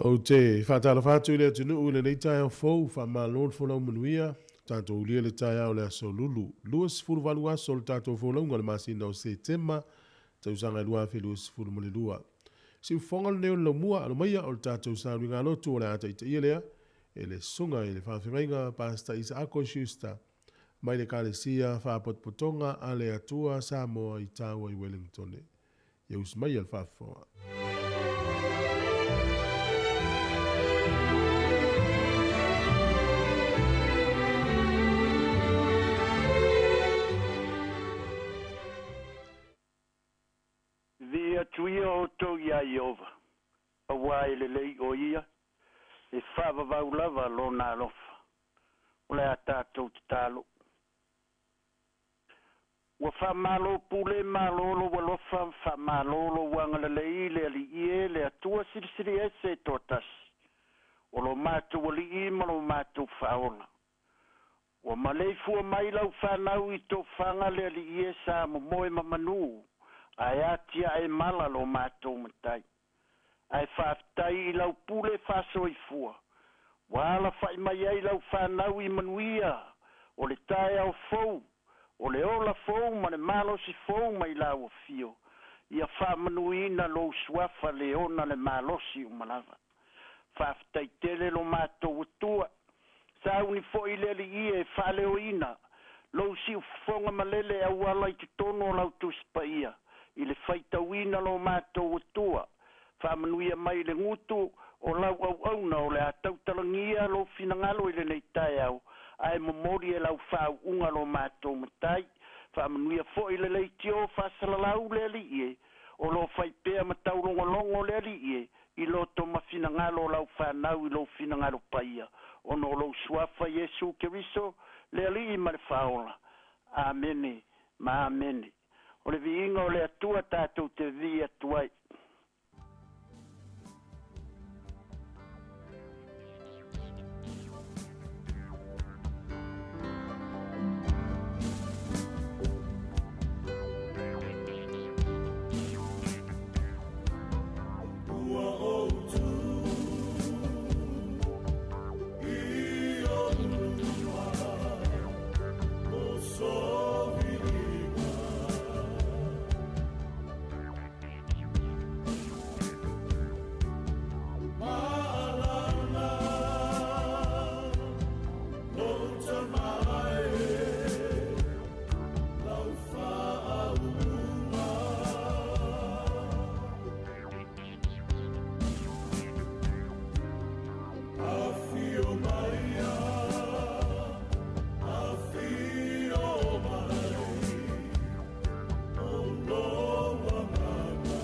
Ou te faatalofa atu i le atunuu i lenei taeao fou, faamalo le folau manuia, tatou ulia le taeao o le aso Lulu, 28 aso o le tatou folauga o le masina o Setema, tausaga 2022. Siufofoga lenei o le laumua, alo maia o le tatou sauniga lotu o le a taitaia lea, e le susuga i le faafeagaiga Pastor Isaako Schuster, mai le Ekalesia Faapotopotoga a le Atua Samoa i Taua i Wellington. Ia usi mai le faafofoga. Viia atu ia outou iā Ieova, auā e lelei o ia, e faavavau lava lona alofa. O le a tatou tatalo. Ua faamalo pule malo lou alofa, faamalo lou agalelei i le Alii e, le Atua Silisili Ese e toatasi, o lo matou Alii ma lo matou Faaola. Ua maleifua mai lau fanau i tofaga le Alii e sa momoe ma manū, ae atiae mala lo matou Matai. Ae faafetai i lau pule faasoifua, ua alafa'i mai ai lau fanau i manuia o le taeao fou, o le ola fou ma le malosi fou mai lau afio. Ia faamanuiina lou suafa le ona le malosi uma lava. Faafetai tele lo matou Atua. Sauni foi le Alii e faaleoina lou siufofoga malele auala i totonu o lau Tusi Paia i le faitauina lo matou Atua. Faamanuia mai le gutu o lau auauna o le a tautalagia lou finagalo i lenei taeao, ae momoli e lau faauuga lo matou Matai. Faamanuia foi le leitio faasalalau le Alii e, o lo o fai pea ma taulogologo le Alii e i loto ma finagalo o lau fanau i lou finagalo paia, ona o lou suafa Iesu Keriso le Alii ma le Faaola. Amene ma amene. O le viiga o le Atua tatou te vivii atu ai. Ua ou tu i ou luma mo soviiga. Maalana lou tamae lau faauuga. Afio maia, afio mai, o lou agaga.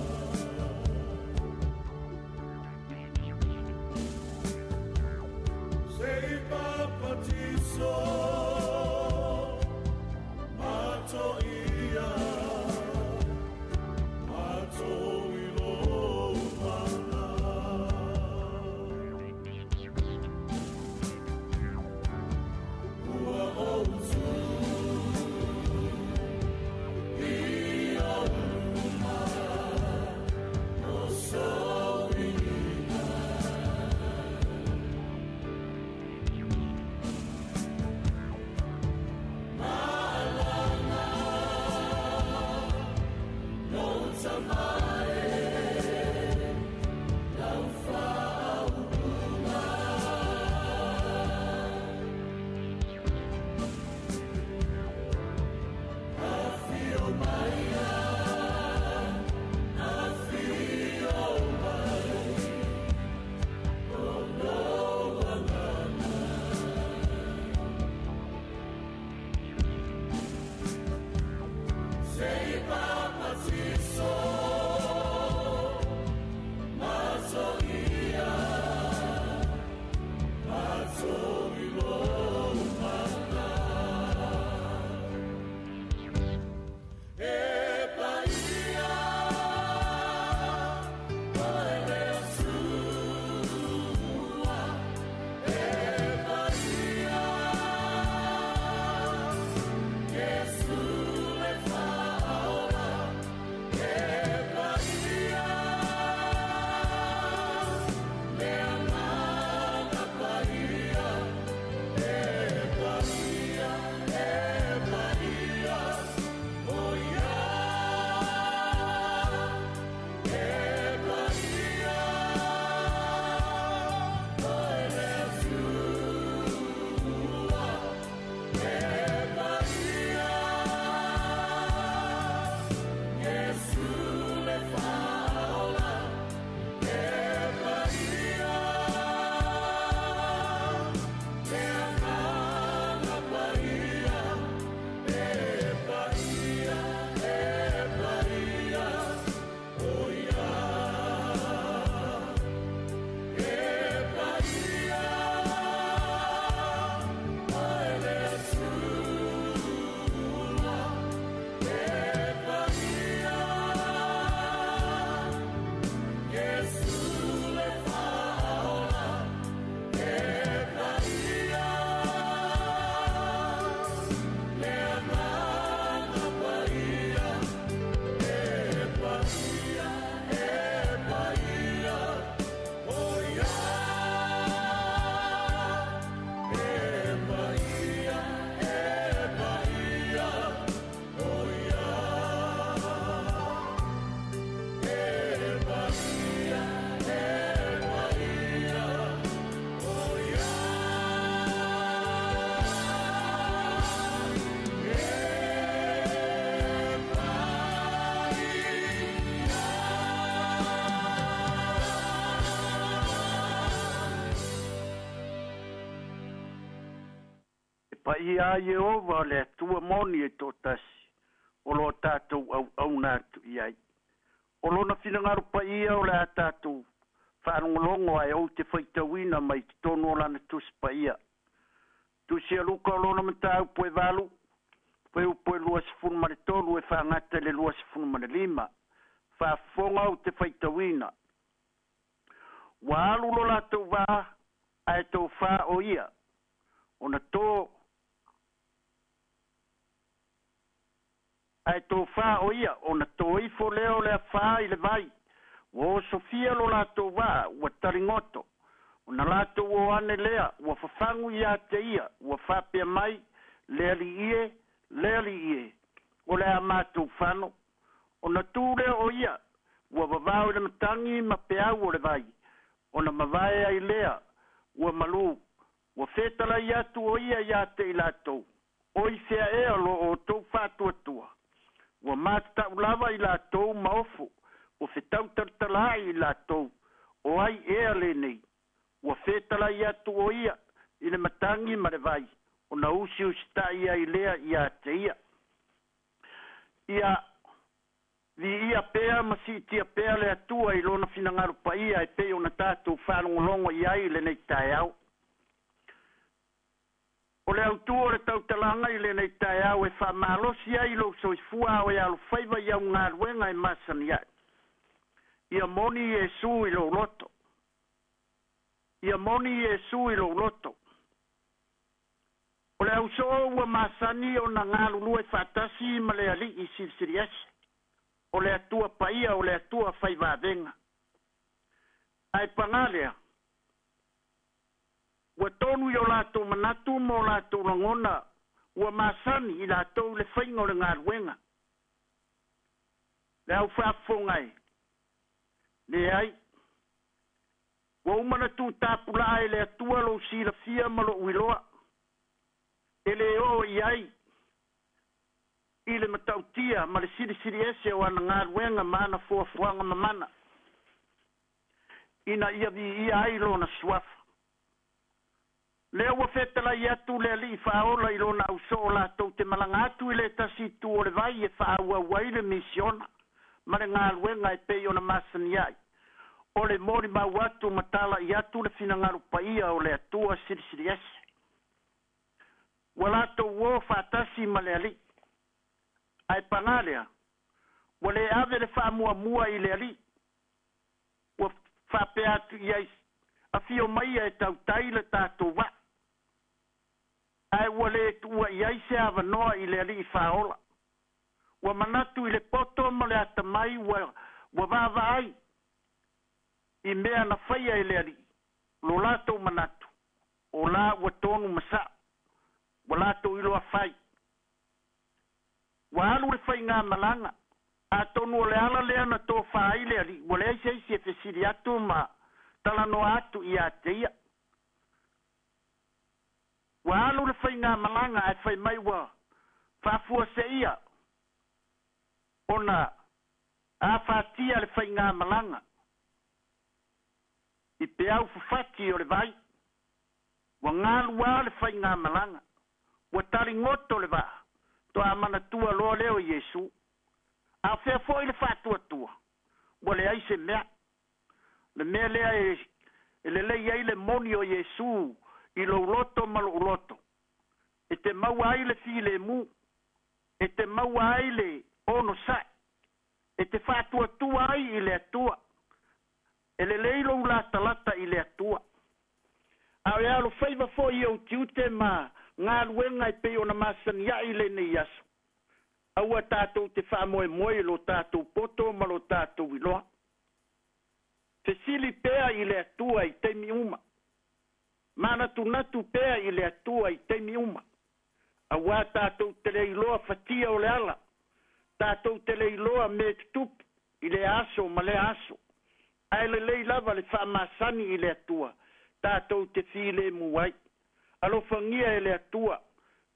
Se i papatiso mato ia, mato i lou mana. Ua ou tu i ou luma mo soviiga. Paia a Ieova o le Atua moni e toatasi, o lo o tatou auauna atu i ai. O Lona finagalo paia o le a tatou faalogologo ae ou te faitauina mai totonu o Lana Tusi Paia. Tusi a Luka o lona mataupu e 8, fuaiupu e 23 e faagata i le 25. Faafofoga ou te faitauina. Ua alu lo latou vaa, ae tofa o ia, ona to ae tofa o ia, ona to ifo lea o le afa i le vai. Ua osofia lo latou vaa, ua taligoto. Ona latou o ane lea, ua fafagu ia te ia, ua faapea mai, Le Alii e, le Alii e, o le a matou fano. Ona tu lea o ia, ua vavao i le matagi ma peau o le vai, ona mavae ai lea, ua malū. Ua fetalai atu o ia ia te i latou, O i fea ea lo outou faatuatua? Ua matatau lava i latou ma ofo, ua fetau talatalaai i latou, O ai ea lenei? Ua fetalai atu o ia i le matagi ma le vai, ona usiusitai ai lea ia te ia. Ia viia pea ma siitia pea le Atua i Lona finagalo paia e pei ona tatou faalogologo i ai i lenei taeao. O le autu o le tautalaga i lenei taeao e faamalosi ai lou soifua ao e alofaiva i au galuega e masani ai. Ia moni Iesu i lou loto. Ia moni Iesu i lou loto. O le ausoo ua masani ona galulue faatasi ma le Alii Silisili Ese, o le Atua Paia, o le Atua Faivavega. Ae paga lea, ua tonu i o latou manatu ma o latou lagona, ua masani i latou le faiga o le galuega. Le au faafofoga e, leai, ua uma ona tuutapulaa e le Atua lou silafia ma lou iloa, e le oo i ai i le matautia ma le silisili ese o ana galuega ma ana fuafuaga mamana, ina ia viia ai Lona suafa. Lea ua fetalai atu le Alii Faaola i Lona ausoo latou te malaga atu i le tasi itu o le vai e faaauau ai le misiona ma le galuega e pei ona masani ai, o le molimau atu ma tala'i atu le finagalo paia o le Atua Silisili Ese. Ua latou o faatasi ma le Alii. Ae paga lea, ua le ave le faamuamua i le Alii. Ua faapea atu i ai, Afio maia e tautai le tatou vaa. Ae ua le tuua i ai se avanoa i le Alii Faaola. Ua manatu i le poto ma le atamai ua ua vaavaai i mea na faia e le Alii, lo latou manatu, o la ua tonu ma sa'o, ua latou iloa fai. Ua alu le faigamalaga, atonu o le ala lea na tofa ai le Alii, ua leai se isi e fesili atu ma talanoa atu ia te ia. Ua alu le faigamalaga ae fai mai ua faafuaseia ona afatia le faigamalaga i peau fafati o le vai. Ua galua le faigamalaga, ua taligoto le vaa, toa manatua loa lea o Iesu. A fea foi le faatuatua, ua leai se mea. Le mea lea e lelei ai le moni o Iesu i lou loto ma lou loto, e te maua ai le filemu, e te maua ai le onosai, e te faatuatua ai i le Atua. E lelei lou latalata i le Atua. A o e alofaiva foi i ou tiute ma galuega e pei ona masani ai lenei aso, aua tatou te faamoemoe i lo tatou poto ma lo tatou iloa. Fesili pea i le Atua i taimi uma. Manatunatu pea i le Atua i taimi uma. Auā tatou te le iloa fatia o le ala, tatou te le iloa mea tutupu i lea aso ma lea aso. Ae lelei lava le faamasani i le Atua, tatou te filemu ai. Alofagia e le Atua,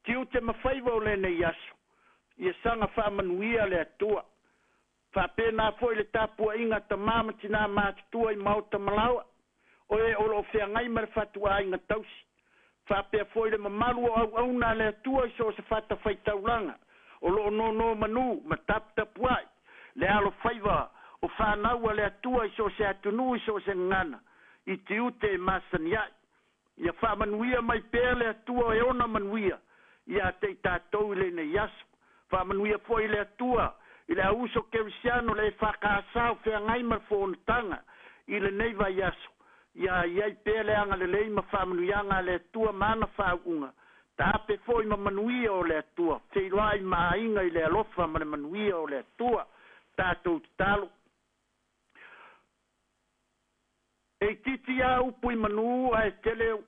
tiute ma faiva o lenei aso, ia saga faamanuia le Atua. Faapena foi le tapuaiga a tamā ma tinā matutua i maota ma laoa, o e o lo o feagai ma le fatuaiga tausi. Faapea foi le mamalu o auauna a le Atua i so o se fatafaitaulaga o lo o nonomanu ma taputapuai le alofaiva o fanau a le Atua i so o se atunuu i so o se gagana i tiute e masani ai. Ia faamanuia mai pea le Atua e ona manuia ia te i tatou i lenei aso. Faamanuia foi le Atua i le auuso kerisiano le EFKS o feagai ma le fonotaga i lenei vaiaso. Ia i ai pea le agalelei ma faamanuiaga a le Atua ma ana faauuga. Taape foi ma manuia o le Atua, feiloai ma aiga i le alofa ma le manuia o le Atua. Tatou tatalo. E itiiti lava upu i manu ae tele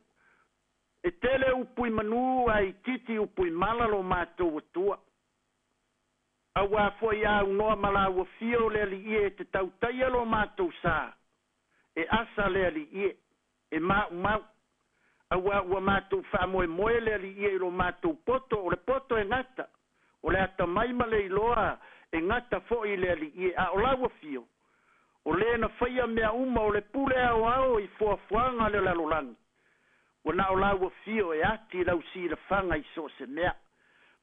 e tele upu i manu ae itiiti upu i mala lo matou Atua. Auā foi a aunoa ma laua fia o le Alii e te tautaia lo matou sa, e asa le Alii e maumau. Auā ua matou faamoemoe le Alii i lo matou poto, o le poto e gata, o le atamai ma le iloa e gata foi i le Alii, a o lau afio, o le na faia mea uma o le pule aoao i fuafuaga a le lalolagi, ua na o lau afio e ati lau silafaga i so o se mea.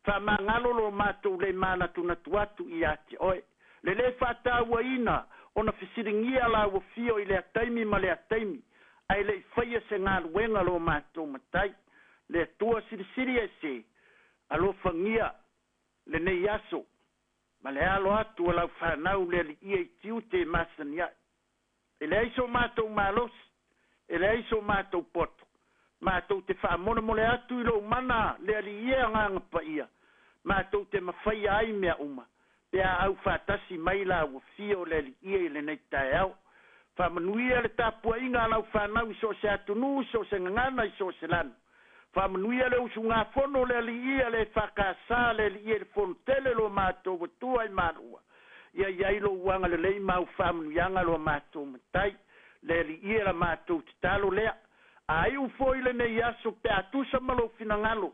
Faamagalo lo matou le manatunatu atu ia te oe, le lē faatauaina ona fesiligia lau afio i lea taimi ma lea taimi, ae le i faia se galuega lo matou Matai. Le Atua Silisili Ese, alofagia lenei aso ma le alo atu o lau fanau le Alii i tiute e masani ai. E leai so matou malosi, e leai so matou poto, matou te faamolemole atu i lou mana le Alii e Agaga Paia, matou te mafaia ai mea uma, pe a aufaatasi mai lau afio le Alii i lenei taeao. Faamanuia le tapuaiga a lau fanau i so o se atunuu, i so o se gagana, i so o se lanu. Faamanuia le usugafono le Alii a le EFKS le Alii e le Fonotele lo matou Atua i Malua. Ia i ai lou agalelei ma au faamanuiaga lo matou Matai. Le Alii e la matou tatalo lea. A iu foi lenei aso pe a tusa ma lou finagalo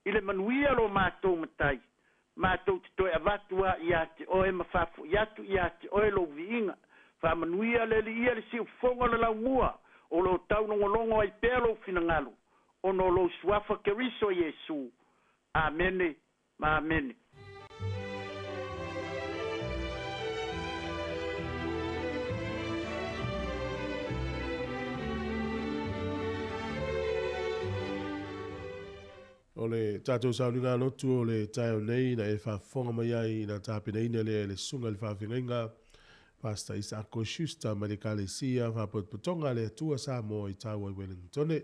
i le manuia lo matou Matai, matou te toe avatu lava ia te oe ma faafoi atu ia te oe lou viiga. Faamanuia le Alii le siufofoga o le laumua o lo o taulogologo ai pea lou finagalo, ona o lou Suafa Keriso Iesu. Amene ma amene. O le tatou sauniga lotu o le taeao nei na e faafofoga mai ai na tapenaina lea e le Susuga i le Faafeagaiga Pastor Isako Schuster mai le Ekalesia Faapotopotoga a le Atua Samoa i Taua i Wellingtone.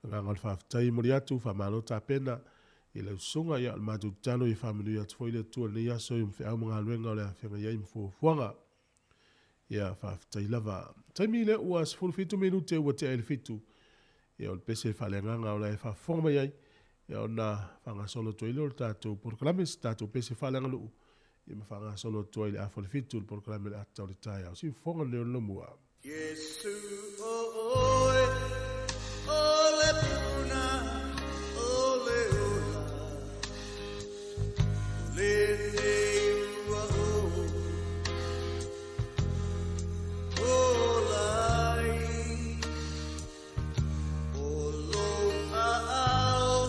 Agaga o le faafetai e momoli atu, faamalo tapena i lau susuga. Ia, o le matou tatalo ia faamanuia atu foi le Atua i lenei aso i ona feau ma galuega o le a feagai ai ma fuafuaga. Ia, faafetai lava. Taimi lea ua 17 minute ua tea i le 7. Ia, o le pese faaleagaga o la e faafofoga mai ai. Ia, ona faagasolo atu ai lea o le tatou polokalame, se tatou pese faaleaganuu. Ia ma faagasolo atu ai i le afa o le 7 le polokalame o le ata o le taeao. Siufofoga lenei o le Lomua. Iesu o oe, o le puna o le ola, o lenei ua ou ola ai. O lou aao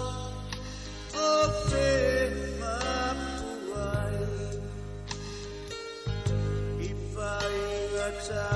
ou te mapu ai i faigata.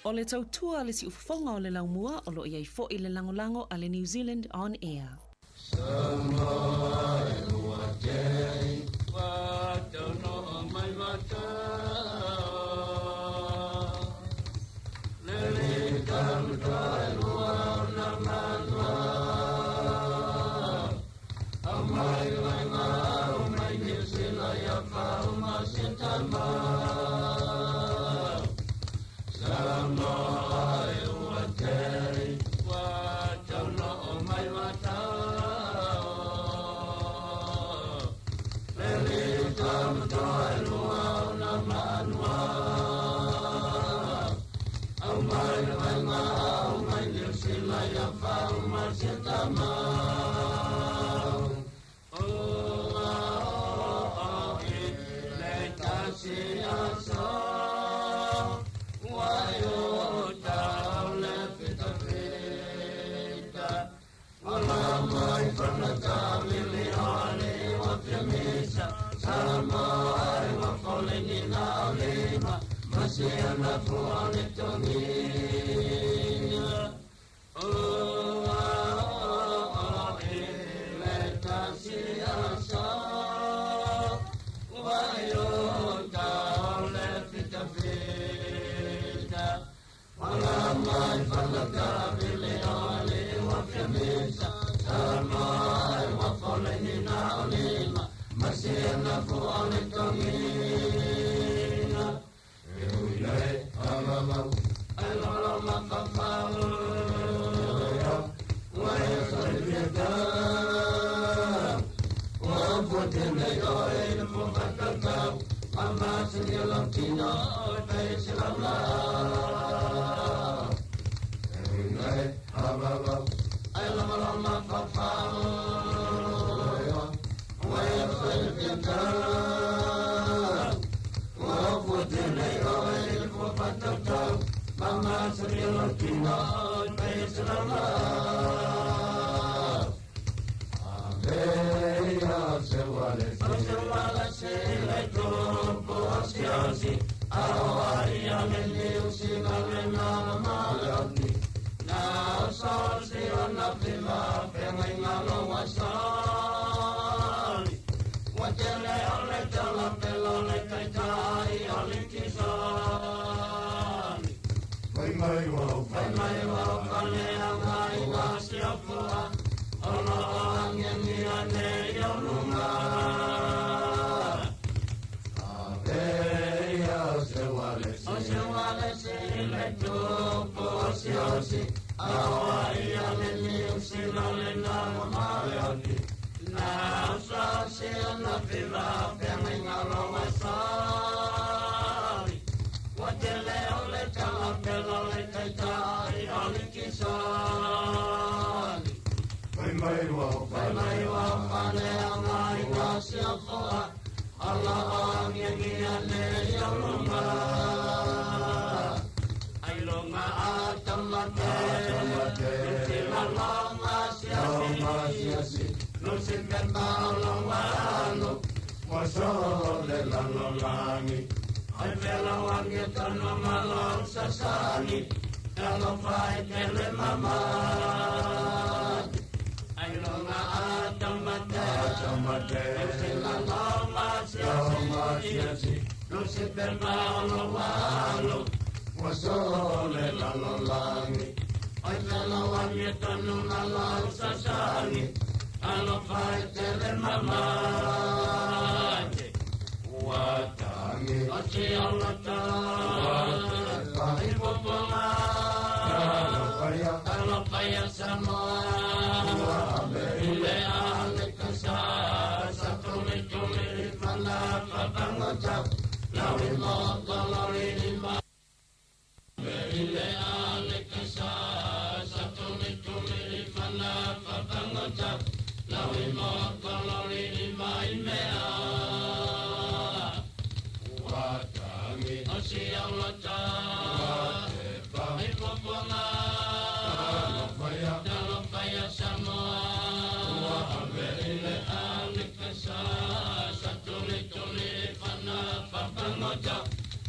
O le tautua le siufofoga o le laumua o loo i ai fo'i le lagolago a le New Zealand On Air.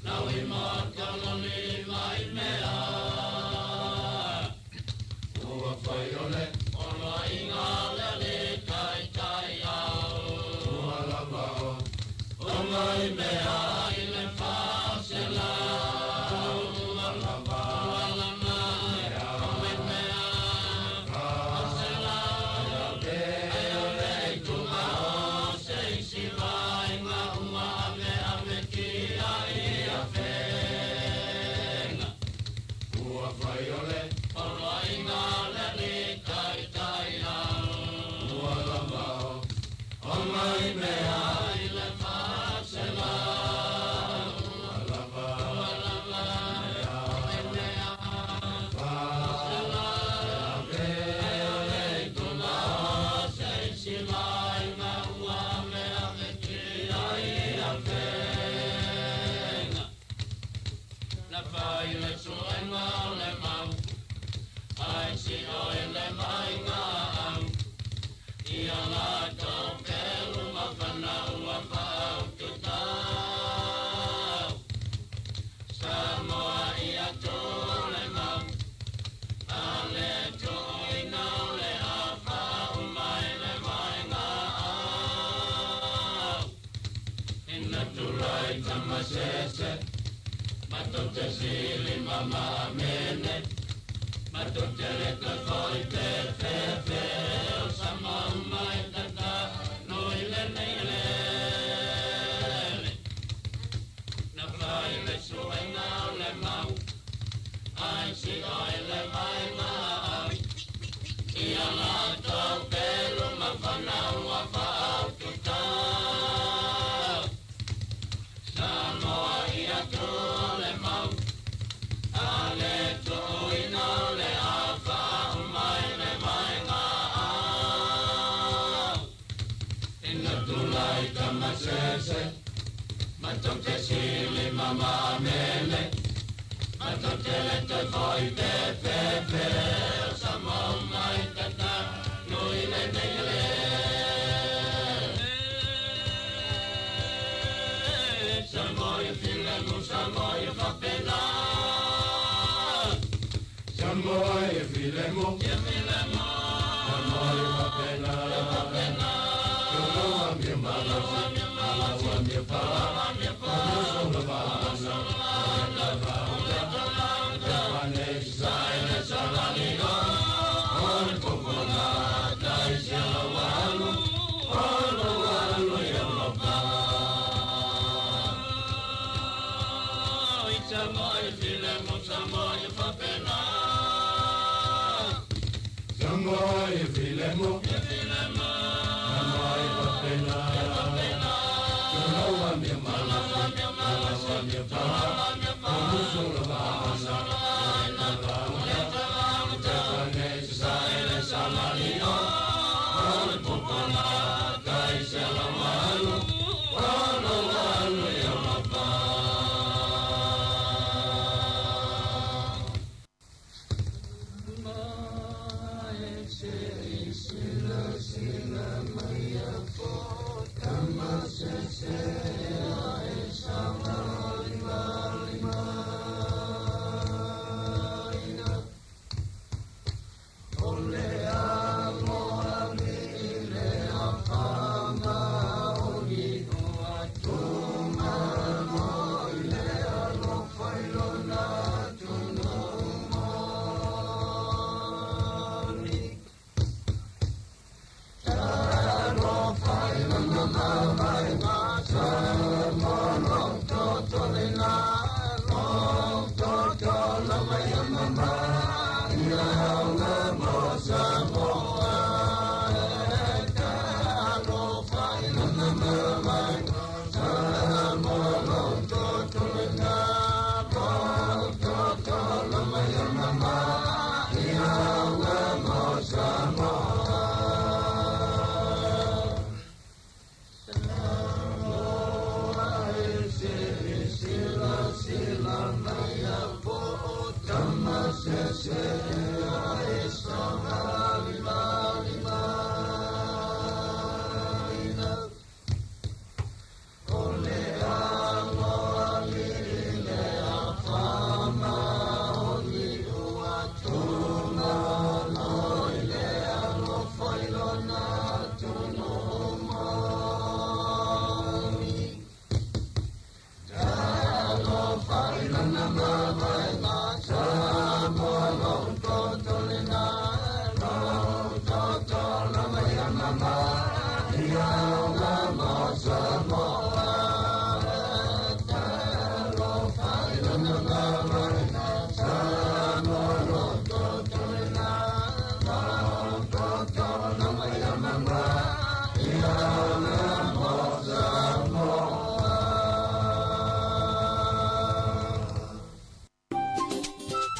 Now we mark our lonely, my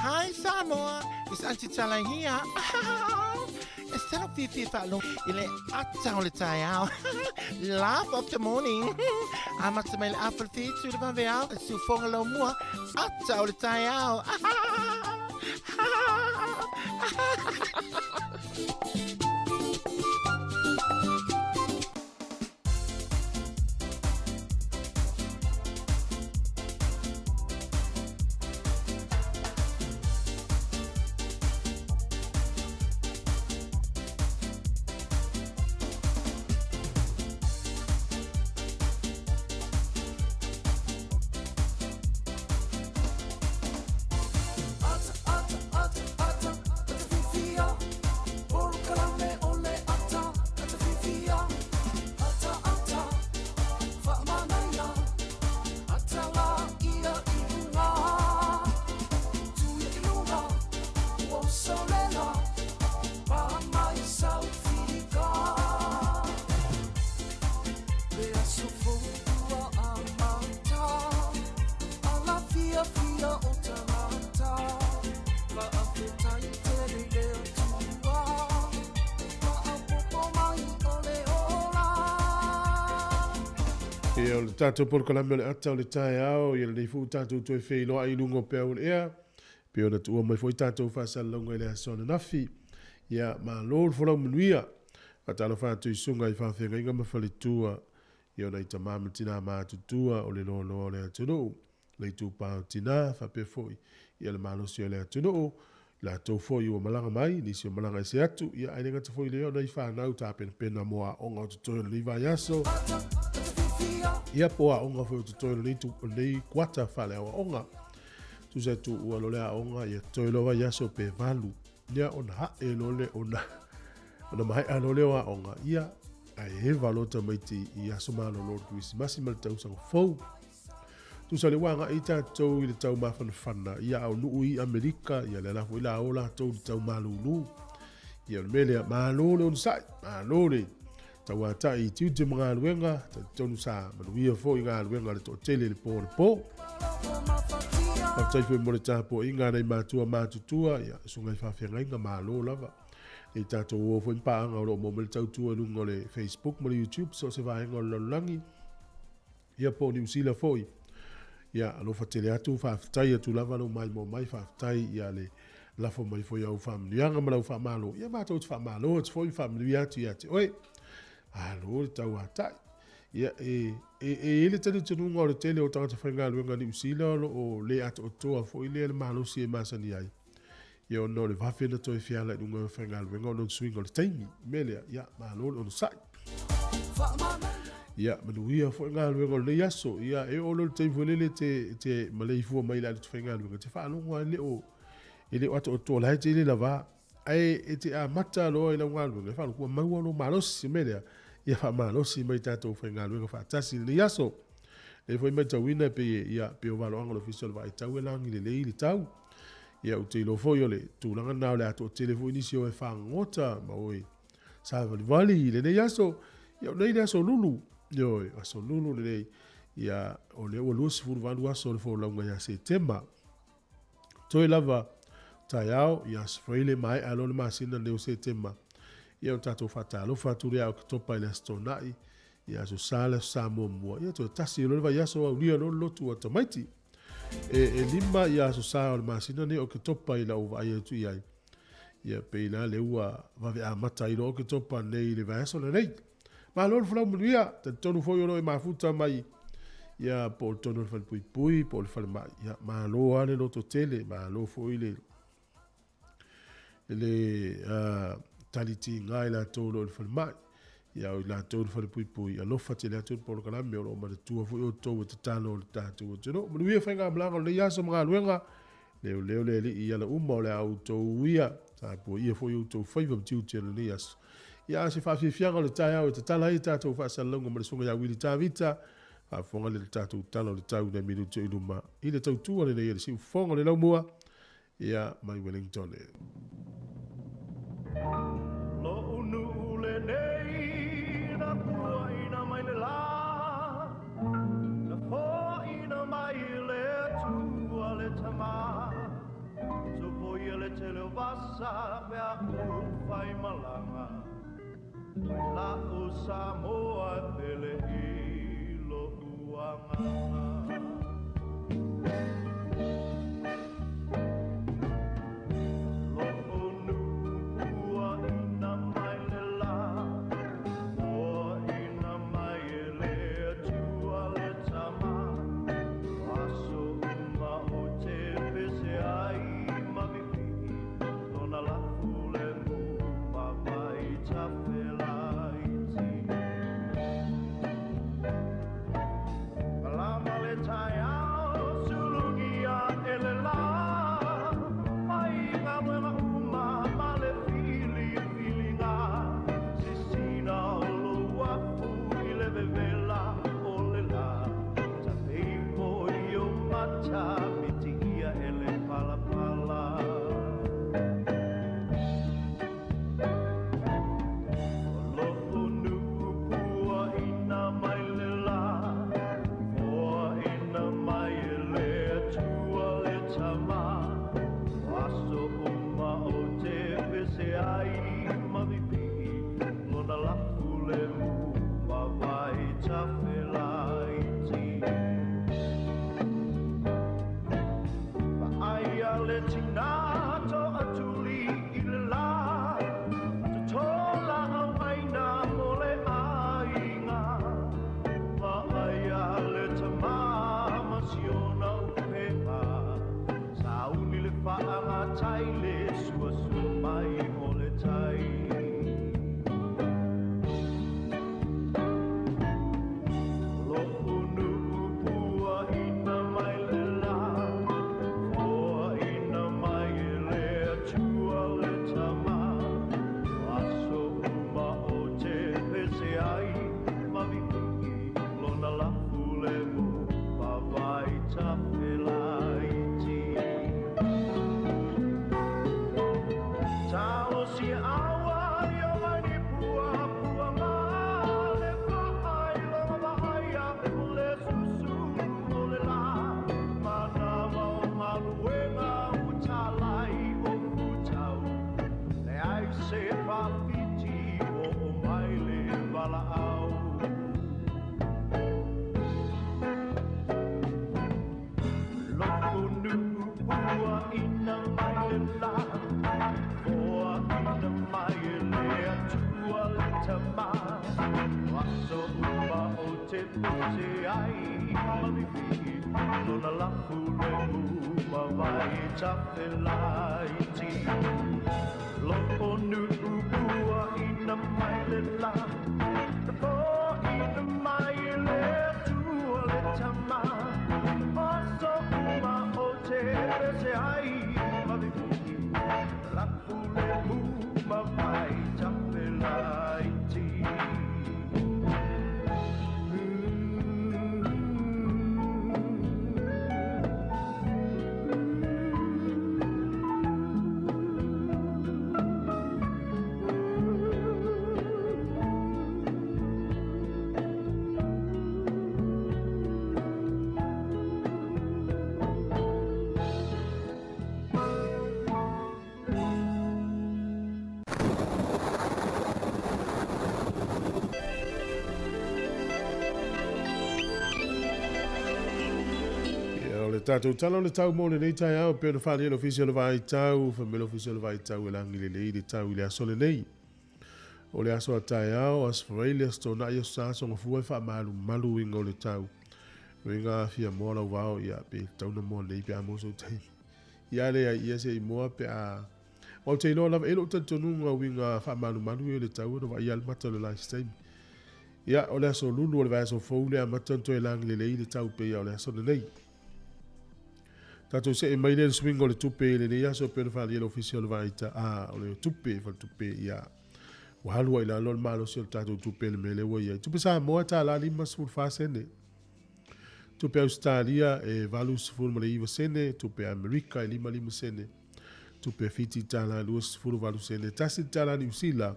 Hi Samoa, it's Auntie Tala here. E sala fiafia faalogo i le ata o le taeao. Laugh of the morning. Amata mai le afa le 7 i le vaveao, le siufoga laumua, ata o le taeao. Ia o le tātou polokalame o le ata o le taeao, ia lenei foi ua tatou toe feiloai i luga o peau o le ea, pei ona tuua mai foi tatou faasalalauga i le aso ananafi. Ia, malo le folau manuia. Faatalofa atu i susuga i faafeagaiga ma faletua, ia o nai tamā ma tinā matutua o le loaloa o le atunuu, le itupa o tinā, faapea foi ia le malosi o le atunuu, i latou foi ua malaga mai, nisi o malaga ese atu, ia ae le gata foi i lea o nai fanau tapenapena mo aoga o totoe o lenei vaiaso, ia po o aoga foi o totoe o lenei, lenei kuata faaleaoaoga. Tusa e tuua loa le aoga, ia totoe loa vaiaso pe 8, ia ona hae loa le, ona, ona maea loa lea o aoga, ia ae eva loa tamaiti i aso malolo o le Kerisimasi ma le tausaga fou. Tusa le ua agai tatou i le tau mafanafana, ia a o nuu i Amerika, ia le ala foi la o latou i le tau malulu. Ia o le mea lea, malo le onosai, malo le tauatai i tiute ma galuega, talitonu sa manuia foi galuega a le toatele i le po o le po. Faafetai foi mo le tapuaiga a nai matua matutua, ia susuga i faafeagaiga, malo lava. Nei tatou o foi ma paaga o lo o maua mai le tautua i luga o le Facebook ma le YouTube, so o se vaega o le lalolagi. Ia po o Niu Sila foi. Ia, alofa tele atu, faafetai atu lava lou maimoa mai, faafetai ia le lafo mai foi au faamanuiaga ma lau faamalo. Ia matou te faamalo atu foi ma faamanuia atu ia te oe. Malo le tauatai. Ia, e, e, e i ai le talitonuga o le tele o tagata faigaluega Niu Sila o lo o le atoatoa foi lea le malosi e masani ai. Ia ona o le vave ona toe feala i luga o faigaluega ona o le suiga o le taimi. O le mea lea, ia, malo le onosai. Ia, manuia foi galuega o lenei aso. Ia, e oo loa i le taimi foi lele te, te maleifua mai i le alu atu faigaluega, te faalogo lava e le o, e le o atoatoa, la e te le lava. Ae e te amata loa i lau galuega, e faalogo ua maua lou malosi. O le mea lea, ia faamalosi mai tatou faigaluega faatasi i lenei aso. Lea foi e matauina e pei e, ia, pei o valoaga o le Ofisa o le Vaai Tau e lagi lelei le tau. Ia, ou te iloa foi o le tulaga lena o le a toatele foi nisi o e fagogota ma o e savalivali i lenei aso. Ia, o nei le aso Lulu. Ioe, aso Lulu lenei. Ia, o lea ua 28 aso o le folauga ia Setema. Toe lava taeao, ia aso Faraile maea loa le masina lenei o Setema. Ia, o tatou faatalofa atu lea a Oketopa i le Aso Toonai, ia Aso Sa le Aso Sa muamua. Ia, toe tasi loa le vaiaso aulia loa le lotu a tamaiti. E, e 5 ia aso sa o le masina nei o Oketopa i lau vaai atu i ai. Ia, pei la lea ua vave amata ai loa Oketopa nei i le vaiaso lenei. Malo le folau manuia, talitonu foi o lo o e mafuta mai ia po o le tonu o le falepuipui, po o le falemai. Ia, malo lava le lototele, malo foi le, le tali tiga i latou o lo o i le falemai. Ia, o i latou i le falepuipui, alofa tele atu le polokalame o lo o manatua foi outou e tatalo o le tatou atunuu. Manuia faigamalaga o lenei aso ma galuega, leoleo le alii i ala uma o le a outou uia, tapuaia foi outou faiva ma tiute o lenei aso. Ia, a o se faafiafiaga o le taeao e tatala ai a tatou faasalalauga ma le susuga ia Wili Tavita, faafofoga le tatou tala o le tau i nai minute i luma i le tautua lenei a le siufofoga o le laumua, ia mai Wellington e. Lo'u nuu lenei na puaina mai le la, na foaina mai le Atua le Tama, sopoia le te tele o vasa pe a ou fai malaga mai la'u Samoa e pele i lo'u agaga. Lo'u nu'u puaʻina mai le lā, puaʻina mai e le Atua le Tama. O aso uma ou te pese ai ma pipii lona lafu lemu ma vai tafelaiti. Malama le taeao sulugia e le lā, fai galuega uma ma le filifiliga. Sisina o lou afu i le vevela o le lā, tape ifo i ou mata mitiia e le palapala. O lo'u nu'u puaʻina mai le lā, foaʻina mai e le Atua le Tama. O aso uma ou te pese ai ma pipii lona lafu lemu ma vai tafelaiti. Vaaia le tinā toʻatuli i le lā, totola auaina mo le aiga. Vaaia le tamā ma siona upega, sauni le faagatai le suasua mai o le tai. Lo'u nu'u puaʻina mai le lā, foaʻina mai e le Atua le Tama. O aso uma ou te pese ai ma pipii lona lafu lemu ma vai tafelaiti. Talosia aua i o mai ni puapuaga, le faailoga vaaia o le susulu o le lā. Manava o galuega ua talai o futau, leai se faafiti ua oo mai le valaau. Lo'u nu'u puaʻina mai le lā, foaʻina mai e le Atua le Tama. O aso uma ou te pese ai ma pipii lona lafu lemu ma vai tafelaiti. Lo'u nu'u puaʻina mai le lā, foaʻina mai e le Atua le Tama. O aso uma ou te pese ai ma pipii lafu lemu ma vai tafelaiti. Ia, o le tatou tala o le tau mo lenei taeao, e pei ona faaalia e le Ofisa o le Vaai Tau, fai mai le Ofisa o le Vaai Tau e lagi lelei le tau i le aso lenei. O le aso a taeao, Aso Faraile, Aso Toonai, Aso Sa, Aso Gafua e faamalumalu uiga o le tau. Uiga fia moa lau vao, ia, pe tatau ona moa nei pe a maua sou taimi. Ia leai, ia se i moa pe a... Ou te iloa lava, e lou talitonuga uiga faamalumalu ia o le tau ona vaaia le mata o le lice taimi. Ia, o le aso Lulu o le vaiaso fou le amata ona toe lagi lelei le tau pei o le aso lenei. Tatou see mai lea i le suiga o le tupe i lenei aso e pei ona faaalia e le Ofisa o le Vaai a o le Tupe, Faletupe, ia, ua alu ai i lalo le malosi o le tatou tupe i le mea lea ua i ai. Tupe Samoa e $1.54 sene. Tupe Ausetalia e 89 sene, tupe Amerika e 55 sene, tupe Fiti $28 sene, tasi le tala Niu Sila,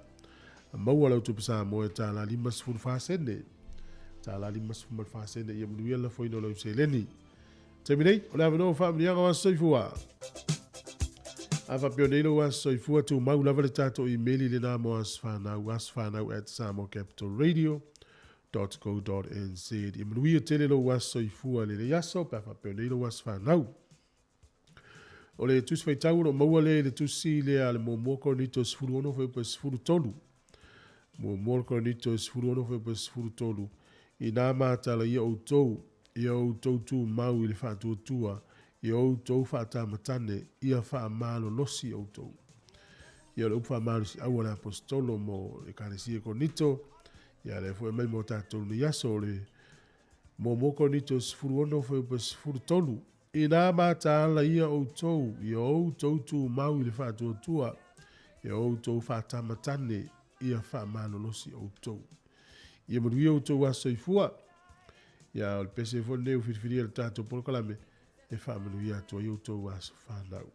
maua lau tupe Samoa e $54 sene. $54 sene, ia manuia le lafoina o lau seleni. Taimi nei, o le avanoa o faamanuiaga o Aso Soifua. A faapea nei lou aso soifua, tumau lava le tatou imeli lenā mo aso fanau, asofanau@samoacapitalradio.co.nz. Ia manuia tele lou aso soifua i lenei aso, pe a faapea nei lou aso fanau. O le tusi faitau o lo o maua lea i le tusi lea a le 1 Korinito 16 fuaiupu 13. 1 Korinito 16 fuaiupu 13, ina matala ia outou, ia outou tumau i le faatuatua, ia outou faatamatane, ia faamalolosi outou. Ia o le upu faamalosiau a le Aposetolo mo le Ekalesia i Korinito, ia lea foi aumai mo tatou nei aso o le 1 Korinito 16 fuaiupu 13. Ina mataala ia outou, ia outou tumau i le faatuatua, ia outou faatamatane, ia faamalolosi outou. Ia manuia outou aso soifua. Ia o le pese foi lenei ua filifilia le tatou polokalame e faamanuia atu ai outou aso fanau.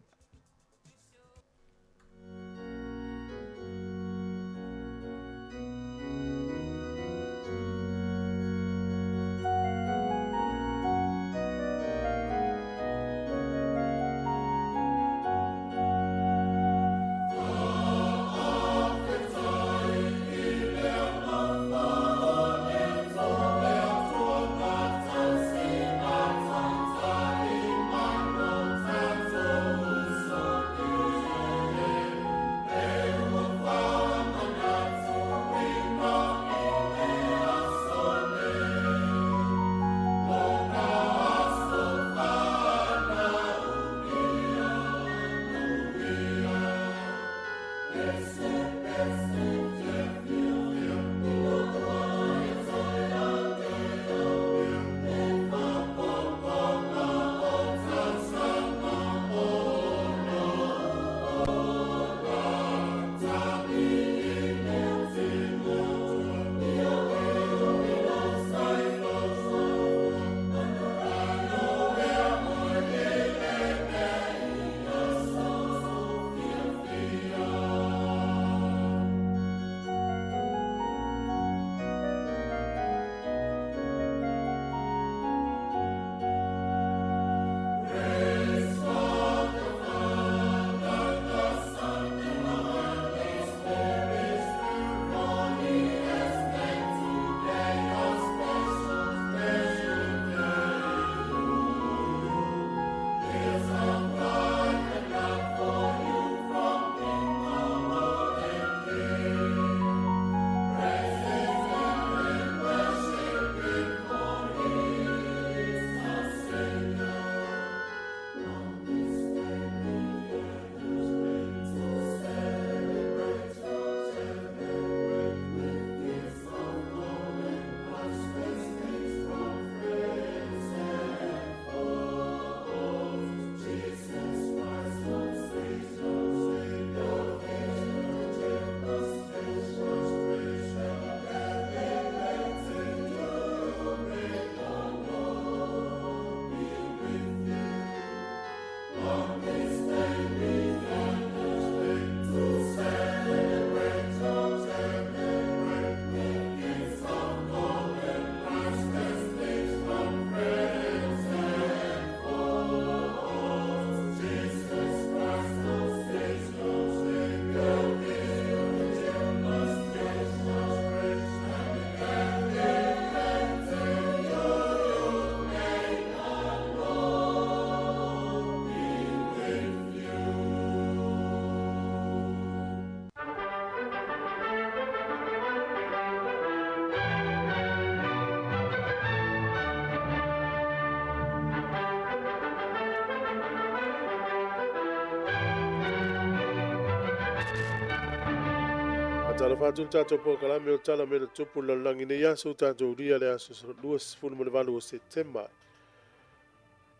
Faatalofa atu le tatou polokalame o Tala Mai le Tupu i le lalolagi nei aso, tatou ulia le aso 28 o Setema.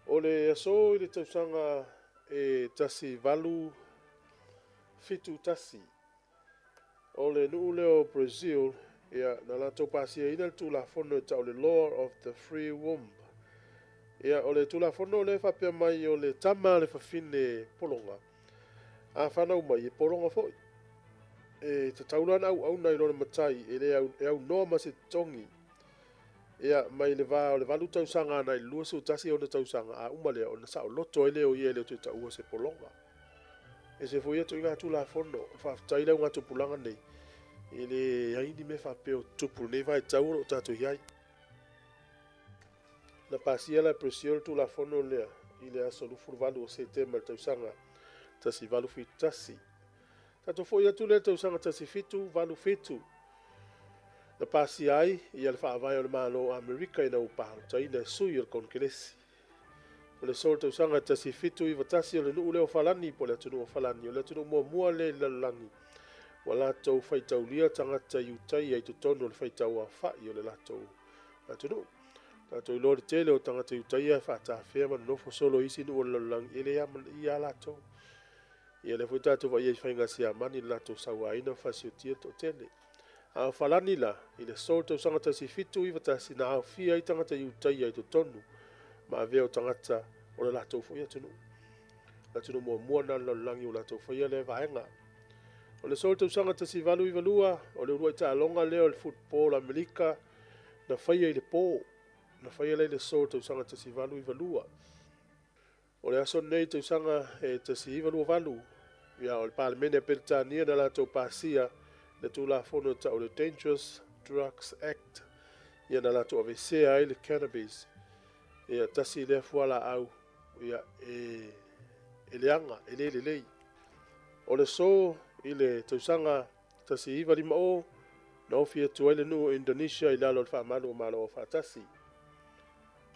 O le aso i le tausaga e 1871, o le nuu lea o Brazil, ia, na latou pasiaina le Tulafono e tau le Law of the Free Womb. Ia, o le Tulafono lea e faapea mai o le tama a le fafine pologa, a fanau mai e pologa foi. E tatau la ona auauna i lona matai e le au, e aunoa ma se totogi. Ia, mai le va o le 8 tausaga agai i le 21 ona tausaga, a uma lea ona saoloto ai lea o ia e le o toe taua se pologa. E se foi atu i ngā tūlafono, faafetai lau ngā tupulaga nei, e leai ni mea faapea o tupu lenei vaitau o lo o tatou i ai. Na pasia la e Brazil le Tulafono lea i le aso 28 o Setema i le tausaga 1871. Tatou foi atu lea i le tausaga 1787, na pasia ai le faavae o le Malo o Amerika ina ua palotaina e sui o le Konekelesi. O le aso i le tausaga 1791, o le nuu lea o Falani po o le atunuu o Falani, o le atunuu muamua lea i le lalolagi ua latou faitaulia tagata Iutaia i totonu o le faitauaofai o le latou atunuu. Tatou iloa le tele o tagata Iutaia e faatafea ma nonofo solo i isi nuu o le lalolagi, e le amanaia lava latou. Ia lea foi tatou te vaai i faiga Siamani i le latou sauaina ma faasiotia le toatele. A o Falani la, i le aso o le tausaga 1791 na aofia ai tagata Iutaia i totonu ma avea o tagata o le latou foi atunuu. Le atunuu muamua lena o le lalolagi ua latou faia lea vaega. O le aso o le tausaga 1892, o le uluai taaloga lea o le football a Amerika na faia i le po, na faia lea i le aso o le tausaga 1892. O le aso lenei i le tausaga e 1928, ia, o le Palemene a Peretania na latou pasia le Tulafono e tau o le Dangerous Drugs Act, ia na latou aveesea ai le cannabis, ia tasi lea fualaau ia e leaga, e le lelei. O le aso i le tausaga 1950, na ofi atu ai le nuu o Indonesia i lalo o le faamalu o Malo Afaatasi.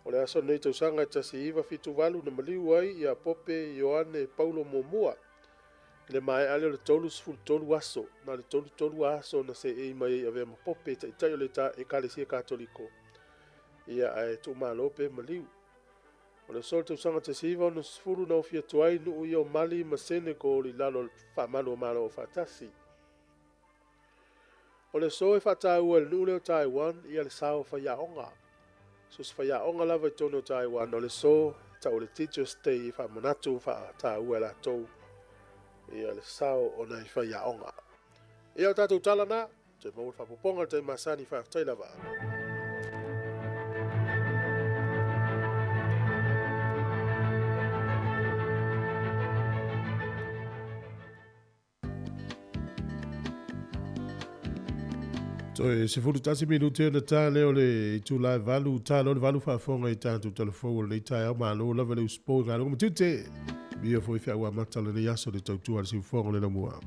O le aso lenei i le tausaga 1978 na maliu ai ia Pope Ioane Paulo muamua i le maea lea o le 33 aso, na o le 33 aso na seei mai ai e avea ma Pope, taitai o le Ekalesia Katoliko, ia ae tuumalo pe maliu. O le aso o le tausaga 1960 na ofi atu ai nuu ia o Mali ma Senegal i lalo o le faamalu o Malo Afaatasi. O le aso e faataua e le nuu lea o Taiwan ia le sao o faiaoga. So se faiaoga lava i totonu o Taiwan, o le aso e tau o le Teachers Day e faamanatu faataua e latou ia le sao o nai faiaoga. Ia o tatou tala na, toe maua le faaopoopoga i le taimi masani, faafetai lava. Toe 11 minute ona ta lea o le itula e 8, ta loa le 8 faafofoga i tatou talafou o lenei taeao, malo lava le usupo i galuega ma tiute. Mia foi feau amata o lenei aso le tautua a le siufofoga o le laumua.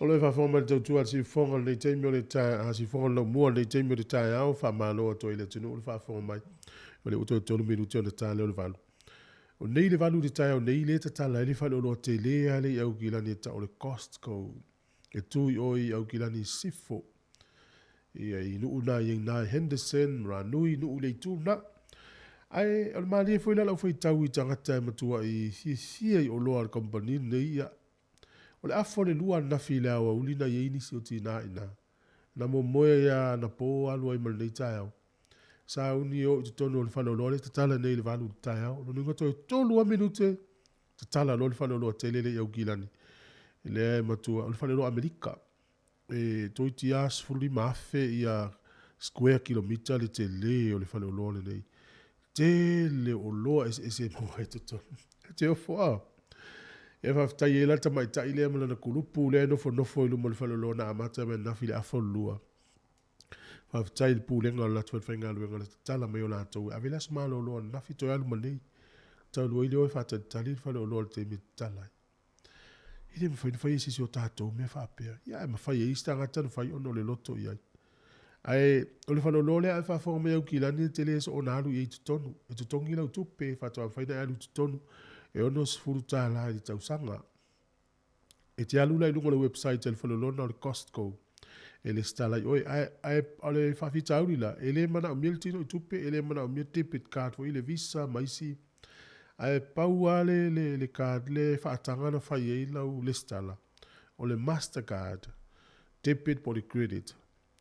O lo e faafofoga mai le tautua a le siufofoga o lenei taimi o le taeao, siufofoga o le laumua o lenei taimi o le taeao, faamalo atu ai i le atunuu le faafofoga mai. O lea ua toe 3 minute ona ta lea o le 8. O nei le 8 i le taeao nei lea e tatala ai le faleoloa tele lava lea i Aukilani e tau o le Costco. E tu i o i Aukilani i Sisifo. Ia, i nuu na i ina i Henderson, Ranui, nuu i le itu lena. Ae o le malie foi la lau faitau i tagata e matuai fiafia i oloa a le kamupani lenei, ia, o le afa o le 2 ananafi i le aoauli na i ai nisi o tina i ina. Na momoe ai lava anapo alu ai ma lenei taeao. Sauni e o i totonu o le faleoloa lea e tatala nei i le 8 i le taeao. O lona uiga toe 3 lava minute tatala loa le faleoloa tele lea i Aukilani. Lea e matua, o le faleoloa Amerika. E toeitiiti lava 15,000 square kilomita le tele o le faleoloa lenei. Tele o oloa eseese e maua ai totonu. E te ofo a. E faafetai ai la le tamaitai lea ma lana kulupu lea e nofonofo i luma o le faleoloa na amata mai ananafi i le afa o le 2. Faafetai i le pulega o le latou falefaigaluega le tatala mai o latou e ave le aso malolo ananafi toe alu ma nei. Talu ai le o e faatalitali le faleoloa i le taimi e tatala ai. E le mafai ona fai e se isi o tatou mea faapea. Ia ae mafai e isi tagata ona fai ona o le loto i ai. Ae o le faleoloa lea a e faafofoga mai Aukilani e te le soona alu i ai i totonu. E totogi lau tupe faatoa mafai ona e alu i totonu e $60 i le tausaga. E te alu la i luga o le website a le faleoloa lena o le Costco e lesitala ai oe. Ae o le faafitauli la, e le manaomia le tino i tupe, e le manaomia debit card foi le Visa ma isi. Ae pau lava le card le faataga na fai ai lau lesitala, o le Mastercard, debit po o le credit,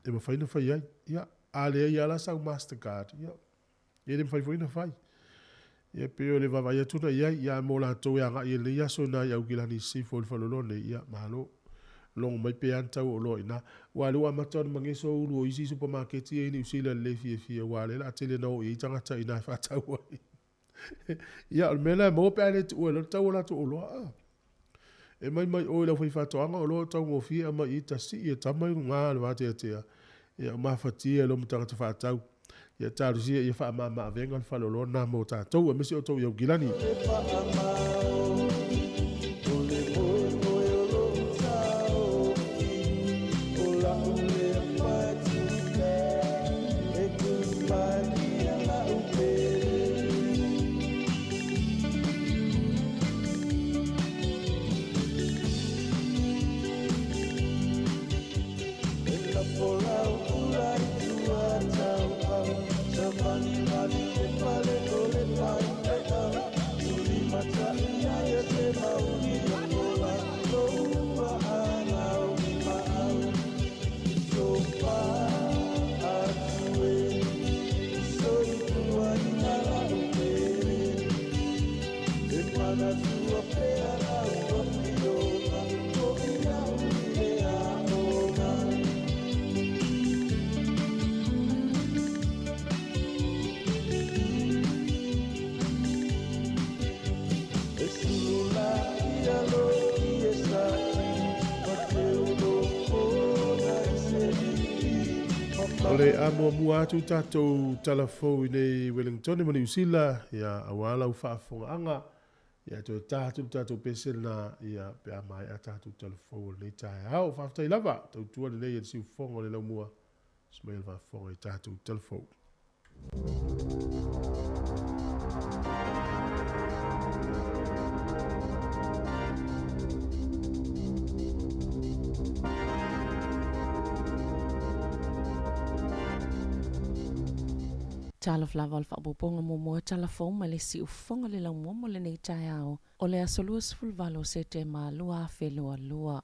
e mafai ona fai ai. Ia, a leai lava la sau Mastercard, ia, e le mafai foi ona fai. Ia, pei o le vaavaai atu na i ai, ia, mo latou e agai i lenei aso i nai Aukilani i sisifo i le faleoloa nei, ia, malo. Logo mai pe a ni tau o oloa i ina. Aua o lea ua amata ona mageso ulu o isi supamaketi ia i Niu Sila i le le fiafia, aua o lea o le a tele ina o i ai tagata i ina e faatau ai. Ia, o le mea la e maua pe a le tuua ai loa le tau o latou oloa. E mai mai oe i le aufaifaatoaga oloa o taugofie e aumai i ita, sii e tama i luga o le vateatea, ia mafatia ai loa ma tagata faatau. Ia talosia ia faamama-avega le faleoloa lena mo tatou, aemaise outou i Aukilani. O le a muamua atu tatou tala fou i nei Wellington ma Niu Sila, ia, aua lau faafofogaaga, ia toe ta atu le tatou pese lena, ia, pe a maea tatou tala fou o lenei taeao. Faafetai lava, tautua lelei e le siufofoga o le laumua, susu mai le faafofoga i tatou tala fou. Talofa lava o le faaopoopoga muamua tala fou mai le siufofoga le laumua mo lenei taeao o le aso 28 o Setema 2022.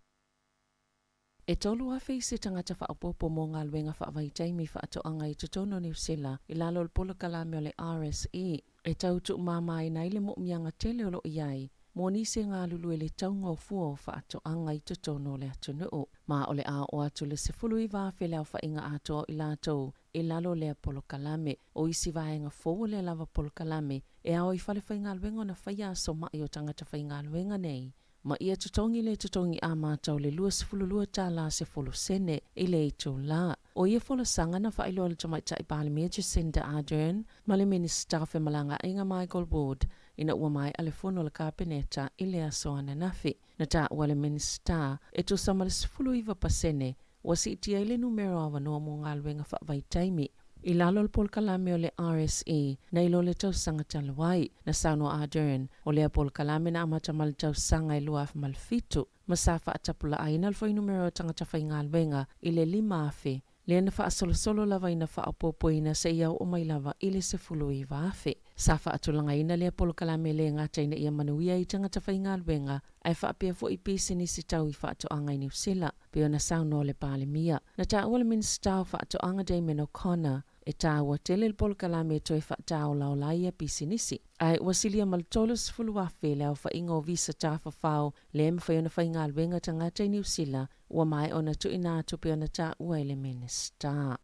E 3,000 isi tagata faaopoopo mo galuega faavaitaimi faatoaga i totonu o Niu Sila i lalo o le polokalame o le RSE e tau tuumamaina ai le moomiaga tele o loo i ai mo nisi e galulue i le tauga o fua o faatoaga i totonu o le atunuu. Ma o le a oo atu le 19,000 le aofaiga atoa o i latou i lalo o lea polokalame. O isi vaega fou o lea lava polokalame e ao i falefaigaluega ona faia aso mai o tagata faigaluega nei. ma ia totogi le totogi amata o le 22 tala 10 sene i le itulā. O ia folasaga na faailoa e le Tamaitai Palemia Jacinda Ardern ma le Minisita o Femalagaaiga Michael Wood ina ua maea le fono a le Kapeneta i le aso ananafi. Na taua e le Minisita e tusa ma le 19% ua siitia ai le numera o avanoa mo galuega faavaitaimi i lalo o le polokalame o le RSE nai lo le tausaga talu ai. Na saunoa Ardern, o lea polokalame na amata mai le tausaga e 2007 ma sa faatapulaaina le fuainumera o tagata faigaluega i le 5,000, lea na faasolosolo lava ina faaopoopoina seia oo mai lava i le 19,000. Sa faatulagaina lea polokalame e le gata ina ia manuia ai tagata faigaluega ae faapea foi pisinisi tau i faatoaga i Niu Sila, pei ona saunoa le Palemia. Na taua le Minisita o Faatoaga Damien O'Connor e taua tele le polokalame e toe faataolaola ai ia pisinisi, ae ua silia ma le 30,000 le aofaiga o visa tafafao lea e mafai ona faigaluega tagata i Niu Sila ua maea ona tuuina atu pei ona taua e le Minisita.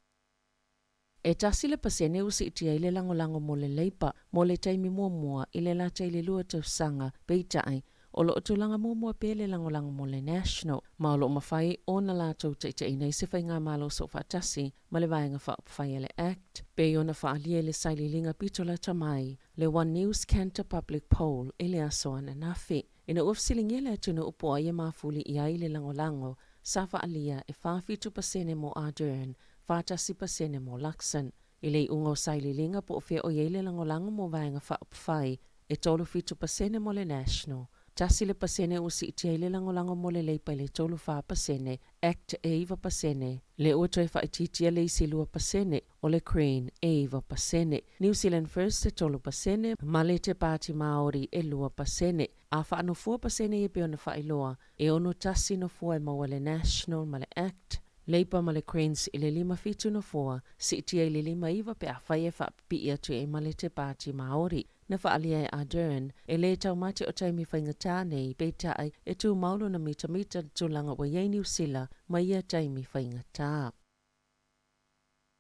E 1% ua siitia ai le lagolago mo le Leipa mo le taimi muamua i le lata i le 2 tausaga, peitai, o lo o tulaga muamua pea le lagolago mo le National, ma o lo o mafai ona latou taitaiina i se faigamalo soofaatasi ma le Vaega Faaupufai a le Act, pei ona faaalia i le sailiiliga pito lata mai le One News Kantar Public Poll i le aso ananafi. Ina ua fesiligia le atunuu po o ai e mafuli i ai le lagolago, sa faaalia e 47% mo Ardern, 41% mo Luxon. I le iuga o sailiiliga po o fea o i ai le lagolago mo Vaega Faaupufai, e 37% mo le National, 1% ua siitia ai le lagolago mo le Leipa i le 34%, Act e 9%, lea ua toe faaitiitia le isi 2%, o le Green e 9%, New Zealand First e 3% ma le Te Pāti Māori e 2%. A faanofoa pasene ia pei ona faailoa, e 61 nofoa e maua e le National ma le Act, Leipa ma le Greens i le 57 nofoa, siitia i le 59 pe afai e faapipii atu i ai ma le Te Pāti Māori. Na faaalia e Ardern, e le taumate o taimi faigata nei, peitai, e tumau lona mitamita le tulaga ua i ai Niu Sila ma ia taimi faigata.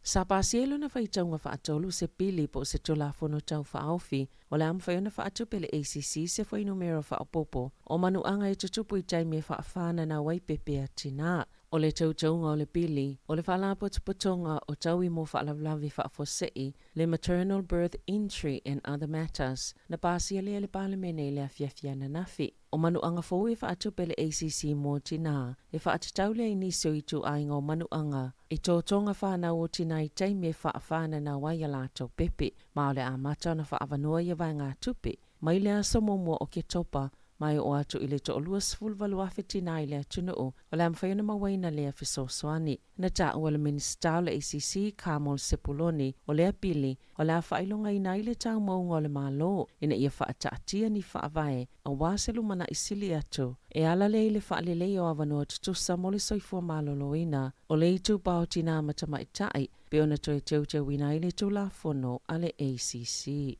Sa pasia i lona faitauga faatolu se pili po o se Tulafono Tau Faaofi o le a mafai ona faatupe le ACC se fuainumera faaopoopo o manuaga e tutupu i taimi e faafananau ai pepe a tinā. O le teuteuga o le pili, o le Faalapotopotoga o Taui mo Faalavelave Faafuasei, le Maternal Birth Injury and Other Matters, na pasia lea e le Palemene i le afiafi ananafi. O manuaga fou e faatupe le ACC mo tinā, e faatatau lea i nisi o ituaiga o manuaga i totoga fanau o tinā i taimi e faafananau ai a latou pepe, ma o le a amata ona faaavanoa ia vaegatupe mai le aso muamua o Oketopa ma e oo atu i le 28,000 tinā i le atunuu o le a mafai ona mauaina lea fesoasoani. Na taua e le Minisita o le ACC, Carmel Sepuloni, o lea pili o le a faailogaina ai le taumauga o le Malo ina ia faataatia ni faavae aua se lumanai sili atu e ala lea i le faaleleia o avanoa tutusa mo le soifua maloloina o le itupa o tinā ma tamaitai pei ona toe teuteuina ai le Tulafono a le ACC.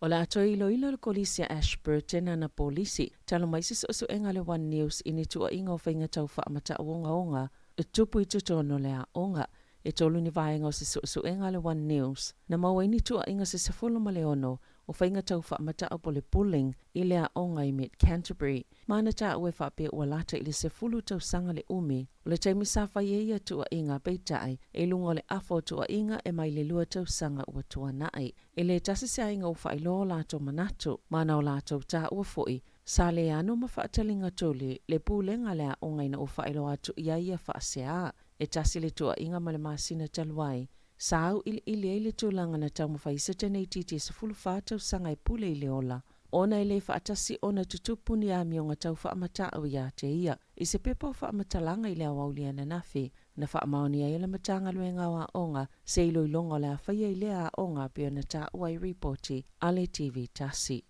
O le a toe iloilo le Kolisi a Ashburton ana polisi talu mai se suesuega a le One News i ni tuuaiga o faiga tau faamatau ogaoga e tupu i totonu o le aoga. E tolu ni vaega o se suesuega a le One News na maua ai ni tuuaiga se 16 o faiga tau faamatau po o le bullying i le aoga i Mid Canterbury. Ma na taua e faapea ua lata i le 10 tausaga le umi o le taimi sa fai ai ia tuuaiga, peitai, e i luga o le afa o tuuaiga e mai le 2 tausaga ua tuanai. E le tasi se aiga ua faailoa o latou manatu, ma na o latou taua foi sa le ano ma faataliga tuli le pulega a le aoga ina ua faailoa atu i ai ia faasea. E tasi le tuuaiga ma le masina talu ai, sa auiliili ai le tulaga na taumafai se teneititi e 14 tausaga e pule i le ola, ona e le faatasi ona tutupu ni amioga tau faamatau ia te ia. I se pepa o faamatalaga i le aoauli ananafi, na faamaonia ai e le Matagaluega o Aoga se iloiloga o le a faia i lea aoga pei ona taua i ripoti a le TV tasi.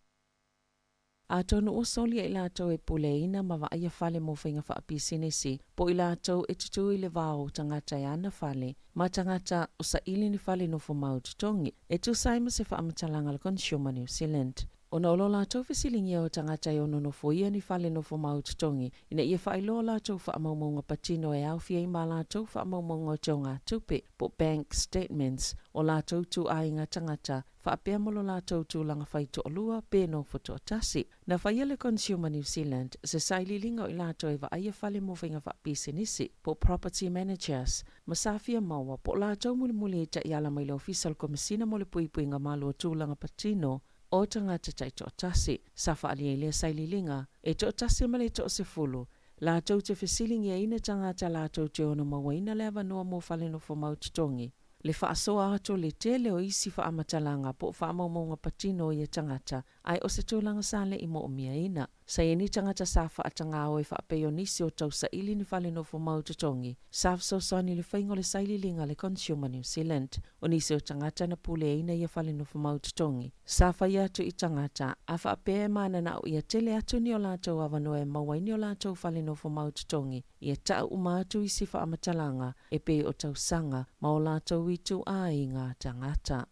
Atonu ua soli e i latou e puleaina ma vaaia fale mo faiga faapisinisi, po o i latou e tutū i le vao o tagata e ana fale, ma tagata o saili ni fale nofo mau totogi, e tusa ai ma se faamatalaga a le Consumer New Zealand. Ona o lo latou fesiligia o tagata e ono nofoia ni fale nofomau totogi ina ia faailoa latou faamaumauga patino e aofia ai ma latou faamaumauga o teugatupe po o bank statements o latou ituaiga tagata faapea ma lo latou tulaga faitoalua pe nofo toatasi. Na faia le Consumer New Zealand se sailiiliga o i latou e vaaia fale mo faiga faapisinisi po o property managers ma sa fia maua po o latou mulimuli ai taiala mai le Ofisa o le Komesina mo le Puipuiga Malu o Tulaga Patino o Tagata Taitoatasi. Sa faaalia i lea sailiiliga, e toatasi ma le toasefulu latou te fesiligiaina tagata latou te ono mauaina le avanoa mo fale nofomau totogi, le faasoa atu o le tele o isi faamatalaga po o faamaumauga patino o ia tagata, ae o se tulaga sa le i moomiaina. Sa i ai ni tagata sa faatagā o e faapei o nisi o tausaili ni fale nofomau totogi, sa fesoasoani i le faiga o le sailiiliga a le Consumer New Zealand. O nisi o tagata na puleaina ia fale nofomau totogi, sa fai atu i tagata a faapea e mananao ia tele atu ni o latou avanoa e maua ai ni o latou fale nofomau totogi, ia tau uma atu isi faamatalaga e pei o tausaga ma o latou ituaiga tagata.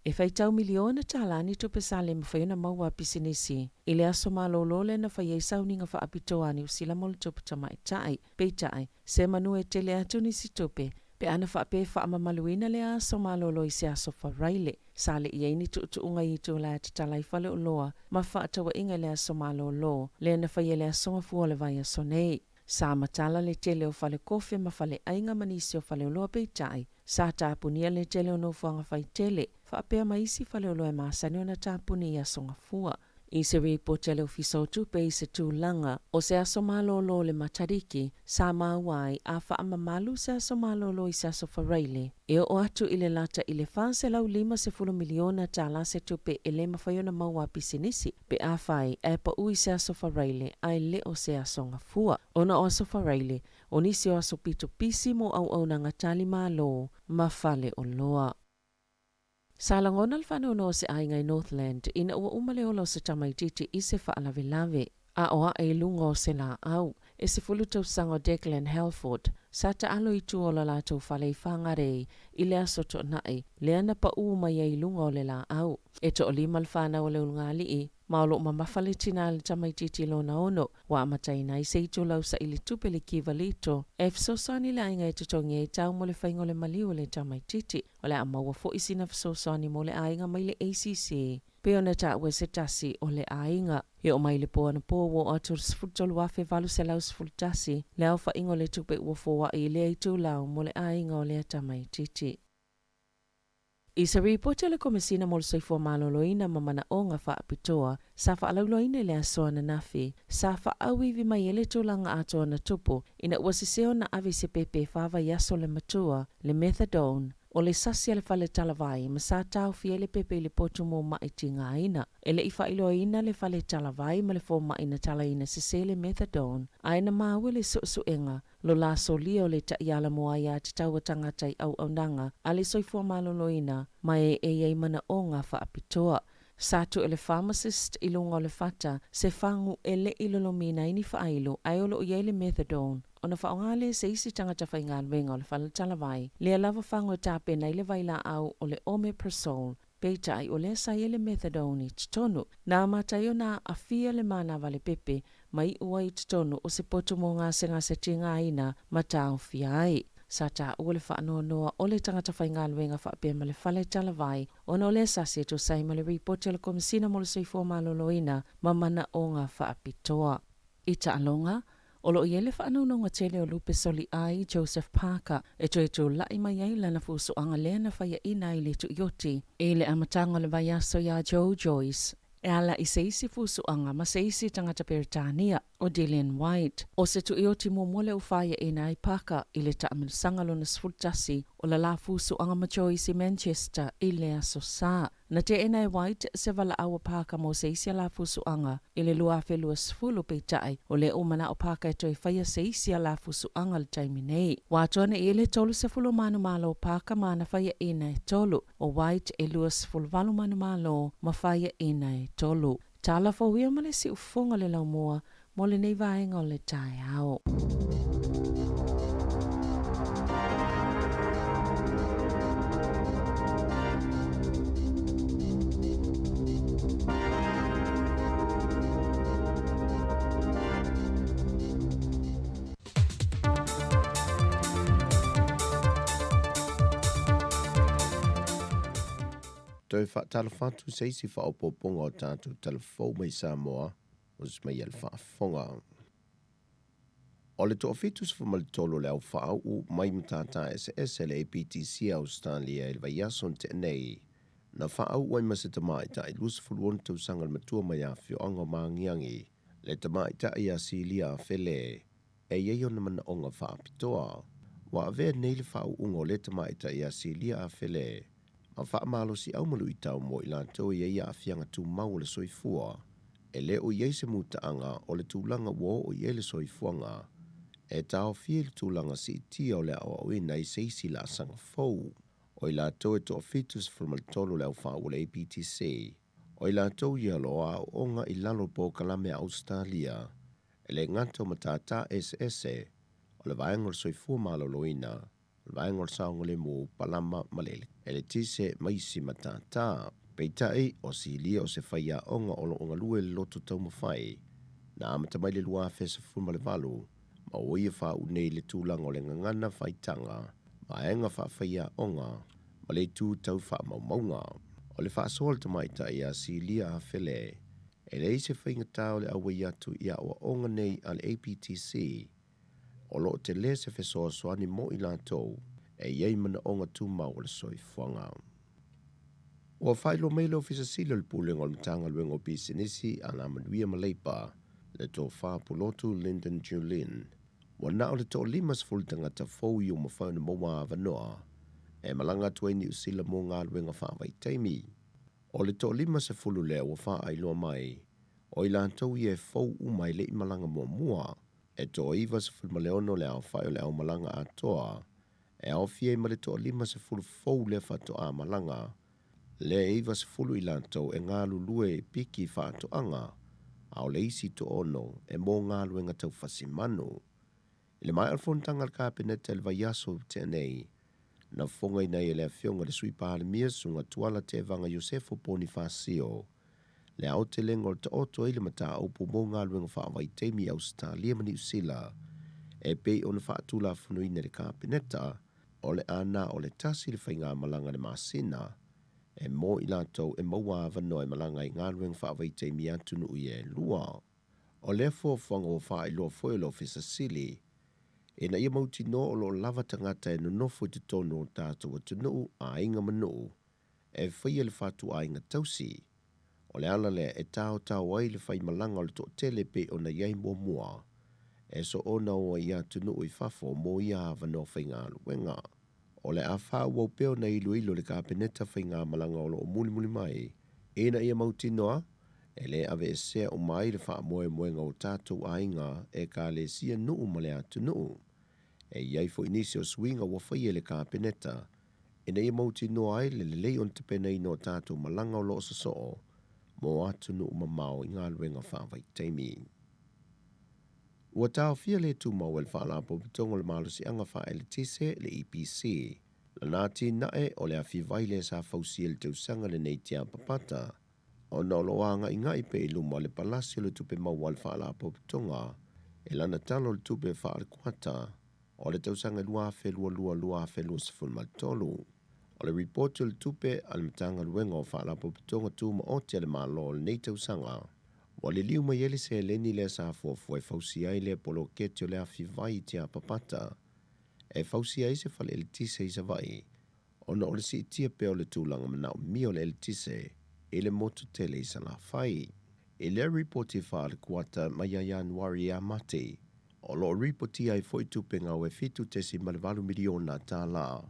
E faitau miliona tālā ni tupe sa le mafai ona maua a pisinisi i le aso malōlō lea na fai ai sauniga faapitoa a Niu Sila mo le tupu tamaitai. Peitai, se manu e tele atu nisi tupe pe ana faapea e faamamaluina lea aso malōlō i se aso Faraile. Sa le i ai ni tuutuuga i itula e tatala ai faleoloa ma fefaatauaiga i le aso malōlō lea na faia i le aso Gafua o le vaiaso nei. Sa matala le tele o falekofe ma faleaiga ma nisi o faleoloa peitai, sa tapunia le tele o nofoaga faitele, faapea ma isi faleoloa e masani ona tapuni i aso Gafua. I se ripoti a le Ofisa o Tupe i se tulaga o se aso malōlō o le Matariki, sa maua ai a faamamalu se aso malōlō i se aso Faraile, e oo atu i le lata i le $450 miliona tālā se tupe e le mafai ona maua a pisinisi pe afai ae pau i se aso Faraile ae le o se aso Gafua. Ona o aso Faraile, o nisi o aso pito pisi mo auaunaga tali malo ma faleoloa. Sa lagona le faanoanoa o se aiga i Northland ina ua uma le ola o se tamaitiiti i se faalavelave a o ae i luga o se laau. E 10 tausaga o Declan Halford sa taalo i tua o lo latou fale i Whangarei i le aso Toonai, lea na paū mai ai i luga o le laau. E toalima le fanau a le ulugalii, ma o loo mamafa le tinā i le tamaitiiti lona ono, ua amataina ai se itulau saili tupe le kiva lito e fesoasoani i le aiga e totogi ai tau mo le faiga o le maliu o le tamaitiiti. O le a maua foi sina fesoasoani mo le aiga mai le ACC pei ona taua e se tasi o le aiga. E oo mai le po anapo ua oo atu i le 13,811 le aofaiga o le tupe ua foai i lea itulau mo le aiga o lea tamaitiiti. I se ripoti a le Komesina mo le Soifua Maloloina ma Manaoga Faapitoa sa faalauiloaina i le aso ananafi, sa faaauivi mai ai le tulaga atoa na tupu ina ua sese ona ave i se pepe fa vaiaso le matua, le methadone, o le sasi a le fale talavai ma sa taofia ai le pepe i le potu mo ma'i tigaina. E le i faailoaina le fale talavai ma le fomai na talaina sese le methadone, ae na maua i le suesuega lo la solia o le taiala mo aiatatau a tagata i auaunaga a le soifua maloloina ma e e i ai manaoga faapitoa. Sa tuu e le pharmacist i luga o le fata se fagu e le i lolomiina ai ni faailo ae o lo o i ai le methadone ona faaaoga lea e se isi tagata faigaluega o le fale talavai lea lava fagu e tapena ai le vailaau o le omeprazole. Peitai, o lea sa i ai le methadone i totonu. Na amata ai ona aafia le manava le pepe ma iu ai i totonu o se potu mo gasegase tigaina ma taofia ai. Sa taua le faanoanoa o le tagata faigaluega faapea ma le fale talavai ona o lea sasi e tusa ai ma le ripoti a le Komesina mo le Soifua Maloloina ma Manaoga Faapitoa. I taaloga, o lo o i ai le faanaunaunga tele o Lupe Soliai Joseph Parker e toe tulai mai ai lana fuasoaga lea na faiaina ai le Tuioti i le amataga o le vaiaso iā Joe Joyce e ala i se isi fuasoaga ma se isi tagata Peretania o Dillian Whyte. O se tuioti muamua lea ua faiaina ai Parker i le taamilosaga lona 11 o le la fuasoaga ma Joyce i Manchester i le aso Sa. Na teena e White se valaau a Parker mo se isi ala fusuaga i le 2020, peitai, o lea ua manao Parker e toe faia se isi ala fusuaga i le taimi nei. Ua atoa nei i le 30 manumalo o Parker ma ana faiaina e tolu, o White e 28 manumalo ma faiaina e tolu. Tala fou ia ma le siufofoga le laumua mo lenei vaega o le taeao. Toe faatalofa atu i se isi faaopoopoga o tatou tala fou mai Samoa usi mai a le faafofoga. O le 73 o le au faauu mai matata eseese a le APTC a Ausetalia i le vaiaso na tea nei, na faauu ai ma se tamaitai 26 tausaga le matua mai afioaga o Magiagi, le tamaitai ia Silia Afele, e i ai ona manaoga faapitoa. Ua avea nei le faauuga o lea tamaitai ia Silia Afele ma faamalosiau ma luitau mo i latou e i ai aafiaga tumau o le soifua. E le o i ai se mutaaga o le tulaga ua oo i ai le soifuaga e taofia i le tulaga siitia o le aoaoina i se isi laasaga fou. O i latou e 73 le aofai o le APTC, o i latou ia o lo o aooga i lalo o polokalame a Ausetalia, e le gata o matata eseese o le vaega o le soifua maloloina, o le vaega o le saogalemu, palama ma le eletise ma isi matata. Peitai, o Silia o se faiaoga o lo o galue i le loto taumafai, na amata mai le 2018, ma ua ia faauu nei i le tulaga o le gagana faitaga, vaega faafaiaoga ma le itu tau faamaumauga. O le faasoa a le tamaitai ia Silia Afele, e leai se faigata o le auai atu i aoaoga nei a le APTC, o lo o tele se fesoasoani mo i latou e i ai manaoga tumau o le soifuaga. Ua faailoa mai e le Ofisa Sili o le Pulega o le Matagaluega o Pisinisi, Alamanuia ma Leipa, le Tofa Pulotu Lyndon Julin, ua na o le 50 tagata fou i ua mafai ona maua avanoa e malaga atu ai Niu Sila mo galuega faavaitaimi. O le 50 lea ua faailoa mai, o i latou ia e fou uma e le i malaga muamua. E 96 le aofai o le aumalaga atoa, e aofia ai ma le 50 fou lea faatoa malaga, lea e 90 i latou e galulue i piki faatoaga, a o le isi toaono e mo galuega tau fasimanu. I le maea o le fonotaga a le Kapeneta i le vaiaso ua tea nei, na fofogaina ai e le Afioga i le Sui Palemia Susuga Tuala Tevaga Iosefo Ponifasio le aotelega o le taoto ai le mataupu mo galuega faavaitaimi i Ausetalia ma Niu Sila e pei ona faatulafonoina e le Kapeneta, o le a na o le tasi le faigamalaga i le masina e mo i latou e maua avanoa e malaga ai i galuega faavaitaimi i atunuu ia e lua. O lea fuafuaga ua faailoa foi e le Ofisa Sili ina ia mautinoa o lo o lava tagata e nonofo i totonu o le tatou atunuu, aiga ma nuu e faia le fatuaiga tausi. O le ala lea e taotao ai le faimalaga o le toatele pei ona i ai muamua, e soona o ai i atunuu i fafo mo ia avanoa faigaluega. O le a faaauau pea ona iloilo e le Kapeneta faigamalaga o lo o mulimuli mai, ina ia mautinoa e le aveesea uma ai le faamoemoega o tatou aiga, ekalesia, nuu ma le atunuu. E i ai foi nisi o suiga ua faia e le Kapeneta ina ia mautinoa ai le lelei ona tapenaina o tatou malaga o lo o sosoo mo atunuu mamao i galuega faavaitaimi. Ua taofia le tumau e le Faalapotopotoga o le Malosiaga Faaeletise, le EPC, lana atinae o le afi vai lea sa fausia i le tausaga lenei tiapapata, ona o lo o agaigai pea i luma le palasi o le tupe maua a le Faalapotopotoga i lana Tala o le Tupe Faale-Kuata o le tausaga 2022/2023. O le ripoti o le tupe a le Matagaluega o Faalapotopotoga Tumaoti a le Malo o lenei tausaga, ua liliu mai ai le seleni lea sa fuafua e fausia ai lea poloketi o le afi vai i Tiapapata e fausia ai se fale eletise i Savaii ona o le siitia pea o le tulaga manaomia o le eletise i le motu tele i Salafai. I lea ripoti faale-kuata mai ia Ianuari ia Mati, o lo o ripotia ai foi tupe gau e $7.8 miliona tala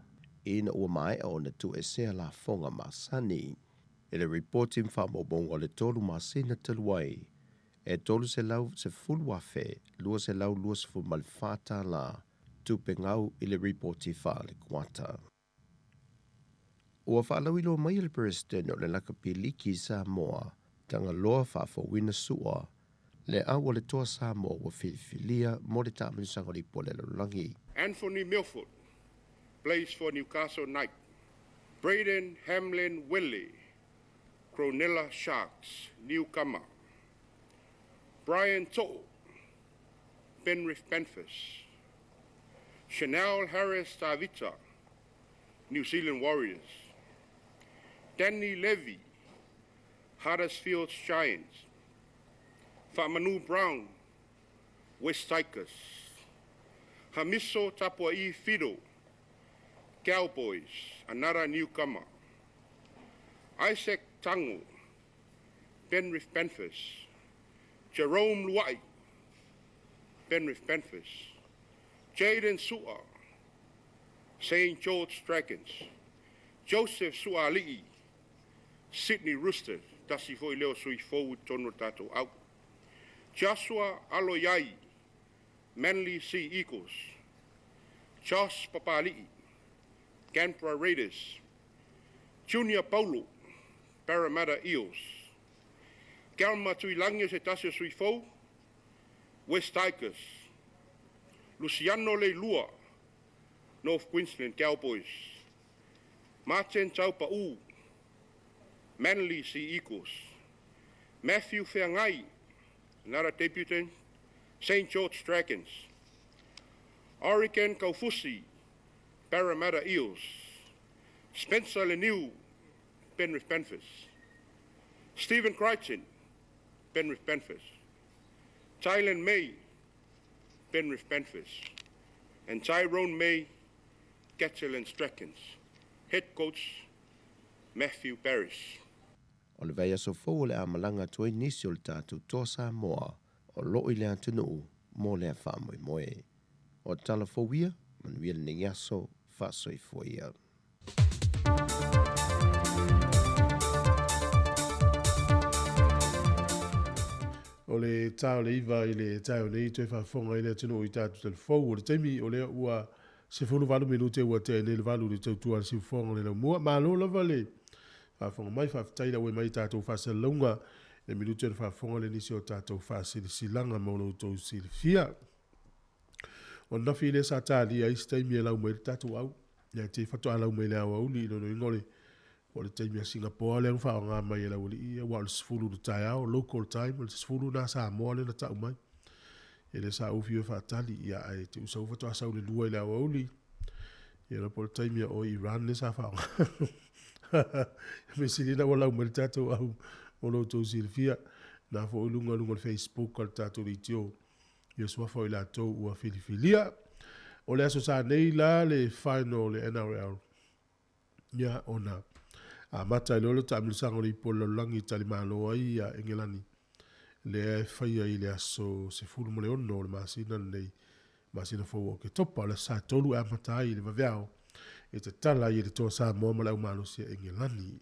ina ua maea ona tuuesea lafoga masani. I le ripoti ma faamaumauga o le tolu masina talu ai, e $310,224 tala tupe gau i le ripoti faale-kuata. Ua faalauiloa mai e le Peresetene o le Lakapi Liki i Samoa, Tagaloa Faafouina Su'a, le au a le Toa Samoa ua filifilia mo le taamilosaga o le Ipu a le Lalolagi. Anthony Milford plays for Newcastle Knight. Braden Hamlin Willie, Cronulla Sharks, newcomer. Brian To'o, Penrith Panthers. Chanel Harris Tavita, New Zealand Warriors. Danny Levy, Huddersfield Giants. Fa'amanu Brown, West Tigers. Hamiso Tapua'i Fido, Cowboys, another newcomer. Isaac Tango, Penrith Panthers. Jerome Luai, Penrith Panthers. Jaden Sua, St. George Dragons. Joseph Suali'i, Sydney Roosters, tasi foi lea o sui fou i totonu o le tatou au. Joshua Aloiai, Manly Sea Eagles. Josh Papali'i, Canberra Raiders. Junior Paulo, Parramatta Eels. Kelma Tuilagi o se tasi o sui fou, West Tigers. Luciano Leilua, North Queensland Cowboys. Martin Taupa'u, Manly Sea Eagles. Matthew Feagai, another debutant, St. George Dragons. Oregon Kaufusi, Parramatta Eels. Spencer Leniu, Penrith Panthers. Stephen Crichton, Penrith Panthers. Tylan May, Penrith Panthers. And Tyrone May, Catalans Dragons. Head coach, Matthew Parris. O le vaiaso fou o le a malaga atu ai nisi o le tatou Toa Samoa o lo o i le atunuu mo lea faamoemoe. O tala fou ia, manuia lenei aso, faasoifua ia. O le ta o le iva i le taeao nei toe faafofoga ai le atunuu i tatou talafou. O le taimi o lea ua 18 minute ua tea nei le valu i le tautua a le siufofoga o le laumua. Malo lava le faafofoga mai, faafetai lau mai i tatou faasalalauga le minute o le faafofoga le nisi o tatou faasilasilaga mo lo outou silafia. O ananafi lea sa talia ai se taimi e lau mai ai le tatou au. Ia te faatoa lau mai le aoauli i lona uiga o le o le taimi a Singapoa lea na faaaoga mai e le aualii aua o le 10 i le taeao, local time, o le 10 na Samoa lea na tau mai. Ia lea sa ou fiu e faatali, ia ae te usa faatoa sau le 2 i le aoauli. Ia na po o le taimi a o Iran lea sa faaaoga. Mea sili na ua lau mai le tatou au mo lo outou silafia. Na foi luga luga o le Facebook a le tatou leitio. Ia suafa o i latou ua filifilia. O le aso sa nei la le final o le NRL. Ia ona amata ai loa le taamilosaga o le ipu o le lalolagi i talimalo ai ia Engelani lea e faia i le aso 16 o le masina lenei, masina fou o Oketopa. O le aso Sa 3 e amata ai i le vaveao e tatala ai e le Toa Samoa ma le aumalosi a Engelani.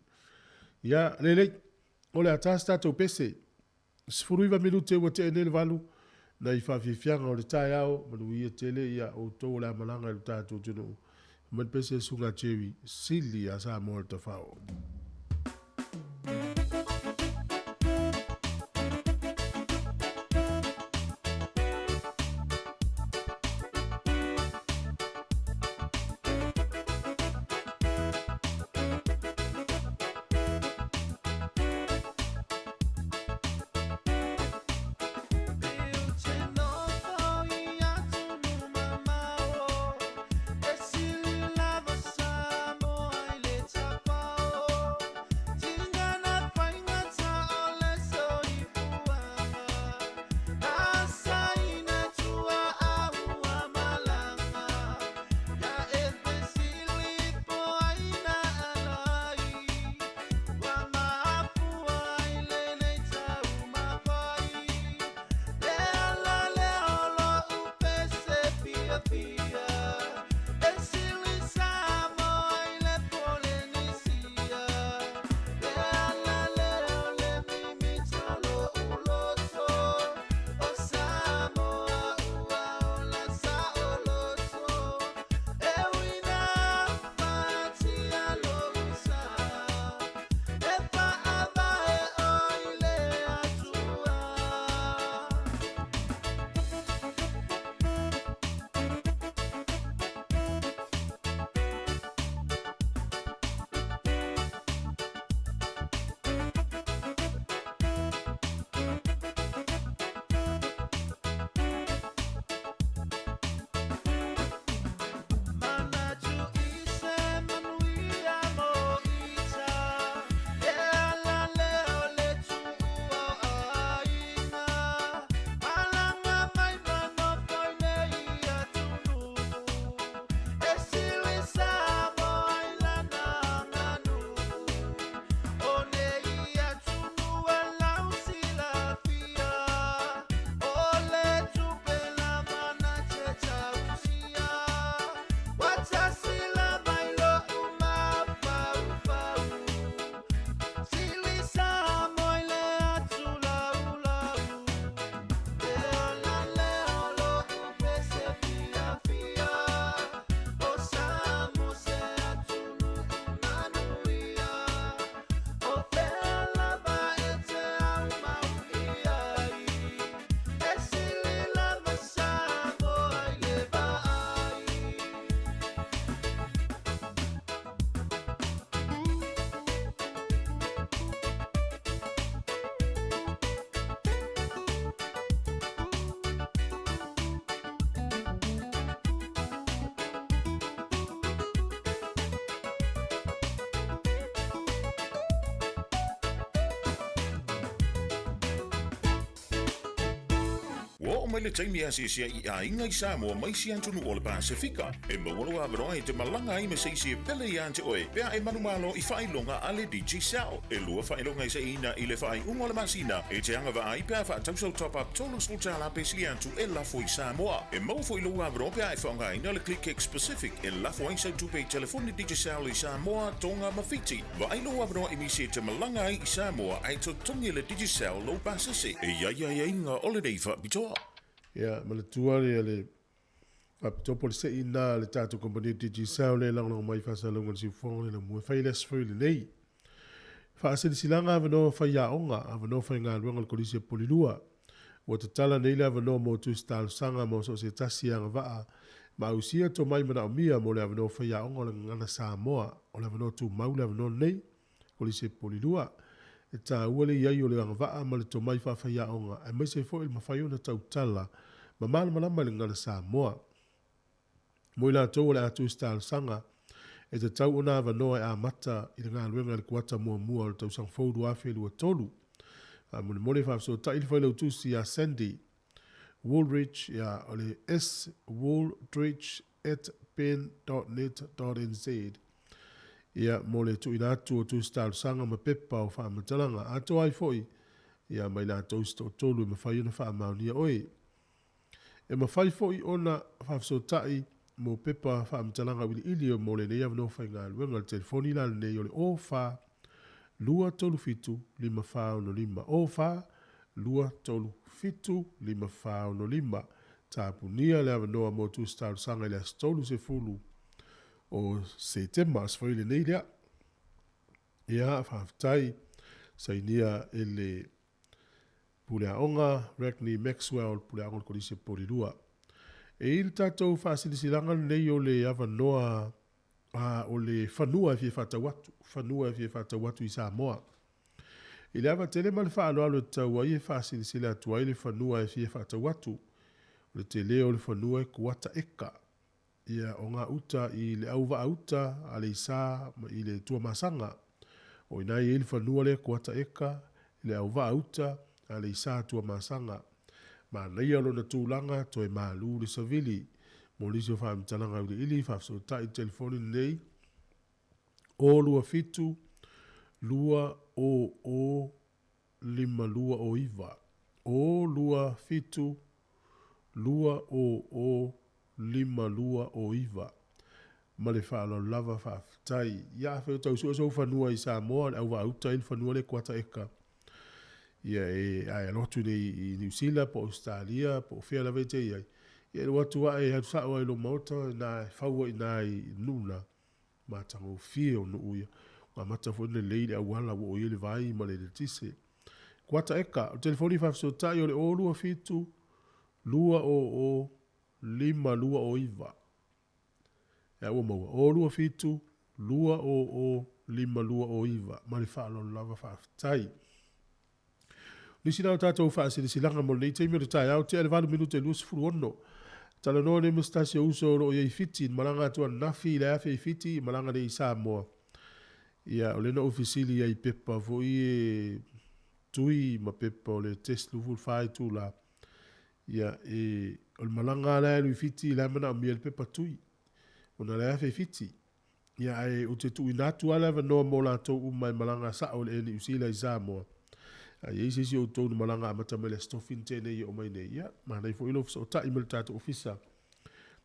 Ia, lelei, o le a ta se tatou pese. 19 minute ua tea nei le valu, nai faafiafiaga o le taeao, manuia tele ia outou o le a malaga i lo tatou atunuu. Fai mai le pese Susuga Jerry, sili a Samoa le tafao. oo mai le taimi e asiasi ai i aiga i Samoa ma isi atunuu o le Pasefika. E maua lou avanoa e te malaga ai ma se isi e pele ia te oe pe a e manumalo i faailoga a le Digicel. E lua faailoga e seiina i le faaiuga o le masina e te agavaa ai pe a faatau sau top-up $30 pe sili atu e lafo i Samoa. E maua foi lou avanoa pe a e faaaogaina le ClickX Pacific e lafo ai sau tupe i telefoni Digicel i Samoa, Tonga ma Fiti. Vaai lou avanoa e misi e te malaga ai i Samoa ae totogi e le Digicel lou pasese. E i ai aiaiga o lenei faapitoa. Ia, manatua le le faapitoa po o le sei lena a le tatou kamupani o Digicel lea e lagolago mai i faasalalauga o le siufofoga lea lamua e fai le aso foi lenei. Faasilasilaga avanoa faiaoga, avanoa faigaluega o le Kolisi o Polilua. Ua tatala nei le avanoa mo tusi talosaga mo so o se tasi e agavaa ma ausia tomai manaomia mo le avanoa faiaoga o le Gagana Samoa. O le avanoa tumau le avanoa lenei, Kolisi Polilua. E taua le i ai o le agavaa ma le tomai faafaiaoga aemaise foi le mafai ona tautala ma malamalama i le Gagana Samoa. Mo i latou o le a tusi talosaga, e tatau ona avanoa e amata i le galuega i le kuata muamua o le tausaga fou 2023. Faamolemole faafesootai le Failautusi ia Sandy Woolridge ia o le swooldridge at pen.net.nz ia mo le tuuina atu o tusi talosaga ma pepa o faamatalaga. Atoa ai foi ia ma i latou se toatolu e mafai ona faamaonia oe. E mafai foi ona faafesootai mo pepa faamatalaga auiliili mo lenei avanoa faigaluega. O le telefoni la lenei o le 04 237 5465, 04 237 5465. Tapunia le avanoa mo tusi talosaga i le aso 30 o Setema, aso Faraile nei lea. Ia, faafetai sainia e le Puleaoga Ragney Maxwell, Puleaoga o le Kolisi o Polilua. E i ai le tatou faasilasilaga lenei o le avanoa a, o le fanua e fia faatau atu, fanua e fia faatau atu i Samoa. I le ava tele ma le faaaloalo e tatau ai e faasilasila atu ai le fanua e fia faatau atu. O le tele o le fanua e kuata eka. Ia, o gauta i le auvaa-uta a Leisa ma i le Tuamasaga. O i ina e i ai le fanua lea kuata eka i le auvaa-uta a Leisa Tuamasaga. Manaia lona tulaga, toe malu le savili. Mo nisi o faamatalaga auiliili, faafesootai i le telefoni lenei, o 27 2 o o 5 2 o 9. O 2 7 2 o o 5 2 o 9. Ma le faaaloalo lava faafetai. Ia afai o tau sue sou fanua i Samoa, le auvaa-uta ai le fanua lea kuata eka. Ia e ae alo atu nei i Niu Sila po o Ausetalia po o fea lava e te i ai. Ia e alu atu ae alu sao ai i lou maota ina e fau ai i ina i nuu na. Matagofie o nuu ia. Ua amata foi ona lelei le auala ua oo i ai le vai ma le eletise. Kuata eka, o le telefoni faafesootai o le 027 200 529. Ia ua maua, 027 200 529. Ma le faaaloalo lava faafetai. O nisi na o tatou faasilasilaga mo lenei taimi o le taeao, tea le 8 minute 26. Talanoa nei ma se tasi o uso o lo o i ai i Fiti, na malaga atu ananafi i le afe i Fiti, malaga nei i Samoa. Ia, o lea na ou fesili ai i pepa foi e tui ma pepa o le test 24 itula. Ia, e, o le malaga lava la e alu i Fiti, la e manaomia le pepa tui, ona o la e afe i Fiti. Ia, ae ou te tuuina atu lava le avanoa mo latou uma e malaga sao i le Air Niu Sila i Samoa. A i ai se isi o outou na malaga amata mai le Aso Tofi na tea nei e oo mai nei, ia, manaia foi lou fesootai ma le tatou ofisa.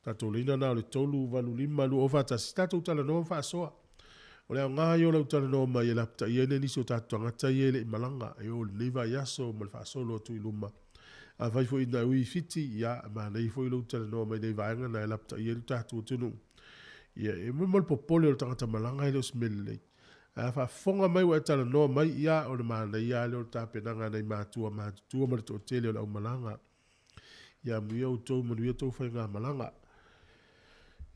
Tatou laina na o le 385 201, tatou talanoa ma faasoa. O le aoga ia o lau talanoa mai e lapataia ai nisi o tatou tagata ia e le i malaga e o i lenei vaiaso ma le faasolo atu i luma. Afai foi ina e ui i Fiti, ia, manaia foi lou talanoa mai nei vaega na e lapataia ai lo tatou atunuu. Ia, e mo le popole o le tagata malaga e le o se mea lelei. Ae a faafofoga mai ua e talanoa mai, ia, o le manaia lava lea o le tapenaga a nai matua matutua ma le toatele o le aumalaga. Ia amuia outou, manuia tou faigamalaga.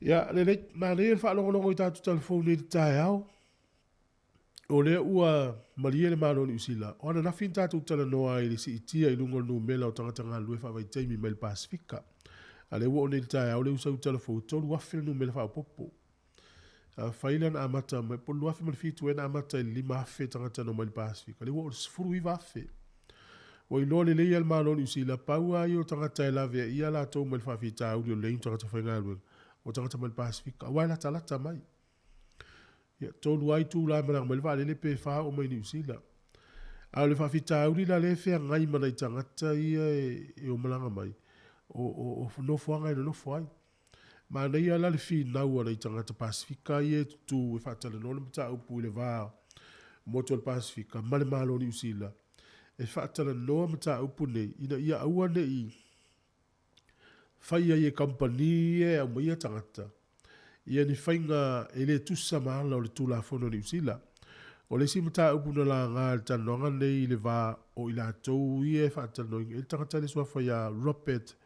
Ia, lelei, manaia le faalogologo i tatou talafou nei i le taeao. O lea ua malie le Malo o Niu Sila, o ananafi na tatou talanoa ai i le siitia i luga o le numera o tagata galulue faavaitaimi mai le Pasefika. A lea ua oo nei i le taeao lea ua sau talafou e 3,000 le numera faaopoopo. Afai la na amata mai, po o le 2007 ea na amata i le 5,000 tagata na omai i le Pasefika, lea ua oo i le 19,000. Ua iloa lelei e le Malo o Niu Sila, pau lava ia o tagata e laveaia latou mai le faafitauli o le leai o ni tagata faigaluega, o tagata mai le Pasefika, aua e latalata mai. Ia, 3 lava itula e malaga mai ai le vaalele pe 4 oo mai i Niu Sila. A o le faafitauli la lea e feagai ma nai tagata ia e o malaga mai, o nofoaga e nonofo ai. Manaia la le finau a nai tagata Pasefika ia e tutū e faatalanoa le mataupu i le va o motu o le Pasefika ma le Malo o Niu Sila e faatalanoa mataupu nei ina ia aua ne i fai ai e kamupani ia e aumaia tagata ia ni faiga e le tusa ma ala o le Tulafono a Niu Sila. O le isi mataupu na laga e le talanoaga nei i le va o i latou ia e faatalanoaina, e i ai le tagata lea e suafa ia Robert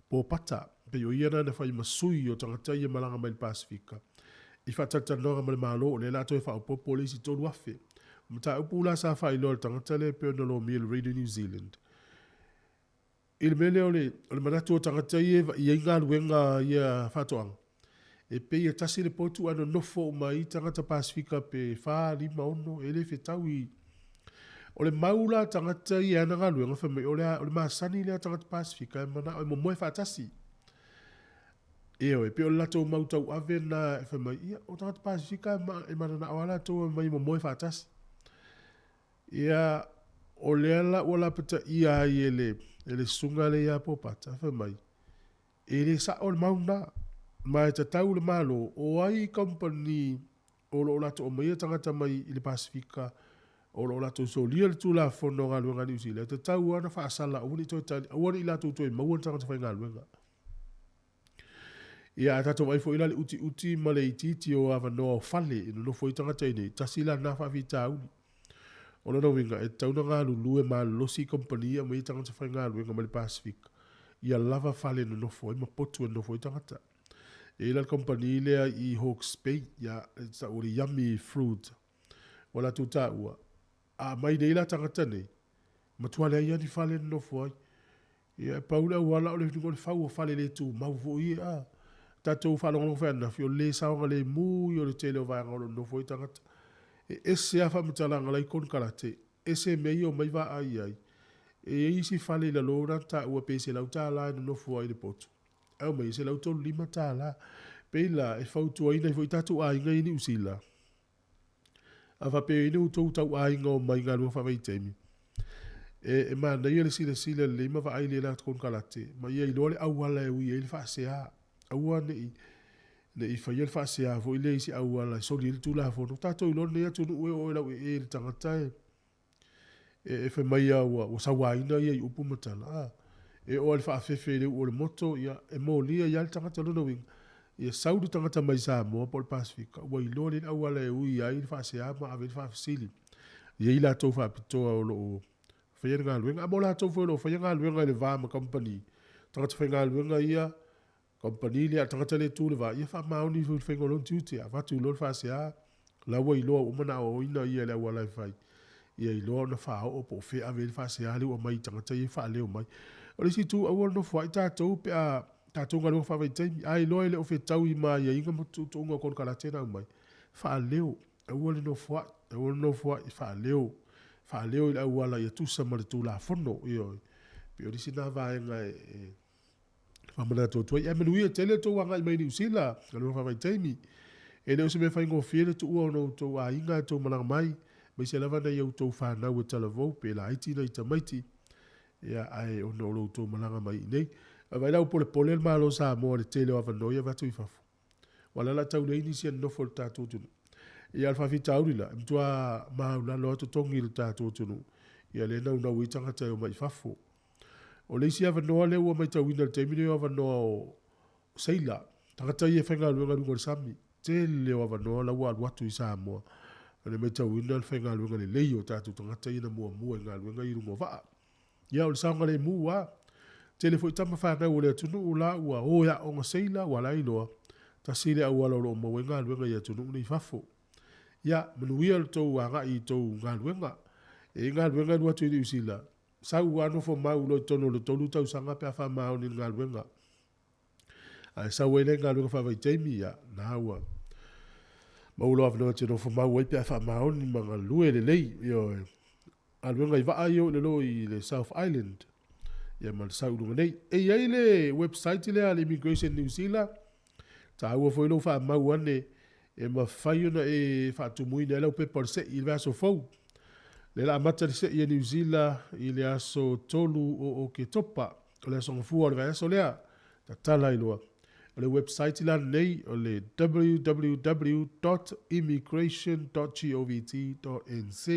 Popata, pei o ia lena na fai ma sui o tagata ia malaga mai le Pasefika i faatalatalanoaga ma le Malo, o lea o le a toe faaopoopo le isi 3,000. O mataupu la sa faailoa e le tagata lea e pei ona lomia i le Radio New Zealand. I le mea lea o le, o le manatu o tagata ia e i ai galuega ia faatoaga, e pei e tasi le potu ae nonofo uma ai tagata Pasefika pe 4, 5, 6, e le fetau i O le mau la a tagata ia e ana galuega, fai mai, o le, o le masani lea a tagata Pasefika e manao e momoe faatasi. Ioe, pei o le latou mau tauave lena e fai mai, ia, o tagata Pasefika e mananao lava latou e omai e momoe faatasi. Ia, o lea la ua lapataia ai e le, e le susuga lea ia Popata, fai mai, e le sao le mau lena, ma e tatau i le Malo, o ai kamupani o lo o latou aumaia tagata mai i le Pasefika, o lo o latou solia le Tulafono o Galuega a Niu Sila, e tatau lava ona faasala aua ne i toe tali, aua ne i latou toe maua ni tagata faigaluega. Ia, a tatou vaai foi la i le utiuti ma le itiiti o avanoa o fale e nonofo ai tagata i inei, tasi la lena faafitauli. O lona uiga, e tatau ona galulue malolosi i kamupani ia e aumai ai tagata faigaluega mai le Pasefika, ia lava fale e nonofo ai ma potu e nonofo ai tagata. E i ai la le kamupani lea i Hawke's Bay, ia, e tau o le Yummy Fruit. Ua latou taua, a aumai nei la tagata nei, matua leai lava ni fale e nonofo ai. Ia, e pau le auala o le o le fau o fale le tumau foi ia, a. Tatou faalogologo foi ananafi, o le le saogalemu ia o le tele o vaega o lo o nonofo ai tagata. E ese lava faamatalaga la i konekarate, ese mea ia omai vaai ai. E i ai isi fale i lalo na taua pe $100 e nonofo ai i le potu, ae omai e $135. Pei la e fautuaina ai foi tatou aiga ia i Niu Sila, A faapea e i ai ni outou tauaiga o mai galuega faavaitaimi, e, e manaia le silasila lelei ma vaai lelei la konekarate, ma ia iloa le auala e ui ai le faasea. Aua ne i, ne i faia le faasea foi lea i se auala e soli ai le Tulafono. Tatou iloa lenei atunuu e oo i lauee i le tagata e, e, e fai mai lava ua, ua sauaina ia i upu ma tala. A, e oo lava i le faafefe i le uu o le moto, ia, e molia ai lava le tagata. Lona uiga, ia sau le tagata mai Samoa po o le Pasefika, ua iloa lelei le auala e ui ai le faasea ma ave ai le faafesili. E i ai latou faapitoa o lo o faia le galuega. A mo latou foi o lo o faia galuega i le va ma kamupani, tagata faigaluega ia, Kamupani lea, a le tagata lea e tu i le va, ia faamaoni ifo i le faiga o lona tiute, avatu loa le faasea, la ua iloa ua uma ona aoaoina ia i le auala e fai, ia iloa ona faaoo po o fea e ave ai le faasea lea ua aumai i tagata ia e faaleo mai. O le isi itu, aua le nofoai tatou pe a tatou galuega faavaitaimi, a iloa e le o fetaui ma aiaiga ma tuutuuga o konekarate na aumai, faaleo, aua le nofoai, aua le nofoai, faaleo, faaleo i le auala ia tusa ma le Tulafono, ioe. Pei o le isi lena vaega e faamanatu atu ai. Ae manuia tele le tou agai mai Niu Sila, galuega faavaitaimi. E le o se mea faigofie le tuua o lo outou aiga e tou malaga mai, aemaise lava nai a outou fanau e talavou pe laiti nai tamaiti, ia, ae ona o lo outou malaga mai i inei. Ae vaai la ua polepole le Malo o Samoa i le tele o avanoa ia e avatu i fafo. Ua la la tau leai nisi e nonofo i le tatou atunuu. Ia, o le faafitauli la, e matua maulalo lava totogi i le tatou atunuu, ia lea e naunau ai tagata e omai i fafo. O le isi avanoa lea ua matauina i le taimi lenei o avanoa o seila, tagata ia e faigaluega i luga o le sami. Tele o avanoa la ua alu atu i Samoa. O le matauina le faigaluega lelei o tatou tagata ia na muamua i galuega ia i luga o vaa. Ia o le saogalemu lava. Tele foi tama fanau o le atunuu la ua o e aoga seila ua la iloa, tasi le auala o lo o maua ai galuega i atunuu nei i fafo. Ia, manuia le tou agai i tou galuega. E i ai galuega e alu atu i Niu Sila, Sau lava nofo mau loa i totonu o le 3 tausaga pe a faamaoni i le galuega. Ae sau ai lea i galuega faavaitaimi, ia, na ua maua lou avanoa e te nofo mau ai pe a faamaoni ma galue lelei. Ioe. galuega i vaa ia o i lalo i le South Island ia ma le sau i luga nei. E i ai le website lea a le Immigration New Zealand, taua foi lou faamau ane e mafai ona e faatumuina ai lau pepa o le se'i i le vaiaso fou. Lea la amata le se'i a Niu Sila i le aso 3 o Oketopa, o le aso Gafua o le vaiaso lea, tatala ai loa. O le website la lenei o le www dot immigration dot govt dot nz.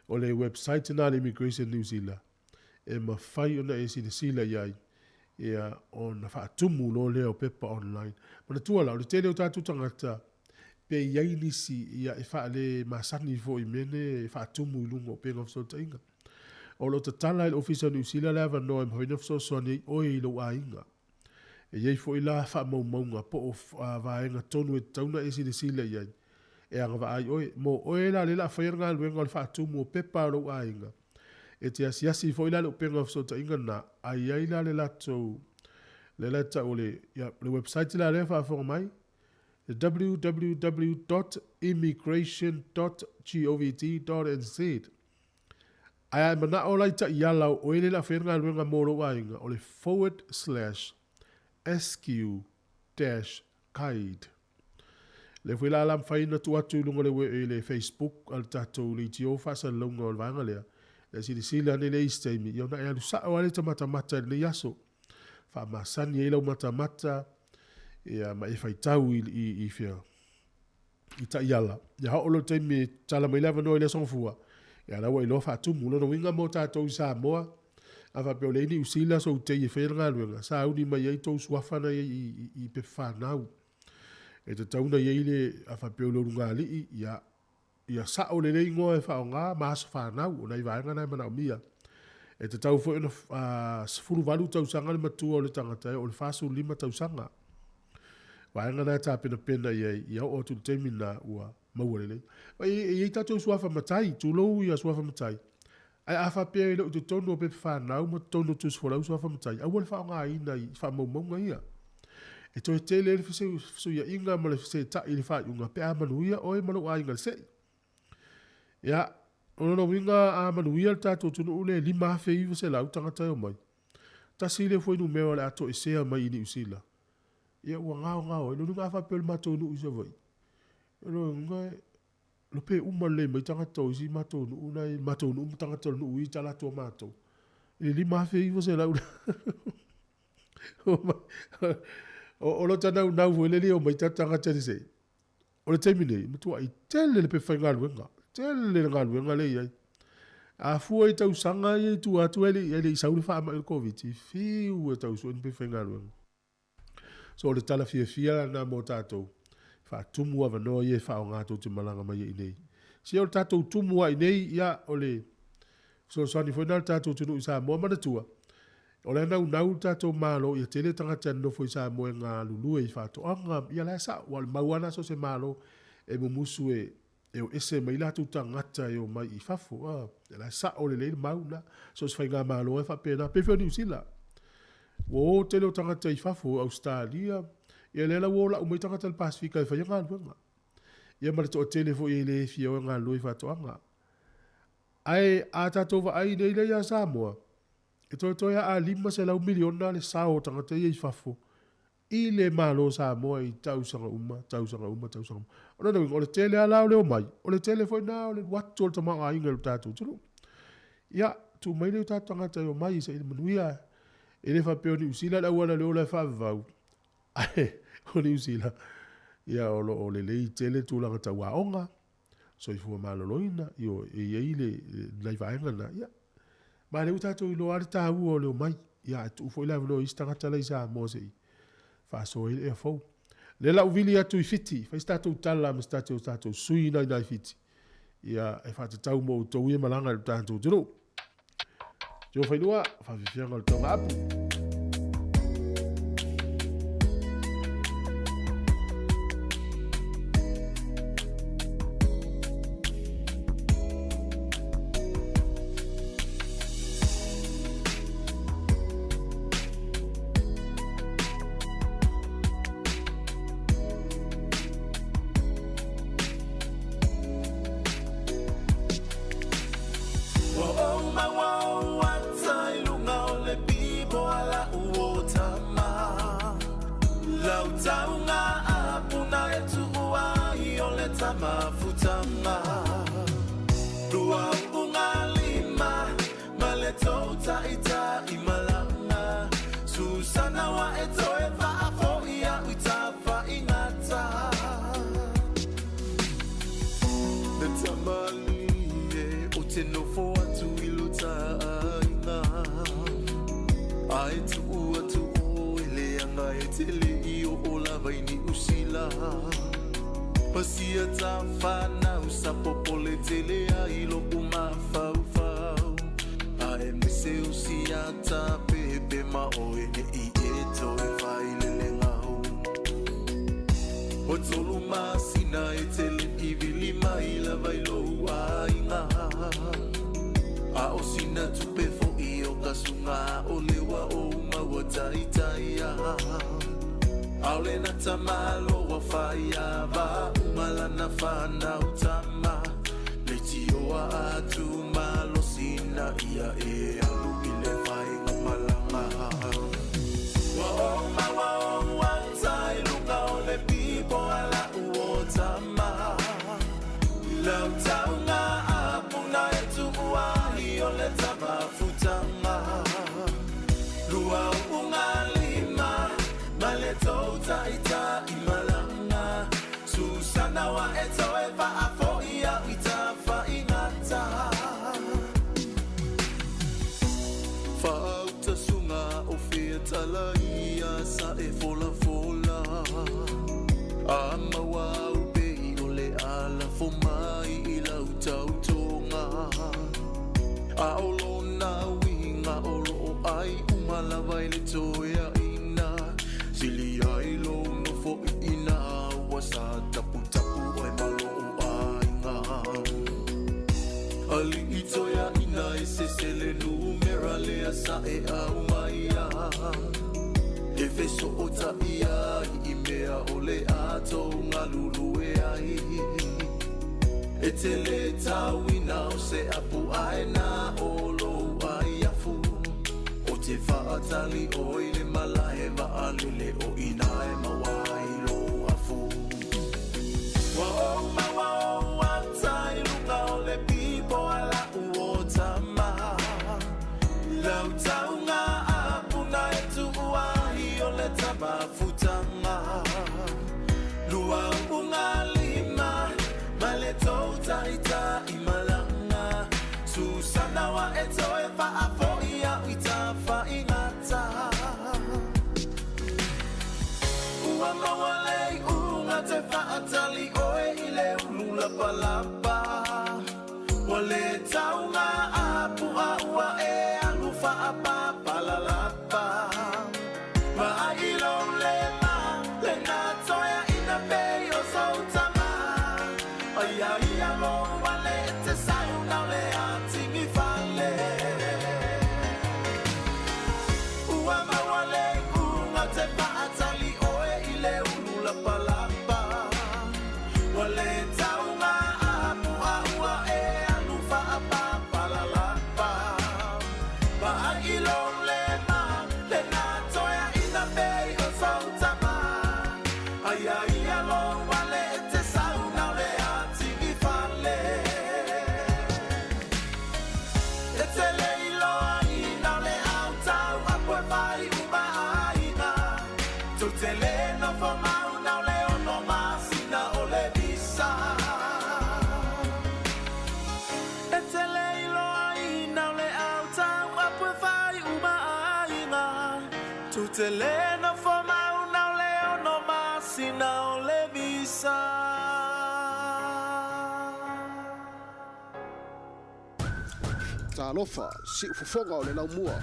O le website lena a le Immigration New Zealand e mafai ona e silasila i ai ia ona faatumu loa lea o pepa online. Manatua la, o le tele o tatou tagata pe i ai nisi ia e faale masani foi i mea nei e faatumu i luga o upega o fesootaiga. O lo o tatala e le Ofisa o Niu Sila le avanoa e mafai ona fesoasoani ai oe i lou aiga. E i ai foi la faamaumauga po o vaega tonu e tatau ona e silasila i ai e agavaa ai oe. Mo oe la lea o le a faia le galuega o le faatumu o pepa a lou aiga, e te asiasi foi la i le upega o fesootaiga lena, a i ai la le latou, lea la e tau o le, ia, le website la lea e faafofoga mai, www dot immigration dot govt dot nz. Ae a e manao la i taiala o oe lea o le a faia le galuega mo lou aiga, o le forward slash sq dash guide. Lea foi la la mafai ona tuu atu i luga o le, i le Facebook a le tatou leitio faasalalauga o le vaega lea. Ia silasila ane le isi taimi, ia ona e alu sao lava lea i ta matamata i lenei aso. Faamasani ai lau matamata, ia ma e faitau i, i, i fea, i taiala. Ia oo loa le taimi e tala mai le avanoa i le Aso Gafua, ia la ua iloa faatumu. Lona uiga mo tatou i Samoa, a faapea o lea i Niu Sila sou tei e faia le galuega, sauni mai ai tou suafa na i ai i, i, i pepa fanau. E tatau ona i ai le, a faapea o le ulugalii, ia, ia sao lelei igoa e faaaoga ma aso fanau, o nai vaega na e manaomia. E tatau foi ona 18 tausaga le matua o le tagata e oo i le 45 tausaga. Vaega na e tapenapena i ai, ia oo atu i le taimi lena ua maua lelei. E i ai tatou suafa matai, tulou ia suafa matai, ae a faapea e le o i totonu o pepa fanau ma totonu o tusi folau suafa matai, aua le faaaogaina i faamaumauga ia. E toe tele ai le fesuiaiga ma le fesetai i le faaiuga pe a manuia oe ma lou aiga i le se'i. Ia, o lona uiga a manuia le tatou atunuu lea e 5,900 tagata e omai, tasi lea fuainumera o le a toesea mai i Niu Sila, ia ua gaogao ai. Lona uiga a faapea o le matou nuu i Savaii, o lona uiga e lope uma lelei mai tagata o isi matou nuu la e matou nuu ma tagata o le nuu i tala atu a matou i le 5,900 o lota naunau foi lele ia omai tatou tagata i le se'i. O le taimi nei, e matuai tele le pepa faigaluega, tele le galuega lea e i ai. A fua i tausaga ia i tua atu e le i sau le faamai o le Koviti, fiu e tau sue ni pepa faigaluega. So o le tala fiafia la lena mo tatou, faatumu avanoa ia e faaaoga tou te malaga mai ai i inei. Se o le tatou tumu lava i inei, ia o le fesoasoani foi lena a le tatou atunuu i Samoa. Manatua, o la e naunau le tatou Malo ia tele tagata e nonofo i Samoa e galulue i faatoaga, ia la e sao, aua o le mau lava lena a so o se Malo e mumusu e e o ese mai latou tagata e omai i fafo. A, la e sao lelei le mau lena. So o se faigamalo e faapena. Pei foi o Niu Sila. Ua o tele o tagata i fafo, Ausetalia, ia lea la ua o lau mai tagata i le Pasefika e faia galuega. Ia ma le toatele foi e le fia o e galulue i faatoaga. Ae a tatou vaai nei lea ia Samoa, e toetoe a $500 miliona le sao o tagata ia i fafo i le Malo o Samoa i tausaga uma, tausaga uma, tausaga uma. O lona uiga, o le tele lava la o le omai, o le tele foi lena o le alu atu o le tamaoaiga i lo tatou atunuu. Ia, tuu mai lea i o tatou tagata e omai se i manuia. E le faapea o Niu Sila le auala lea o la e faavavau, ae o Niu Sila, ia o lo o lelei tele tulaga tau aoga, soifua maloloina, ioe, e i ai le, nai vaega na, ia, ma lea ua tatou iloa lava le taua o le omai, ia, ae tuu foi le avanoa i isi tagata la i Samoa se i faasoa ai le ea fou. Lea la ua vili atu i Fiti, fai se tatou tala ma se tatou, tatou sui nai nai Fiti, ia, e faatatau mo outou ia malaga i le tatou atunuu. Tio Failua, faafiafiaga o le tauga apu. le tou ta'ita'imalāga Susana ua e toe fa'afo'i a'u i tafa'igata Le tamali e o te nofo atu i lo ta'aiga Ae tu'u atu oe leaga e te le'i oo lava i Niusila Pasia tafanau sa popole tele ai lo'u mafaufau Ae mese o siata pepe ma oe ne'i e toe failelegahu O tolu masina e tele i vili mai lava i lou aiga A o sina tupe fo'i o ka suga o lewa o maua taitaia Aole na tamalo wa whaia va umalana whanau tama Le tioa atu malo sina ia e alu i le whainga malanga Wa o ma wa o wa tai lunga o le pipo ala uo tama Lau taunga apuna e tuuahi o le tama futanga Lua unga lima ma le tou ta'ita'imalāga Susana ua e toe fa'afo'i a'u i tafa'igata Fa'autasuga o fea tala ia sa e folafola A maua au pei o le ala fo mai i lau tautoga A o lona uiga o lo'o ai uma lava i le toeaina Sili ai lou nofo'i'ina ua sa taputapu oe ma lo'u aiga Ali'i toeaina e sese le numera lea sa e aumaia E feso'ota'i ai i mea o le a tou galulue ai E te le tauina o se apu aena o lou ai afu O te fa'atali oi le malae va'alele o ina e maua ai lou afu Ua ou maua ou ata i luga o le pipo ala o tama Lau taunga apuna e tuuahi o le tama futanga Lua unga lima ma le tou ta'ita'imalāga Susana ua e toe fa'afo'i a'u i tafa'igata Ua maua le iuga te fa'atali oe i le ulu lapalapa Ua le tauga apu'a ua e alu fa'apapalalapa Ma ai lou lema le na toeaina pei o soutama Ai ai alo wale te sau nau le atigi fale Ua maua le iuga te fa'atali oe i le ulu lapalapa Ua le tauga apu'a ua e alu fa'apapalalapa Ma ai lou lema le na toeaina pei o soutama Ai ai alo wale te sau nau le atigi fale E te le iloa ina o le autau apu e fai uma aiga Tou te le nofo mau nau le ono masina o le visa E te le iloa ina o le autau apu e fai uma aiga Tou te le nofo mau nau le ono masina o le visa Talofa, si'ufofoga o le laumua.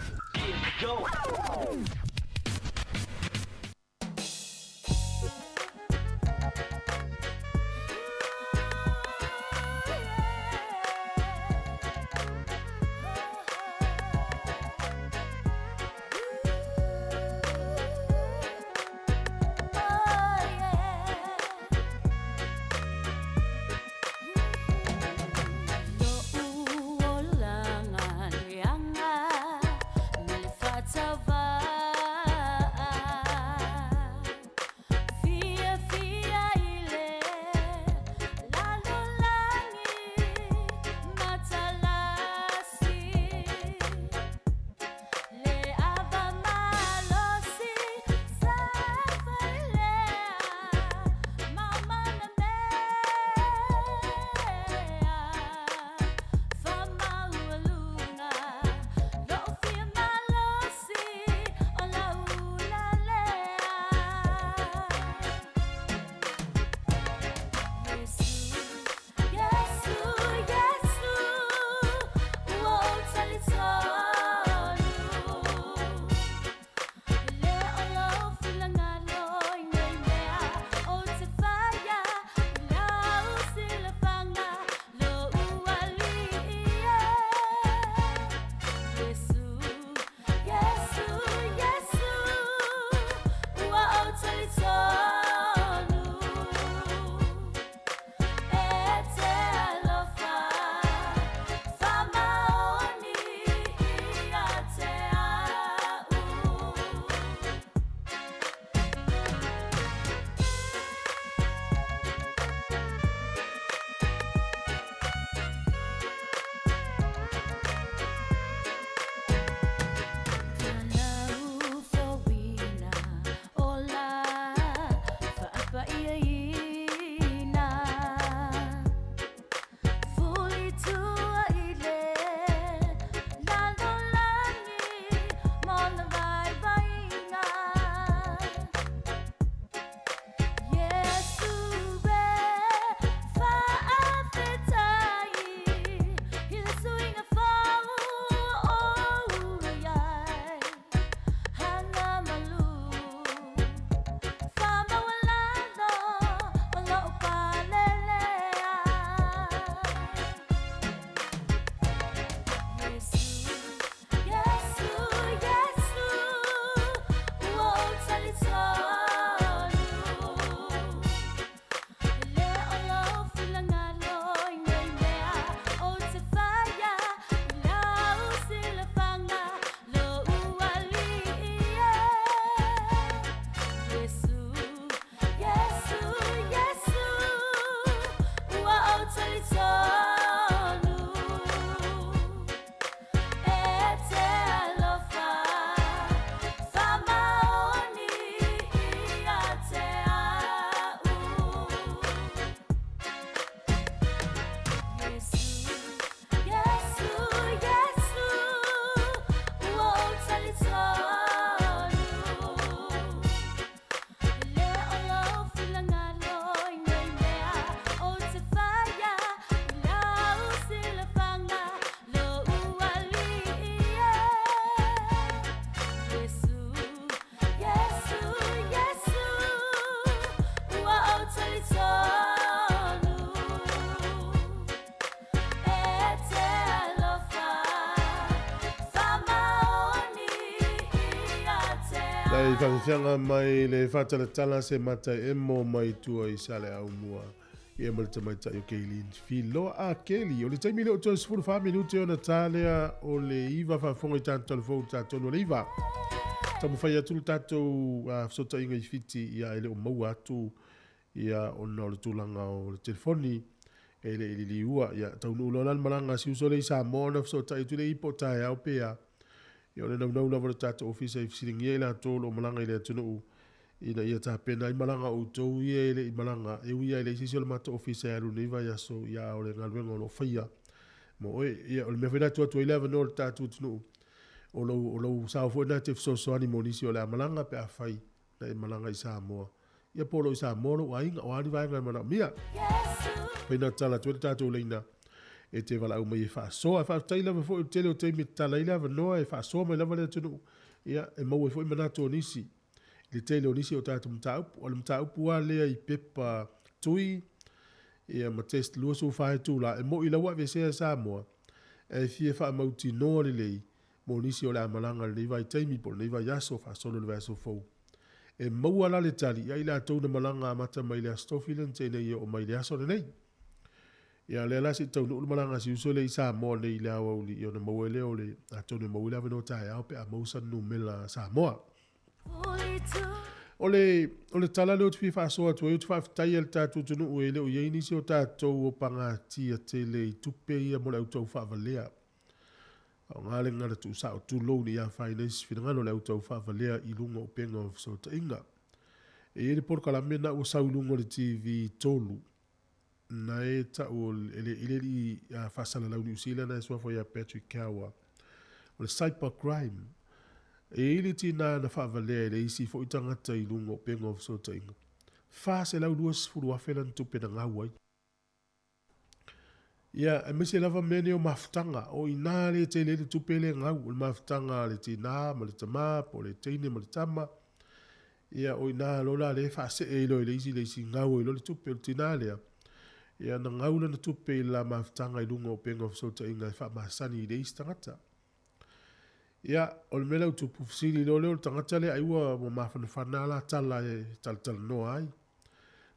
Lo'u olaga leaga ma le faatauvaina. Lai faafeafeaga mai le faatalatala se mata emo mai tua i Saleaaumua ia ma le tamaitai o Kaylene Filoa a Keli. O le taimi lea o toe 14 minute ona ta lea o le 9 faafofoga i tatou talafou i le ta 3 o le 9. Taumafai atu le tatou fesootaiga i Fiti ia e le o maua atu ia ona o le tulaga o le telefoni e le i liliua. Ia taunuu loa la le malaga a si uso lea i Samoa ona fesootai atu lea i po o taeao pe a. Ia o le naunau lava o le tatou ofisa i fesiligia i latou o lo o malaga i le atunuu ina ia tapena ai malaga a outou ia e le i malaga, e ui lava e leai se isi o le matou ofisa e alu i lenei vaiaso, ia a o le galuega o lo o faia mo oe. Ia o le mea foi lea e tuu atu ai le avanoa i le tatou atunuu, o lou, o lou sao foi lena e te fesoasoani mo nisi o le a malaga pe afai na e malaga i Samoa. Ia po o lo o i Samoa lou aiga, o a ni vaega e manaomia. Fai na tatala atu ai le tatou laina e te valaau mai e faasoa. Faafetai lava foi o le tele o taimi e tatala ai le avanoa e faasoa mai lava le atunuu, ia e maua ai foi manatu o nisi i le tele o nisi o tatou mataupu. O le mataupu lava lea i pepa tui ia ma test 24 itula, e moi la ua aveesea e Samoa, ae fia faamautinoa lelei mo nisi o le a malaga i lenei vaitaimi po o lenei vaiaso faasolo i le vaiaso fou. E maua la le tali ia i latou na malaga amata mai le Aso Tofi lea na tea nei e oo mai i le aso lenei. Ia lea la se i taunuu le malaga a si uso lea i Samoa nei i le aoauli ia ona maua ai lea o le, atonu e maua ai le avanoa taeao pe a maua sana numera Samoa. O le, o le tala lea ou te fia faasoa atu ai, ou te faafetai i le tatou atunuu e le o i ai nisi o tatou o pagatia tele i tupe ia mo le au taufaavalea. Faaaoga le gagana tuusao, tulou ne i afaina ai se finagalo o le au taufaavalea i luga o upega o fesootaiga. E i ai le polokalame na ua sau i luga o le TV 3, na e tau e le, i le alii faasalalau Niu Sila na e suafa ia Patrick Kawa, o le cyber crime. E i ai le tina na faavalea e le isi foi tagata i luga o upega o fesootaiga, $420,000 lana tupe na gau ai. Ia, aemaise lava mea nei o mafutaga, o i ina lea e tele ai le tupe lea e gau, o le mafutaga a le tina ma le tama, po o le teine ma le tama. Ia, o i ina loa la lea e faasee ai loa e le isi le isi gau ai loa le tupe. O le tina lea, ia na gau lana tupe i le la mafutaga i luga o upega o fesootaiga e faamasani i le isi tagata. Ia, o le mea lea ua tupu, fesili loa lea o le tagata lea ai ua mafanafana la tala e talatalanoa ai.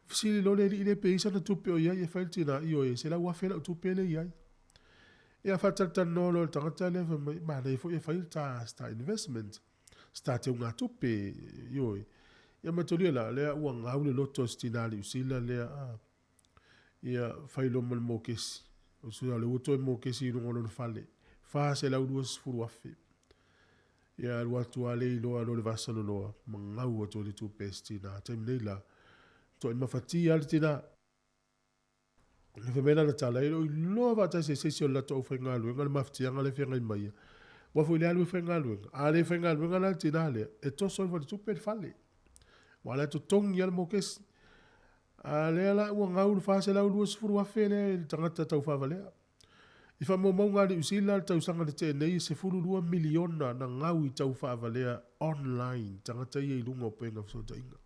Fesili loa le alii lea pe i ai sana tupe o i ai, e fai le tina, ioe, e $100,000 lau tupe lea e i ai. Ia, faatalatalanoa loa le tagata lea, fai mai, manaia foi e fai le ta, ta investment, se ta teugatupe, ioe. Ia matolia la, lea ua gau le loto o si tina Niu Sila lea, a. Ia, fai loa ma le mokesi. O se o lea ua toe mokesi i luga o lona fale. $420,000. Ia, alu atu lava le iloa loa le vasa loloa, ma gau atu ai le tupe a si tina. Taimi nei la, toai mafatia lava le tina. Fai mai lana tala, e le o iloa faatasi e se isi o le latou aufaigaluega le mafatiaga lea e feagai mai ia. Aua foi o lea e alu e faigaluega. A le faigaluega la le tina lea, e toso e le faletupe le fale. Aua o la e totogi lava le mokesi. A lea la ua gau le $420,000 lea i le tagata taufaavalea. I faamaumauga a Niu Sila le tausaga na tea nei, e $12 miliona na gau i taufaavalea online tagata ia i luga o upega fesootaiga.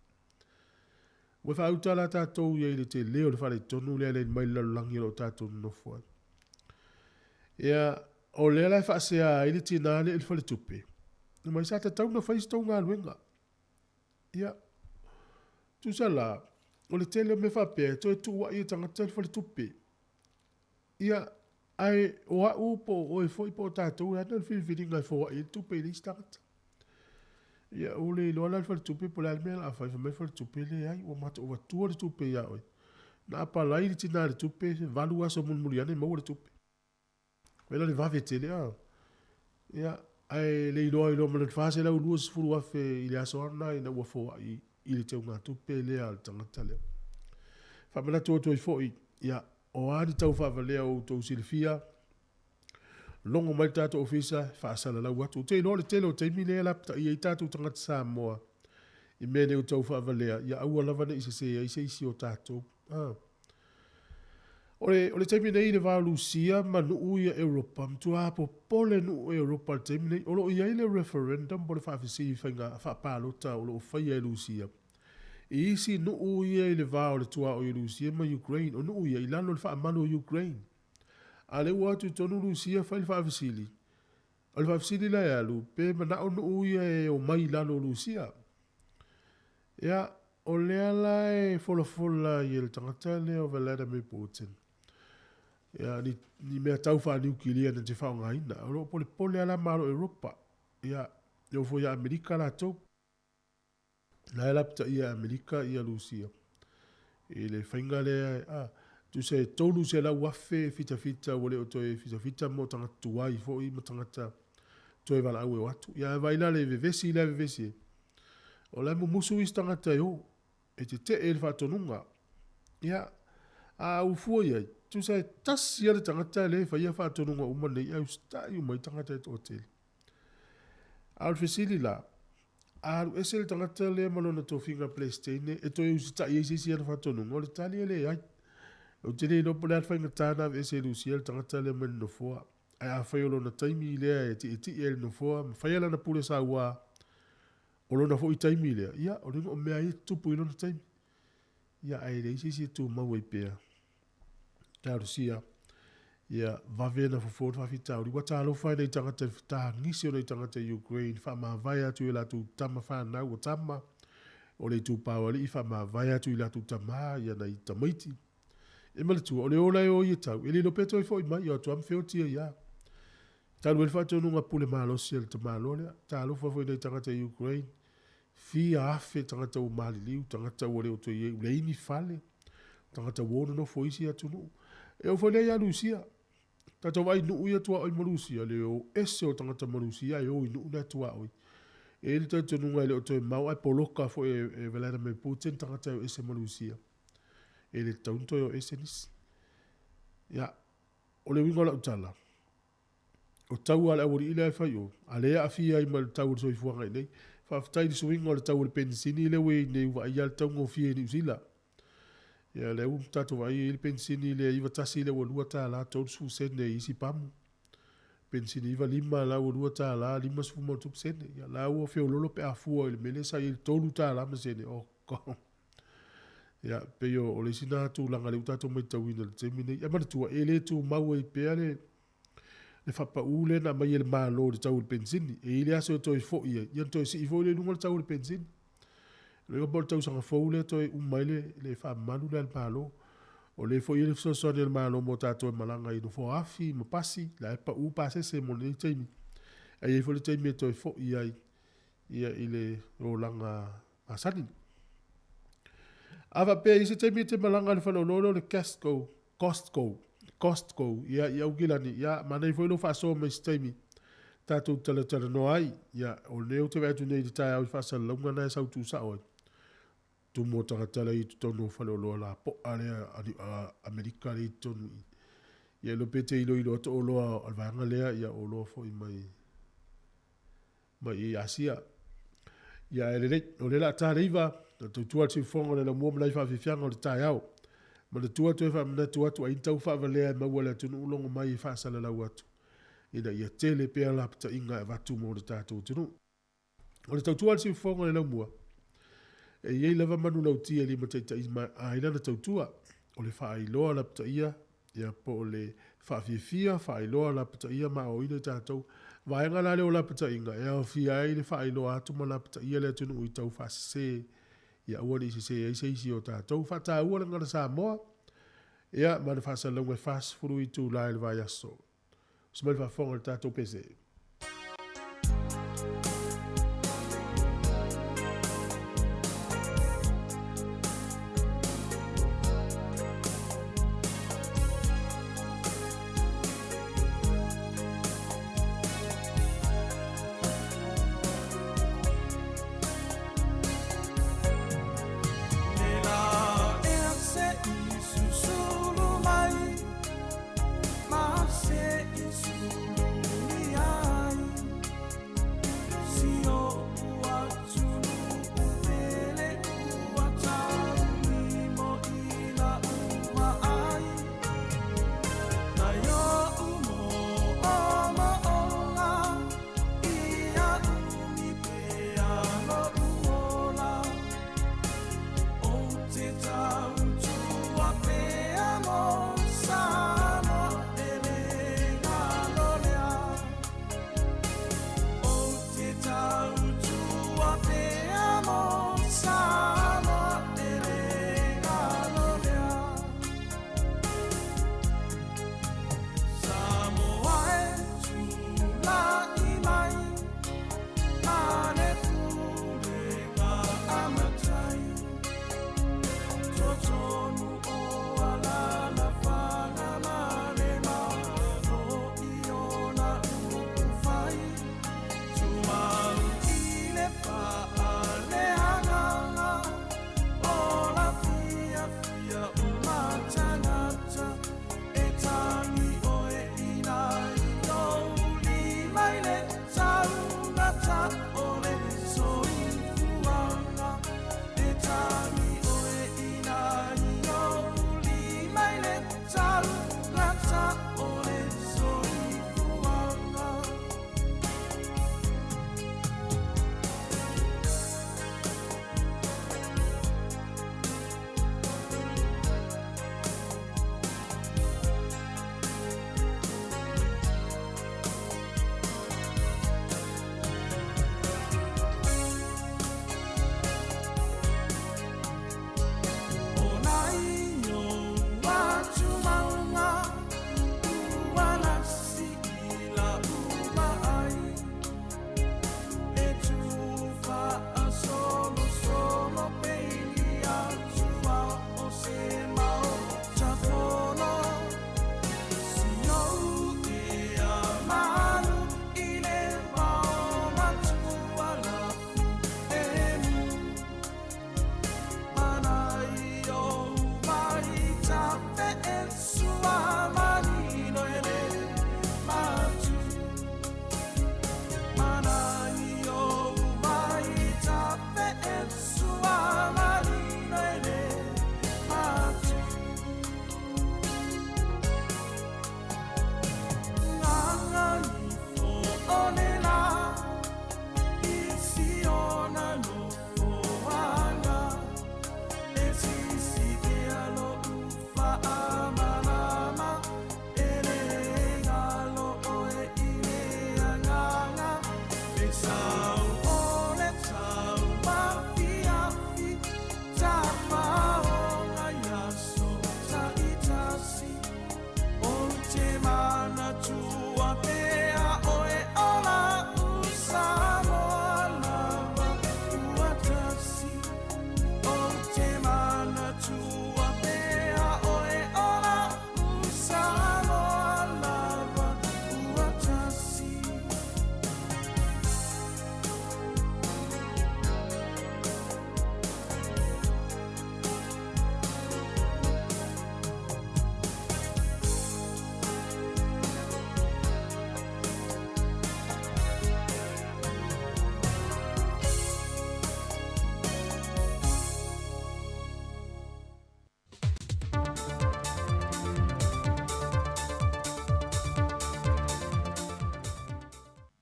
Ua faauta la tatou ia i le tele o le faaletonu lea le mai le lalolagi o lo o tatou nonofo ai. Ia, o lea la e faasea ai le tina lea i le faletupe, mai sa tatau ona fai se tou galuega. Ia, tusa la, o le tele o mea faapea e toe tuuai e tagata le faletupe. Ia, ae o au po o oe foi po o tatou e ana le filifiliga e foai ai le tupe i le isi tagata. Ia, ua le iloa la le faletupe po o le a le mea o le a fai, fai mai le faletupe, leai, ua matou avatua le tupe ia oe. Na apalai le tina i le tupe, 8 aso mulimuli ane maua le tupe. Wela le vave tele a. Ia, ae le iloa iloa ma le $420,000 i le aso ana ina ua foai i le teugatupe lea a le tagata lea. Faamanatu atu ai foi, ia, o a ni tau faavalea o outou silafia, logo mai le tatou ofisa, faasalalau atu. Ou te iloa o le tele o taimi lea e lapataia ai tatou tagata Samoa i mea nei o tau faavalea, ia aua lava ne i sese ai se isi o tatou. Ah. O le, o le taimi nei i le va o Lusia ma nuu ia Europa, matua popole nuu Europa i le taimi nei. O lo o i ai le referendum po o le faafesili faiga faapalota o lo o faia e Lusia i isi nuu ia i le va o le tuaoi o Lusia ma Ukraine. O nuu ia i lalo o le faamalu o Ukraine. A o lea ua o atu i totonu Lusia fai le faafesili. O le faafesili la e alu, pe manao nuu ia e omai i lalo o Lusia. Ia, o lea la e folafola ai e le tagata lea o Vladimir Putin, ia, ni, ni mea tau faaniukilia na te faaaogaina. O lo o polepole lava la Malo o Europa, ia, e oo foi ia Amerika latou. La e lapataia e Amerika ia Lusia i le faiga lea, a, tusa e 300,000 fitafita ua le o toe fitafita mo tagata tuai foi ma tagata toe valaau e o atu. Ia ae vaai la le vevesi lea e vevesi ai. O la e mumusu isi tagata e o, e tetee i le faatonuga. Ia, a ou fua i ai, tusa e tasi lava le tagata lea e faia faatonuga uma nei ae usitai uma ai tagata e toatele. A o le fesili la, a alu ese le tagata lea ma lona tofiga Peresetene e toe usitai ai se isi ana faatonuga? O le tali e leai. Ou te le iloa po o le a le faigata ona aveese e Lusia le tagata lea mai le nofoa. Ae afai o lona taimi lea e tietie ai i le nofoa ma faia lana pule saua, o lona foi taimi lea, ia, o le mea ia e tutupu i lona taimi. Ia, ae leai se isi e tumau ai pea. Talosia, ia vave ona fofo le faafitauli. Ua talofa ai nai tagata i le fetagisi o nai tagata i Ukraine, faamavae atu i latou tama fanau o tama, o le itupa o alii faamavae atu i latou tama, ia nai tamaiti. E manatua, o le ola e o ia tau, e le iloa pe toe foi mai, o atu lava ma feoti ai lava. Talu ai le faatonuga pule malosi a le tamaloa lea. Talofa foi i nai tagata i Ukraine, fia afe tagata ua maliliu, tagata ua le o toe i ai, ua leai ni fale, tagata ua o nonofo i isi atunuu. E oo foi lea ia Lusia. Tatou vaai i nuu ia tuaoi ma Lusia, le o ese o tagata ma Lusia ae o i nuu na tuaoi. E i ai le talitonuga e le o toe mau ae poloka foi e Vladimir Putin tagata e o ese ma Lusia. E le tatau ona toe o ese nisi. Ia, o le uiga o lau tala, o tau a le aualii lea e fai o, a lea e aafia ai ma le tau o le soifuaga i nei. Faafetai i le suiga o le tau o le penisini lea ua i ai nei, ua vaaia le taugofie i Niu Sila. Ia, lea ua tatou vaai e i ai le penisini lea 91 lea ua $2 30 sene i isi pamu. Penisini 95 la ua $2 50 ma ona tupu sene. Ia, la ua feololo pe a fua i le mea lea sa i ai le $3 ma sene. Oh, God. Ia, pei o le isi na tulaga lea ua tatou matauina i le taimi nei. Ia manatua, e le tumau ai pea le faapau lea na aumai e le Malo i le tau o le penisini. E i ai le aso e toe foi ai, ia ona toe sii foi lea i luga le tau o le penisini. O le igoa po o le tausaga fou lea toe uma ai le faamamalu lea a le Malo. O lea foi e i ai le fesoasoani a le Malo mo tatou e malaga i nofoa afi ma pasi, la e pau pasese mo lenei taimi. Ae i ai foi le taimi e toe foi ai ia i le olaga masani. A faapea i se taimi e te malaga i le faleoloa lea o le Costco, Costco, Costco, ia, i Aukilani, ia, manaia foi lou faasoa mai i se taimi tatou talatalanoa ai. Ia, o lea ou te vaai atu nei i le taeao i faasalalauga na e sau tuusao ai. Tumu o tagata la i totonu o faleoloa lapoa lea a Amerika lea i totonu i. Ia, iloa pe te iloilo atu o oloa a le vaega lea, ia, o oloa foi mai mai i Asia. Ia ae lelei, o lea o le a ta le 9, na tautua le siufofoga o le laumua ma nai faafiafiaga o le taeao. Manatua toe faamanatu atu ai ni tau faavalea e maua e le atunuu logo mai e faasalalau atu, ina ia tele pea lapataiga e avatu mo le tatou atunuu. O le tautua a le siufofoga o le laumua, e i ai lava manulauti e limataitaia ai lana tautua, o le faailoa lapataia Ia, po o le faafiafia, faailoa, lapataia ma aoaoina i tatou. Vaega la lea o lapataiga, e aofia ai le faailoa atu ma lapataia le atunuu i tau faasese, ia aua ne i sese ai se isi o tatou. Faataua le gagana Samoa, ia, ma le faasalalauga e 40 itula i le vaiaso. Usi mai le faafofoga i le tatou pese.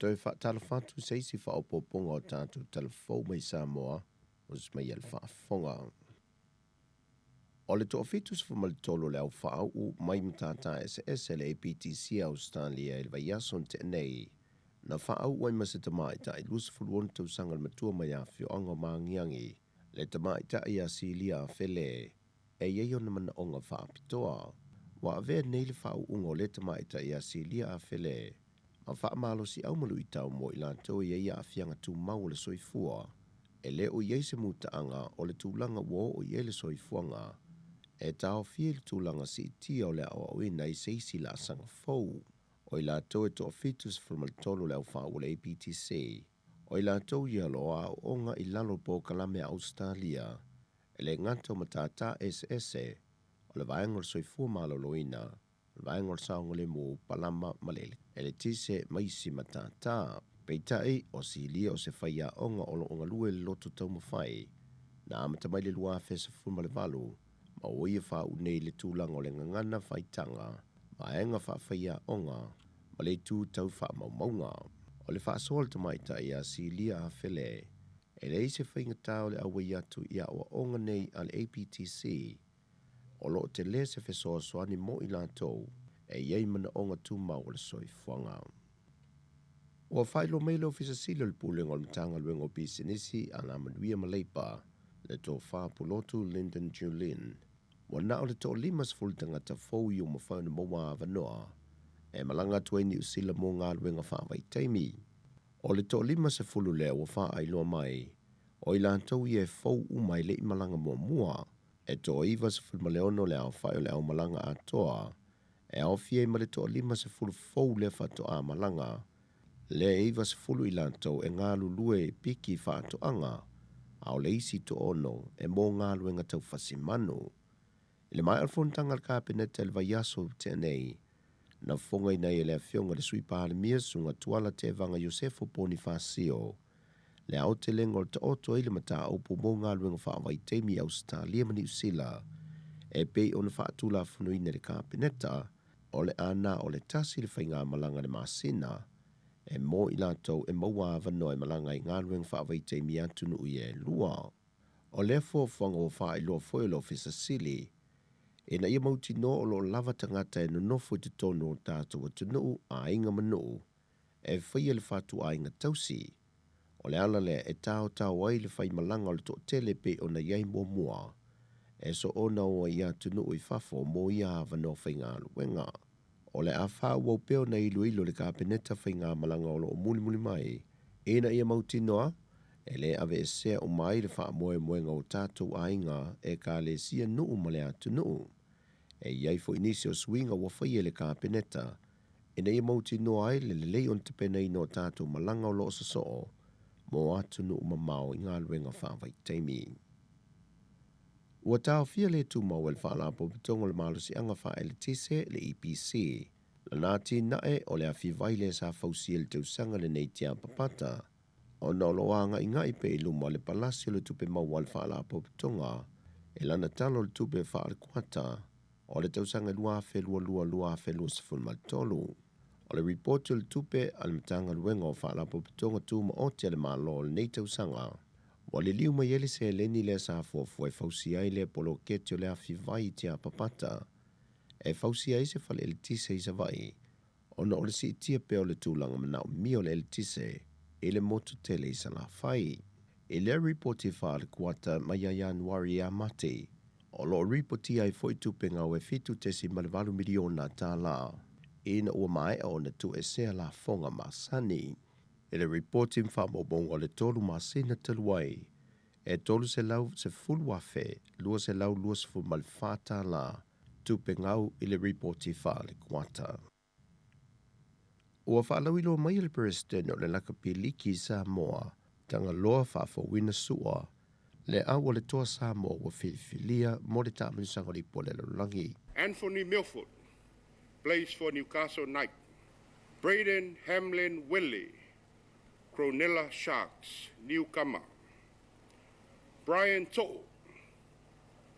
Toe faatalofa atu i se isi faaopoopoga o tatou tala fou mai Samoa o se mai a le faafofoga. O le 73 o le au faauu mai matata eseese a le APTC a Ausetalia i le vaiaso na tea nei, na faauu ai ma se tamaitai 26 tausaga le matua mai afioaga o Magiagi, le tamaitai ia Silia Afele, e i ai ona manaoga faapitoa. Ua avea nei le faauuga o lea tamaitai ia Silia Afele ma faamalosiau ma luitau mo i latou e i ai aafiaga tumau o le soifua. E le o i ai se mutaaga o le tulaga ua oo i ai le soifuaga e taofia i le tulaga siitia o le aoaoina i se isi laasaga fou. O i latou e 73 le aofai o le APTC, o i latou ia o lo o aooga i lalo o polokalame a Ausetalia, e le gata o matata eseese o le vaega o le soifua maloloina, o le vaega o le saogalemu, palama ma le eletise ma isi matata. Peitai, o Silia o se faiaoga o lo o galue i le loto taumafai, na amata mai le 2018, ma ua ia faauu nei i le tulaga o le gagana faitaga, vaega faafaiaoga ma le itu tau faamaumauga. O le faasoa a le tamaitai ia Silia Afele, e leai se faigata o le auai atu i aoaoga nei a le APTC, o lo o tele se fesoasoani mo i latou e i ai manaoga tumau o le soifuaga. Ua faailoa mai e le Ofisa Sili o le Pulega o le Matagaluega o Pisinisi, Alamanuia ma Leipa, le Tofa Pulotu Lyndon Julin, ua na o le toa-50 tagata fou i ua mafai ona maua avanoa e malaga atu ai Niu Sila mo galuega faavaitaimi. O le toa-50 lea ua faailoa mai, o i latou ia e fou uma e le i malaga muamua. E toa-96 le aofai o le aumalaga atoa, e aofia ai ma le toa-50 fou lea faatoa malaga, lea e 90 i latou e galulue i piki faatoaga, a o le isi toaono e mo galuega tau fasimanu. I le maea o le fonotaga a le Kapeneta i le vaiaso ua tea nei, na fofogaina ai e le Afioga i le Sui Palemia Susuga Tuala Tevaga Iosefo Ponifasio le aotelega o le taoto ai le mataupu mo galuega faavaitaimi i Ausetalia ma Niu Sila e pei ona faatulafonoina e le Kapeneta, o le a na o le tasi le faigamalaga i le masina e mo i latou e maua avanoa e malaga ai i galuega faavaitaimi i atunuu ia e lua. O lea fuafuaga ua faailoa foi e le Ofisa Sili ina ia mautinoa o lo o lava tagata e nonofo i totonu o le tatou atunuu, aiga ma nuu, e faia le fatuaiga tausi. O le ala lea e taotao ai le faimalaga o le toatele pei ona i ai muamua, e soona o ai i atunuu i fafo mo ia avanoa faigaluega. O le a faaauau pea ona iloilo e le Kapeneta faigamalaga o lo o mulimuli mai, ina ia mautinoa e le aveesea uma ai le faamoemoega o tatou aiga, ekalesia, nuu ma le atunuu. E i ai foi nisi o suiga ua faia e le Kapeneta ina ia mautinoa ai le lelei ona tapenaina o tatou malaga o lo o sosoo mo atunuu mamao i galuega faavaitaimi. Ua taofia le tumau e le Faalapotopotoga o le Malosiaga Faaeletise, le EPC, lana atinae o le afi vai lea sa fausia i le tausaga lenei tiapapata, ona o lo o agaigai pea i luma le palasi o le tupe maua a le Faalapotopotoga i lana Tala o le Tupe Faale-Kuata o le tausaga 2022/2023. O le ripoti o le tupe a le Matagaluega o Faalapotopotoga Tumaoti a le Malo o lenei tausaga, ua liliu mai ai le seleni lea sa fuafua e fausia ai lea poloketi o le afi vai i Tiapapata e fausia ai se fale eletise i Savaii ona o le siitia pea o le tulaga manaomia o le eletise i le motu tele i Salafai. I lea ripoti faale-kuata mai ia Ianuari ia Mati, o lo o ripotia ai foi tupe gau e $7.8 miliona tala ina ua maea ona tuuesea lafoga masani. I le ripoti ma faamaumauga o le tolu masina talu ai, e $310,224 tala tupe gau i le ripoti faale-kuata. Ua faalauiloa mai e le Peresetene o le Lakapi Liki i Samoa, Tagaloa Faafouina Su'a, le au a le Toa Samoa ua filifilia mo le taamilosaga o le Ipu a le Lalolagi. Anthony Milford plays for Newcastle Knight. Braden Hamlin Willie, Cronulla Sharks, newcomer. Brian To'o,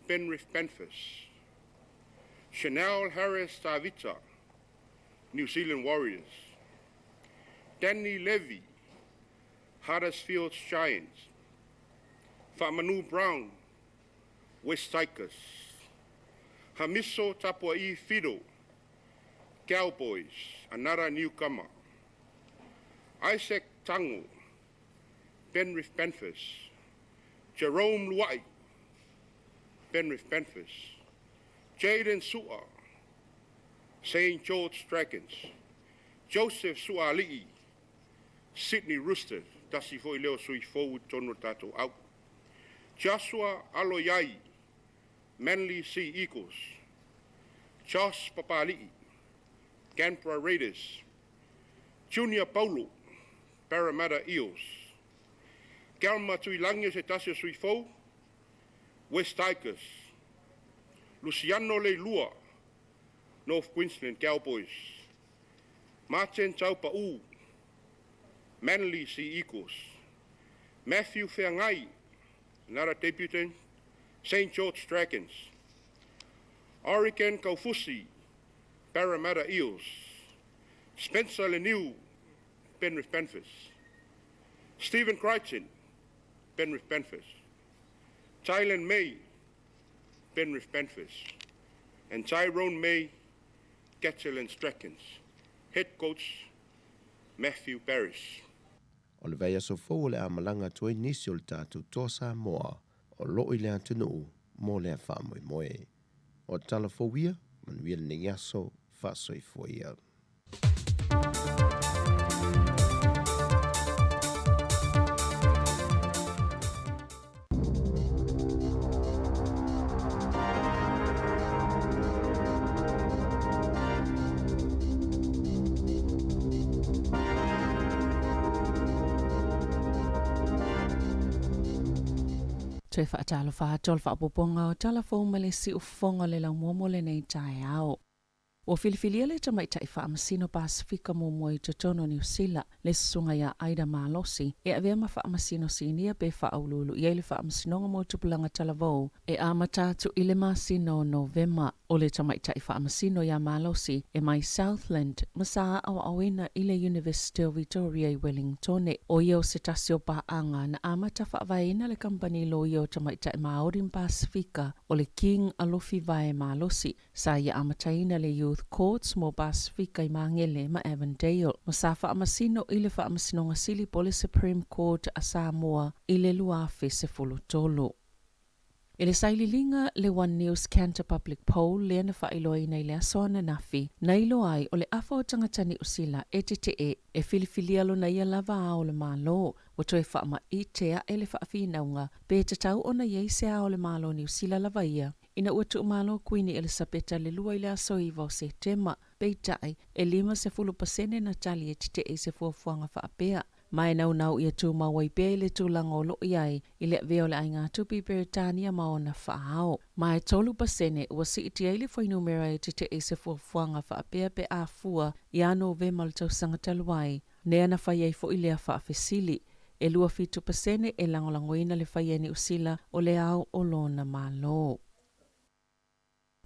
Penrith Panthers. Chanel Harris Tavita, New Zealand Warriors. Danny Levy, Huddersfield Giants. Fa'amanu Brown, West Tigers. Hamiso Tapua'i Fido, Cowboys, another newcomer. Isaac Tango, Penrith Panthers. Jerome Luai, Penrith Panthers. Jaden Sua, St. George Dragons. Joseph Suali'i, Sydney Roosters, tasi foi lea o sui fou i totonu o le tatou au. Joshua Aloiai, Manly Sea Eagles. Josh Papali'i, Canberra Raiders. Junior Paulo, Parramatta Eels. Kelma Tuilagi o se tasi o sui fou, West Tigers. Luciano Leilua, North Queensland Cowboys. Martin Taupa'u, Manly Sea Eagles. Matthew Feagai, another debutant, St. George Dragons. Oregon Kaufusi, Parramatta Eels. Spencer Leniu, Penrith Panthers. Stephen Crichton, Penrith Panthers. Tylan May, Penrith Panthers. And Tyrone May, Catalans Dragons. Head coach, Matthew Parris. O le vaiaso fou o le a malaga atu ai nisi o le tatou Toa Samoa o lo o i le atunuu mo lea faamoemoe. O tala fou ia, manuia lenei aso, faasoifua ia. Toe faatalofa atu o le faaopoopoga o tala fou ma le siufofoga o le laumua mo lenei taeao. Ua filifilia le tamaitai faamasino Pasefika muamua i totonu o Niu Sila, le susuga ia Aida Malosi, e avea ma faamasino sinia pe faauluulu i ai le Faamasinoga mo Tupulaga Talavou e amata atu i le masina o Novema. O le tamaitai faamasino ia Malosi e mai Southland ma sa aoaoina i le University o Victoria i Wellingtone. O ia o se tasi o paaga na amata faavaeina le kamupani loia o tamaitai Maori ma Pasefika o le King Alofi Vae Malosi. Sa ia amataina le Youth Courts mo Pasefika i Magele ma Avondale, ma sa faamasino i le Faamasinoga Sili po o le Supreme Court a Samoa i le 2013. I le saililiga le One News Kantar Public Poll lea na faailoaina i le aso ananafi, na iloa ai o le afa o tagata Niu Sila e tetee e filifilia lona ia lava ao o le Malo, ua toe faamaite aʻe le faafinauga pe tatau ona i ai se ao o le Malo Niu Sila lava ia Ina ua tuumalo Kuini Elisapeta le Lua i le aso 9 o Setema, peitai, e 50% na tali e tetee i se fuafuaga faapea. Ma e naunau ia tumau ai pea i le tulaga o lo o i ai i le avea o le aiga-tupi i Peretania ma ona faaao. Ma e 3% ua siitia ai le fuainumera e tetee i se fuafuaga faapea pe a fua ia Novema o le tausaga talu ai, nea na fai ai foi lea faafesili. E 27% e lagolagoina le fai e Niu Sila o le ao o lona Malo.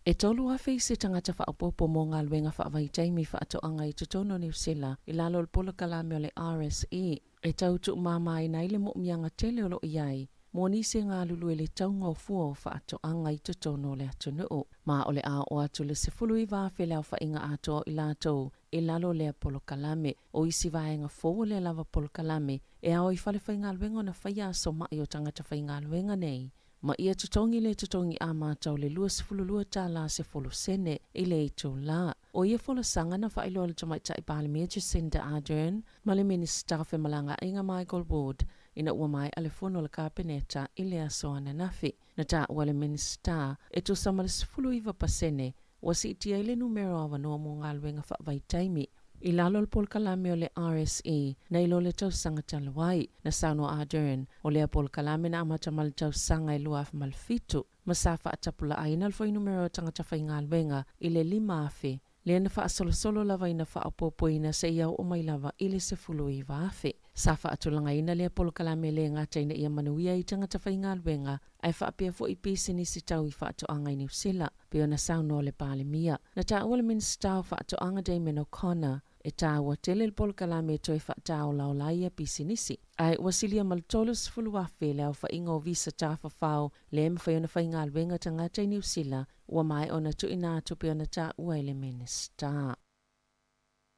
E 3,000 isi tagata faaopoopo mo galuega faavaitaimi faatoaga i totonu o Niu Sila i lalo o le polokalame o le RSE e tau tuumamaina ai le moomiaga tele o lo o i ai mo nisi e galulue i le tauga o fua o faatoaga i totonu o le atunuu. Ma o le a oo atu le 19,000 le aofaiga atoa o i latou i lalo o lea polokalame. O isi vaega fou o lea lava polokalame e ao i falefaigaluega ona faia aso ma'i o tagata faigaluega nei, ma ia totogi le totogi amata o le $22 sefulu sene i le itulā. O ia folasaga na faailoa e le Tamaitai Palemia Jacinda Ardern ma le Minisita o Femalagaaiga Michael Wood ina ua maea le fono a le Kapeneta i le aso ananafi. Na taua le Minisita e tusa ma le 19% Ua siitia ai le numera o avanoa mo galuega faavaitaimi i lalo o le polokalame o le RSE nai lo le tausaga talu ai. Na saunoa Ardern, o lea polokalame na amata mai le tausaga e 2007 ma sa faatapulaaina le fuainumera o tagata faigaluega i le 5,000, lea na faasolosolo lava ina faaopoopoina seia oo mai lava i le 19,000. Sa faatulagaina lea polokalame e le gata ina ia manuia ai tagata faigaluega ae faapea foi pisinisi tau i faatoaga i Niu Sila. Pei ona saunoa le Palemia. Na taua le Minisita o Faatoaga Damien O'Connor, E tāua tele le polokalame e toe fa'ataolaola ai ia pisinisi. Ae ua silia ma le 30,000 le aofa'iga o visa tafafao lea e mafai ona faigaluega tagata i Niu Sila ua maea ona tuuina atu pei ona taua e le Minisita.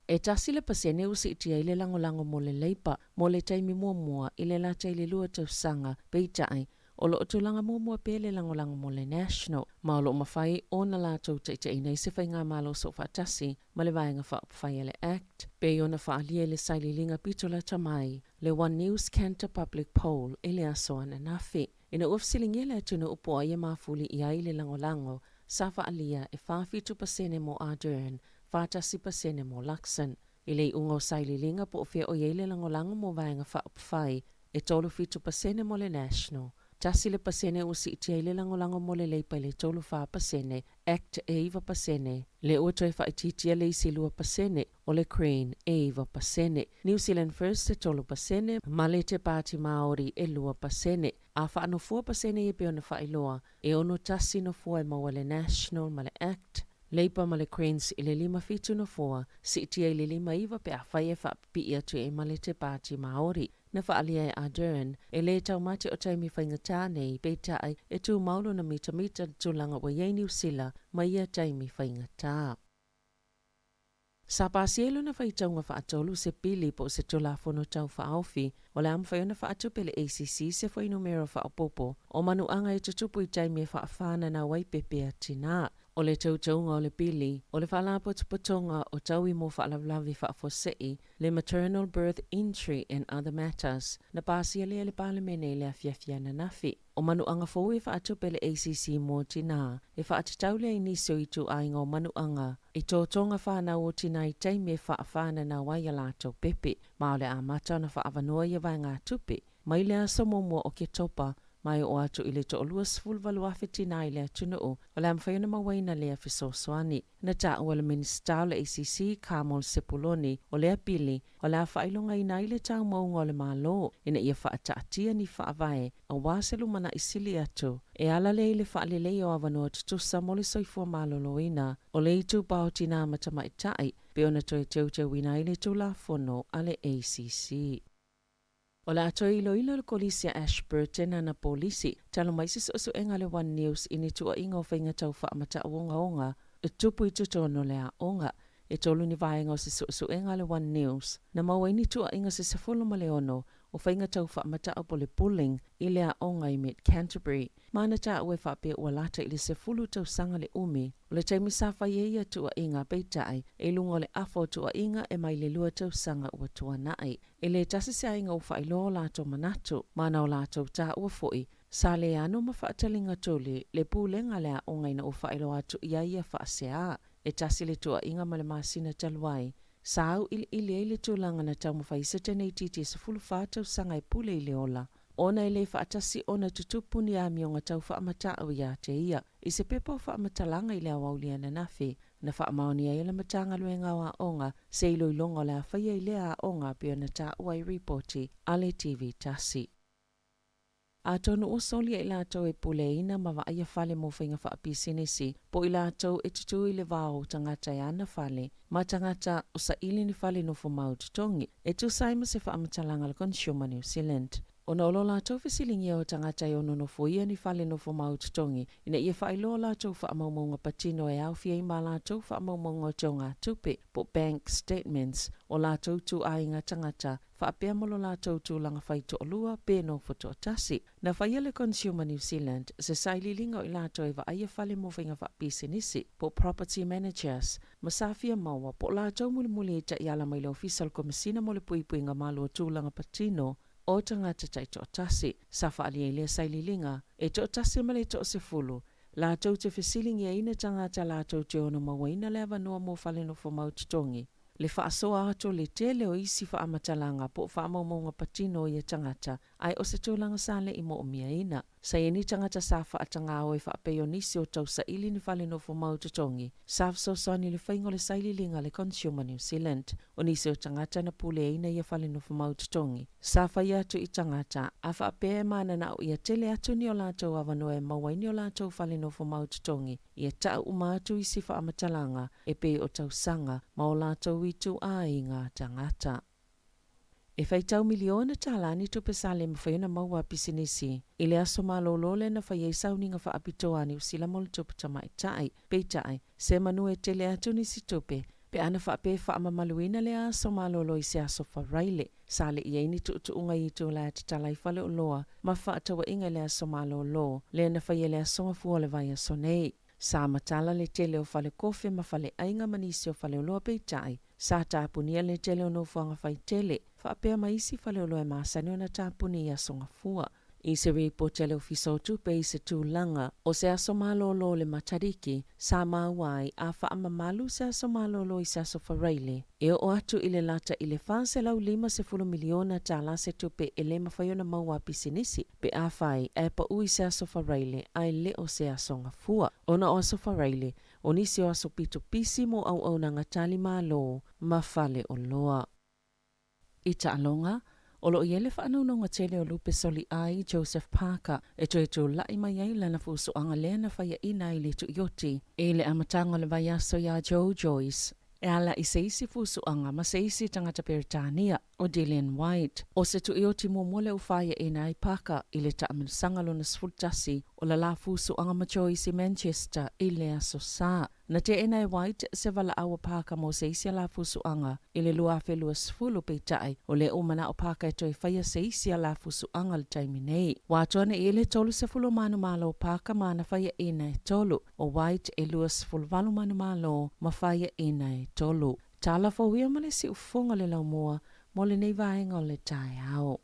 E 1% ua siitia ai le lagolago mo le Leipa mo le taimi muamua i le lata i le 2 tausaga, peitai, o lo o tulaga muamua pea le lagolago mo le National, ma o lo o mafai ona latou taitaiina i se faigamalo soofaatasi ma le Vaega Faaupufai a le Act, pei ona faaalia i le sailiiliga pito lata mai le One News Kantar Public Poll i le aso ananafi. Ina ua fesiligia le atunuu po o ai e mafuli i ai le lagolago, sa faaalia e 47% mo Ardern, 41% mo Luxon. I le iuga o sailiiliga po o fea o i ai le lagolago mo Vaega Faaupufai, e 37% mo le National, 1% ua siitia ai le lagolago mo le Leipa i le 34%, Act e 9%, lea ua toe faaitiitia le isi 2%, o le Green e 9%, New Zealand First e 3% ma le Te Pāti Māori e 2%. A faanofoa pasene ia pei ona faailoa, e 61 nofoa e maua e le National ma le Act, Leipa ma le Greens i le 57 nofoa, siitia i le 59 pe afai e faapipii atu i ai ma le Te Pāti Māori. Na faaalia e Ardern, e lē taumate o taimi faigata nei, peitai, e tumau lona mitamita le tulaga ua i ai Niu Sila ma ia taimi faigata. Sa pasia i lona faitauga faatolu se pili po o se Tulafono Tau Faaofi o le a mafai ona faatupe le ACC se fuainumera faaopoopo o manuaga e tutupu i taimi e faafananau ai pepe a tinā. O le teuteuga o le pili, o le Faalapotopotoga o Taui mo Faalavelave Faafuasei, le Maternal Birth Injury and Other Matters, na pasia lea e le Palemene i le afiafi ananafi. O manuaga fou e faatupe le ACC mo tinā, e faatatau lea i nisi o ituaiga o manuaga i totoga fanau o tinā i taimi e faafananau ai a latou pepe, ma o le amata ona faaavanoa ia vaegatupe mai le aso muamua o Oketopa ma e oo atu i le toalua 18,000 tinā i le atunuu o le a mafai ona mauaina lea fesoasoani. Na taua e le Minisita o le ACC, Carmel Sepuloni, o lea pili o le a faailogaina ai le taumauga o le Malo ina ia faataatia ni faavae aua se lumanai sili atu e ala lea i le faaleleia o avanoa tutusa mo le soifua maloloina o le itupa o tinā ma tamaitai pei ona toe teuteuina ai le Tulafono a le ACC. O le a toe iloilo le Kolisi a Ashburton ana polisi talu mai se suesuega a le One News i ni tuuaiga o faiga tau faamatau ogaoga e tupu i totonu o le aoga. E tolu ni vaega o se suesuega a le One News na maua ai ni tuuaiga se 16 o faiga tau faamatau po o le bullying i le aoga i Mid Canterbury. Ma na taua e faapea ua lata i le 10 tausaga le umi o le taimi sa fai ai ia tuuaiga, peitai, e i luga o le afa o tuuaiga e mai le 2 tausaga ua tuanai. E lē tasi se aiga ua faailoa o latou manatu, ma na o latou taua foi, sa lē ano ma faataliga tuli le pulega a le aoga ina ua faailoa atu i ai ia faaseā. E tasi le tuuaiga ma le masina talu ai, sa auiliili ai le tulaga na taumafai se teneitiiti e 14 tausaga e pule i le ola, ona e lē faatasi ona tutupu ni amioga tau faamatau ia te ia. I se pepa o faamatalaga i le aoauli ananafi, Na faamaonia ai e le Matagaluega o Aoga se iloiloga o le a faia i lea aoga pei ona taua i ripoti a le TV Tasi. Atonu ua solia i latou e puleaina ma vaaia fale mo faiga faapisinisi po o i latou e tutū i le va o tagata e ana fale ma tagata o saili ni fale nofo mau totogi e tusa ai ma se faamatalaga a le Consumer New Zealand. Ona o lo latou fesiligia o tagata e ono nofoia ni fale nofo mau totogi ina ia faailoa latou faamaumauga patino e aofia ai ma latou faamaumauga o teugatupe po o bank statements o latou ituaiga tagata faapea ma lo latou tulaga fai toalua pe nofo toatasi. Na faia le Consumer New Zealand se sailiiliga o i latou e vaaia fale mo faiga faapisinisi po o property managers ma sa fia maua po o latou mulimuli ai taiala mai le Ofisa o le Komesina mo le Puipuiga Malu o Tulaga Patino o tagata taitoatasi. Sa faaalia i lea sailiiliga, e toatasi ma le toasefulu, latou te fesiligiaina tagata latou te ono mauaina le avanoa mo fale nofomau totogi, le faasoa atu o le tele o isi faamatalaga po o faamaumauga patino o ia tagata, ae o se tulaga sa le i moomiaina. Sa i ai ni tagata sa faatagā o e faapei o nisi o tausaili ni fale nofomau totogi sa fesoasoani i le faiga o le sailiiliga a le Consumer New Zealand. O nisi o tagata na puleaina ia fale nofomau totogi sa fai atu i tagata a faapea e mananao ia tele atu ni o latou avanoa e maua ai ni o latou fale nofomau totogi ia tau uma atu isi faamatalaga e pei o tausaga ma o latou ituaiga tagata. E faitau miliona tālā ni tupe sa le mafai ona maua a pisinisi i le aso malōlō lea na fai ai sauniga faapitoa a Niu Sila mo le tupe tamaitai. Peitai, se manu e tele atu nisi tupe, pe ana faapea e faamamaluina lea aso malōlō i se aso Faraile, sa le i ai ni tuutuuga i itula e tatala ai faleoloa ma fefaatauaiga i le aso malōlō lea na faia i le Aso Gafua o le vaiaso nei. Sa matala le tele o falekofe ma faleaiga ma nisi o faleoloa peitai, sa tapunia le tele o nofoaga faitele, faapea ma isi faleoloa e masani ona tapuni i aso Gafua. I se ripoti a le Ofisa o Tupe i se tulaga o se aso malōlō o le Matariki, sa maua ai a faamamalu se aso malōlō i se aso Faraile, e oo atu i le lata i le $450 miliona tālā se tupe e le mafai ona maua a pisinisi pe afai ae pau i se aso Faraile ae le o se aso Gafua. Ona o aso Faraile, o nisi o aso pito pisi mo auaunaga tali malo ma faleoloa. I taaloga, o lo o i ai le faanaunaunga tele o lupe soliai Joseph Parker e toe tulai mai ai lana fusuaga lea na faiaina ai le Tuioti i le amataga o le vaiaso iā Joe Joyce e ala i se isi fusuaga ma se isi tagata Peretania o Dillian Whyte. O se tuioti muamua lea ua faiaina ai Parker i le taamilosaga lona 11 o le la fusuaga ma Joyce i Manchester i le Aso Sa. Na teena e White se valaau a Parker mo se isi ala fusuaga i le 2020, peitai, o lea ua manao Parker e toe faia se isi ala fusuaga i le taimi nei. Ua atoa nei i le 30 manumalo o Parker ma ana faiaina e tolu, o White e 28 manumalo ma faiaina e tolu. Tala fou ia ma le siufofoga o le laumua mo lenei vaega o le taeao.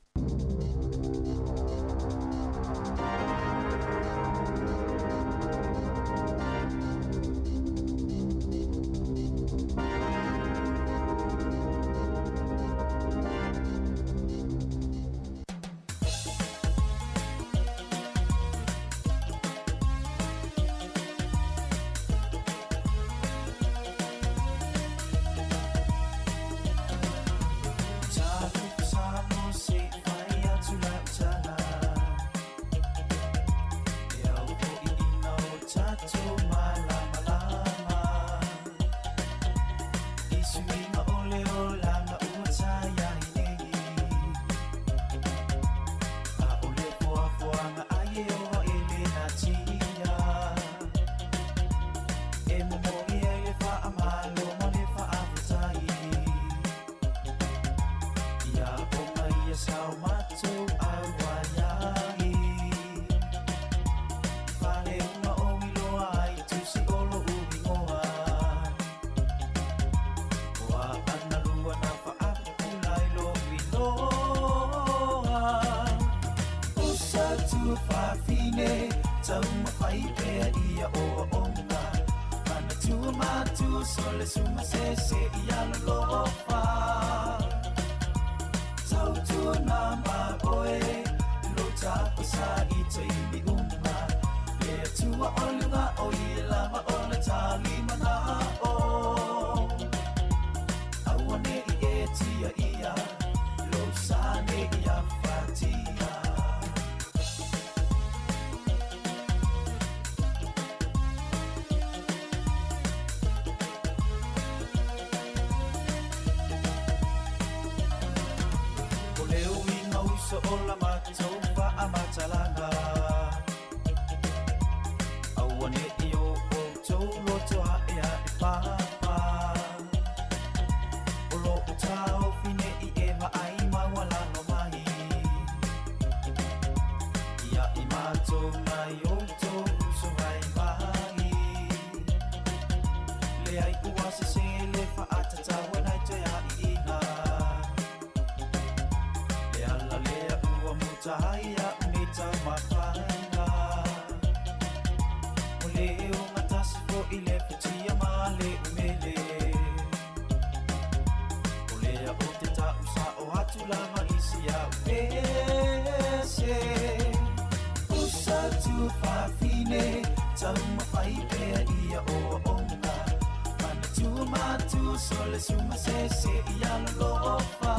le sunga se se ia lolofa.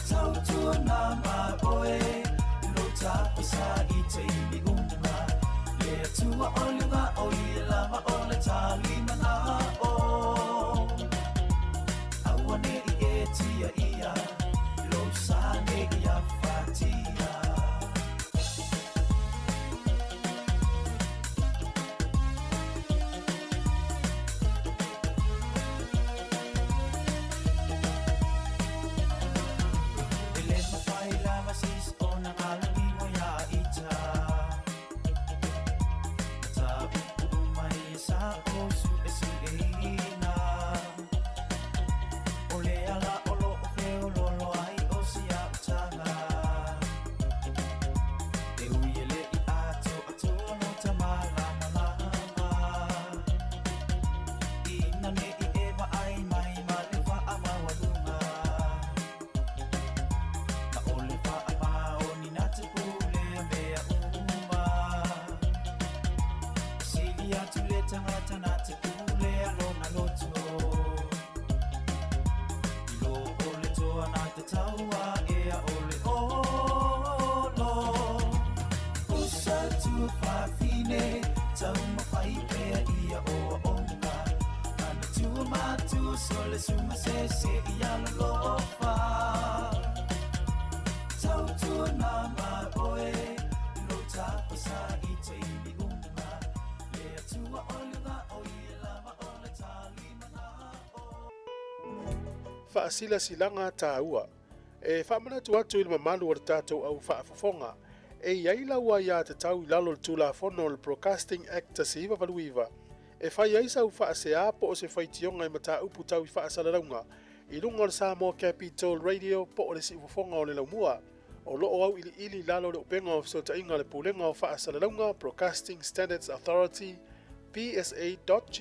Tautua ma oe, lo tapasa i taimi uma. Le atua o luga o ia lava o le talimana o. Aua ne i e tia ia, lo sa ne i a fatia. E le mawhai lava sis o na ngalo mo ia ita. Ta upu mai e sa o su e si e ina. O le ala o lo o feo lolo ai o si a utanga. E ui e le i ato ato no ta malama lama. Ina ne i ewa ai mai ma le wa a maualunga. Na o le wa a mao ni na te pule a mea uma. Sili atu le tangata na te pule a lona loto. I lo o le toa na te taua e a o le olo. Usa tua whawhine, tau mawhai pea ia o a onga. Mana tua mātua so le sunga se se ia lolofa. Tautua nā ma oe, lo tapasa i taimi uma. Le atua o luga o ia lava o le talimana o. Faasilasilaga taua. E faamanatu atu i le mamalu o le tatou au faafofoga. E i ai lau aiā tatau i lalo o le Tulafono o le Broadcasting Act 1989. E fai ai sau faaseā po o se faitioga i mataupu tau i faasalalauga i luga o le Samoa Capital Radio po o le Siufofoga o le Laumua. O loo au iliili i lalo o le upega o fesootaiga a le Pulega o Faasalalauga Broadcasting Standards Authority psa.govt.nz.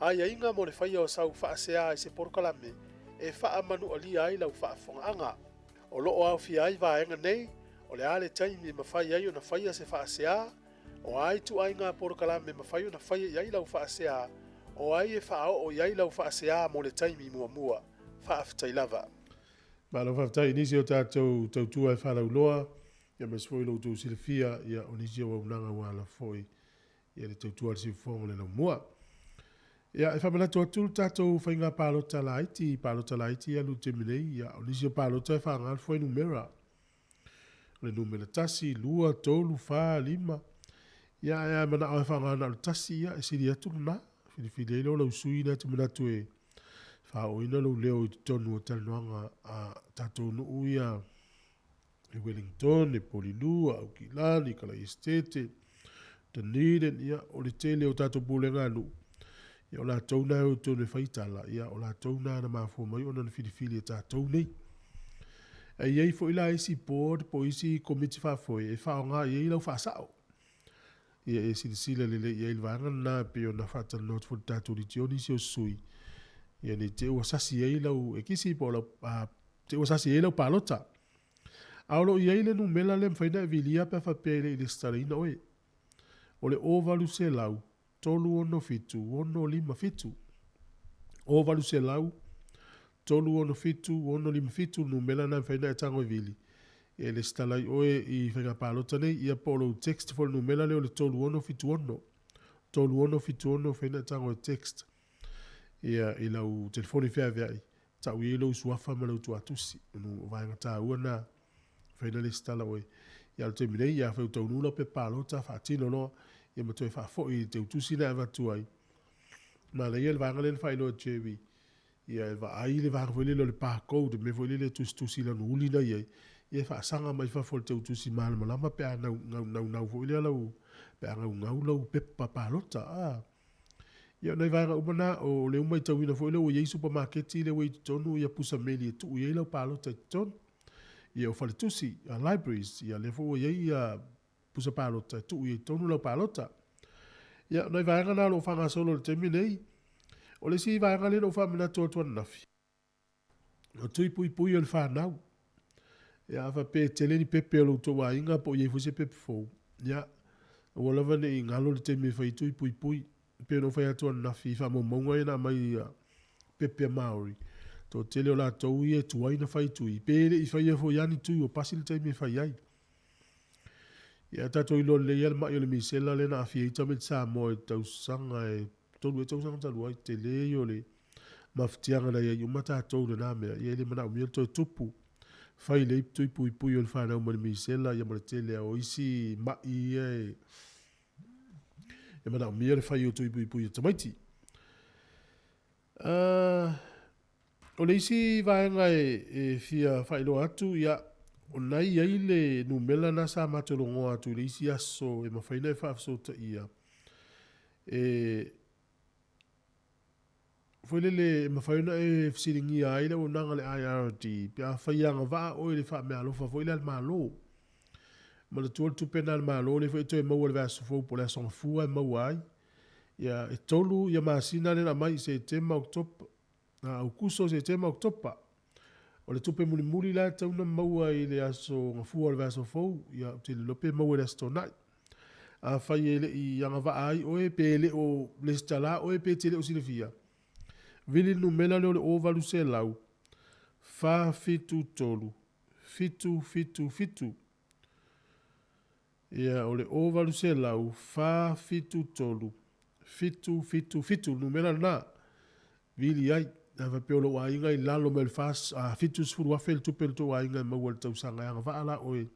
Aiaiga mo le faia o sau faaseā i se polokalame e faamanualia ai lau faafofogaaga. O loo aofia ai vaega nei, o le a le taimi e mafai ai ona faia se faaseā, o a ituaiga polokalame e mafai ona faia i ai lau faaseā, o ai e faaoo i ai lau faaseā mo le taimi muamua. Faafetai lava. Malo faafetai i nisi o tatou tautua e faalauiloa, ia aemaise foi lo outou silafia, ia o nisi o auaunaga ua ala foi ia le tautua a le Siufofoga o le Laumua. Ia, e faamanatu atu le tatou faiga palota laiti, palota laiti ia alu i le taimi nei, ia o nisi o palota e faaaoga le fuainumera. O le numera 1, 2, 3, 4, 5, ia ae a manao e faaaoga na o le 1, ia e sili atu lena. Filifili ai lea o lau sui na e te manatu e faaooina lou leo i totonu o talanoaga a tatou nuu ia i Wellington, i Polilua, Aukilani, Kalaiestete, Dunedin, ia o le tele o tatou pulega a nuu, ia o latou na e o i totonu e fai tala, ia o latou na na mafua mai ona na filifili e tatou nei. E i ai foi la isi board po o isi komiti faafoe e faaaoga i ai lau faasao. Ia e silasila lelei i ai i le vaega lena e pei ona faatalanoa atu foi i le tatou litioni isi o sui, ia ne i te i ua sasi ai lau ekisi po o lau, te i ua sasi ai lau palota. A o lo o i ai le numera lea e mafai ona e vilia pe a faapea e le i resitalaina oe. O le 0800 367 657. 0800 367 657 le numera lena e mafai ona e tago e vili e resitala ai oe i faiga palota nei, ia po o lou text foi i le numera lea o le 3676. 3676 e mafai ona e tago e text ia i lau telefoni feaveai, tau i ai lou suafa ma lou tuatusi. O vaega taua na mafai ona resitala oe. Ia a o le taimi nei, ia afai ua taunuu lau pepa palota, faatino loa, ia ma toe faafoi i le teutusi na e avatu ai. Manaia le vaega lea na faailoa e Jerry, ia e vaai le vaega foi lele o le barcode, le mea foi lele e tusitusi i lana uli na i ai, ia e faasaga mai fafo i le teutusi malamalama pe a nau, nau, naunau foi lea lau, pe a gaugau lau pepa palota. A. Ia o nai vaega uma na, o lea ua matauina foi lea ua i ai supamaketi lea ua i totonu ia pusa meli e tuu i ai lau palota i totonu. Ia o faletusi, libraries, ia lea foi ua i ai ia pusa palota e tuu i ai totonu lau palota. Ia, o nai vaega na o lo o faagasolo i le taimi nei. O le isi vaega lea na ou faamanatu atu ananafi, o tui puipui o le fanau. Ia, a faapea e tele ni pepe o lo outou aiga po o i ai foi se pepe fou, ia, aua lava ne i galo le taimi e fai ai tui puipui. pei ona ou fai atu ananafi i faamaumauga ia na aumai ia pepe a Māori, toatele o latou ia e tuai ona fai tui, pe le i faia foi lava ni tui ua pasi le taimi e fai ai. Ia tatou iloa lelei lava le mai o le misela lea na aafia ai tamaiti Samoa i le tausaga e 3 ea tausaga talu ai, tele ia o le mafatiaga na i ai uma tatou i lena mea, ia e le manaomia le toe tupu. Fai lelei tui puipui o le fanau mai le misela ia ma le tele lava o isi mai ia e manaomia le fai o tui puipui o tamaiti. O le isi vaega e fia faailoa atu, ia, o lena e i ai le numera lena sa matou logoa atu i le isi aso e mafai ona e faafesootaia, e foi lele e mafai ona e fesiligia ai le auaunaga a le IRD pe afai e agavaa oe i le faameaalofa foi lea a le Malo. Manatua le tupe lena a le Malo lea foi e toe maua i le vaiaso fou po o le Aso Gafua e maua ai. Ia, e 3 masina lea na aumai, Setema, Oketopa, Aokuso, Setema, Oketopa. O le tupe mulimuli la e tatau ona maua i le Aso Gafua o le vaiaso fou, ia, ou te le iloa pe maua i le Aso Toonai. Afai e le i agavaa ai oe pe le o resitala oe pe e te le o silafia, vili le numera lea o le 0800 473 777. Ia, o le 0800 473 777, le numera lena. Vili ai. A faapea o lou aiga i lalo mai o le 70,000 le tupe a le tou aiga e maua i le tausaga, e agavaa la oe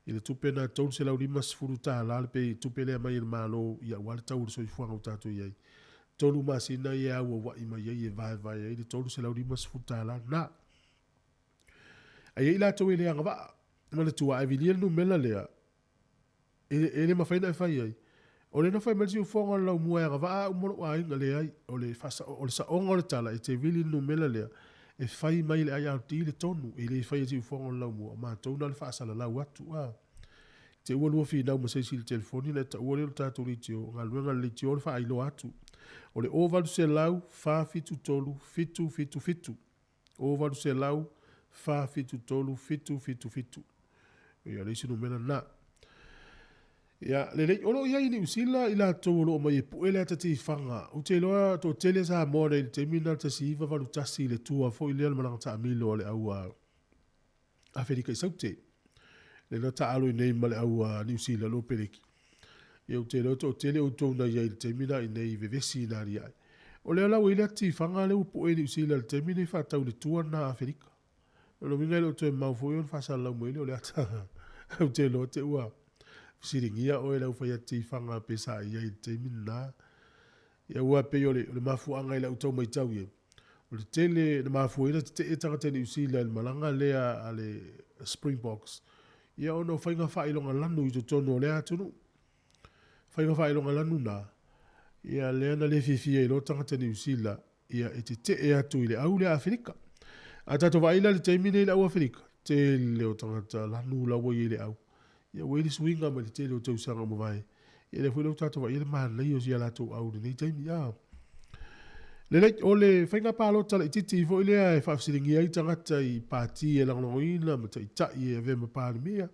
i le tupe lena e $350 le pe tupe lea e aumai e le Malo aua le tau o le soifuaga ua tatou i ai. 3 masina ia e auauai mai ai e vaevae ai le $350 lena. Ae i ai latou e le agavaa. Manatua, a e vilia le numera lea, e le mafai ona e fai ai, o lea na fai mai le siufofoga o le laumua e agavaa au ma lou aiga. Leai, o le saoga o le tala, e te vili i le numera lea, e fai mai e le IRD le tonu, e le faia e le siufofoga o le laumua, o matou na o le faasalalau atu. A te i ua lua finau ma se isi i le telefoni ona e taua lea o le tatou leitio, o galuega a le leitio le faailoa atu. O le 0800 473 777. 0800 473 777. Ia, o le isi numera lena. Ia, lelei, o lo o i ai i Niu Sila i latou o lo o omai e pue le ata tifaga. Ou te iloa toatele Samoa nei i le taimi lena 1981 i le tour foi lea o le malaga taamilo a le au Afelika i Saute. Lea na taalo i nei ma le au Niu Sila lo peleki. Ia ou te iloa toatele outou na i ai i le taimi lena i nei vevesi i nā aliae. O lea la ua i ai le ata tifaga lea ua pue i Niu Sila i le taimi lenei faatau i le tour lena a Afelika. O lona uiga e le o toe mamao foi ona faasalalau mai lea o le ata. Ou te iloa te ua fesiligia oe i le aufai ata tifaga pe sa i ai i le taimi lena. Ia aua e pei o le mafuaaga i lau tau matau i ai, o le tele na mafua ai ona tetee tagata Niu Sila i le malaga lea a le Springboks, ia ona o faiga faailoga lanu i totonu o lea atunuu. Faiga faailoga lanu na, ia lea na le fiafia ai loa tagata Niu Sila, ia e tetee atu i le au lea Afelika. A tatou vaai la i le taimi nei i le au Afelika, tele o tagata lanu la ua i ai i le au. Ia ua i ai le suiga mai le tele o tausaga ua mavae. Ia lea foi la ua tatou vaai i le manaia o si a latou au i lenei taimi. A. Lelei, o le faiga palota laitiiti foi lea e faafesiligia ai tagata i pati e lagolagoina ma taitai e avea ma Palemia.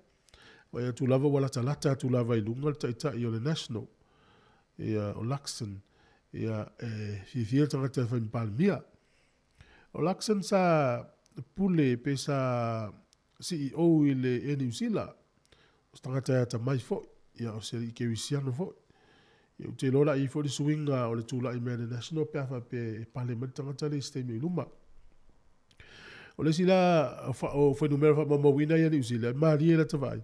Vaai atu lava ua latalata atu lava i luga le taitai o le National, ia, o Luxon. Ia, e fiafia le tagata e fai ma Palemia. O Luxon sa pule pe sa CEO i le Air New Zealand. O se tagata e atamai foi, ia, o se alii kerisiano foi. Ia, ou te iloa o le a i ai foi le suiga o le tulai mai a le National pe a faapea e pale mai le tagata lea i se taimi o i luma. O le isi la o fuainumera faamaumauina ia Niu Sila, e malie i lata vaai,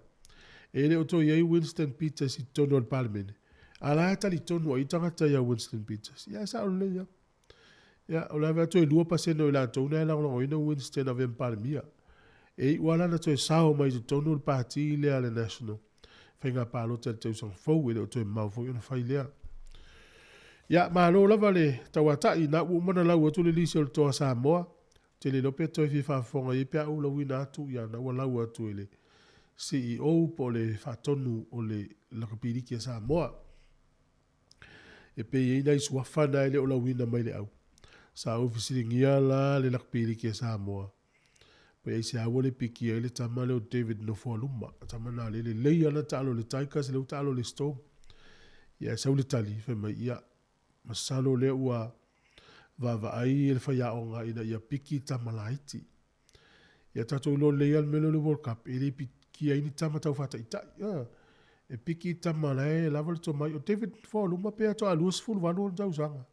e le o toe i ai Winston Peters i totonu o le Palemene, a la e talitonu ai tagata ia Winston Peters. Ia, e sao lelei lava. Ia, o le ave atu e 2% o i latou na e lagolagoina Winston avea ma Palemia. E iu lava la na toe sao mai i totonu o le pati lea a le National, faiga palota i le tausaga fou, e le o toe mamao foi ona fai lea. Ia, malo lava le tauatai, na ua uma ona lau atu le lisi o le Toa Samoa, ou te le iloa pe toe fia faafofoga i ai pe a ou lauina atu, ia na ua lau atu e le CEO po o le faatonu o le Lakapi Liki a Samoa. E pei e i ai nai suafa na e le o lauina mai le au. Sa ou fesiligia la le Lakapi Liki a Samoa, pe aisea ua le piki ai le tama lea o David Nofoaluma. Tama na lea lelei lava na taalo i le Tigers, lea ua taalo i le Storm. Ia, e sau le tali, fai mai, ia, Masalo o lea ua vaavaai le faiaoga ina ia piki tama laiti. Ia tatou iloa lelei lava le mea lea o le World Cup, e le pikia ai ni tama tau faataitai. Ioe. E piki tama la e lava le tomai. O David Foaluma pe faatoa 28 ona tausaga.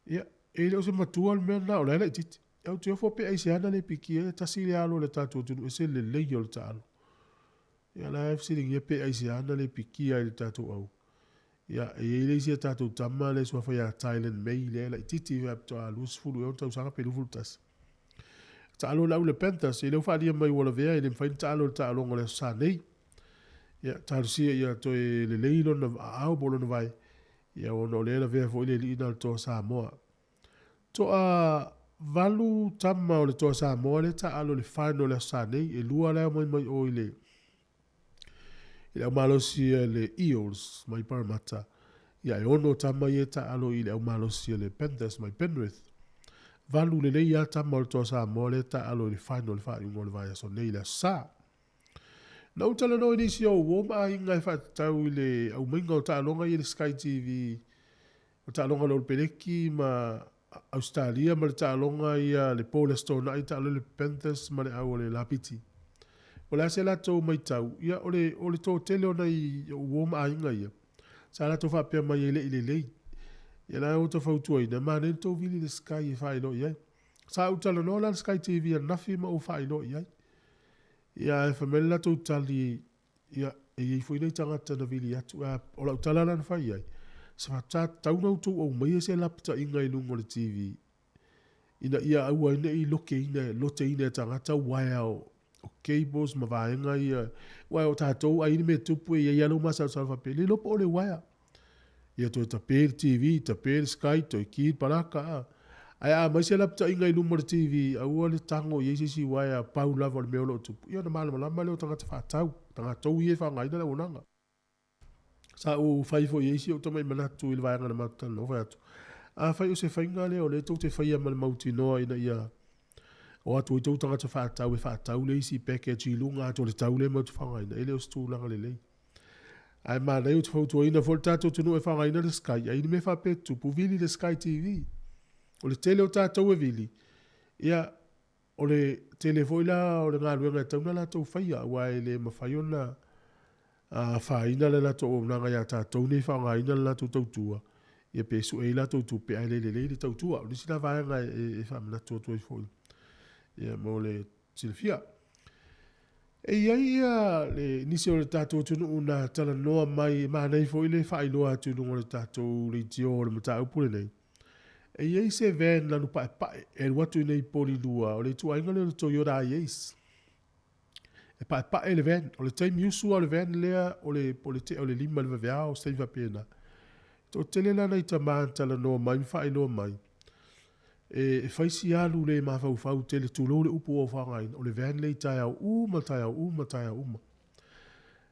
Ia, e le o se matua le mea lena, o la e laitiiti. Ae ou te ofo pe aisea na le pikia ai, e tasi le alo o le tatou atunuu e ese le lelei o le taalo. Ia la e fesiligia pe aisea na le pikia ai e le tatou au. Ia, e i ai le isi a tatou tama lea e suafa ia Tylan May lea e laitiiti faapitoa 20 ea ona tausaga pe 21. Taalo le au le Panthers, ia lea ua faaalia mai ua lavea e le mafai ona taalo i le taaloga o le Aso Sa nei. Ia, talosia ia toe lelei lona aao po o lona vae, ia ona o lea e lavea foi le alii lena o le Toa Samoa. Toa valu tama o le Toa Samoa lea e taaalo i le final i le Aso Sa nei, e lua la e omai mai o i le i le aumalosi a le Eels mai Parramatta, ia e ono tama ia e taaalo i le aumalosi a le Panthers mai Penrith. Valu lelei lava tama o le Toa Samoa lea e taaalo i le final i le faaiuga o le vaiaso nei i le Aso Sa. Na ou talanoa i nisi o uo ma aiga e faatatau i le aumaiga o taaloga ia i le Sky TV, o taaloga a le Olepeleki ma Ausetalia ma le taaloga ia le po o le Aso Toonai, taalo le Panthers ma le au o le Lapiti. Po o le a se latou matau, ia o le, o le toatele o nai uo ma aiga ia, sa latou faapea mai e le i lelei. Ia la ua ta fautuaina, e manaia le tou vili i le Sky e faailoa i ai. Sa ou talanoa la i le Sky TV ananafi ma ou faailoa i ai. Ia ae fai mai le latou tali, ia, e i ai foi nai tagata na vili atu, a o lau tala la na fai i ai, sa tatau ona outou aumaia se lapataiga i luga o le TV ina ia aua ai ne i lokeina, loteina e tagata uaea o cables ma vaega ia, aua o tatou a i ai ni mea e tupu e i ai lava lou masalosalo faapea, le iloa po o le uaea. Ia toe tape le TV, tape le sky, toe ki le palaka, a. Ae a aumai se lapataiga i luma o le TV, aua le tago i ai se isi uaea, pau lava o le mea o lo o tupu, ia ona malamalama lea o tagata faatau, tagatou ia e faaaogaina le auaunaga. Sa ou fai foi i ai si ou tamai manatu i le vaega na matou talanoa, fai atu, afai o se faiga lea o lea tou te faia ma le mautinoa ina ia o atu ai tou tagata faatau e faatau le isi package i luga atu o le tau lea matou te faaaogaina, e le o se tulaga lelei. Ae manaia ou te fautuaina foi le tatou atunuu e faaaogaina le Sky, a i ai ni mea faapea e tutupu, vili le Sky TV. O le tele o tatou e vili, ia, o le tele foi la o le galuega e tatau ona latou faia, aua e le mafai ona afaina le latou auaunaga ia tatou nei e faaaogaina le latou tautua, ia pe sue ai latou tupe ae le lelei le tautua. O le isi la vaega e faamanatu atu ai foi, ia, mo le silafia. E i ai ia le, nisi o le tatou atunuu na talanoa mai, e manaia foi le faailoa atu i luga o le tatou leitio o le mataupu lenei. E i ai se van lanu paepae e alu atu i nei i Polilua, o le ituaiga lea o le Toyota Hiace. E paepae le van, o le taimi usu lava o le van lea, o le, po o le tea o le 5 i le vaveao, se taimi faapena. E toatele la nai tama na talanoa mai ma faailoa mai, e fai si alu le mafaufau tele, tulou le upu ua ou faaaogaina, o le van lea i taeao uma, taeao uma, taeao uma.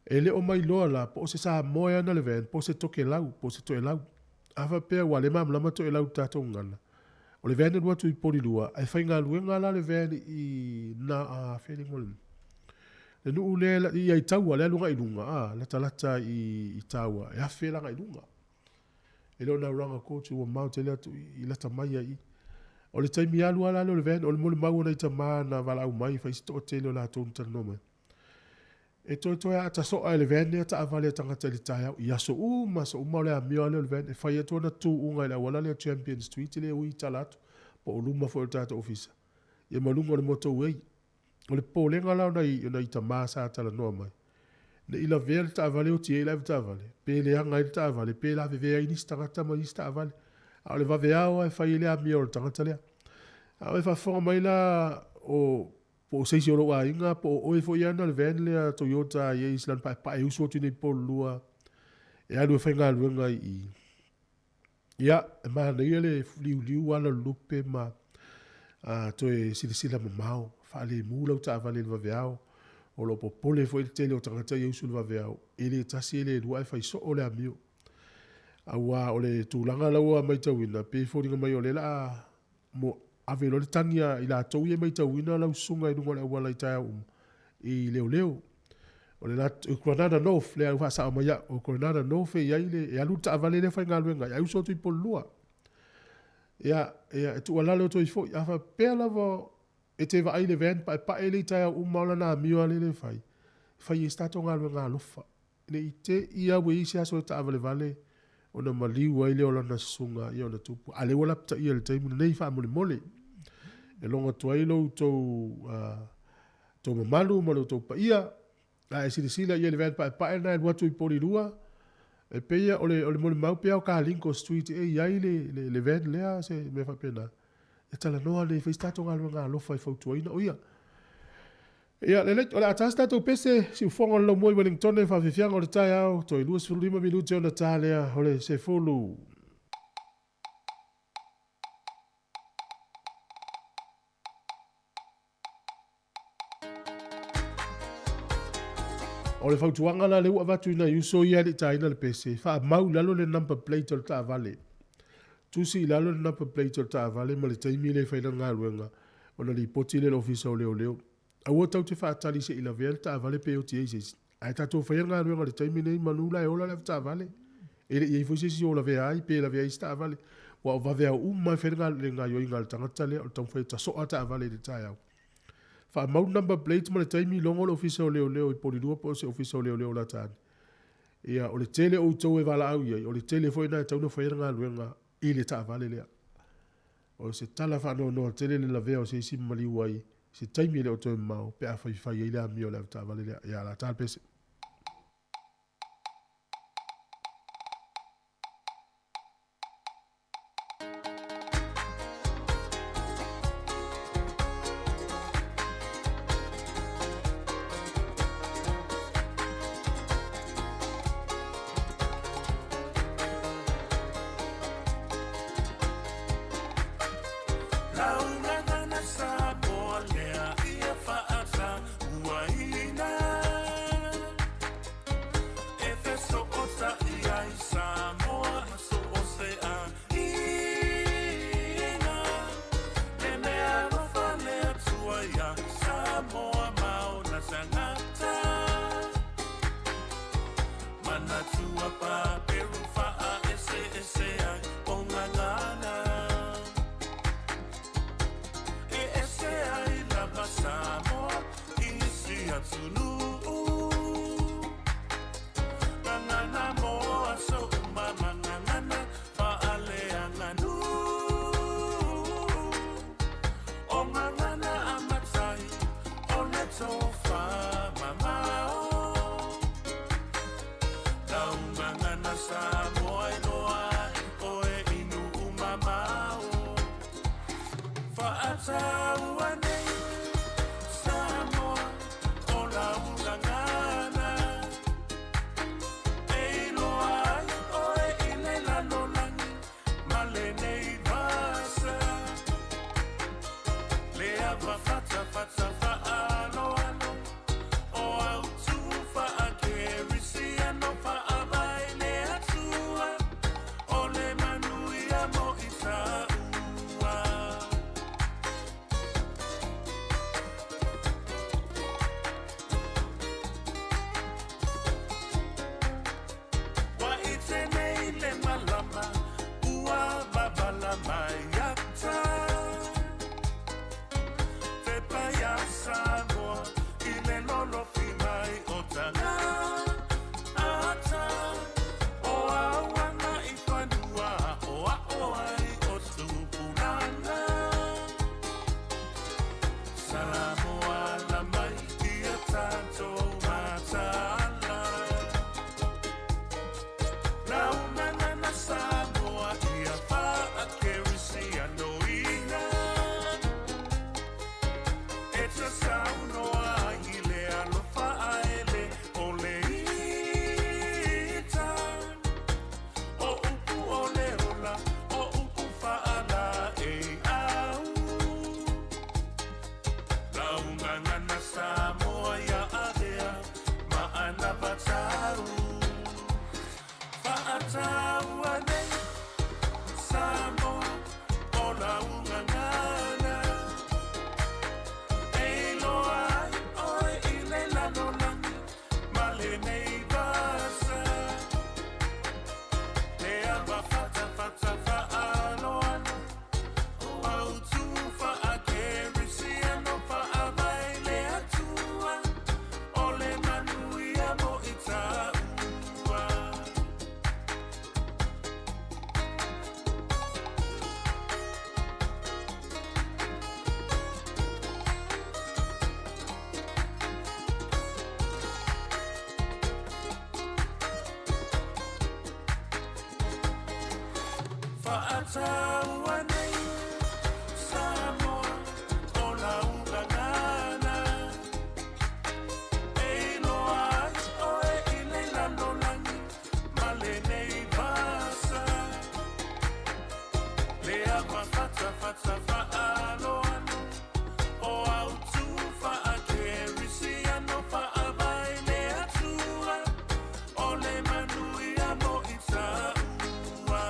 E le o mailoa la po o se Samoa e ana le van, po o se Tokelau, po o se Toelau. A faapea ua le malamalama Toelau i le tatou gagana, o le van e alu atu i Polilua, ae faigaluega la le van i na, a, fea le igoa o le le nuu lea i Aitaua, le alu agai i luga, a, latalata i Taua, e afe le agai i luga. E le o Nauraga Gorge, ua mamao tele atu i lata mai ai i i. O le taimi alu lava la lea o le van, o le molimau a nai tama na valaau mai, fai si toatele o latou na talanoa mai. E toetoe a tasoa e le van lea taavale a tagata i le taeao, i aso uma, aso uma o le amio lava lea o le van, e fai atu ana tuuga i le auala lea o Champion Street lea e ui i tala atu, po o luma foi o le tatou ofisa, ia ma luga o le motorway. O le popolega la o nai, o nai tama sa talanoa mai, ne i lavea le taavale oti ai le avetaavale, pe leaga ai le taavale, pe lavevea ai nisi tagata ma nisi taavale. A o le vaveao lava e fai ai le amio a le tagata lea. A o e faafofoga mai la o po o se isi o lou aiga, po o oe foi e ana le van lea Toyota e i ai lana paepae e usu atu i nei Pololua e alu e faigaluega i i. Ia, e manaia le liuliu ala o le lupe ma a, toe silasila mamao, faalemu lau taavale i le vaveao. O lo o popole foi le tele o tagata ia usu i le vaveao, e le tasi e le lua ae fai soo le amio. Aua o le tulaga la ua matauina, pei e foliga mai o lea o le a mo, ave loa le tagi a i latou ia e matauina lau susuga i luga o le auala i taeao uma, i leoleo. O le Granada North lea ua faasao mai au, o Granada North e i ai le, e alu le taavale lea faigaluega ai, ae uso atu i Pololua. Ia, ia, e tuualalo atu ai foi, a faapea lava e te vaai i le van paepae lea i taeao uma o lana amio lava lea e fai, fai ai se tatou galuega alofa. Ne i te i lava ua i ai se aso e taavalevale ona maliu ai lea o lana susuga ia ona tupu. A o lea ua lapataia i le taimi lenei faamolemole. E logo atu ai lo outou tou mamalu ma lo outou paia, a e silasila i ai i le van paepae lena e alu atu i Polilua, e pei o le, o le molimau pea o Kalingo Street e i ai le, le, le van lea, se mea faapena. E talanoa nei, fai se tatou galuega alofa e fautuaina o ia. Ia, lelei, o le a ta se tatou pese, siufofoga o le laumua i Wellingtone, faafiafiaga o le taeao, toe 25 minute ona ta lea o le 10. O le fautuaga la lea ua avatu i nai uso ia e le i taina le pese, faamau i lalo le number plate o le taavale. Tusi i lalo le number plate o le taavale ma le taimi lea e fai ai lana galuega ona lipoti lea i le Ofisa o Leoleo. Aua tou te faatali se i lavea le taavale pe oti ai se isi. Ae tatou faia le galuega i le taimi lenei manu la e ola le avetaavale. E le i i ai foi se isi o lavea ai pe lavea ai se taavale. Aua o vaveao uma e fai le gaoioiga a le tagata lea o le taumafai e tasoa taavale i le taeao. Faamau le number plate ma le taimi, logo le Ofisa o Leoleo i Polilua po o se Ofisa o Leoleo o Latani. Ia, o le tele o outou e valaau i ai, o le tele foi lena e tatau ona fai ai le galuega i le taavale lea. O se tala faanoanoa tele le lavea o se isi ma maliu ai se taimi e le o toe mamao pe a faifai ai le amio o le avetaavale lea. Ia, lata le pese. Fa'ataua nei Samoa o lau gagana E iloa ai oe i le lalolagi ma lenei vasa Le ava fatafata fa'aaloalo o autu fa'akerisiano fa'avae le Atua o le manuia mo i tāua.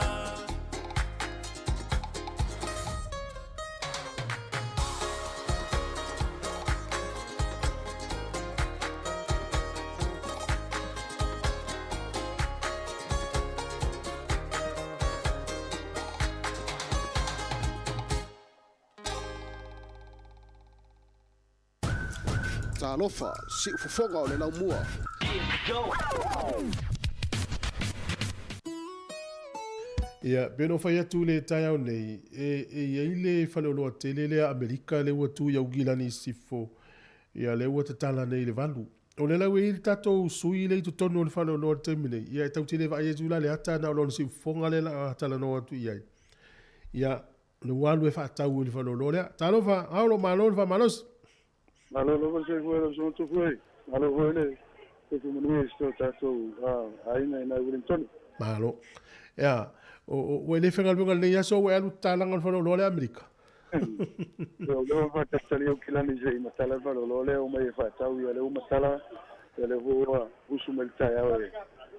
Talofa, siufofoga o le laumua. Ia, pe no fai atu le taeao nei, e i ai le faleoloa tele lea Amerika le ua tu i Augilani i Sisifo, ia le ua tatala nei i le 8. O le la ua i ai le tatou sui le i totonu o le faleoloa i le taimi nei, ia e tatou te le vaai atu la le ata na o lona siufofoga lea la talanoa atu i ai. Ia, le ua alu e faatau i le faleoloa lea. Talofa, aolo malo le faamalosi. Malo lava le soifua i lau susuga Tupu e. Malo foi le soifua manuia i si o tatou aiga i nai Wellington. Malo. Ia, ua e le faigaluega i lenei aso ua e alu tatalaga o le faleoloa lea Amerika. O lea ua faatalitali au kilani se i matala le faleoloa lea o mai e faatau ia lea ua matala ia lea foi ua usu mai le taeao e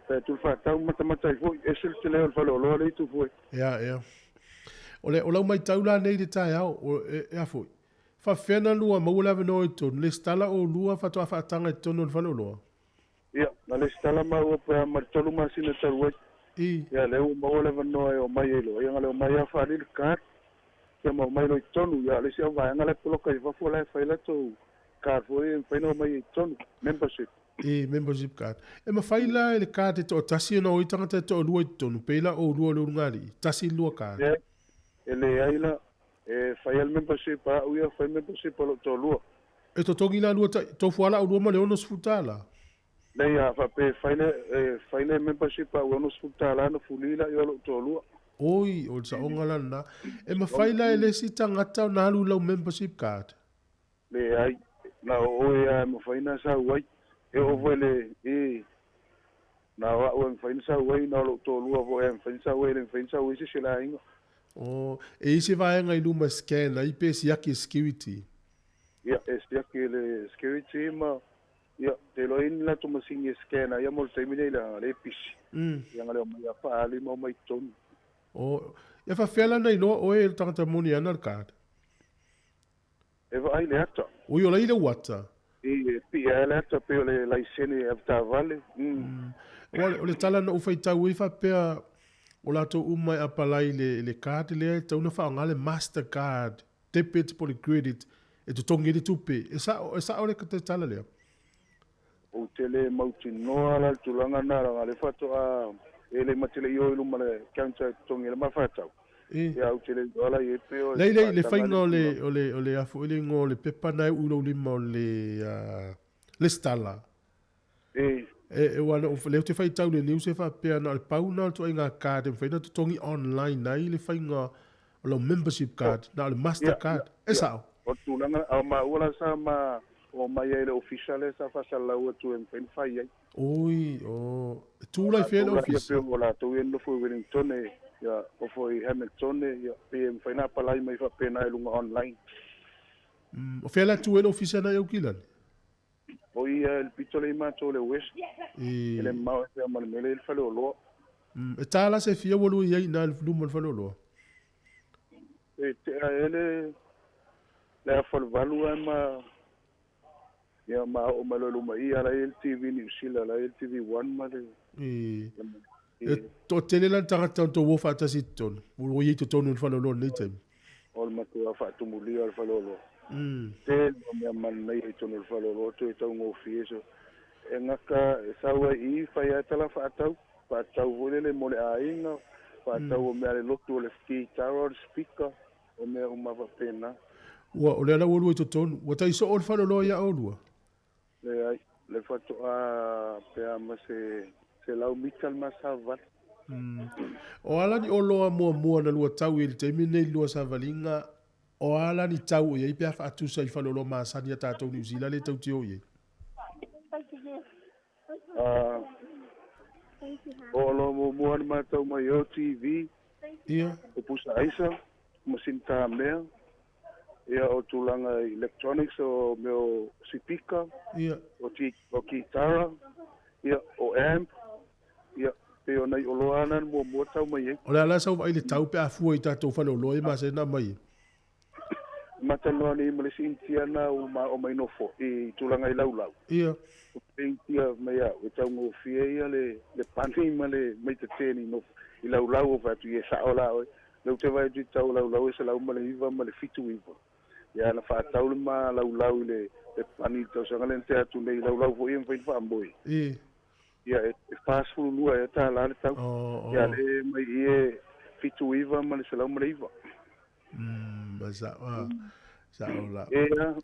fai atu le faatau matamata ai foi ese le tele o le faleoloa lea i Tupu e. Ia, ia. O le o lau maitau la nei i le taeao o e a foi. Faafefea na lua maua le avanoa i totonu, lesitala oulua faatoa faataga i totonu o le faleoloa? Ia, na lesitala maua pe a ma le 3 masina talu ai. I. Ia, lea ua maua le avanoa e omai ai loa. Ia, na le omai lava faalii le card, ia ma omai loa i totonu. Ia, o le isi au vaega la e poloka i fafo la e fai latou card foi e mafai ona omai ai i totonu, membership. I, membership card. E mafai la e le card e toatasi ona o ai tagata e toalua i totonu, pei la oulua o le ulugalii, tasi lua card? Leai, e leai la. E fai lava le membership a au ia, fai membership a lou toalua. E totogi la lua tai, tofu lava la oulua ma le $60? Leai, a faapea e fai le, e fai le membership a au e $60 ona fuli laia o lou toalua. Oi, o le saoga la lena. E mafai la e le isi tagata ona alu i lau membership card? Leai, na o oe lava e mafai ona sau ai. E oo foi i le, i, na o au e mafai ona sau ai, na o lou toalua foi e mafai ona sau ai, e le mafai ona sau ai se isi o le aiga. Oh, e i ai se vaega i luma e scan ai pe siaki e security? Ia, e siaki e le security ma, ia, te iloa e i ai ni latou masini e scan ai ia mo le taimi nei leaga lea e pisi. Ia na le omai lava faaali ma omai i totonu. Oh, ia faafefea la ona iloa oe e le tagata moni e ana le card? E vaai i le ata. Ui, o la i le ata. I, e pii ai le ata pei o le laisene avetaavale. O le tala na ou faitau ai faapea o latou uma e apalai i le card lea e tatau ona faaaoga le master card, debit po o le credit e totogi ai le tupe. E sao, e sao le tala lea? Ou te le mautinoa la le tulaga lena leaga o lea faatoa e le mate le i o i luma le counter e totogi ai le mafatau. Ia ou te le iloa la i ai pe o Lei lei le faiga o le o le o le a foi le igoa o le pepa na e uu i lou lima o le lesitala. E. E ua na lea ou te faitau i le news e faapea na o le pau na o le ituaiga card e mafai ona totogi online ai le faiga o lau membership card na o le master card. E sao? O le tulaga a o maua la sa ma omai ai i le ofisa lea sa faasalalau atu e mafai ona fai ai. Oi, o, e tu la i fea le ofisa? O latou ia e nonofo i Wellington, ia, nofo i Hamilton, ia, pei e mafai ona apalai mai faapena i luga online. O fea la e tu ai le ofisa na i Aukilani? O ia, le pito lea i matou i le West, e le mamao ese lava ma le mea lea i le faleoloa. E ta la se fia ua lua i ai i ina i luma o le faleoloa? E tea ea le afa o le 8 ae ma ia ma oo mai loa i luma i i, a la e i ai le TV Niu Sila, la e i ai le TV One ma le. E toatele la ni tagata o tou o faatasi i totonu, ua i ai i totonu o le faleoloa i lenei taimi? O le matua faatumulia o le faleoloa. Tele o mea manaia i totonu o le faleoloa toe taugofie so e gata e sau ai i i fai ai tala faatau, faatau foi lele mo le aiga, faatau o mea a le lotu o le guitar o le speaker, o mea uma faapena. Ua, o lea la ua lua i totonu. Ua tai soo le faleoloa ia oulua? Leai, le faatoa pe a ma se 100 mita le ma savali. O ala ni oloa muamua na lua tau i le taimi lenei i lua savaliga, o ala ni tau o i ai pe a faatusa i faleoloa masani a tatou Niu Sila lea e tau te o i ai? O oloa muamua na matau mai o TV, Ia. o pusa aisa, masini tamea, ia o tulaga electronics, o mea o sipika, Ia. o kitara, ia o amp, ia pei o nai oloa ana na muamua tau mai ai. O le a la sau vaai le tau pe a fua i tatou faleoloa ia masani na aumai ai? Matalanoa nei ma le isi Initia na ua ma o mai nofo i tulaga i laulau. Ia. O le Initia mai au e taugofie ia le pani ma le maiteteni nofo i laulau o fai atu ia e sao la oe. Lea ou te vaai atu i tau laulau e 109 ma le 79. Ia na faatau le ma laulau i le pani i le tausaga lea na tea atu nei i laulau foi e mafai ona faamoe. I. Ia e 42 ea tālā le tau. Oh, oh. Ia le mai i e 79 ma le 109. Sa sao la. Ia,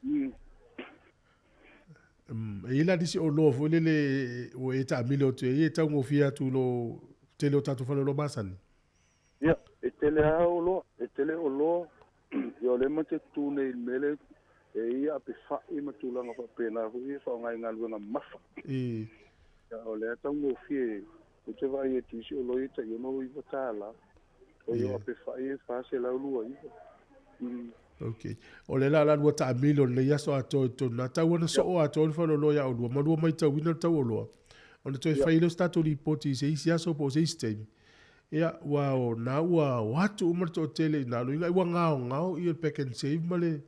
E i la nisi oloa foi lele ua e taamilo atu ai e taugofie atu i lo tele o tatou faleoloa masani. Ia, e tele lava oloa, e tele oloa. Ia o lea ma te tutū nei i le mea lea e ia apefa'i ma tulaga faapena foi e faaaoga i galuega mamafa. I. Ia o lea taugofie ou te vaai atu i isi oloa ia tai 69 tālā. O ia o apefa'i e 429. Okay. O le la la lua taamilo lenei aso atoa i totonu. Na tau ona soo atoa le faleoloa ia oulua ma lua maitauina le tau oloa. Ona toe fai lea o se tatou lipoti i se isi aso po o se isi taimi. Ia, ua o na ua o atu uma le toatele i na loiga, ua gaogao ia le pack and save ma le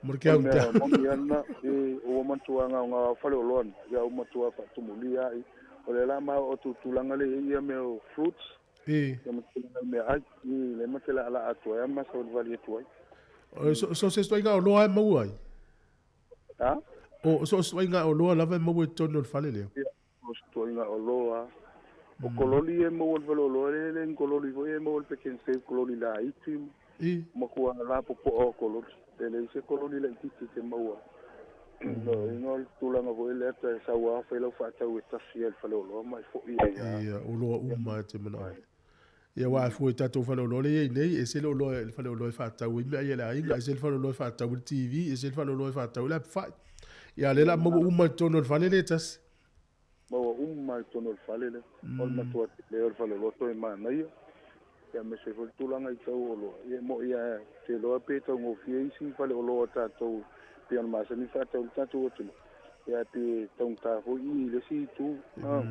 ma le countdown. O le mea moni ana, e ua matua gaogao lava faleoloa na, ia ua matua faatumulia ai. O lea la ma oo atu i tulaga lea e i ai ia mea o fruits, ia ma tulaga i meaai, i lea ma te laalaa atu ai lava ma savalivali atu ai. So se ituaiga oloa e maua ai? A? O so o se ituaiga oloa lava e maua i totonu o le fale lea? Ia, o se ituaiga oloa. O kololi e maua i le fale oloa lea, e le ni kololi foi e maua i le Pick n Save, kololi laiti matua lapopoa o kololi. E leai se kololi laitiiti e te maua ai. Lona uiga o le tulaga foi lea ta e sau lava fai lau faatau e tasi ai i le fale oloa ma e foi ai lava. Ia, oloa uma e te manao ai. Ia, aua a fua i tatou faleoloa lea e i ai nei, ese le oloa, le faleoloa e faatau ai meaai a le aiga, ese le faleoloa e faatau ai le TV, ese le faleoloa e faatau ai le apefai. Ia, a o lea o le a maua uma i totonu o le fale lea e tasi. Maua uma i totonu o le fale lea. O le matua tele o le faleoloa toe manaia. Ia aemaise foi le tulaga i tau o oloa. Ia e moni lava, ou te iloa pe taugofie isi faleoloa a tatou pei ona masani ona faatau i le tatou atunuu, ia ae pe taugata foi i le isi itu. O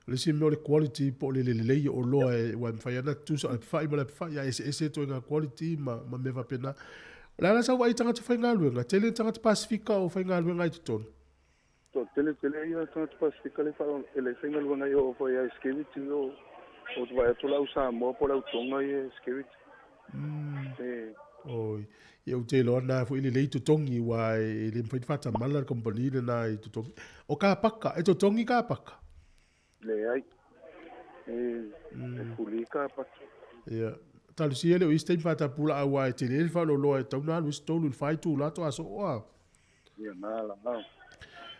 le isi mea o le quality po o le lelei o oloa aua e mafai lava ona tutusa o le apefai ma le apefai, ae eseese ituaiga quality ma mea faapena. O le a la sau vaai i tagata faigaluega? Tele tagata Pasefika o faigaluega ai i totonu? Toatele tele ia tagata Pasefika le e le faigaluega i oo foi ia security o o te vaai atu le au Samoa po o le au Tonga ia security. E. Oi. Ia ou te iloa na foi lelei totogi aua e le mafai ona faatamala le kamupani lena i totogi. O ka paka, e totogi ka paka? Leai. E, e fuli ka paka. Ia. Talosia le o isi taimi faatapulaa aua e tele le faaloloa e tatau ona alu ai se tolu i le fa itula toa soo a. Ia na la.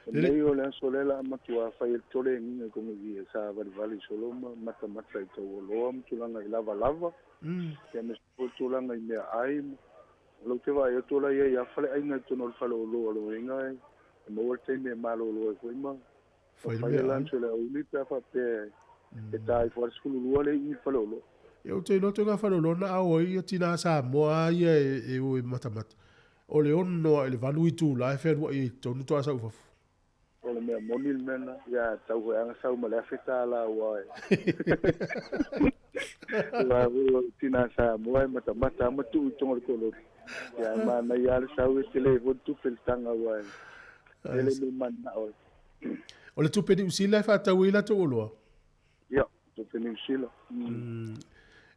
O nei o le aso lea la matua fai e le tolegiga koga i e savalivali solo ma matamata i tau oloa ma tulaga i lavalava. Ia aemaise foi le tulaga i meaai ma o lou te vaai atu o la e i ai lava faleaiga i totonu o le fale oloa o lona uiga e maua le taimi e malolo ai foi ma Fai le fai le meaai. lunch o le aoauli pe a faapea e ta ifo lava le 12 lea i i le fale oloa. Ia ou te iloa ituaiga faleoloa na ao ai ia tina Samoa ia e o e matamata. O le 6 ae i le 8 itula e fealuai ai i totonu toa sau i fafo. O le mea moni le mea lena, ia tau foi lava na sau ma le $1,000 aua e aua foi o tina Samoa e matamata lava ma tuu i totonu o le kololi. Ia ae manaia lava le sau e tele foi le tupe i le taga aua e tele mea mananao ai. O le tupe Niu Sila e faatau ai latou oloa? Ia, tupe Niu Sila.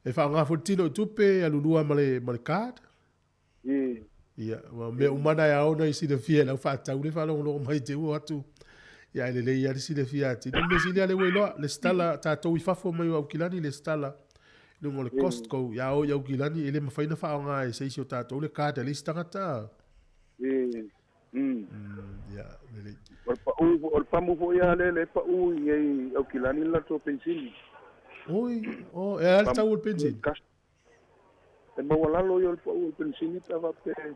E faaaoga foi le tino i tupe, alu lua ma le ma le card? I. Ia, aua o mea uma na e ao ona e silafia e lau faatau le faalogologo mai te ua o atu. Ia ae lelei lava le silafia atili. O le mea sili lava lea ua iloa, lesitala tatou i fafo mai o Aukilani, lesitala i luga o le Costco. Ia o i Aukilani e le mafai ona faaaoga e se isi o tatou le card a le isi tagata. Ia, lelei. O le pau, o le pamu foi lava lea e pau i inei i Aukilani le latou penisini. Oi, o, e a le tau o le penisini? E maualalo ia o le pa'u o le penisini pe a faapea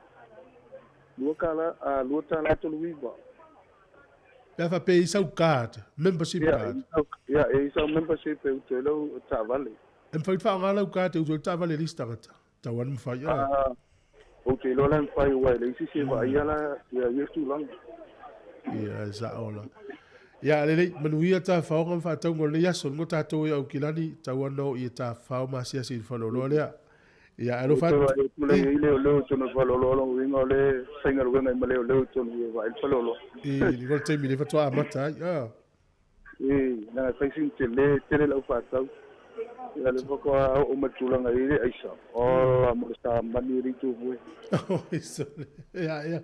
2 kala a $2.39. Pe a faapea i sau card, membership card. Ia, e i sau membership e utu ai lau taavale. E mafai ona faaaoga lau card e utu ai le taavale a le isi tagata. Tau lava ona mafai a. Ou te iloa la e mafai aua e leai se isi e vaaia la ia ia tulaga. Ia, e sa'o la. Ia, lelei, manuia tafaoga ma faatauga o lenei aso, luga tatou e Aukilani, tau ana o i e tafafao ma asiasi i le faleoloa lea. Ia, ae alofa atu. E pule i leoleo i totonu o le faleoloa, lona uiga o lea e faigaluega ai ma leoleo i totonu e vaai le faleoloa. I, ligo le taimi lea faatoa amata ai, a. I, leaga e fai sina tele, tele lau faatau. Ia lea faatoa oo mai le tulaga i le aisa. Ola mo le samani e le itu fue. Oi sole. Ia, ia.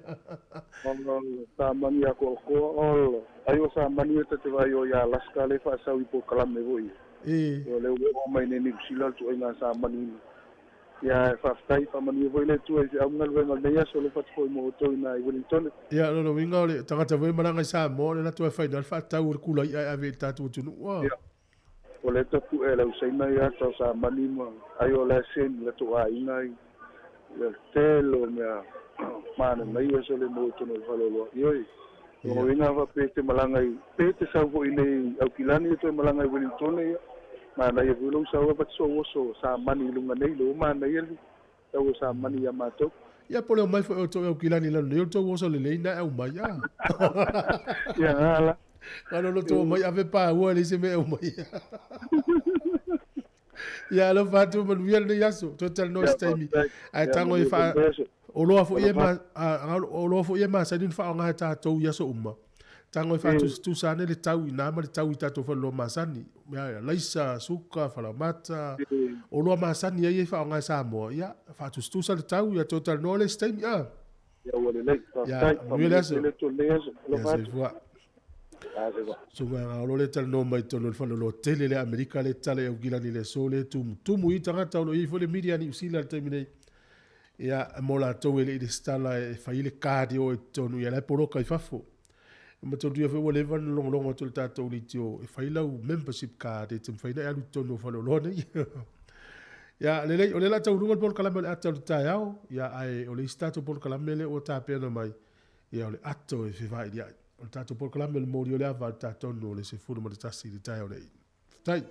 Ola samani a koakoa, ola. Ai o samani e ta te vaai o ia Alaska le faasau i polokalame foi. E. O lea ua oo mai nei Niu Sila le ituaiga samani. Ia e faafetai, faamanuia foi le Atua i feau ma galuega o lenei aso, alofa atu foi mo outou i ina i Wellington. Ia, lona uiga o le tagata foi e malaga i Samoa, o le latou e fai na le faatau o le kula i'a e ave i le tatou atunuu. Ia, o lea tapu'e e le au Saina ia ata o samani ma ai o la e send i latou aiga i le tele o mea mananaia sole mo i totonu o le faleoloa. Ioe, lona uiga faapea e te malaga i, pe te sau foi nei i Aukilani e toe malaga i Wellington, ia, manaia foi lou sau avatu sou oso samani i luga nei, lea ua manaia le tau o samani ia matou. Ia po o le omai foi o outou i Aukilani i lalo nei o le tou oso lelei na e aumai a. Ia gala. Galo lo tou omai ave paua e leai se mea e aumai. Ia alofa atu manuia lenei aso. Toe talanoa i se taimi. Ae tago e faa oloa foi e ma oloa foi e masani ona faaaoga e tatou i aso uma. Tago e faatusatusa ane le tau i ina ma le tau i tatou faleoloa masani. Ia alaisa, suka, falaoamata, oloa masani ai e faaaoga e Samoa. Ia faatusatusa le tau ia toe talanoa le isi taimi a. Ia ua lelei. Ia Faafetai. manuia le Faamanuia aso. tele atu lenei aso. Ia Alofa atu. soifua. A soifua. Susuga gaolo le talanoa mai totonu o le faleoloa tele le Amerika le tala i Aukilani i le aso le tumutumu i tagata o lo o i ai foi le media a Niu Sila i le taimi nei. Ia mo latou e le i resitala e fai le card e o ai i totonu ia la e poloka i fafo. E mataulia foi ua leva ona logologo atu i le tatou leitio e fai lau membership card e te mafai ona e alu i totonu o faleoloa nei. Ia lelei, o lea o le a taualuga le polokalame o le ata o le taeao, ia ae o le isi tatou polokalame lea ua tapena mai, ia o le ato e fevailiai. O le tatou polokalame o le moli o le ava i le ta 3 o le 11 i le taeao nei. Faafetai.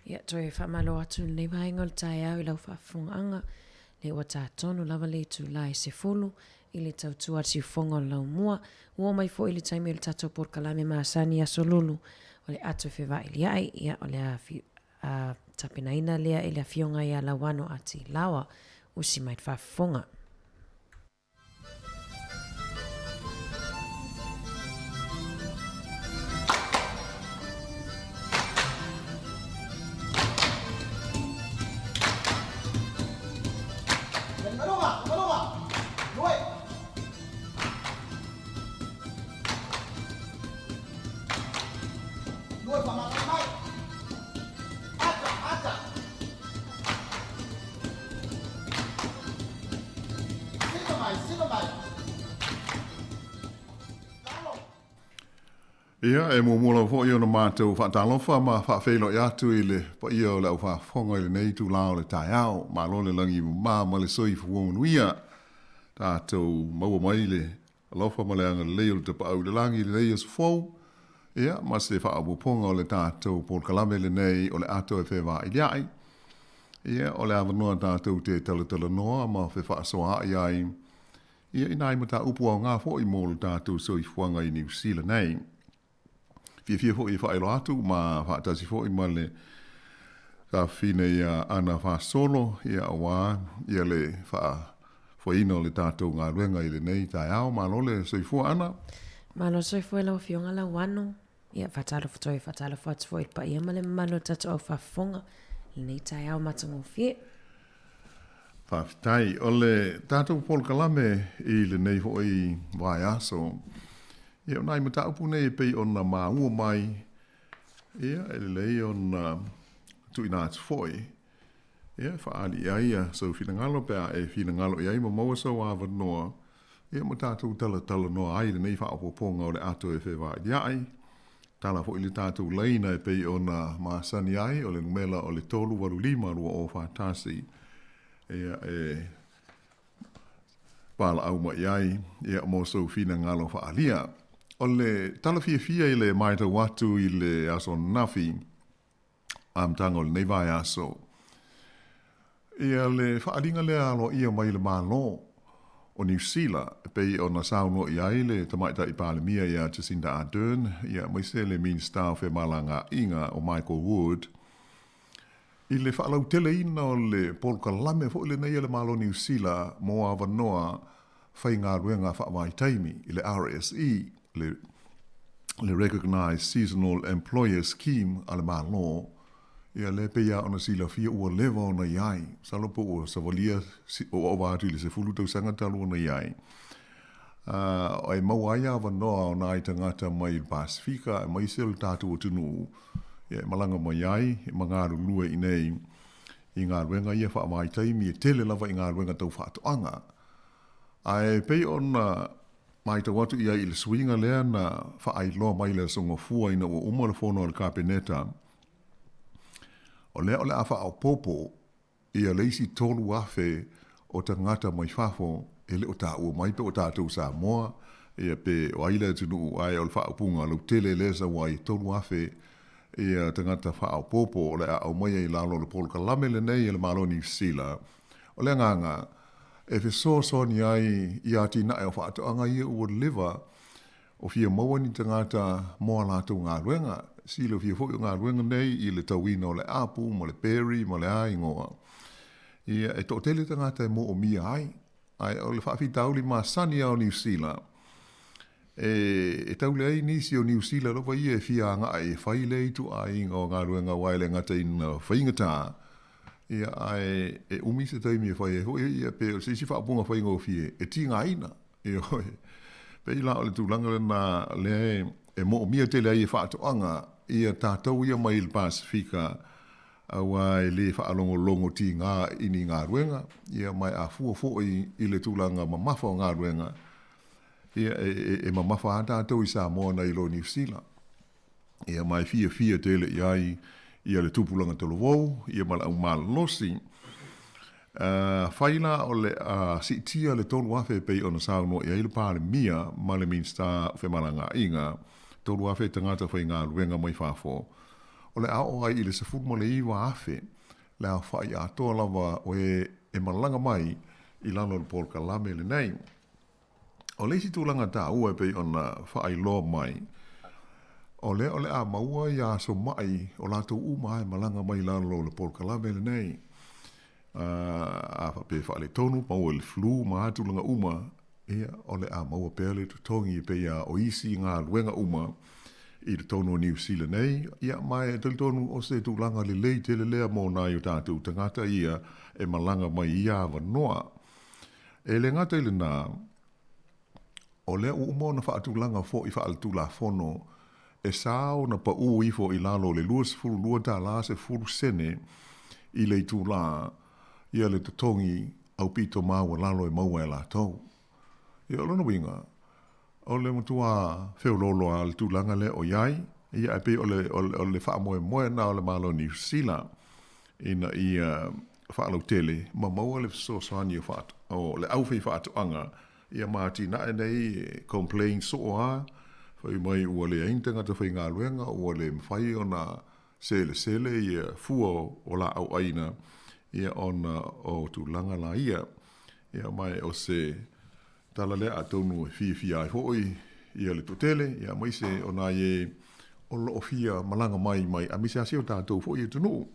Ia, toe faamalo atu i lenei vaega o le taeao i lau faafofogaaga, lea ua ta tonu lava le itula e 10 i le tautua a le siufofoga o le laumua. Ua oo mai foi le taimi o le tatou polokalame masani Aso Lulu o le ato e fevailiai, ia, o le a tapenaina lea e le Afioga ia Lauano A. T. Laoa, usi mai le faafofoga. faamalolo mai. Ata, ata. Sila mai, sila mai. Ia, e muamua lava foi ona matou faatalofa ma faafeiloai atu i le paia o le aufaafofoga i lenei itulā o le taeao. Malo le lagi mama ma le soifua manuia. Tatou maua mai le alofa ma le agalelei o le Tapaau i le Lagi i lenei aso fou, ia, ma se faaopoopoga o le tatou polokalame lenei o le Ato e Fevailia'i. Ia, o le avanoa tatou te talatalanoa ma fefaasoaai ai Ia i nai mataupu aoga foi mo lo tatou soifuaga i Niu Sila nei. Fiafia foi e faailoa atu ma faatasi foi ma le tafafine ia Ana Fasolo, ia aua ia le faafoeina o le tatou galuega i lenei taeao. Malo le soifua Ana. Malo soifua i lau Afioga Lauano. Ia, faatalofa toe faatalofa atu foi i le paia ma le mamalu o le tatou au faafofoga i lenei taeao matagofie. Faafetai. O le tatou polokalame i lenei foi vaiaso, ia o nai mataupu nei e pei ona maua mai, ia e lelei ona tuuina atu foi, ia e faaali i ai ia sou finagalo pe a e finagalo i ai ma maua sou avanoa, ia ma tatou talatalanoa ai i lenei faaopoopoga o le ato e fevailia'i. Tala foi le tatou laina e pei ona masani ai, o le numera o le 385 2041, ia e valaau mai ai ia mo sou finagalo faaalia. O le tala fiafia i le matau atu i le aso ananafi, amataga o lenei vaiaso. Ia le faaaliga lea aloaia mai le Malo o Niu Sila e pei ona saunoa i ai le Tamaitai Palemia ia Jacinda Ardern ia aemaise le Minisita o Femalagaaiga o Michael Wood i le faalauteleina o le polokalame foi lenei a le Malo o Niu Sila mo avanoa faigaluega faavaitaimi i le RSE, le le Recognised Seasonal Employer Scheme a le Malo, ia lea pei lava ona silafia ua leva ona i ai. Masalo po ua savalia, ua ova atu i le 10 tausaga talu ona i ai. E maua ai avanoa o nai tagata mai le Pasefika aemaise o le tatou atunuu ia e malaga mai ai ma galulue i inei i galuega ia faavaitaimi e tele lava i galuega tau faatoaga. Ae pei ona matau atu i ai i le suiga lea na faailoa mai i le Aso Gafua ina ua uma le fono a le Kapeneta, o lea o le a faaopoopo ia le isi 3,000 o tagata mai fafo e le o taua mai pe o tatou Samoa ia pe o ai le atunuu, ae o le faaupuga lautele lea e sau ai e 3,000 ia tagata faaopoopo o le a aumaia i lalo o le polokalame lenei a le Malo o Niu Sila. O le agaga, e fesoasoani ai i atinae o faatoaga ia ua leva o fia maua ni tagata mo a latou galuega. Silafia foi o galuega nei i le tauina o le apu ma le berry ma le a igoa. Ia, e toatele tagata e moomia ai. Ae o le faafitauli masani lava o Niu Sila, e tau leai nisi o Niu Sila lava ia e fia agai e fai lea ituaiga o galuega aua e le gata ina faigata, Ia, ae e umi se taimi e fai ai foi, ia, pe o se isi faaupuga faigofie, e tigaina. Ioe. Pei la o le tulaga lena lea e moomia tele ai e faatoaga ia tatou ia mai le Pasefika, aua e le faalogologo tiga i ni galuega, ia ma e afua foi i le tulaga mamafa o galuega, ia e mamafa lava tatou i Samoa nai lo Niu Sila. Ia ma e fiafia tele i ai ia le tupulaga talavou, ia ma le aumalolosi. Afai la o le a siitia le 3,000 e pei ona saunoa i ai le Palemia ma le Minisita o Femalagaaiga, 3,000 tagata faigaluega mai fafo, o le a oo ai i le 19,000 le aofai atoa lava o e e malaga mai i lalo o le polokalame lenei. O le isi tulaga taua e pei ona faailoa mai, o lea o le a maua ia aso ma'i o latou uma lava e malaga mai i lalo o le polokalame lenei. A faapea e faaletonu, maua i le flu ma a tulaga uma, ia, o le a maua pea le totogi e pei lava o isi galuega uma i totonu o Niu Sila nei. Ia, ma e talitonu o se tulaga lelei tele lea mo nai o tatou tagata ia e malaga mai i ia avanoa. E le gata i lena, o lea ua uma ona faatulaga foi faaletulafono e sa ona paʻū ifo i lalo o le 22 tālā 10 sene i le itulā ia le totogi aupito maualalo e maua e latou. Ia, o lona uiga, o le matuā feoloolo lava le tulaga lea o i ai, ia ae pei o le, o le faamoemoe lena o le Malo o Niu Sila ina ia faalautele ma maua le fesoasoani o, o le aufaifaatoaga ia ma atinae nei e complain soo lava, fai mai ua leai ni tagata faigaluega, ua le mafai ona selesele ia fua o laau aina ia ona o tulaga la ia. Ia ma o se tala lea atonu e fiafia ai foi ia le toatele, ia aemaise o nai e o lo o fia malaga mai mai aemaise lava si o tatou foi atunuu.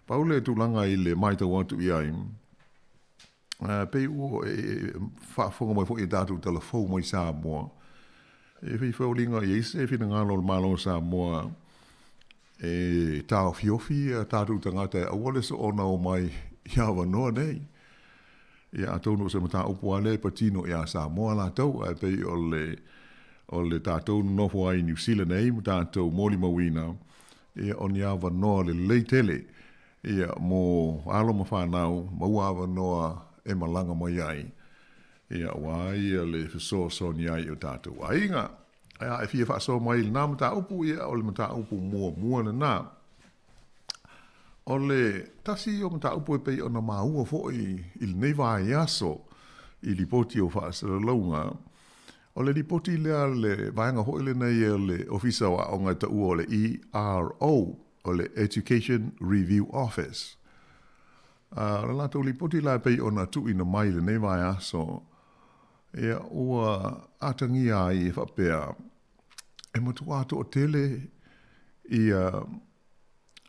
Pau le tulaga i le matau atu i ai, pei ua e faafofoga mai foi i tatou tala fou mai Samoa, e fia foliga i ai se finagalo o le Malo o Samoa e taofiofi a tatou tagata e aua le soona o mai i avanoa nei. Ia atonu o se mataupu lava lea e patino iā Samoa latou, ae pei o le o le tatou nonofo ai i Niu Sila nei ma tatou molimauina, ia o ni avanoa lelei tele Ia, mo alo ma fanau, maua avanoa e malaga mai ai, ia, aua ia le fesoasoani ai i o tatou aiga. A e fia faasoa mai i lena mataupu, ia, o le mataupu muamua lena. O le tasi o mataupu e pei ona maua foi i lenei vaiaso i lipoti o faasalalauga, o le lipoti lea a le vaega foi lenei a le Ofisa o Aoga e taua o le ERO, o le Education Review Office. O le latou lipoti la e pei ona tuuina mai i lenei vaiaso, ia, ua atagia ai e faapea, e matuā toatele ia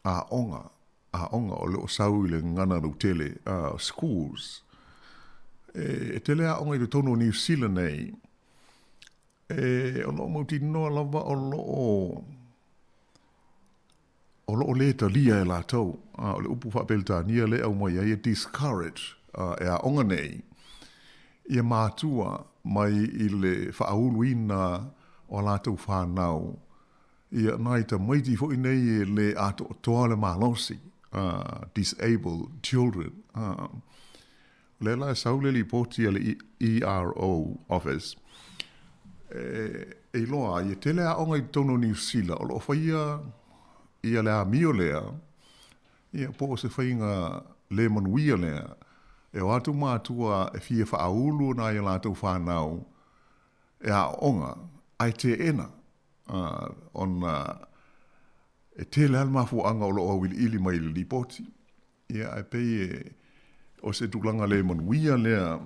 aoga, aoga o lo o sau i le gagana lautele, schools. E tele aoga i totonu o Niu Sila nei, E, o lo o mautinoa lava o lo o, o lo o lē talia e latou. A, o le upu faa-Peretania lea e aumai ai e discourage, a, e aoga nei, ia matua mai i le faauluina o a latou fanau, ia nai tamaiti foi nei e lē atoatoa le malosi, a, disabled children, a. O lea la e sau le lipoti a le ERO Office e iloa ai e tele aoga i totonu o Niu Sila o lo o faia ia le amio lea, ia po o se faiga le manuia lea e o atu matua e fia faaulu nai a latou fanau e aooga ae teena ona e tele lava le mafuaaga o lo o auiliili mai i le lipoti. Ia, ae pei e, o se tulaga le manuia lea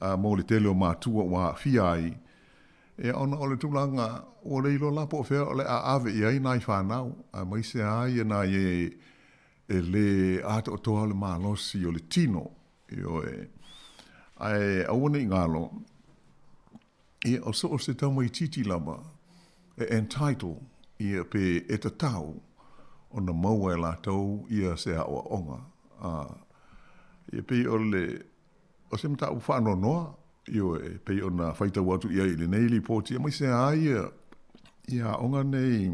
a, mo le tele o matua ua aafia ai, ia, ona o le tulaga ua le iloa la po o fea o le a ave i ai nai fanau, aemaise lava ia nai e e lē atoatoa le malosi o le tino, ioe. Ae aua ne i galo, Ia, o so o se tamaitiiti lava e entitle ia pe e tatau ona maua e latou ia se aoaoga. A, ia pei o le, o se mataupu faanoanoa, ioe, e pei ona faitau atu i ai i lenei lipoti, aemaise lava ia, ia aoga nei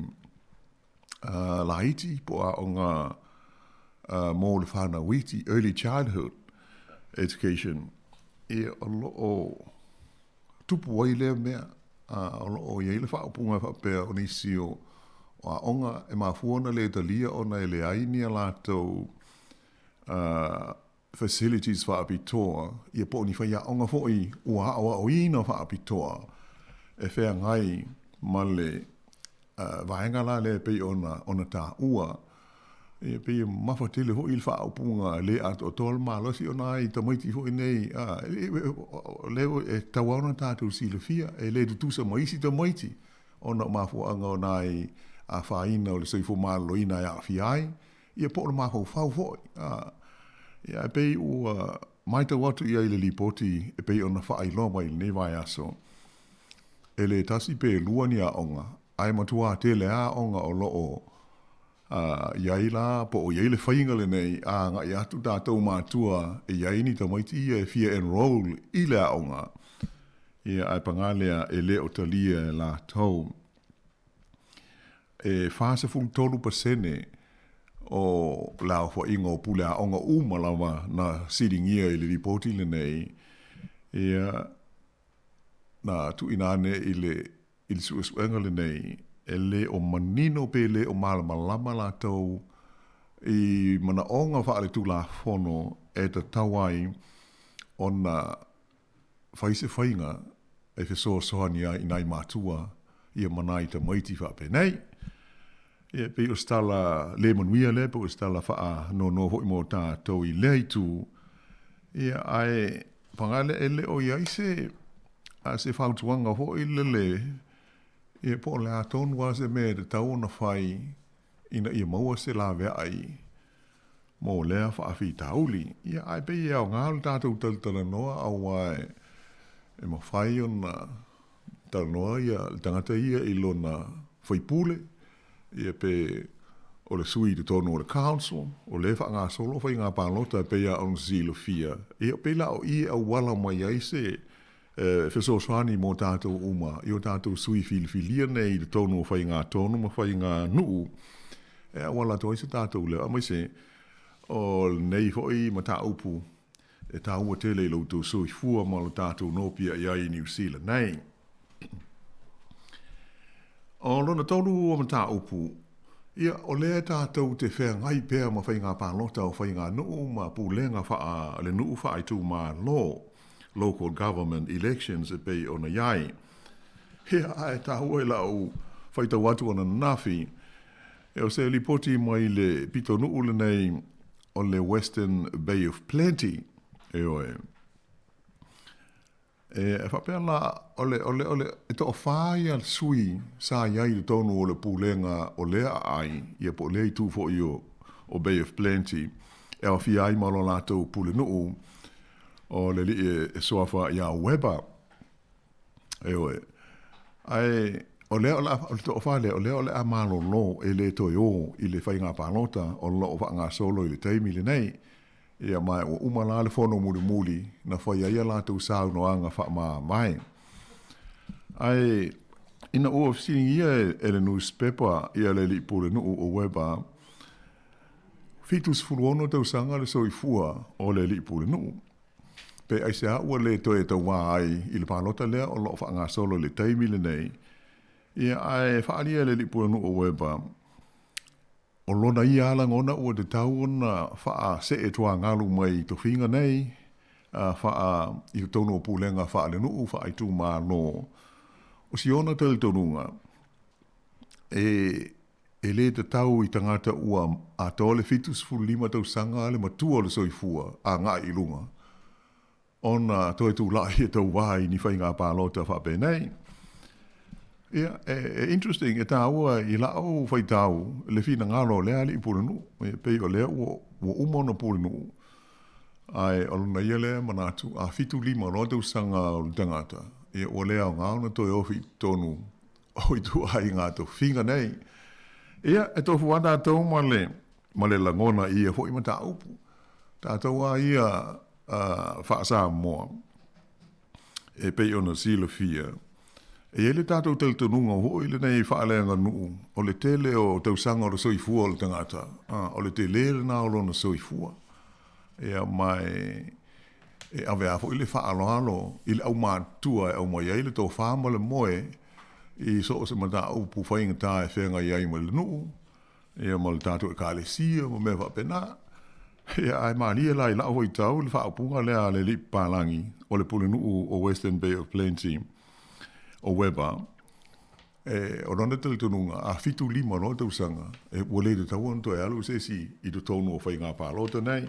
a, laiti po o aoga a, mo le fanau iti, early childhood education, ia o lo o tupu ai lea mea, a, o lo o i ai le faaupuga e faapea o nisi o aoga e mafua ona le talia ona e leai ni a latou facilities faapitoa, ia po o ni faiaoga foi ua aoaoina faapitoa e feagai ma le vaega la lea e pei ona taua. Ia pei e mamafa tele foi le faaupuga e le atoatoa le malosi ona ai tamaiti foi nei, a, o lea e tatau lava ona tatou silafia, e le tutusa ma isi tamaiti ona o mafuaaga o nai afaina o le soifua maloloina e aafia ai, ia po o le mafaufau foi. A, ia e pei ua matau atu i ai i le lipoti e pei ona faailoa mai i lenei vaiaso, e le tasi pe lua ni aoga, ae matuā tele lava aoga o lo o i ai la, po o i ai le faiga lenei a agai atu tatou matua e i ai ni tamaiti ia e fia enroll i le aoga, ia ae paga lea e le o talia e latou. e 43% o le aofaiga o pule aoga uma lava na siligia i le lipoti lenei, ia, na tuuina ane i le i le suesuega lenei, e lē o manino pe lē o malamalama latou i manaoga faaletulafono e tatau ai ona fai se faiga e fesoasoani ai i nai matua ia ma nai tamaiti faapenei. Ia e pei o se tala le manuia lea po o se tala faanoanoa foi mo tatou i lea itu, ia ae paga lea e le o i ai se se fautuaga foi lele, ia po o le a tonu lava se mea e tatau ona fai ina ia maua se laveai mo lea faafitauli. Ia ae pei e aoga lo tatou talatalanoa aua e mafai ona talanoa ia le tagata ia i lona faipule, ia pe o le sui i totonu o le council, o lea e faagasolo faiga palota e pei lava ona silafia, ia pei la o i e auala mai ai se fesoasoani mo tatou uma i o tatou sui filifilia nei i totonu o faiga tonu ma faiga nuu e auala atu ai se tatou leo, aemaise o lenei foi mataupu e taua tele i lo outou soifua ma lo tatou nopiai ai i Niu Sila nei. O lona tolu o mataupu, ia, o lea tatou te feagai pea ma faiga palota o faiganuu ma pulega faalenuu faaitumalo, local government elections e pei ona i ai. Ia, ae taua i lau faitau atu ananafi, o se lipoti mai le pitonuu lenei o le Western Bay of Plenty, ioe. E faapea la, o le, o le, o le, e toafā ia sui sa i ai i totonu o le pulega o lea aai, ia po o lea itu foi o, o Bay of Plenty, e aofia ai ma lo latou pulenuu, o le alii e suafa ia Weber. Ioe. Ae o lea o le a, o le toafā lea, o lea o le a malolo e le toe o i le faiga palota o lo o faagasolo i le taimi lenei. Ia ma ua uma la le fono mulimuli na fai ai a latou saunoaga faamavae. Ae ina ua fesiligia e le nusipepa ia le alii pulenuu o Weber, 76 tausaga le soifua o le alii pulenuu, pe aisea ua le toe tauā ai i le palota lea o lo o faagasolo i le taimi lenei. Ia ae faaalia e le alii pulenuu o Weber, O lona ia lava lagona ua tatau ona faasee tuagalu mai tofiga nei faa i totonu o pulega faalenuu faaitumalo. O si ona talitonuga, e e le tatau i tagata ua atoa le 75 tausaga le matua o le soifua agai i luga ona toe tulai e tauā i ni faiga palota faapenei. Ia, e interesting, e tāua i la'u faitau le finagalo o lea alii pulenuu, e pei o lea ua, ua uma ona pulenuu, ae o lona ia lea manatu, a 75 loa tausaga o le tagata, ia ua le aoga ona toe ofi i totonu o ituaiga tofiga nei. Ia, e tofu lava tatou ma le, ma le lagona i ia foi mataupu. Tatou lava ia faa-Samoa, e pei ona silafia, e i ai le tatou talitonuga foi lenei faaleaganuu, o le tele o tausaga o le soifua o le tagata, o le tele lena o lona soifua. Ia, ma e ave lava foi le faaaloalo i le aumatutua e aumai ai le tofa ma le moe i so o se mataupu faigata e feagai ai ma le nuu, ia ma le tatou Ekalesia ma mea faapena. Ia, ae malie la i la'u faitau le faaupuga lea a le alii papalagi o le pulenuu o Western Bay of Plenty, o Webber, e, o lona talitonuga, a 75 loa tausaga, e, ua le tatau ona toe alu se isi i totonu o faiga palota nei,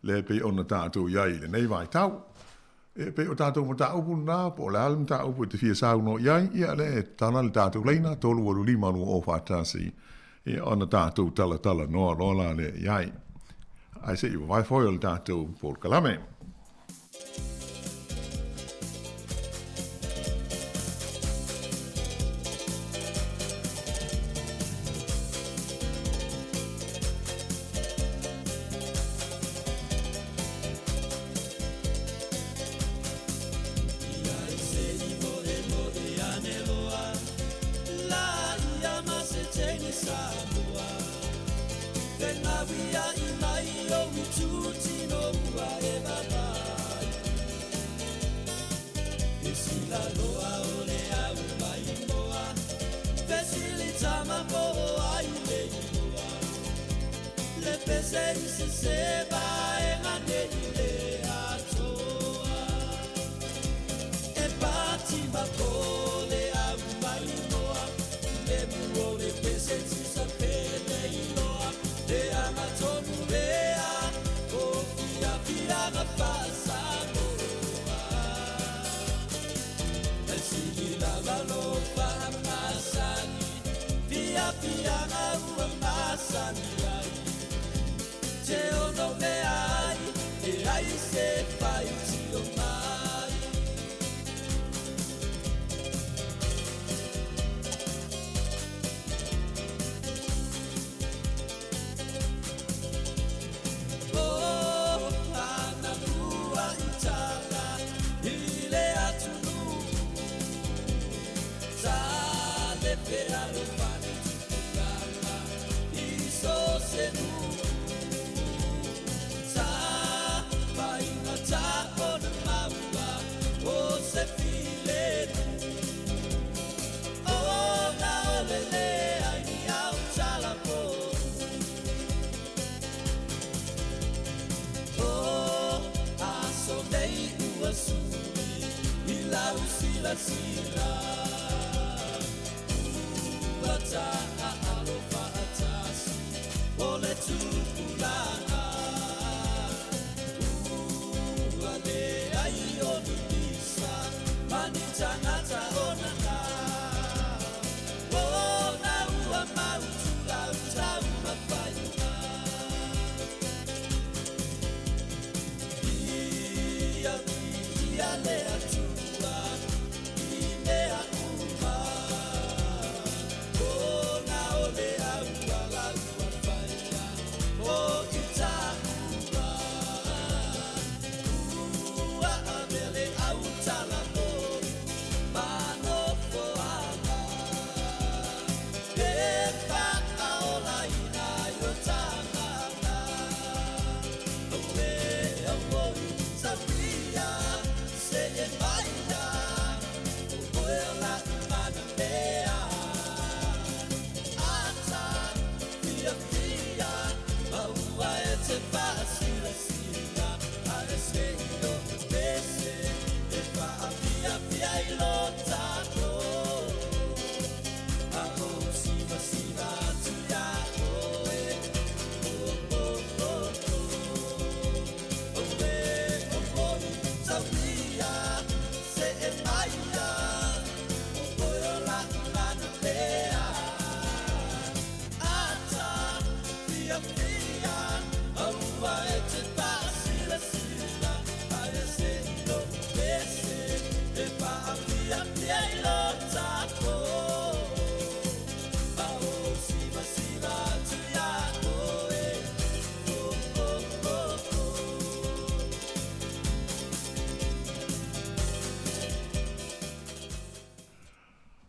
lea e pei ona tatou i ai i lenei vaitau. E pei o tatou mataupu lena, po o le a le mataupu e te fia saunoa i ai, ia lea e tatala le tatou laina, 385 2041, ia ona tatou talatalanoa loa la lea i ai. Ae se i vavae foi o le tatou polokalame.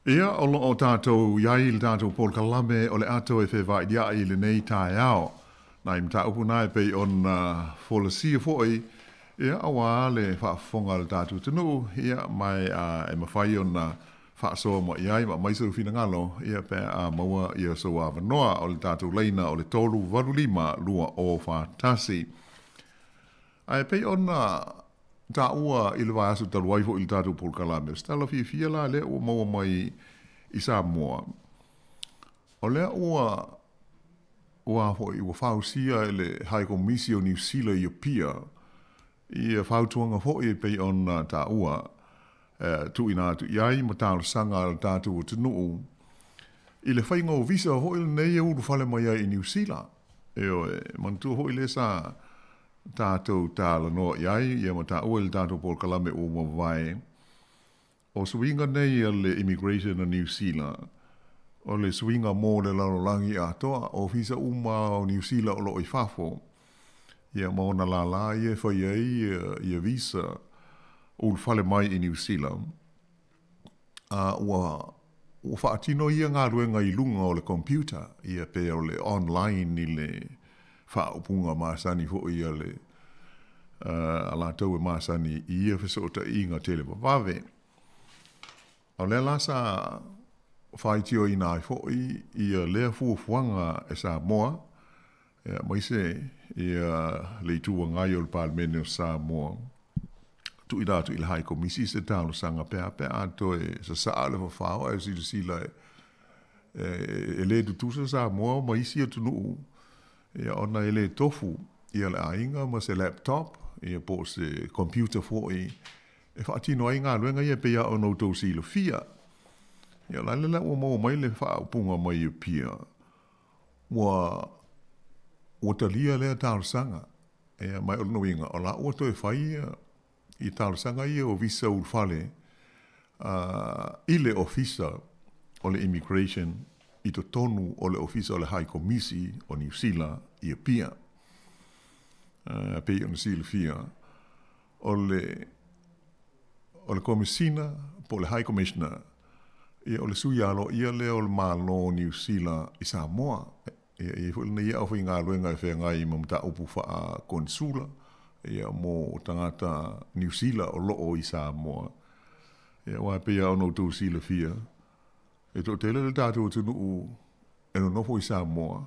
Ia, o loo tātou iai i le tātou polokalame o le ato e fevailia'i i lenei taeao. Nai mataupu na e pei ona folasia fo'i, ia, auā le faafofoga a le tātou atunuu, ia, ma e, e mafai ona faasoa mai i ai ma aumai sou finagalo, ia, pe a maua ia sou avanoa o le tātou laina o le 385 2041. Ae pei ona taua i le vaiaso talu ai foi i le tatou polokalame, o se tala fiafia la lea ua maua mai i Samoa, o lea ua ua foi ua fausia e le High Komisi o Niu Sila i Apia ia fautuaga foi e pei ona taua e tuuina atu i ai ma talosaga a le tatou atunuu i le faiga o visa foi lenei e ulufale mai ai i Niu Sila. Ioe, manatua foi lea sa tatou talanoa i ai ia ma taua i le tatou polokalame ua mavae, o suiga nei a le Immigration a Niu Sila, o le suiga mo le lalolagi atoa, ofisa uma o Niu Sila o lo o i fafo, ia ma ona lālā ia e fai ai ia visa ulufale mai i Niu Sila, a ua ua faatino ia galuega i luga o le computer, ia pe o le online i le faaupuga masani foʻi a le a latou e masani i ia fesoʻotaʻiga televavave. O lea la sa faitioina ai foʻi ia lea fuafuaga e Samoa, ia aemaise ia le Itu Agai o le Palemene o Samoa, tuuina atu i le High Komisi se talosaga pe a pe a toe sasaa le fafao ae silasila e lē tutusa Samoa ma isi atunuu, ia ona e lē tofu ia le aiga ma se laptop ia po o se computer foʻi e faatino ai galuega ia e pei lava ona outou silafia. Ia o le a le la ua maua mai le faaupuga mai Apia, ua ua talia lea talosaga. Ia ma o lona uiga, o la ua toe fai ia i talosaga ia o visa ulufale i le Ofisa o le Immigration i totonu o le Ofisa o le High Komisi o Niu Sila i Apia. Pei ona silafia, o le o le Komesina po o le High Commissioner, ia o le sui aloaia lea o le Malo o Niu Sila i Samoa. Ia, e i ai foi lenei aufaigaluega e feagai ma mataupu faa-konesula, ia, mo tagata Niu Sila o loo i Samoa. Ia, aua e pei lava ona outou silafia, e toatele le tatou atunuu e nonofo i Samoa,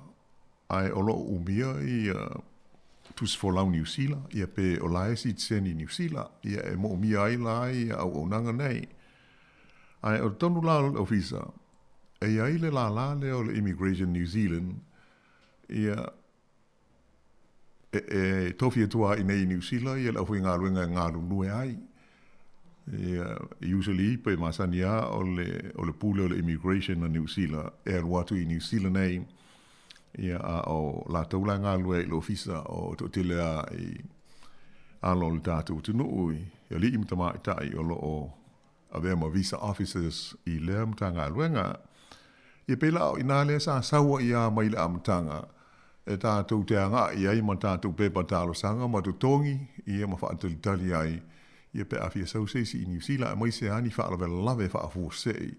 ae o lo o umia ia tusi folau Niu Sila, ia pe o la e sitiseni Niu Sila, ia e moomia ai la ia auaunaga nei. Ae o totonu la o le ofisa, e i ai le lālā lea o le Immigration New Zealand, ia e tofi atu lava i inei i Niu Sila ia le aufaigaluega e galulue ai. Ia, usually pe masani lava o le, o le pule o le Immigration a Niu Sila e alu atu i Niu Sila nei, ia a o latou la e galulue ai i le ofisa o toatele lava i alo o le tatou atunuu i alii ma tamaitai o lo o avea ma visa officers i lea Matagaluega. Ia pei la o i ina lea sa sau ai lava mai le amataga e tatou te agai ai ma tatou pepa talosaga ma totogi ia ma faatalitali ai ia pe a fia sau se isi i Niu Sila aemaise lava ni faalavelave faafuasei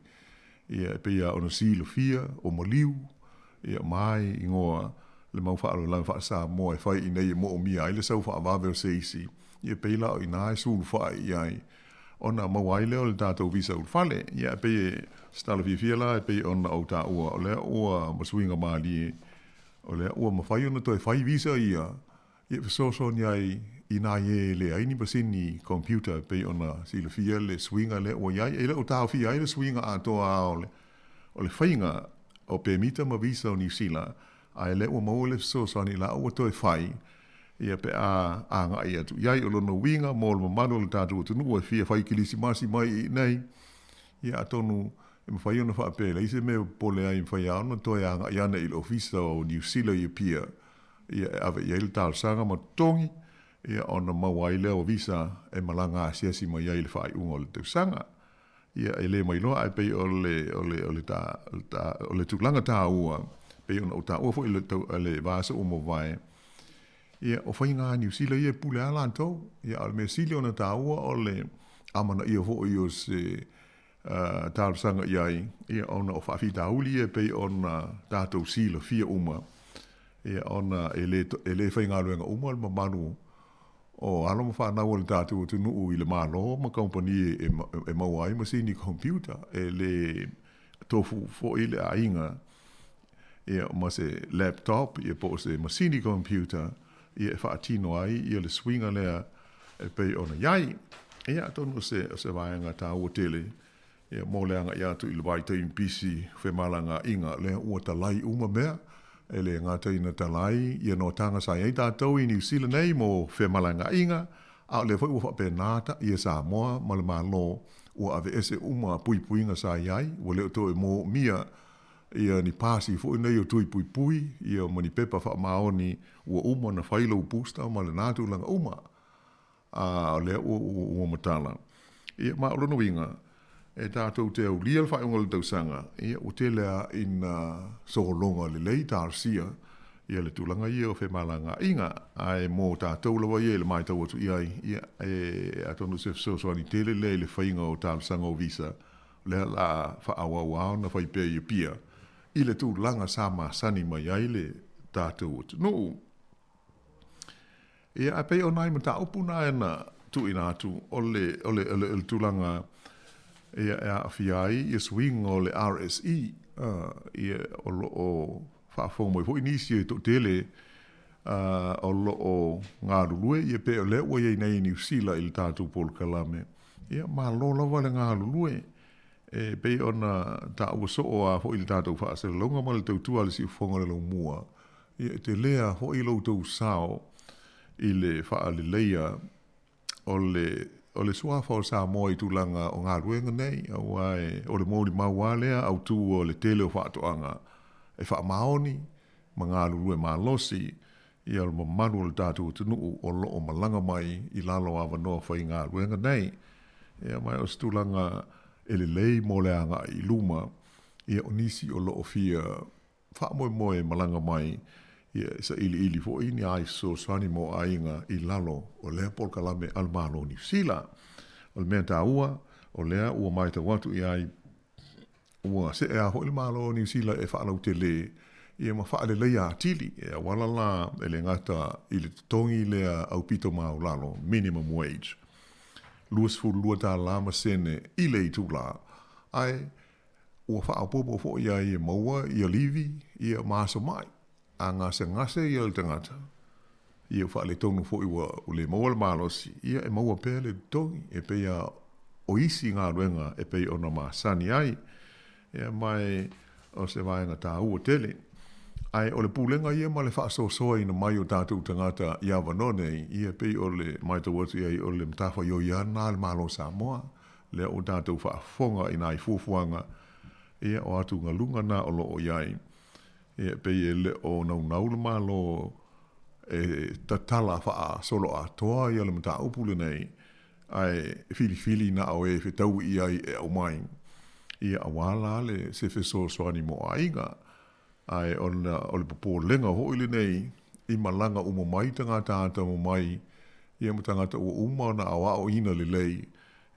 ia e pei lava ona silafia o maliu ia ma ai igoa le mau faalavelave faa-Samoa e fai i inei e moomia ai le sau faavave o se isi ia pei la o i ina e sulufai i ai ona maua ai lea o le tatou visa ulufale. Ia, e pei e se tala fiafia la e pei ona ou taua, o lea ua ma suiga malie, o lea ua mafai ona toe fai visa ia, ia e fesoasoani ai i nai ē e leai ni masini computer e pei ona silafia le suiga lea ua i ai. E le o taofia ai le suiga atoa lava o le, o le faiga o pemita ma visa o Niu Sila, ae lea ua maua le fesoasoani la ua toe fai, ia pe a agai atu i ai. O lona uiga mo le mamalu o le tatou atunuu e fia fai kilisimasi mai i inei, ia atonu e mafai ona faapea e leai se mea e popole ai e mafai lava ona toe agai ane i le Ofisa o Niu Sila i Apia ia e ave i ai le talosaga ma totogi ia ona maua ai lea o visa e malaga asiasi mai ai i le faaiuga o le tausaga. Ia e le mailoa ae pei o le o le o le ta ta o le tulaga taua pei ona ou taua foi le tau le vaiaso ua mavae. Ia o faiga a Niu Sila ia e pule lava latou. Ia a o le mea sili ona taua o le amanaia foi o se talosaga i ai, ia ona o faafitauli ia e pei ona tatou silafia uma, ia ona e le e le faigaluega uma le mamalu o alo ma fanau a le tatou atunuu i le Malo ma kamupani e maua ai masini computer, e le tofu foi le aiga ia ma se laptop ia po o se masini computer ia e faatino ai ia le suiga lea e pei ona i ai. Ia atonu o se o se vaega taua tele ia mo le agai atu i le vaitaimi pisi femalagaaiga lea ua talai uma mea, e le gata ina talai ia noataga sa i ai tatou i Niu Sila nei mo femalagaaiga, a o lea foi ua faapena ta ia Samoa ma le Malo ua aveese uma puipuiga sa i ai, ua le o toe moomia ia ni pasi foi nei o tui puipui ia ma ni pepa faamaoni ua uma ona fai lou booster ma lena tulaga uma. A o lea ua, ua, ua matala. Ia, ma o lona uiga, e tatou te aulia le faaiuga o le tausaga, ia, ua tele lava ina sologa lelei talosia ia le tulaga ia o femalagaaiga. Ae mo tatou lava ia i le matau atu i ai, ia, e, atonu o se fesoasoani tele lea i le faiga o talosaga o visa, o lea o le a faaauau lava ona fai pea i Apia i le tulaga sa masani mai ai le tatou atunuu. Ia, ae pei o nai mataupu na e na tuuina atu o le, o le, o le, o le tulaga ia, e aafia ai ia suiga o le RSE, ia, o lo o faafofoga mai foi nisi e toatele o lo o galulue, ia pe o lea ua i ai nei i Niu Sila i le tatou polokalame. Ia, malo lava le galulue. E pei ona taua soo a foi i le tatou faasalalauga ma le tautua a le siufofoga o le laumua, ia e tele a foi lo outou sao i le faaleleia o le o le suafa o Samoa i tulaga o galuega nei, aua e o le molimau a lea autu o le tele o faatoaga e faamaoni ma galulue malosi ia o le mamalu o le tatou atunuu o lo o malaga mai i lalo o avanoa faigaluega nei. Ia ma o se tulaga e lelei mo le agai i luma, ia o nisi o lo o fia faamoemoe e malaga mai, ia e sailiili foi ni ai fesoasoani mo aiga i lalo o lea polokalame a le Malo o Niu Sila. O le mea taua, o lea ua matau atu i ai Ua see a foi le Malo o Niu Sila e faalautele ia ma faaleleia atili e auala la e le gata i le totogi lea aupito maulalo, minimum wage, $22 ma sene i le itulā, ae ua faaopoopo foi ai e maua ia livi ia ma aso mai. A gasegase ia le tagata, ia ua faaletonu foi ua le maua le malosi, ia e maua pea le totogi e pei a o isi galuega e pei ona masani ai. Ia ma e o se vaega taua tele. Ae o le pulega ia ma le faasoasoaina mai o tatou tagata i avanoa nei, ia e pei o le matau atu i ai o le matafaioi lava lena a le Malo o Samoa, lea ua tatou faafofoga i nai fuafuaga, ia o atugaluga na o lo o i ai. Ia, pei e le o naunau le Malo e tatala faasoloatoa ia le mataupu lenei, ae filifili na o e fetaui i ai e aumai, ia aua la le se fesoasoani mo aiga. Ae ona o le popolega foi lenei i malaga uma mai tagata atamamai ia ma tagata ua uma ona aoaoina lelei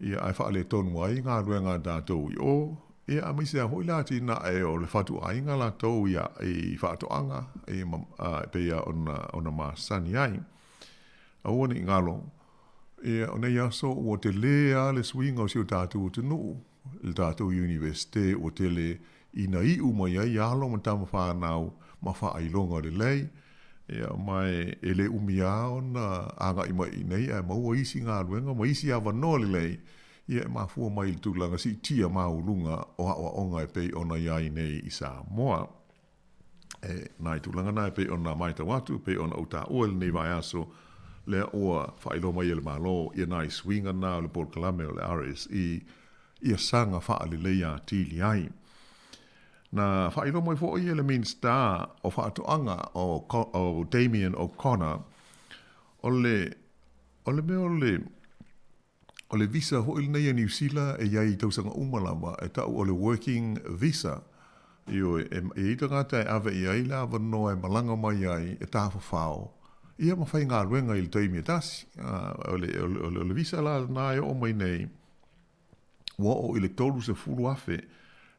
Ia, ae faaletonu ai galuega a tatou i o, ia, aemaise lava foi le atinae o le fatuaiga latou ia i faatoaga, ia, ma, e pei lava ona, ona masani ai. Aua ne i galo, ia, o nei aso ua tele lava le suiga o si o tatou atunuu, le tatou Iunivesite ua tele ina iu mai ai alo ma tama fanau ma faailoga lelei, ia, ma e le umi lava ona agai mai i inei ae maua isi galuega ma isi avanoa lelei, ia, e mafua mai i le tulaga siitia maualuga o aoaoga e pei ona i ai nei i Samoa. E nai tulaga na e pei ona matau atu, e pei ona ou taua i lenei vaiaso, lea ua faailoa mai e le Malo ia nai suiga na o le polokalame o le RSE ia saga faaleleia atili ai. Na faailoa mai foi e le Minisita o Faatoaga o Damien O'Connor, o le o le mea o le o le visa foi lenei a Niu Sila e i ai i tausaga uma lava, e tau o le working visa. Ioe, e i ai tagata e ave i ai le avanoa e malaga mai ai e tafafao, ia ma faigaluega i le taimi e tasi. O le, o le, o le visa la lena e oo mai nei, ua oo i le 30,000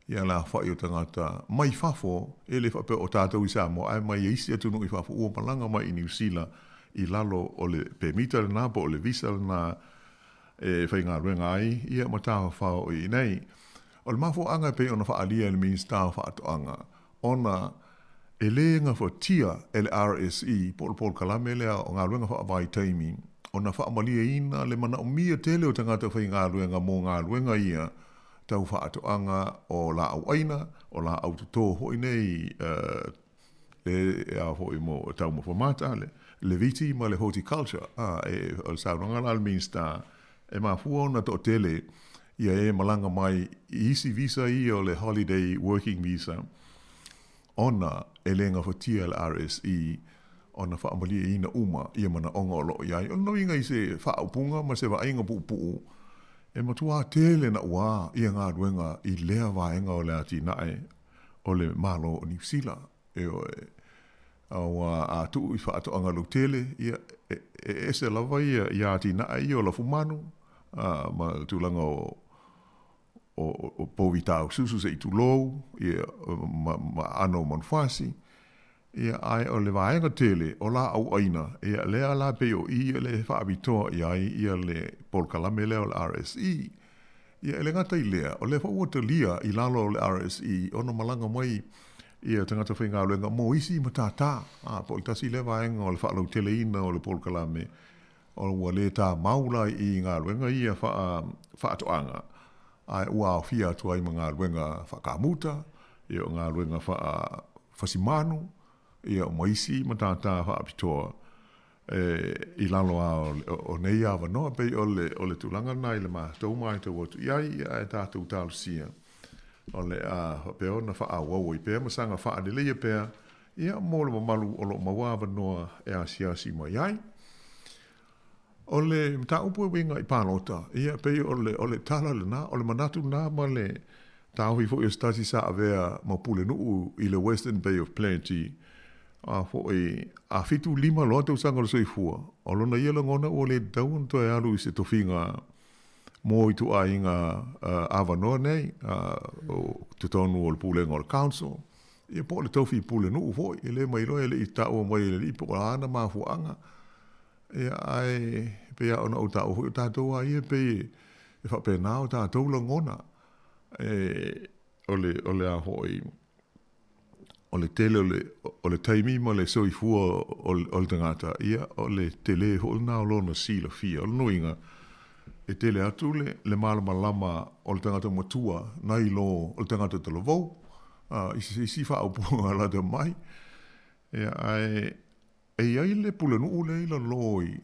ia le aofai o tagata mai fafo, e le faapea o tatou i Samoa, ae mai isi atunuu i fafo ua malaga mai i Niu Sila i lalo o le pemita lena po o le visa lena e faigaluega ai ia ma tafafao i inei. O le mafuaaga e pei ona faaalia e le Minisita o Faatoaga, ona e le gafatia e le RSE po o le polokalame lea o galuega faavaitaimi ona faamalieina le manaomia tele o tagata faigaluega mo galuega ia tau faatoaga o laau aina, o laau toto foi nei le a foi mo taumafa mata, le viti ma le horticulture. E, o le saunoaga la a le Minisita, e mafua ona toatele ia e malaga mai i isi visa ia o le holiday working visa, ona e le gafatia e le RSE ona faamalieina uma ia manaoga o lo o i ai. O lona uiga i se faaupuga ma se vaaiga puupuu, e matuā tele naʻuā ia galuega i lea vaega o le atinae o le Malo o Niu Sila. Ioe. Aua a tuu i faatoaga lautele, ia, e, e ese lava ia, ia atinae ia o lafumanu, a, ma le tulaga o, o, o povi taususu seʻi tulou, ia, ma, ma aano o manufasi. Ia, ae o le vaega tele o laau aina, ia, lea la pei o i le faapitoa i ai ia le polokalame lea o le RSE. Ia, e le gata i lea, o lea foi ua talia i lalo o le RSE ona malaga mai ia tagata faigaluega mo isi matata, a, po o le tasi lea vaega o le faalauteleina o le polokalame, o ua le tamau la i galuega ia faa, faatoaga, ae ua aofia atu ai ma galuega faakamuta, ia o galuega faa fasimanu, ia ma isi matata faapitoa e i lalo a o nei avanoa. Pei o le, o le tulaga lena i le matou matau atu i ai, ia ae tatou talosia o le a faapea ona faaauau ai pea ma saga faaleleia pea, ia mo le mamalu o lo o maua avanoa e asiasi mai ai. O le mataupu e uiga i palota, ia pei o le, o le tala lena, o le manatu lena ma le taofi foi o se tasi sa avea ma pulenuu i le Western Bay of Plenty, a foi, a 75 loa tausaga o le soifua, o lona ia lagona ua le tatau ona toe alu i se tofiga mo ituaiga avanoa nei, o totonu o le pulega o le council, ia po o le tofi pulenuu foi, e le mailoa e le i taua mai e le alii po o a ana mafuaaga. Ia, ae pei lava ona ou taua foi, o tatou lava ia e pei e faapena o tatou lagona. E, o le, o le a foi, o le tele o le, o le taimi ma le soifua o, o le tagata, ia, o le tele foi lena o lona silafia. O lona uiga, e tele atu le, le malamalama o le tagata matua nai lo o le tagata talavou, i se isi faaupuga lata mai. Ia, ae E i ai le pulenuu lea i lalo i,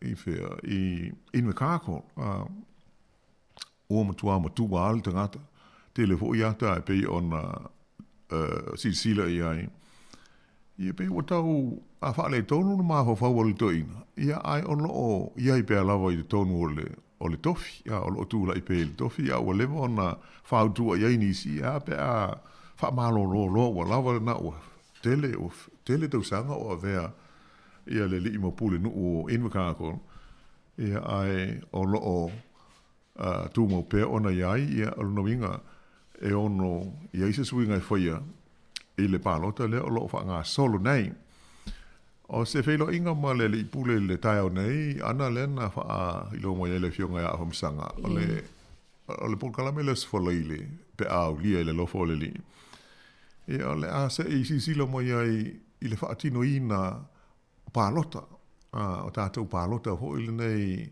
i fea, i Invercargill, a, ua matua matua lava le tagata. Tele foi ata e pei ona uh, silasila i ai. Ia pei ua tau a faaletonu le mafaufau o le toeaina, ia ae o lo o i ai pea lava i totonu o le, o le tofi, a o lo o tulai pea i le tofi, a ua leva ona fautua i ai nisi, a pe a faamalolo loa ua lava lena ua tele, ua tele tausaga o avea ia le alii ma pulenuu o Invercargill, ia ae o lo o uh, tumau pea ona i ai, ia o lona uiga e ono i ai se suiga e faia i le palota lea o lo o faagasolo nei. O se feiloaiga ma le alii pule i le taeao nei, ana lea na faailoa mai ai le afioga ia Afamasaga, o le, o le polokalame lea o se falaile pe a aulia i le alofa o le Alii. Ia, o le a se i silasila mai ai i le faatinoina o palota, a, o tatou palota foi lenei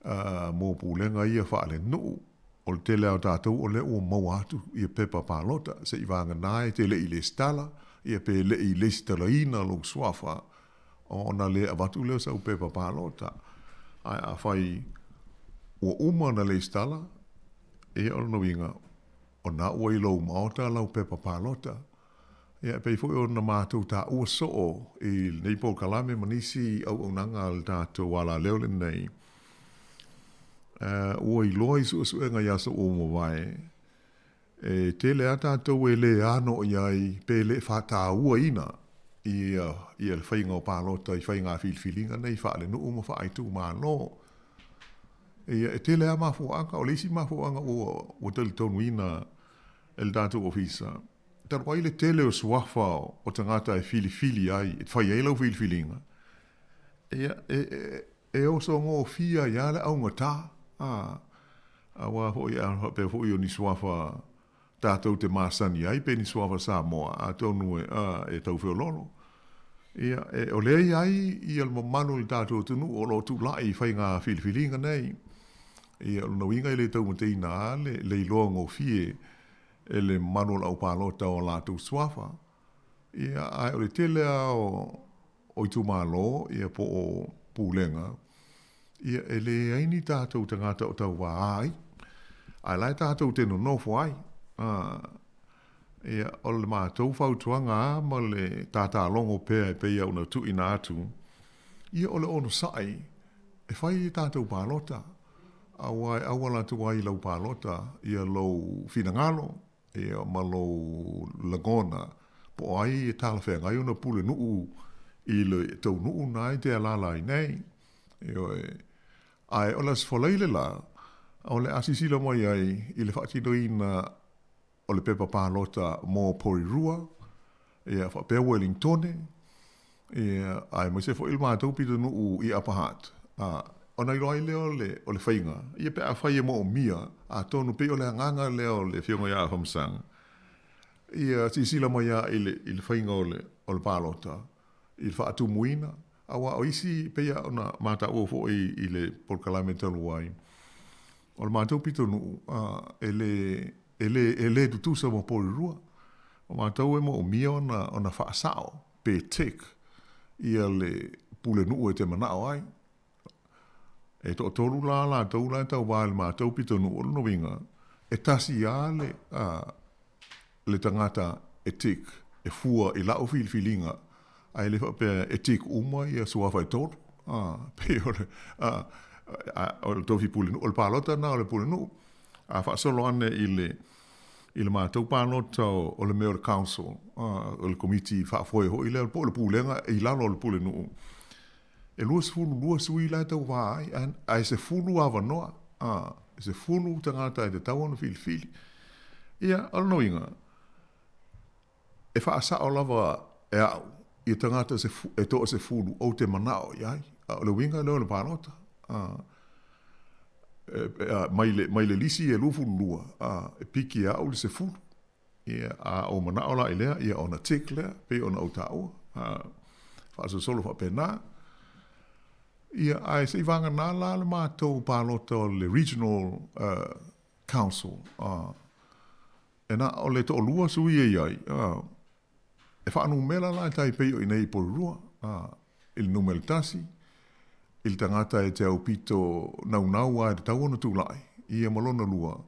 a, mo pulega ia faalenuu. O le tele lava o tatou o lea ua maua atu ia pepa palota, se i vagana e te le i lesitala, ia pe le i lesitalaina lou suafa, ona le avatu lea o sau pepa palota. Ae afai ua uma ona lesitala, ia o lona uiga, o na ua i lou maota lau pepa palota. Ia, e pei foi ona matou taua soo i lenei polokalame ma nisi auaunaga a le tatou alaleo lenei, ua iloa i suesuega i aso ua mavae, e tele lava tatou e le ano i ai pe le faatauaina ia, ia le faiga o palota i faiga filifiliga nei faalenuu ma faaitumalo. Ia, e tele lava mafuaaga, o le isi mafuaaga ua, ua talitonuina e le tatou ofisa, talu ai le tele o suafa o tagata e filifili ai, e fai ai lau filifiliga, ia, e, e, e osogofie ai lava le augata, a, aua foi a faapea foi o ni suafa tatou te masani ai pe ni suafa Samoa, atonu e, a, e tau feoloolo. Ia, e, o lea i ai ia le mamalu o le tatou atunuu o lo o tulai i faiga filifiliga nei. Ia, o lona uiga e le taumateina lava le, le iloa gofie e le mamalu o le aupalota o latou suafa. Ia, ae o le tele lava o, o itumalo, ia po o pulega, ia e leai ni tatou tagata o tauvā ai, ae la e tatou te nonofo ai. A, ia, o le matou fautuaga lava ma le tatalogo pea e pei ona tuuina atu, ia o le onosai e fai e tatou palota, aua e auala atu ai i lau palota ia lou finagalo, ia ma lou lagona, po o ai e talafeagai ona pulenuu i le tou nuu na e te alaala ai nei. Ioe. Ae o le Aso Faraile la, o le a silasila mai ai i le faatinoina o le pepa palota mo Porirua, Ia, faapea Uelingitone, ia, aemaise foi le matou pitonuu i Upper Hutt. A, ona iloa ai lea o le, o le faiga, ia pe afai e moomia, atonu pei o le agaga lea o le Afioga ia Afamasaga, ia silasila mai lava i le, i le faiga o le, o le palota, i le faatumuina, aua o isi pei lava ona mataua foi i le polokalame talu ai, o le matou pitonuu, a, e le, e le, e le tutusa ma Porirua. O matou e moomia ona, ona faasao pe tick ia le pulenuu e te manao ai. E toatolu la latou la e tauva i le matou pitonuu, o lona uiga, e tasi lava le, a, le tagata e tick, e fua i la'u filifiliga, ae le faapea e tick uma ia suafa e tolu, a, pei o le, a, a, o le tofi pulenuu, o le palota lena o le pulenuu. A faasolo ane i le, i le matou palota o, o le mea o le council, a, o le komiti faafoe foi lea, po o le pulega i lalo o le pulenuu, E 22 sui la e tauva ai, ae 10 avanoa, a, e 10 tagata e tatau ona filifili. Ia, o lona uiga, e faasao lava e au ia tagata e toasefulu ou te manao i ai, a o le uiga lea o le palota, a, e, mai le, mai le lisi e 22, a, e piki e au le 10. Ia, a ou manao la i lea, ia ona tick lea, pei ona ou taua, a, faasolosolo faapena. Ia, ae se i vagana la le matou palota o le Regional Council, a, e na o le toalua sui e i ai, a, e faanumera la e tai pei o i inei i Porirua, a, i le numera tasi, i le tagata e te aupito naunau a e tatau ona tulai, ia ma lona lua,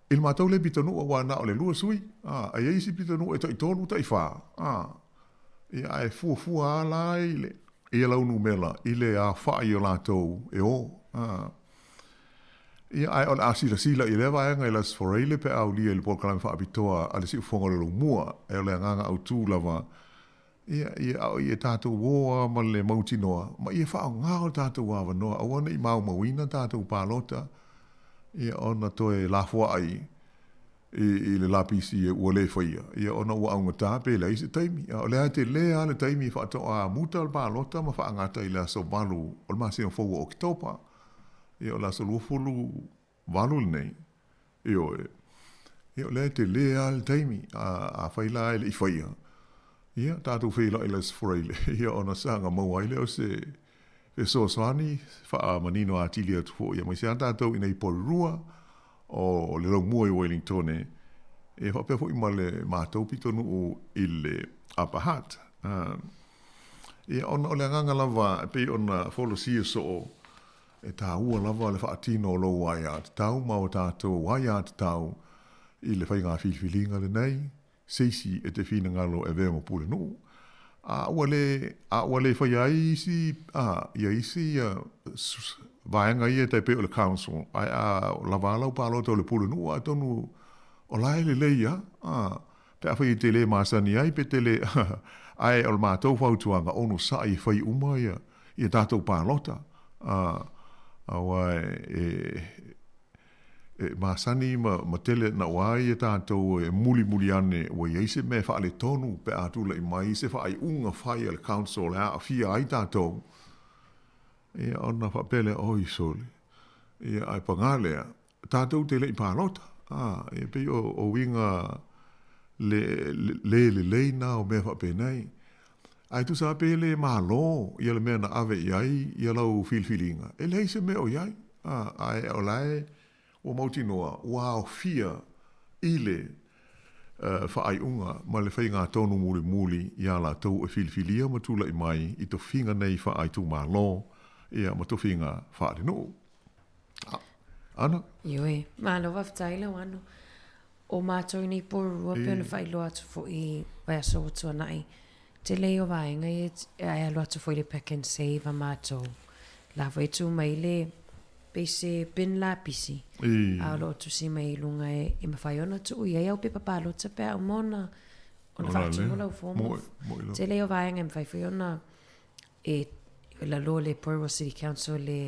i le matou lea pitonuu aua na o le lua sui, a, e i ai isi pitonuu e taitolu, taifa, a, ia ae fuafua a la i le, ia lau numera i le aofai o latou e o, a. Ia, ae o le a silasila i lea vaega i le Aso Faraile pe a aulia i le polokalame faapitoa a le Siufofoga o le Laumua, e o le agaga autū lava Ia, ia, a o ia tatou ō a ma le mautinoa, ma ia faaaoga o tatou avanoa, aua ne i maumauina tatou palota, ia, ona toe lafoai i, i le lapisi ua le faia, ia, ona ua augata pe leai se taimi. A o lea e tele lava le taimi faatoa muta le palota ma faagata i le aso 8 o le masina fou o Oketopa. Ia, o le aso 28 lenei, ioe, ia o lea e tele lava le taimi, a, afai la e le i faia, ia, tatou feiloai i le Aso Faraile, ia ona saga maua ai lea o se fesoasoani faamanino atili atu foi, aemaise lava tatou i inei i Porirua, o le Laumua i Uelintone, ia faapea foi ma le matou pitonuu i le Upper Hutt. Ia, ona o le agaga lava e pei ona folasia soo, E tāua lava le faatino o lou aiatatau ma o tātou aiatatau i le faiga filifiliga lenei, se isi e te finagalo e avea ma pulenuu, a ua le, a ua le faia ai isi, a, ia isi vaega ia e tai pei o le council, ae a lava lau palota o le pulenuu, atonu o la e lelei lava, a, pe afai e te le masani ai pe te le, ae o le matou fautuaga, onosai e fai uma ia, ia tātou palota, a, aua e, e masani ma, ma tele na ua ia tātou e mulimuli ane ua i ai se mea e faaletonu pe a tulai mai se faaiuga fai a le council e aafia ai tātou, ia ona faapea lea, oi sole, ia ae pagā lea, tātou te le i palota, a, e pei o, o uiga le, le, le lelei nā o mea faapenei. Ae tusa lava pe le malo ia le mea na ave i ai ia lau filifiliga, e leai se mea o i ai, a, ae o la e ua mautinoa ua aofia i le faaiuga ma le faigatonu mulimuli iā latou e filifilia ma tulai mai i tofiga nei faaitumalo ia ma tofiga faalenuu. Ana? Ioe, malo faafetai Lauano. O mātou nei Porirua pei ona faailoa atu foi i vaiaso ua tuanai, tele ia o vaega ia e alu atu foi i le pack and save a mātou. La foi e tū mai le pei se bin lapisi, a o lo o tusi mai i luga e mawhai ona tuu i ai au pepa palota pe a uma ona ona faatumu lau form. Tele ia o vaega e mawhai foi ona e lalo le Porirua City Council le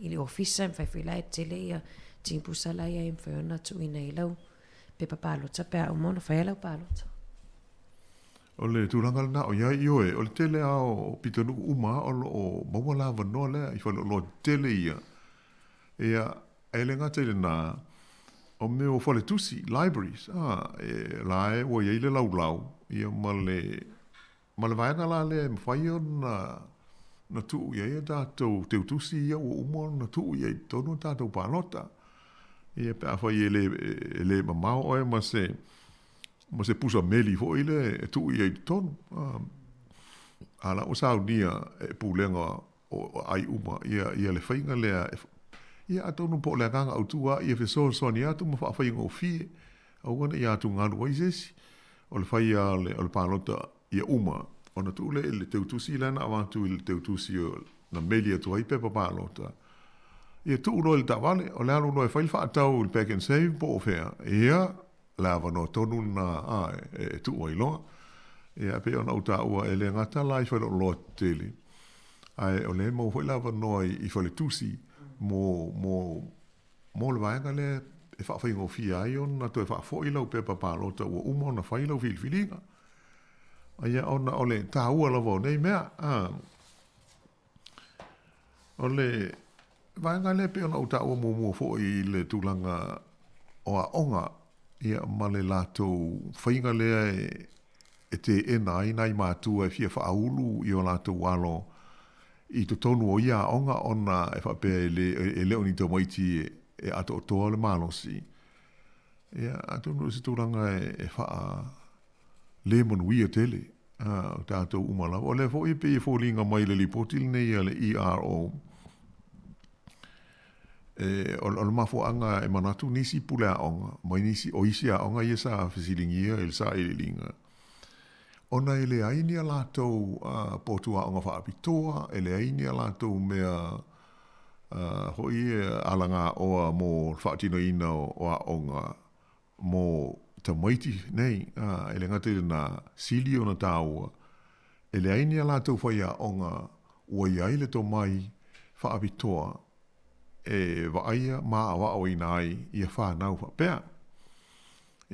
i le ofisa e mafai foi la e tele ia timusa la i ai e mafai ona tuuina i lau pepa palota pe a uma ona fai lau palota. O le tulaga lena o i ai i oe, o le tele lava o pitonuu uma o lo o maua le avanoa lea i faleoloa tetele ia. Ia, e le gata i lena, o mea o faletusi, libraries, a, e, la e ua i ai le laulau, ia ma le, ma le vaega la lea e mafai ona na tuu i ai a tatou teutusi ia ua uma ona tuu i ai i totonu o tatou palota. Ia pe afai e le, e le mamao oe ma se, ma se pusa meli foi lea e tuu i ai i totonu. A la ua saunia e pulega o ai uma ia, ia le faiga lea e, ia atonu po o le agaga autu lava ia fesoasoani atu ma faafaigofie, aua ne i atugalu ai se isi. O le fai lava o le palota ia uma, ona tuu lea i le teutusi lea na avatu i le teutusi na meli atu ai pepa palota, ia tuu loa i le taavale, o le alu loa e fai le faatau i le Pak'nSave po o fea, ia, le avanoa tonu lena a e tuu ai loa. Ia, e pei ona ou taua, e le gata la i faleoloa tetele, ae o lea e maua foi le avanoa i faletusi mo, mo, mo le vaega lea e faafaigofie ai ona toe faafoi lau pepa palota ua uma ona fai lau filifiliga. Ia, ona o le taua lava o nei mea, a. O le vaega lea pei ona ou taua muamua foi i le tulaga o aoga ia ma le latou faiga lea e teena ai nai matua e fia faaulu i o latou alo i totonu o ia aoga ona e faapea e le, e le o ni tamaiti e atoatoa le malosi. Ia, atonu o se tulaga e faa le manuia tele o tatou uma lava. O lea foi e pei e foliga mai i le lipoti lenei a le ERO, e, o, o le mafuaaga e manatu nisi pule aoga mai nisi o isi aoga ia sa fesiligia i le sailiiliga, ona e leai ni a latou potu aoga faapitoa, e leai ni a latou mea foi alagaoa mo le faatinoina o aoga mo tamaiti nei, ā, e le gata i lenā, sili ona tāua, e leai ni a latou faiaoga ua i ai le tomai faapitoa e vaaia ma aoaoina ai ia whānau faapea.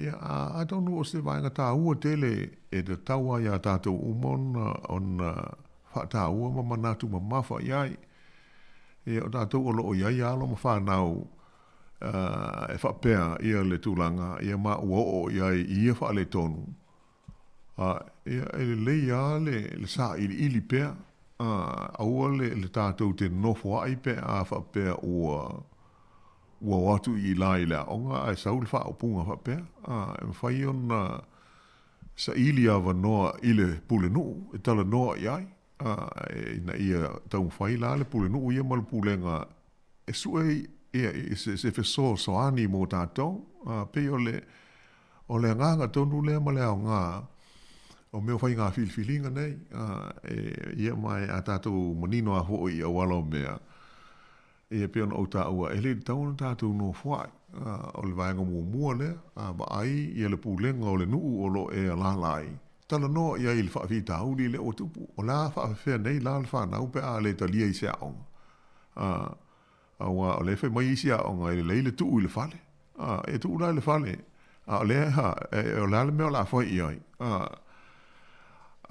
Ia, a, atonu o se vaega tāua tele e tatau ai iā tātou uma ona, ona whaatāua ma manatu mamafa i ai. Ia, o tātou o lo o i ai alo ma whānau e faapea ia le tulaga ia ma ua oo i ai i ia faaletonu, a, ia, e lelei lava le, le sailiili pea, a, aua le, le tatou te nofoai pe a faapea ua, ua o atu i la i le aoga ae sau le faaupuga faapea, a, e mafai ona saili avanoa i le pulenuu e talanoa i ai, a, ina ia taumafai la le pulenuu ia ma le pulega e sue ia se, se fesoasoani mo tatou. A, pei o le, o le agaga tonu lea ma le aoga o mea o faiga filifiliga nei. A, e, ia ma e a tatou manino lava foi i auala o mea, ia pei ona ou taua, e le tatau ona tatou nofoai. A, o le vaega muamua lea, a vaai ia le pulega o le nuu o lo o e alaala ai, talanoa i ai i le faafitauli lea ua tupu. O le a faafefea nei la le fanau pe a le talia i se aoga? A, aua o lea e fai mai isi aoga e lelei le tuu i le fale. A, e tuu la i le fale, a o lea ha, e, o le a le mea o le a fai i ai. A,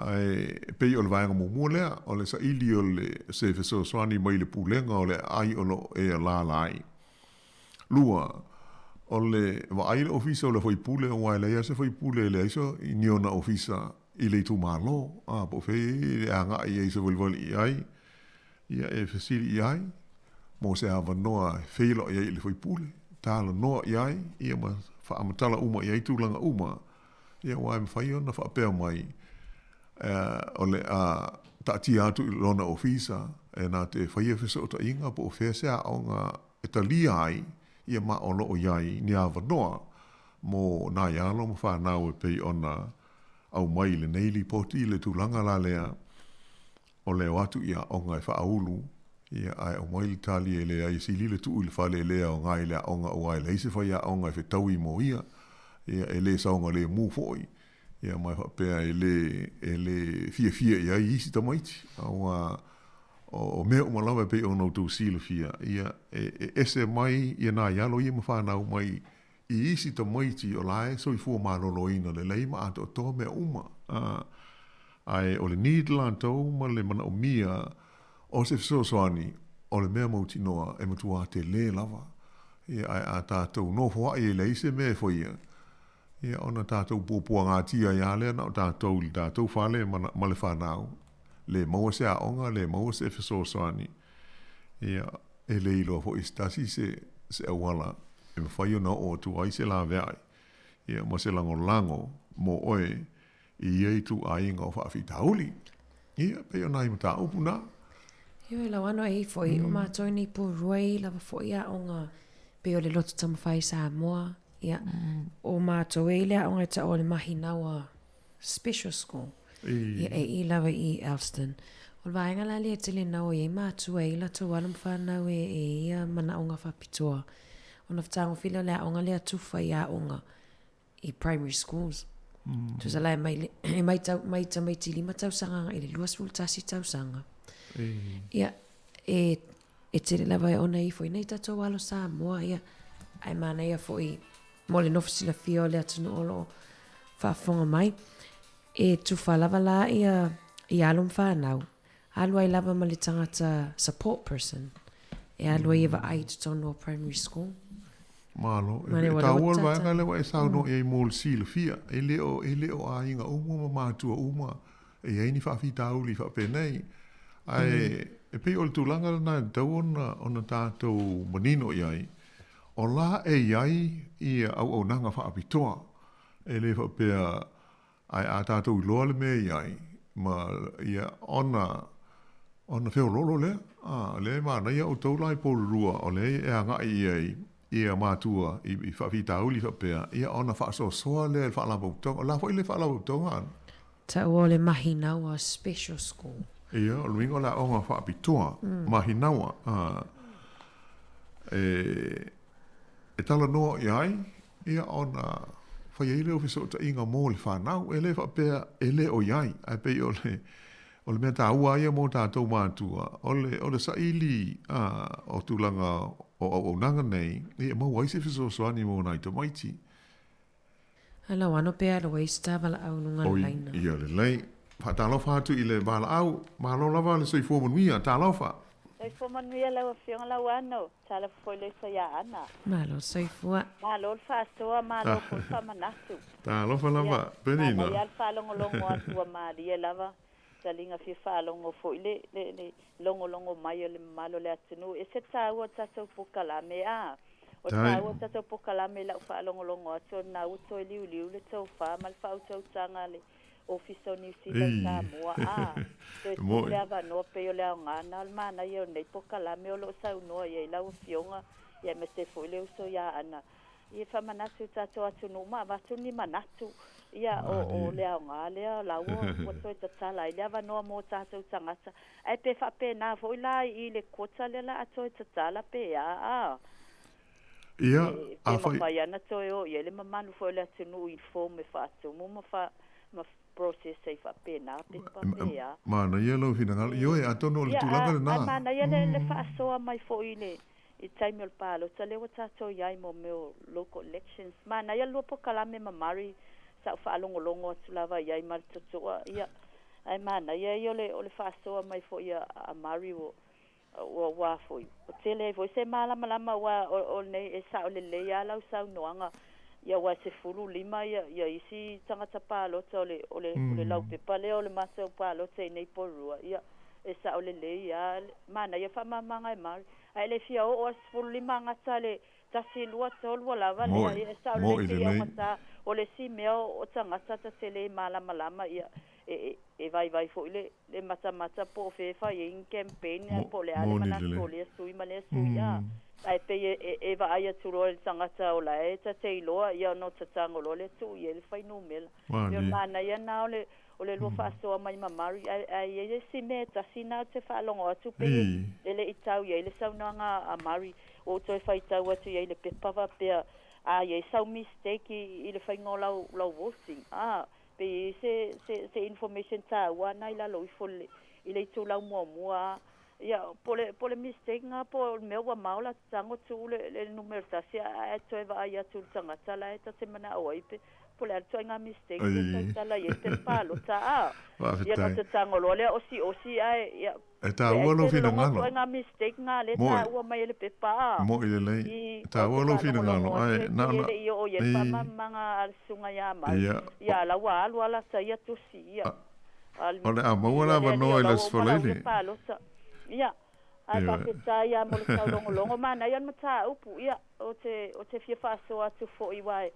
ae pei o le vaega muamua lea, o le saili o le, se fesoasoani mai le pulega o le aai o lo o e alaala ai. Lua, o le vaai le ofisa o le faipule, aua e leai lava se faipule e leai so, ni ona ofisa i le itumalo, a, po o fea e agai ai e savalivali i ai, ia e fesili i ai mo se avanoa e feiloai ai i le faipule, talanoa i ai, ia ma faamatala uma i ai tulaga uma, ia aua e mafai ona faapea mai, o le a taatia atu i lona ofisa e na te faia fesootaiga po o fea se aoga e talia ai, ia ma o lo o i ai ni avanoa mo nai alo ma whanau e pei ona aumai i lenei lipoti i le tulaga la lea o le o atu i aoga e faaulu, ia, ae aumai le tali e leai e sili le tuu i le fale e le aoga i le aoga aua e leai se faiaoga e fetaui mo ia, ia, e le saogalemu foi, ia, ma e faapea e le, e le fiafia i ai isi tamaiti, aua o mea uma lava e pei ona outou silafia, ia, e, e ese mai ia nai alo ia ma whanau mai i isi tamaiti o la e soifua maloloina lelei ma atoatoa mea uma. Ae o le need latou ma le manaomia o se fesoasoani o le mea mautinoa e matuā telē lava. Ia, ae a tatou nofoaʻi e leai se mea e faia, ia ona tatou puapuagatia ai lava lea na o tatou i le tatou fale ma le fanau, le maua se aoga, le maua se fesoasoani, ia, e le iloa foi e se tasi se se auala e mafai ona oo atu ai se laveai, ia, ma se lagolago mo oe i ia ituaiga o faafitauli. Ia, pei o nai mataupu na. Ioe, Lauano, e i foi o matou nei Porirua e i lava foi aoga pei o le Loto Taumafai Samoa, ia, o matou e i le aoga e tau o le Mahinaua Special School, ia, e i lava i Elston. O le vaega la lea e tele nau i ai matua e i latou alo ma fanau e i ia manaoga faapitoa. Ona fetagofia lea o le aoga lea tufa i aoga i primary schools. Tusa la e mai, le, e mai, tau, mai tamaiti 5 tausaga agai i le 21 tausaga. Ia, e, e tele lava e ona ifo i nei tatou alo Samoa, ia, ae manaia foi mo le nofo silafia o le atunuu o lo o faafofoga mai. E tufa lava la ia, ia alo ma fanau, alu ai lava ma le tagata support person, e alu ai e vaai i totonu o primary school. Malo. E taua le vaega lea ua e saunoa i ai mo le silafia. E le o, e le o aiga uma ma matua uma e i ai ni faafitauli faapenei. Ae e pei o le tulaga lena e tatau ona, ona tatou manino i ai, o la e i ai ia auaunaga faapitoa. E le faapea, ae a tatou iloa le mea e i ai, ma ia ona, ona feoloolo lea. A, lea e manaia outou la i Porirua, o lea e agai i ai ia matua i, i faafitauli faapea, ia ona faasoasoa lea i le Faalapotopotoga. O le a foi le Faalapotopotoga, Ana? Taua o le Mahinaua Special School. Ia, o le uiga o le aoga faapitoa, Mahinaua, a, e, e talanoa i ai, ia ona fai ai lea o fesootaiga mo le fanau. E le faapea e le o i ai, ae pei o le, o le mea taua ia mo tatou matua, o le, o le saili a, o tulaga o auaunaga nei, ia e maua ai se fesoasoani mo nai tamaiti. A lau ano pe alu ai se ta valaau i luga o le laina. Oi, ia lelei. Faatalofa atu i le valaau. Malo lava le soifua manuia. Talofa. Soifua manuia lau Afioga Lauano. Talofa foi le uso ia Ana. Malo soifua. Malo le faasoa, malo foi le faamanatu. Talofa lava Penina. Manaia le faalogologo atu ua malie lava. Taliga fia faalogo foi le le le logologo mai o le mamalu o le atunuu. E ese le taua o le tatou polokalame a. O le taua o le tatou polokalame i lau faalogologo atu o lena ua toe liuliu le tofa ma le faautautaga a le Ofisa o Niu Sila i Samoa a. Toe tuu le avanoa pei o le aoga lena o le manaia o lenei polokalame o lo o saunoa i ai lau Afioga ia aemaise foi le uso ia Aana Ia faamanatu i tatou atunuu ma avatu ni manatu. Ia, o le aoga lea la ua toe tatala ai le avanoa mo tatou tagata. Ae pe faapena foi la i le quota lea la a toe tatala pe a, a? Ia, a fai. Pe mafai ana toe o i ai le mamalu foi o le atunuu i form e faatumu ma fa, ma process ai faapena pepa pe a. Manaia lou finagalo. Ioe, atonu o le tulaga lena. Ia, a manaia le faasoa mai foi i le I le taimi o le palota lea ua tatou i ai mo mea o local elections. Manaia le lua polokalame ma Murray, sa ou faalogologo atu lava i ai ma le totoa, ia, ae manaia ia o le, o le faasoa mai foi a, a Murray ua, ua, ua foi, ua tele ai foi se malamalama aua o, o lenei, e sao lelei lava lau saunoaga, ia aua e 15 ia, ia isi tagata palota o le, o le, o le laupepa lea o le matou palota i nei Porirua, ia, e sao lelei lava, manaia faamamaga e Murray. Ae le fia oo a 15 gata le tasi lua tolu ua lava lea Moi, ia e sao moi lelei pei lelei. augata o le isi mea o tagata ta te le malamalama ia e e vaivai foi le le matamata po o fea e fai ai ni campaign Mo, po o le a le moni manatu lelei. o lea sui ma lea sui a ae pei e e vaai atu loa i le tagata o la e ta te iloa ia ona tatago loa lea tuu i ai le fuainumera. Pei o le Malie. manaia lena o le O le lua faasoa mai ma Murray, ae, ae i ai le isi mea e tasi na ou te faalogo atu pei e le i tau i ai le saunoaga a Murray, ua ou toe faitau atu i ai i le pepa faapea, a i ai sau mistake i, i le faiga o lau, lau voting, a, pei e i ai se, se, se information taua na i lalo ifo i le, i le itulau muamua, a. Ia, po o le, po o le mistake na po o le mea ua mao la tago tuu le, le numera tasi, ae toe vaai atu i le tagata la e ta te manao ai pe, Po le a le ituaiga mistake lea e tautala i ai le pepa palota a. Ia ona ou tago loa lea osiosi ae ia E taua lou finagalo. Ituaiga mistake na lea e taua mai e le pepa a. Mo'i lelei. E taua lou finagalo ae na ona. E le i oo i ai le faamalamalamaga a le susuga ia Mau. Ia a la ua alu lava lata ia tusi ia. O le a maua le avanoa i le Aso Faraile. Ia, ae faafetai lava mo le taulogologo. Manaia le mataupu, ia, ou te, ou te fia faasoa atu foi aua e,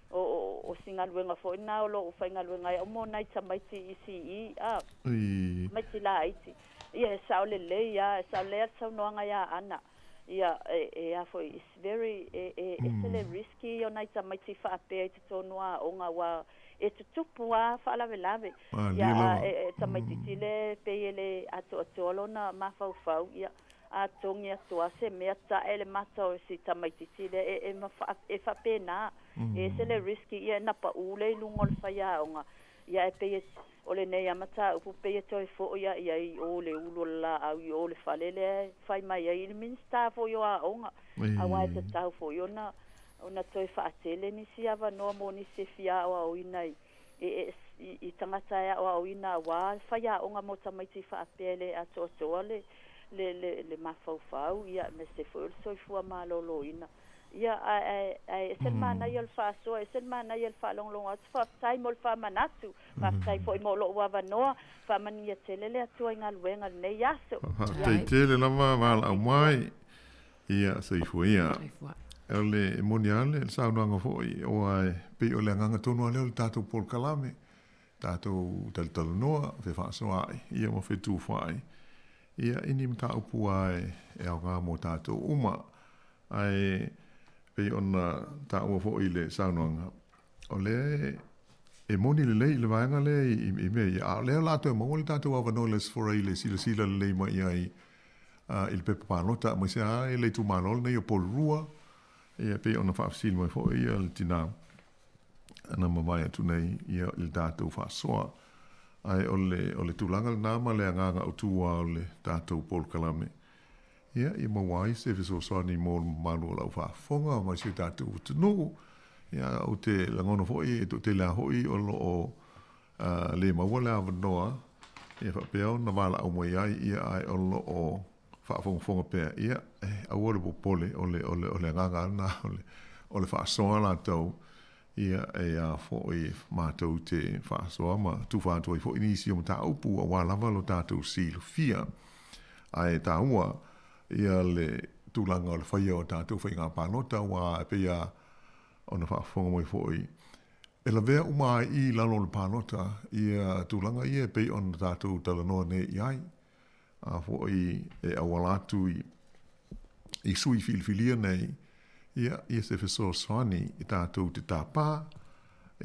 o, o, o si galuega foi lena o lo o faigaluega ai au mo nai tamaiti ECE, a, tamaiti laiti. Ia, e sao lelei lava, e sao lelei lava le saunoaga ia Ana. Ia, e, e a foi, it's very, e, e ese le risky ia o nai tamaiti faapea i totonu o aoga aua e tutupu lava faalavelave. Ia, a e, e tamaitiiti lea e pei e le atoatoa lona mafaufau, ia, a togi atu lava se mea, tae le mata o si tamaitiiti lea, e, e, e faapena. E ese le risky, ia, e napaʻu lea i luga o le faiaoga, ia, ae pei e, o lenei lava mataupu pei e toe foi lava i ai i o le ulu o le laau i o le fale lea e fai mai ai i le Minisita foi o Aoga, aua e tatau foi ona ona toe faatele nisi avanoa mo nisi e fia aoaoina i i i tagata e aoaoina aua faiaoga mo tamaiti faapea e le atoatoa le le le le mafaufau, ia, aemaise foi o le soifua maloloina. Ia, ae, ae, ae ese le manaia o le faasoa, ese le manaia o le faalogologo atu. Faafetai mo le faamanatu, faafetai foi mo lou avanoa. Faamanuia tele le Atua i galuega i lenei aso. Faafetai tele lava valaau mai. Ia, soifua ia. O le, e moni lava le saunoaga foi, aua e pei o le agaga tonu lava lea o le tatou polokalame, tatou talatalanoa, fefaasoaai, ia ma fetufaai, ia, i ni mataupu lava e aoga mo tatou uma. Ae pei ona taua foi i le saunoaga, o lea e moni lelei i le vaega lea i mea ia, a o lea o le a toe maua le tatou avanoa i le Aso Faraile e silasila lelei mai i ai i le pepa palota, aemaise lava i le itumalo lenei o Porirua, ia pei ona faafesili mai foi le tina na mavae atu nei i le tatou faasoa. Ae o le tulaga lena ma le agaga autu lava o le tatou polokalame, Ia, ia maua ai se fesoasoani mo le mamalu o lau faafofoga ma si o tatou atunuu. Ia, ou te lagona foi e toatele lava foi o lo o le maua le avanoa e faapea ona valaau mai ai, ia, ae o lo o faafogafoga pea. Ia, aua le popole, o le, o le, o le agaga lava lena, o le, o le faasoa latou, ia, e a foi matou te faasoa ma tufa atu ai foi nisi o mataupu aua lava lo tatou silafia. Ae taua ia le tulaga o le faia o tatou faiga palota aua e pei lava ona faafofoga mai foi, e lavea uma ai i lalo o le palota ia tulaga ia e pei ona tatou talanoa nei i ai. A foi e auala atu i sui filifilia nei, ia, ia se fesoasoani i tatou te tāpā,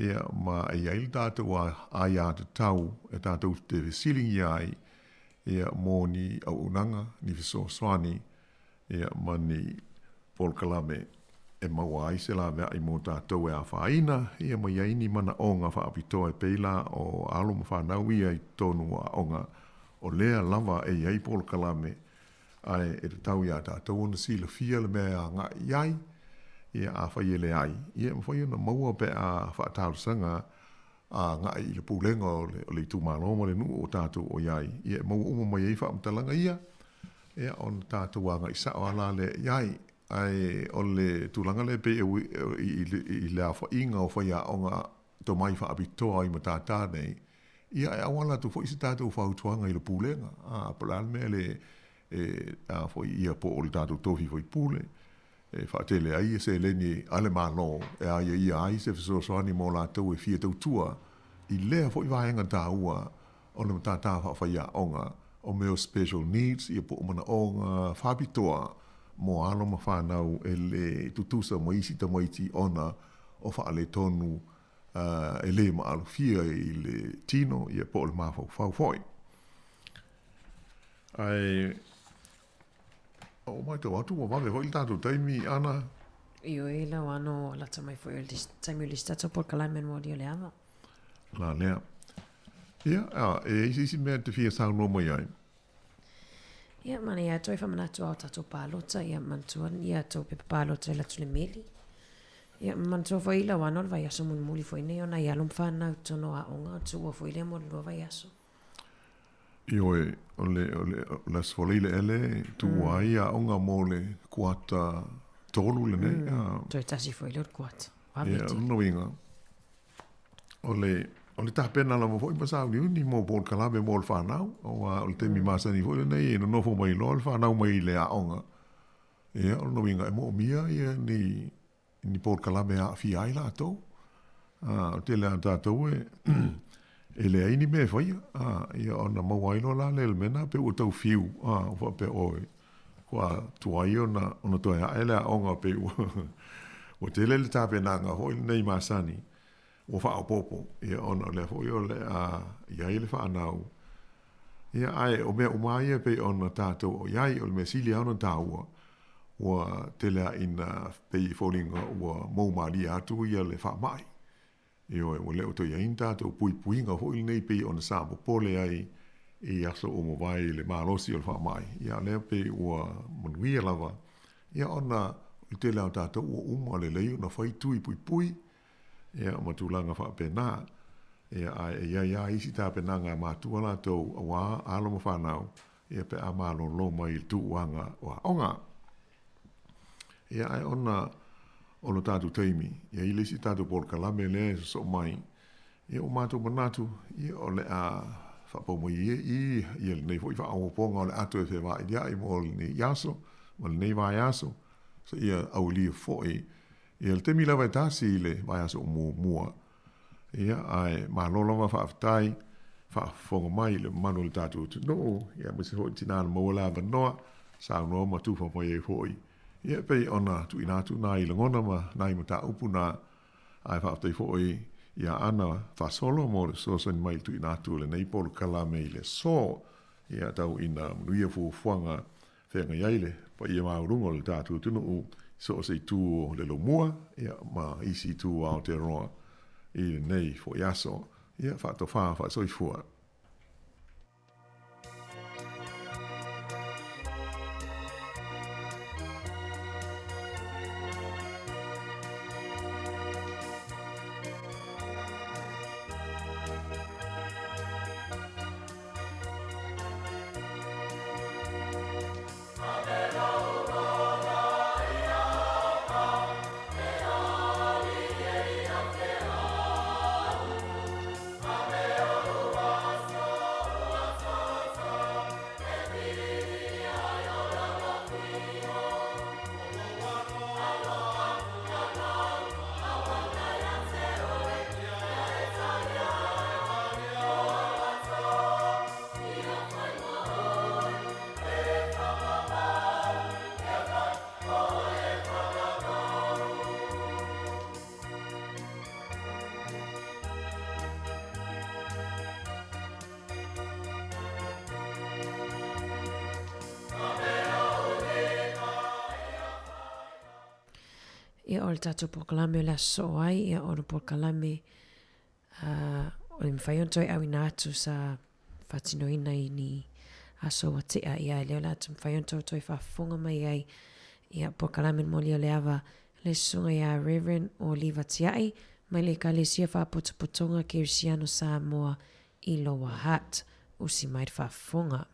ia, ma e i ai le tatou aiatatau e tatou te fesiligia ai, ia, mō ni auaunaga, ni fesoasoani, ia, ma ni polokalame e maua ai se laveai mō tātou e afaina, ia, ma i ai ni manaoga faapitoa e pei la o alo ma whanau ia i totonu o aoga, o lea lava e i ai polokalame, ae e tatau iā tātou ona silafia le mea e agai i ai, ia, afai e leai, ia, e mafai ona maua pe a faatalosaga agai i le pulega o le, o le itumalo ma le nuu o tātou o i ai, ia, e maua uma mai ai faamatalaga ia, ia, ona tātou agai sao lava la lea i ai. Ae o le tulaga lea e pei e i, i, i le aofaiga o faiaoga tomai faapitoa i Matata nei, ia e auala atu foi se tatou fautuaga i le pulega, a, po o le a le mea le e a foi ia po o le tatou tofi faipule e faatele ai seleni a le Malo e aiaia ai se fesoasoani mo latou e fia tautua i lea foi vaega taua o le matata faafaiaoga o mea o special needs ia po o manaoga faapitoa mo alo ma fanau e le tutusa ma isi tamaiti ona o faaletonu e le maalofia i le tino ia po o le mafaufau foi. Ae o matau atu ua vave foi le tatou taimi Ana. Ioe lau ano lata mai foi o le taimi o le isi tatou polokalame mo ali o le ava. La lea. Ia, a, e i ai se isi mea e te fia saunoa mai ai? Ia, mana ia toe whamanatu ao tatou palota, ia manatua ia tou pepa palota e latu le meli. Ia, manatua foi i lau ana o le vaiaso mulimuli foi nei ona i alo ma fanau i totonu o aoga, o tuua foi lea mo le 2 vaiaso. Ioe, o le, o le, o le Aso Faraile ea e tuua ai aoga mo le kuata 3 lenei. Toe tasi foi lea o le kuata. Ia, o lona uiga, o le, o le tapena lava foi ma sauniuni mo polokalame mo le fanau, aua o le taimi masani foi lenei e nonofo mai loa le fanau mai le aoga. Ia, o lona uiga e moomia ia ni, ni polokalame e aafia ai latou. O le tele lava o tatou e, e leai ni mea e faia, ia ona maua ai loa la lea i le mea lena pei ua tau fiu, ua faapea oi, ua tuai ona, ona toe ae le aoga pei ua, ua tele le tapenaga foi lenei masani ua faaopoopo, ia ona o lea foi o le a i ai le fanau. Ia, ae o mea uma lava ia pei ona tatou o i ai, o le mea sili lava ona taua, ua tele lava ina pei e foliga ua mou malie atu ia le faamai. Ioe, ua le o toe i ai ni tatou puipuiga foi lenei pei ona sa popole ai i aso ua mavae i le malosi o le faamai, ia a o lea pei ua manuia lava, ia ona o le tele lava o tatou ua uma lelei ona fai tui puipui, ia ma tulaga faapena. Ia ae e i ai lava isi tapenaga a matua latou aua alo ma fanau, ia pe a malolo mai i le tuuaga o aoga. Ia ae ona o lo tatou taimi, e i ai le isi tatou polokalame lea e sosoo mai, ia ua matou manatu, ia o le a faapau mai ia i i ia lenei foi faaopoopoga o le a toe fevailia'i mo lenei aso ma lenei vaiaso, seia aulia foi ia le taimi lava e tasi i le vaiaso o muamua. Ia, ae malo lava faafetai faafofoga mai i le mamalu o le tatou atunuu, ia aemaise foi tinā na maua le avanoa, saunoa ma tufa mai ai foi. Ia, e pei ona tuuina atu nai lagona ma nai mataupu na, ae faafetai foi ia Ana Fasolo mo le fesoasoani mai i le tuuina atu o lenei polokalame i le aso. Ia, tau ina manuia fuafuaga feagai ai le paia maualuga o le tatou atunuu i so o se itu o le Lomua ia, ma isi itu o Aotearoa i lenei foi aso. Ia, faatofā faasoifua. Ia o le tatou polokalame o le aso soo ai, ia o le polokalame o le mafai ona toe auina atu sa faatinoina i ni aso ua tea, ia e lea o le a mafai ona toe faafofoga mai ai ia polokalame moli o le ava le susuga ia Reverend Oliva Tiai mai le Ekalesia Faapotopotoga Kerisiano Samoa i Lower Hutt. Usi mai le faafofoga.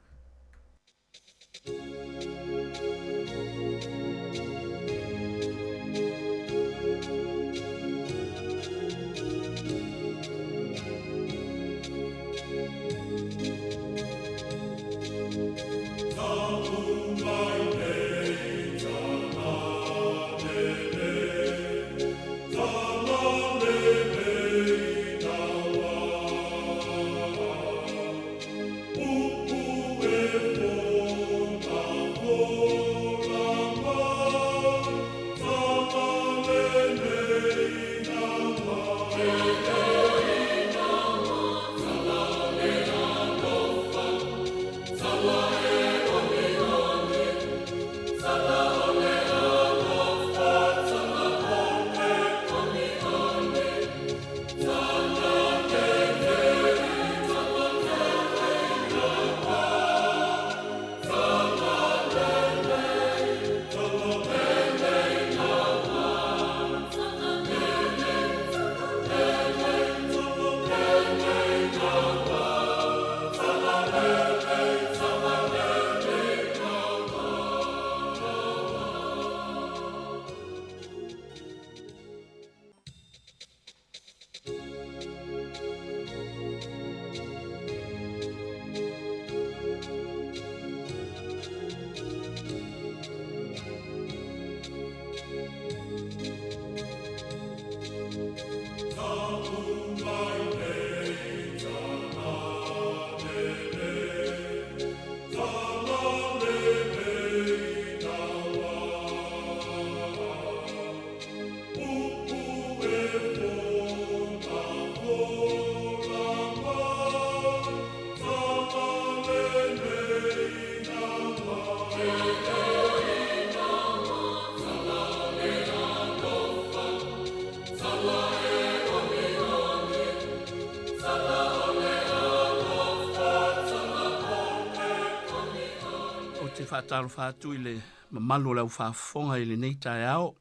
te faatalofa atu i le mamalu o le aufaafofoga i lenei taeao.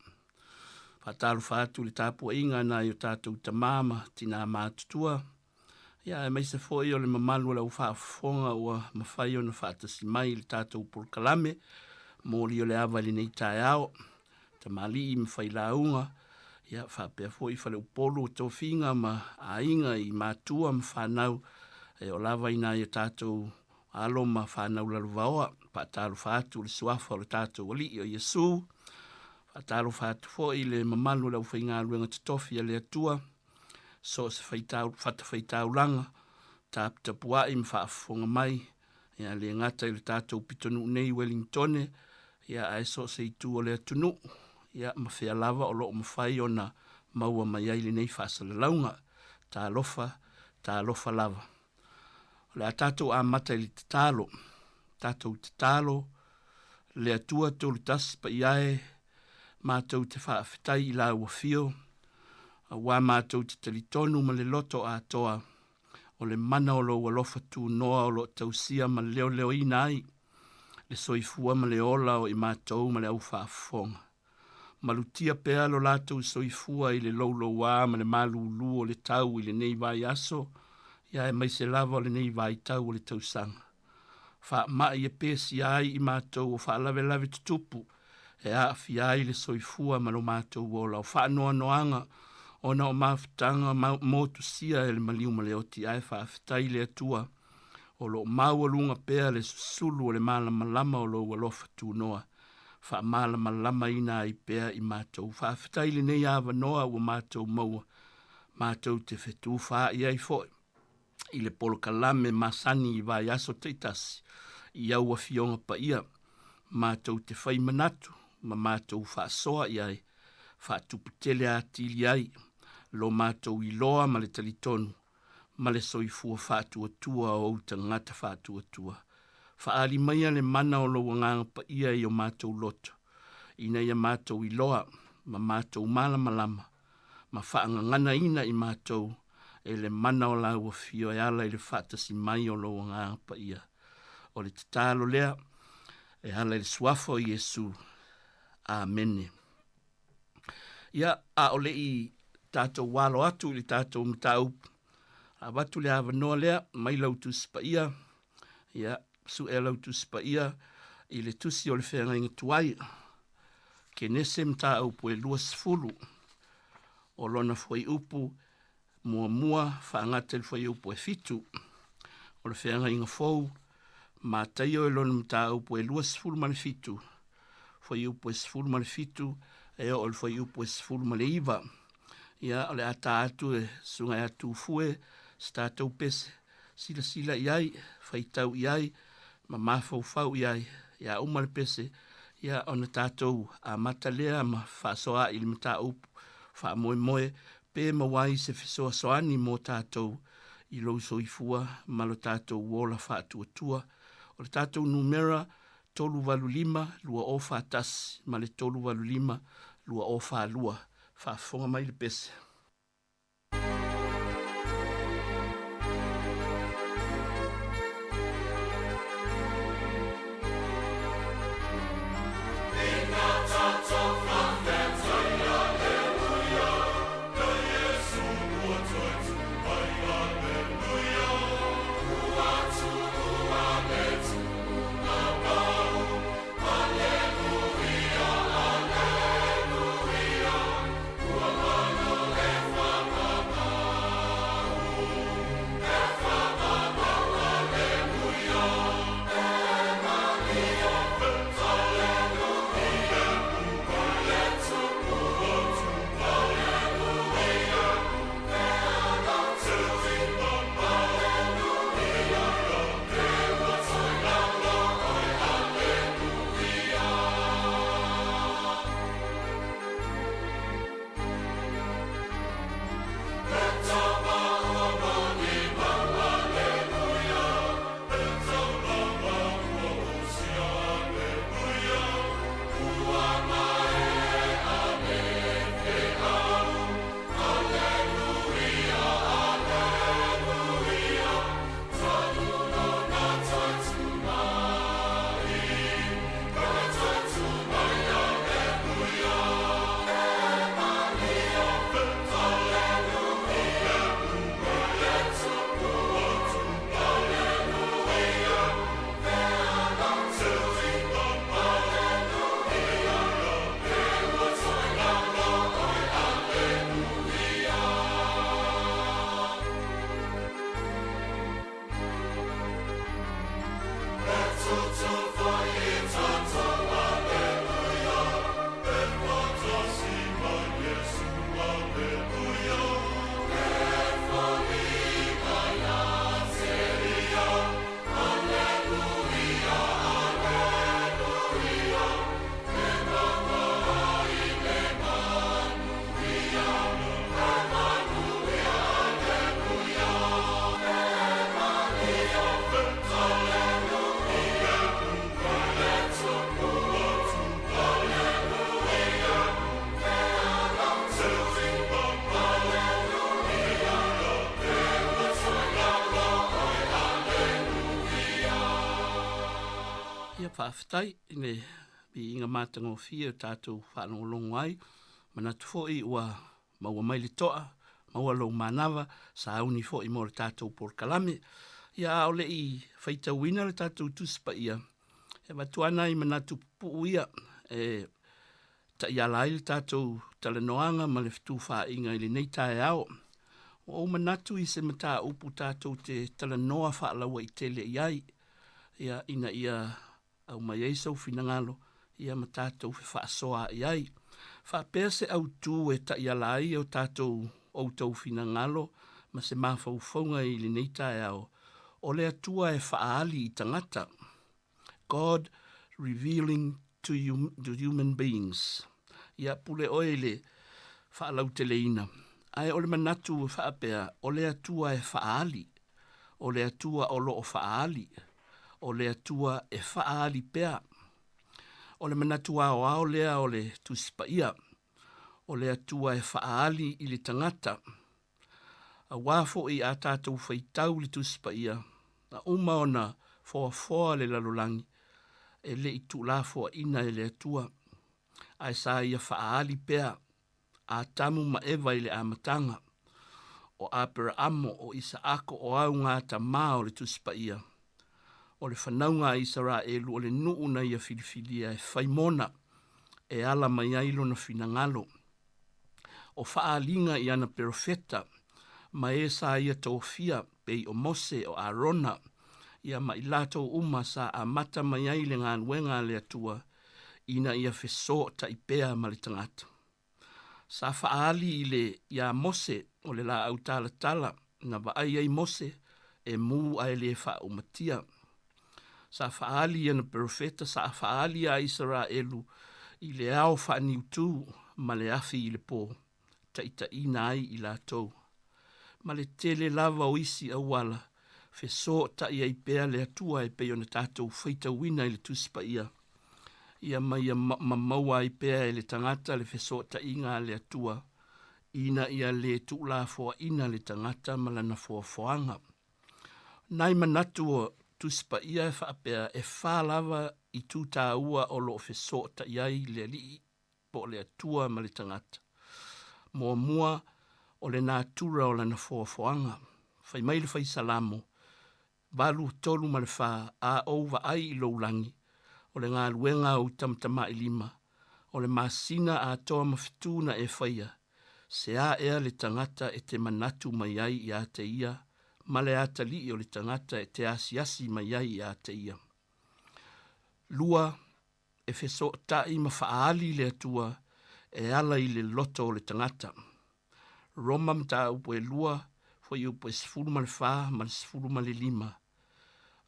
Faatalofa atu i le tapuaiga nai o tatou tamā ma tinā matutua, ia aemaise foi o le mamalu o le aufaafofoga ua mafai ona faatasi mai i le tatou polokalame moli o le ava i lenei taeao. Tamalii ma failauga, ia faapea foi faleupolu o tofiga ma aiga i matua ma fanau, e oo lava i nai o tatou alo ma fanau lalovaoa. Faatalofa atu i le suafa o le tatou Alii o Iesu. Faatalofa atu foi i le mamalu o le aufaigaluega totofi a le Atua, so o se faitau, fatafaitaulaga, taputapuai ma faafofoga mai, ia le gata i le tatou pitonuu nei i Wellingtone, ia ae so o se itu o le atunuu, ia ma fea lava o lo o mafai ona maua mai ai lenei faasalalauga. Talofa, talofa lava. O le a tatou amata i le tatalo. Tatou tatalo, le Atua tolu tasi paia e, matou te faafetai i lau afio, aua matou te talitonu ma le loto atoa, o le mana o lou alofa tunoa o lo o tausia ma leoleoina ai le soifua ma le ola o i matou ma le aufaafofoga. Malutia pea lo latou soifua i le loulouā ma le malūlū o le tau i lenei vaiaso, ia aemaise lava o lenei vaitau o le tausaga. Faama'i e pesia ai i matou o faalavelave tutupu e aafia ai le soifua ma lo matou ola, o faanoanoaga ona o mafutaga motusia e le maliu ma le oti, ae faafetai i le Atua o lo o maualuga pea le susulu o le malamalama o lou alofa tunoa, faamalamalamaina ai pea i matou. Faafetai i lenei avanoa ua matou maua, matou te fetufaai ai foi i le polokalame masani i vaiaso taitasi i au afioga paia, matou te fai manatu ma matou faasoa i ai, faatuputele atili ai lo matou iloa ma le talitonu ma le soifua faatuatua o ou tagata faatuatua. Faaali maia le mana o lou agaga paia i o matou loto, ina ia matou iloa ma matou malamalama ma faagaganaina i matou e le mana o lau afio e ala i le faatasi mai o lou agaga paia. O le tatalo lea e ala i le suafa o Iesu. Amene. Ia, a o le i tatou alo atu i le tatou mataupu, avatu le avanoa lea mai lau Tusi Paia, ia, su'e lau Tusi Paia i le tusi o le Feagaiga Tuai, Kenese mataupu e 20, o lona fuaiupu muamua faagata i le fuaiupu e 7, o le Feagaiga Fou, Mataio e lona mataupu e 27, fuaiupu e 17 e oo i le fuaiupu e 19. Ia, o le a ta atu e susuga ia Tufue se tatou pese, silasila i ai, faitau i ai, ma mafaufau i ai. Ia uma le pese, ia ona tatou amata lea ma faasoa i le mataupu faamoemoe pe maua ai se fesoasoani mo tatou i lou soifua ma lo tatou ola faatuatua. O le tatou numera 385 2041 ma le 385 2042. Faafofoga mai le pese. Faafetai i le viiga matagofie o tatou faalogologo ai. Manatu foi ua maua mai le toa, maua lou manava, sauni foi mo le tatou polokalame. Ia a o le i faitauina le tatou Tusi Paia, e avatu lava nai manatu pupuu ia e taiala ai le tatou talanoaga ma le fetufaaiga i lenei taeao. Ua ou manatu i se mataupu tatou te talanoa faalauaitele i ai, ia, ina ia aumai ai sou finagalo, ia ma tatou fefaasoaai ai. Faapea se autu e taiala ai o tatou outou finagalo ma se mafaufauga i lenei taeao, o le Atua e faaali i tagata. God revealing to, hum, to human beings. Ia pule oe i le faalauteleina. Ae o le manatu e faapea, o le Atua e faaali, o le Atua o lo o faaali, o le Atua e faaali pea. O le manatu aoao lea o le Tusi Paia, o le Atua e faaali i le tagata. Auā foi a tatou faitau i le Tusi Paia, na uma ona foafoa le lalolagi, e le i tuulafoaina e le Atua, ae sa ia faaali pea Atamu ma Eva i le amataga, o Aperaamo, o Isaako, o augātamā o le Tusi Paia, o le fanauga a Isaraelu o le nuu na ia filifilia e fai mona, e ala mai ai lona finagalo. O faaaliga i ana perofeta, ma e sa ia tofia, pei o Mose, o Arona, ia ma i latou uma sa amata mai ai le galuega a le Atua, ina ia fesootai pea ma le tagata. Sa faaali i le iā Mose o le laau talatala na vaai ai Mose e mū ae le faaumatia. Sa faaali i ana perofeta, sa faaali iā Isaraelu i le ao faaniutū ma le afi i le pō, taitaiina ai i latou. Ma le tele lava o isi auala, fesootai ai pea le Atua e pei ona tatou faitauina i le Tusi Paia, ia ma ia ma maua ai pea e le tagata le fesootaiga a le Atua, ina ia le tuulafoaina le tagata ma lana foafoaga. Nai manatu o Tusi Paia e faapea e fā lava itu tāua o lo o fesootai ai le Alii po o le Atua ma le tagata. Muamua, o le natura o lana foafoaga. Fai mai le Fai Salamo, 8, 3 ma le 4, A ou vaai i lou lagi, o le galuega a ou tamatamailima, o le masina atoa ma fetu na e faia, se a ea le tagata e te manatu mai ai iā te ia, ma le atalii o le tagata e te asiasi mai ai iā te ia. 2, E fesootai ma faaali le Atua e ala i le loto o le tagata. Roma mataupu e 2, fuaiupu e 14 ma le 15.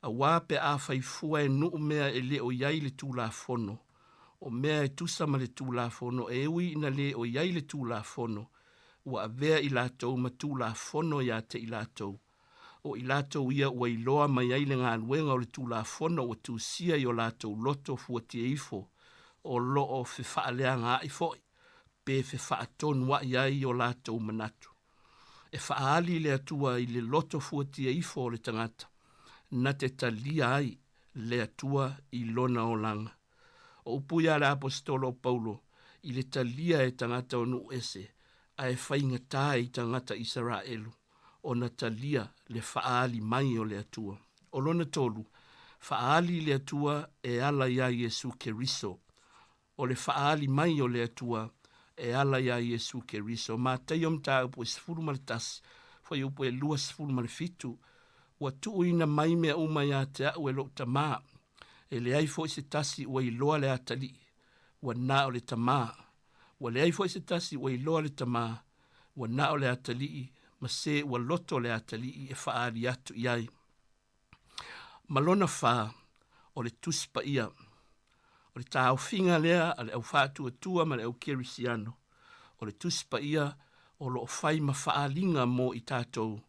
Auā pe a fai fua e nuu mea e le o i ai le Tulafono, o mea e tusa ma le Tulafono e ui ina le o i ai le Tulafono, ua avea i latou ma Tulafono iā te i latou, o i latou ia ua iloa mai ai le galuega o le Tulafono ua tusia i o latou loto fuatia ifo, o lo o fefaaleagaai foi, pe fefaatonuai ai o latou manatu. E faaali le Atua i le loto fuatia ifo o le tagata, na te talia ai le Atua i lona olaga. O upu ia a le Aposetolo o Paulo i le talia e tagata o nuu ese, ae faigata i tagata Isaraelu ona talia le faaali mai o le Atua. O lona tolu, faaali le Atua e ala iā Iesu Keriso. O le faaali mai o le Atua e ala iā Iesu Keriso. Mataio mataupu e 11, fuaiupu e 27, Ua tuuina mai mea uma iā te a'u e lo'u Tamā. E leai foi se tasi ua iloa le Atalii, ua na o le Tamā. Ua leai foi se tasi ua iloa le Tamā, ua na o le Atalii, ma se ua loto le Atalii e faaali atu i ai. Ma lona fā, o le Tusi Paia. O le taofiga lea a le Au Faatuatua ma le Au Kerisiano, o le Tusi Paia o lo o fai ma faaaliga mo i tatou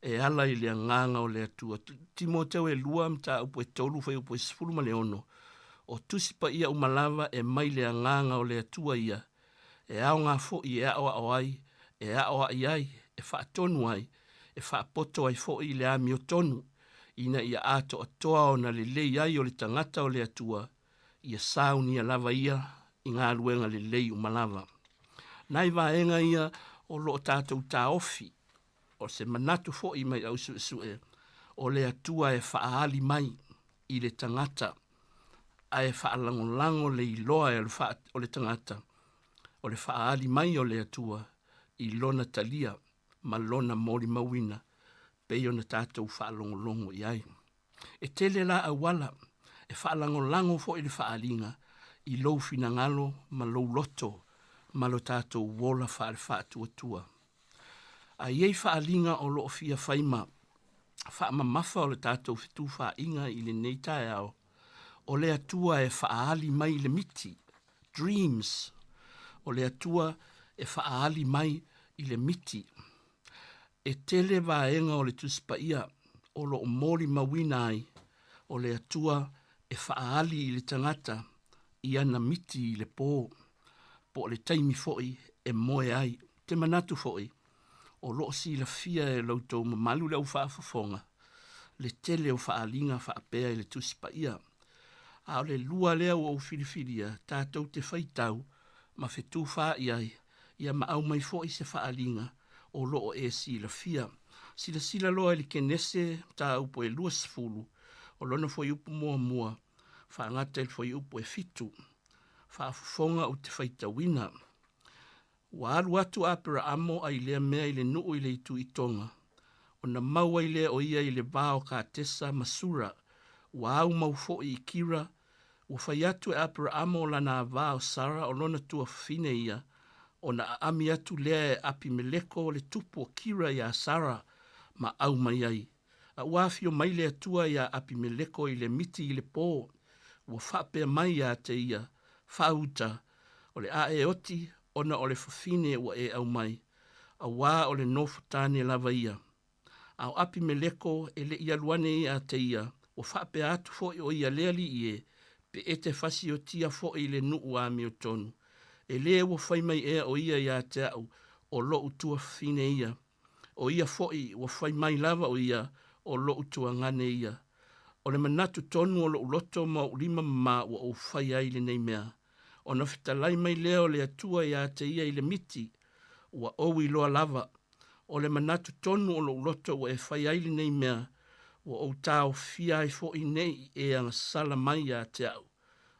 e ala i le Agaga o le Atua. Timoteo e 2, mataupu e 3, fuaiupu e 16, O Tusi Paia uma lava e mai le Agaga o le Atua ia, e aoga foi e aʻoaʻo ai, e aʻoaʻi ai, e faatonu ai, e faapoto ai foi i le amiotonu, ina ia atoatoa ona lelei ai o le tagata o le Atua, Ia saunia lava ia i galuega lelei uma lava. Nai vaega ia o lo o tatou taofi, o se manatu foi mai au suesue, o le Atua e faaali mai i le tagata ae faalagolago le iloa o le tagata o le faaali mai o le Atua i lona talia ma lona molimauina pei ona tatou faalogologo i ai. E tele la auala e faalagolago foi le faaaliga i lou finagalo ma lou loto ma lo tatou ola faale-faatuatua. A i ai faaaliga o lo o fia fai ma faamamafa o le tatou fetufaaiga i lenei taeao, o le Atua e faaali mai le miti, dreams, o le Atua e faaali mai i le miti. E tele vaega o le Tusi Paia o lo o molimauina ai o le Atua e faaali i le tagata i ana miti i le po, po o le taimi foi e moe ai. Ou te manatu foi, o lo o silafia e lo outou mamalu le au faafofoga le tele o faaaliga faapea i le Tusi Paia. A o le lua lea ua ou filifilia tatou te faitau ma fetufaai ai, ia ma aumai foi se faaaliga o lo o e silafia. Silasila loa i le Kenese mataupu e 20, o lona fuaiupu muamua, faagata i le fuaiupu e 7. Faafofoga ou te faitauina. Ua alu atu Aperaamo ai lea mea i le nuu i le itu i Toga, ona mau ai lea o ia i le va o Katesa ma Sura, ua au mau foi i Kira, ua fai atu e Aperaamo o lana avā o Sara o lona tuafafine ia, ona aami atu lea e Apimeleko le tupu o Kira iā Sara ma au mai ai. A ua afio mai le Atua iā Apimeleko i le miti i le pō, ua faapea mai ia te ia, Faauta, o le a e oti ona o le fafine ua e aumai, auā o le nofo tane lava ia. A o Apimeleko e le i alu ane ia te ia, ua faapea atu foi o ia le alii e, pe e te fasiotia foi i le nuu amiotonu. E lē ua fai mai ea o ia ia te a'u, o lo'u tuafafine ia. O ia foi ua fai mai lava o ia, o lo'u tuagane ia. O le manatu tonu o lo'u loto ma o'u lima mamā ua ou faia ai lenei mea. Ona fetalai mai lea o le Atua ia te ia i le miti, ua ou iloa lava, o le manatu tonu o lou loto ua e fai ai lenei mea, ua ou taofia ai foi ne i e agasala mai ia te a'u,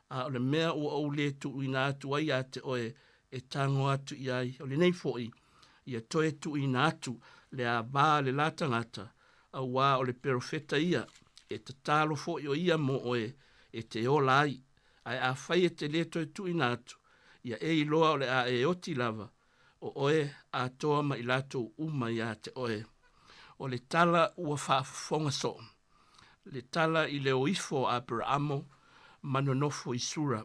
a o le mea ua ou lē tuuina atu ai ia te oe e tago atu i ai, o lenei foi, ia toe tuuina atu le avā a le la tagata, auā o le perofeta ia, e tatalo foi o ia mo oe e te ola ai. Ae afai e te lē toe tuuina atu, ia e iloa o le a e oti lava, o oe atoa ma i latou uma iā te oe. O le tala ua faafofoga soo, le tala i le o ifo o Aperaamo ma nonofo i Sura,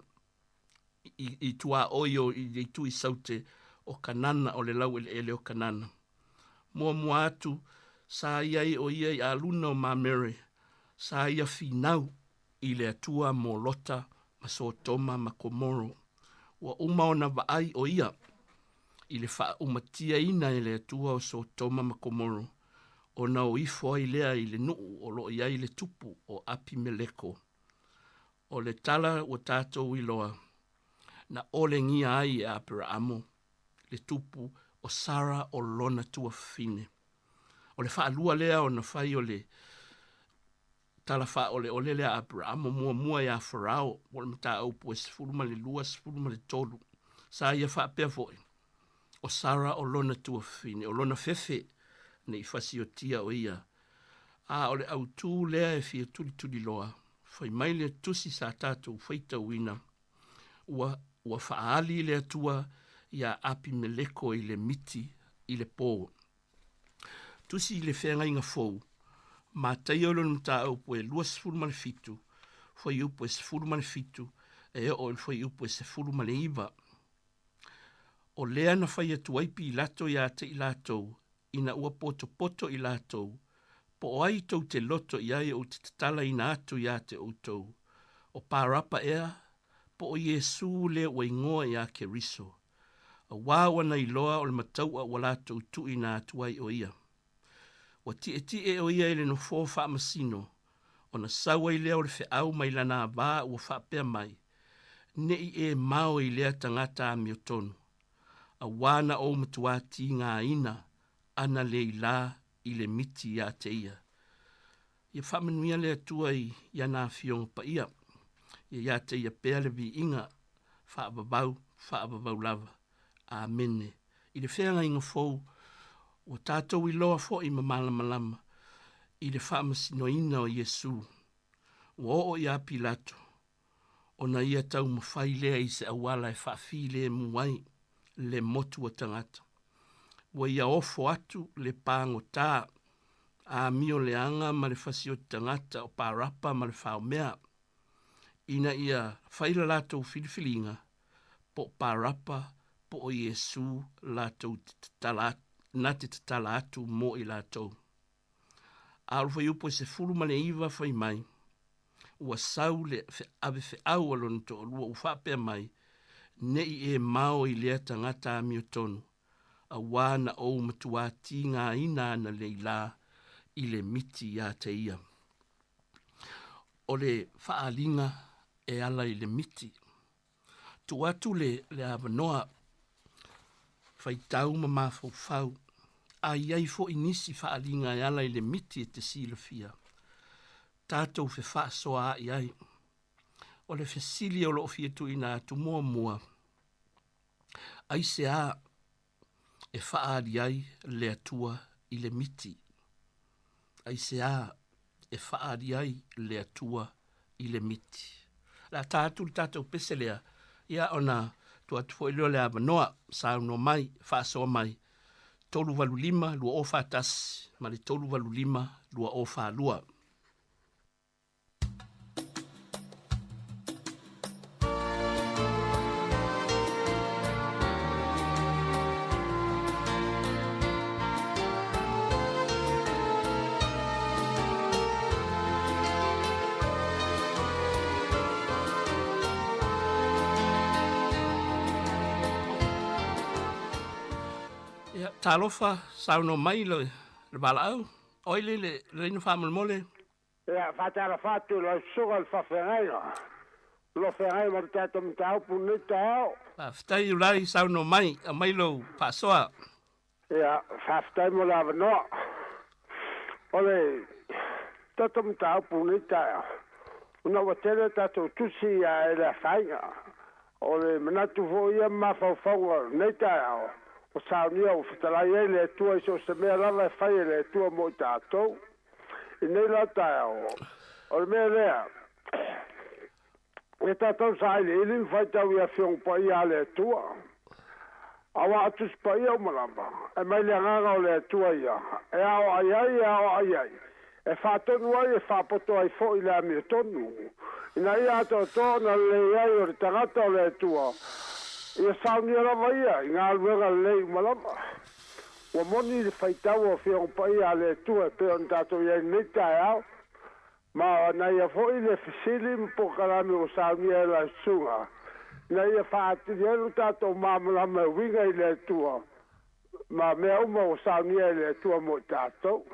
i, i tuaoi o i le itu i Saute o Kanana o le laueleele o Kanana. Muamua atu, sa i ai o ia i aluna o Mamere, sa ia finau i le Atua mo Lota ma Sotoma ma Komoro. Ua uma ona vaai o ia i le faaumatiaina e le Atua o Sotoma ma Komoro, ona o ifo ai lea i le nuu o lo o i ai le tupu o Apimeleko. O le tala ua tatou iloa, na olegia ai e Aperaamo le tupu o Sara o lona tuafafine. O le faalua lea ona fai o le tala faaoleole lea a Aperaamo muamua iā Farao, po o le mataupu e 12, 13. Sa ia faapea foi, o Sara o lona tuafafine, o lona fefe, ne i fasiotia o ia. A o le autū lea e fia tulituliloa, fai mai le tusi sa tatou faitauina, ua, ua faaali le Atua iā Apimeleko i le miti i le pō. Tusi i le Feagaiga Fou, Mataio i lona mataupu e 27, fuaiupu e 17 e oo i le fuaiupu e 19. O lea na fai atu ai Pilato iā te i latou, ina ua potopoto i latou, po o ai tou te loto i ai ou te tatalaina atu iā te outou, o Parapa ea, po o Iesū lea ua igoa iā Keriso? Auā ua na iloa o le matau'a ua latou tuuina atu ai o ia. Ua ti'eti'e o ia i le nofo faamasino, ona sau ai lea o le fe'au mai lana avā ua faapea mai, Ne'i e mao i lea tagata amiotonu, auā na ou matuā tigaina ana leilā i le miti iā te ia. Ia faamanuia le Atua i ana afioga paia, ia iā te ia pea le viiga faavavau, faavavau lava. Amene. I le feagaiga fou, ua tatou iloa foi ma malamalama i le faamasinoina o Iesu. Ua oo iā Pilato, ona ia taumafai lea i se auala e faafilemu ai le motu o tagata. Ua ia ofo atu le pagotā, amio leaga ma le fasioti tagata o Parapa ma le faomea, ina ia fai le latou filifiliga, po o Parapa po o Iesu latou te tatala na te tatala atu mo i latou. A o le fuaiupu e 19 fai mai, Ua sau le avefeau a lona toalua ua faapea mai, Ne i e mao i lea tagata amiotonu, auā na ou matuā tigaina ana leilā i le miti iā te ia. O le faaaliga e ala i le miti. Tuu atu le, le avanoa, faitau ma mafaufau, a i ai foi nisi faaaliga e ala i le miti e te silafia, tatou fefaasoaa'i ai. O le fesili o lo o fia tuuina atu muamua, aisea e faaali ai le Atua i le miti? Aisea e faaali ai le Atua i le miti? O le a ta atu le tatou pese lea, ia ona tuu atu foi lea o le avanoa, saunoa mai, faasoa mai, 385 2041 ma le 385 2042. Ia, talofa, saunoa mai le, le valaau. Oi le, le, le laina faamolemole. Ia, faatalofa atu i lau susuga i le faafeagaiga o lo o feagai ma le tatou mataupu i lenei taeao. Faafetai Iulai saunoa mai, aumai lou faasoa. Ia, faafetai mo le avanoa. O le tatou mataupu i lenei taeao, ona ua tele tatou tusi ae le afaina. O le manatu foi ia ma mafaufauga o lenei taeao, ua saunia ua fetalai ai le Atua i so o se mea lava e fai e le Atua mo i tatou. I nei la taeao, o le mea lea, ia tatou sailiili ma faitau i Afioga Paia a le Atua. Aua o Tusi Paia uma lava, e mai le Agaga o le Atua ia, e aoai ai, e aoai ai, e faatonu ai, e faapoto ai foi le amiotonu, ina ia atoatoa ona lelei ai o le tagata o le Atua, ia saunia lava ia i galuega lelei uma lava. Ua moni le faitau o Afioga Paia a le Atua e pei ona tatou i ai i lenei taeao, ma na ia foi le fesili ma polokalame ua saunia e lau susuga, ina ia faaatili ai lo tatou malamalama e uiga i le Atua ma mea uma ua saunia e le Atua mo i tatou.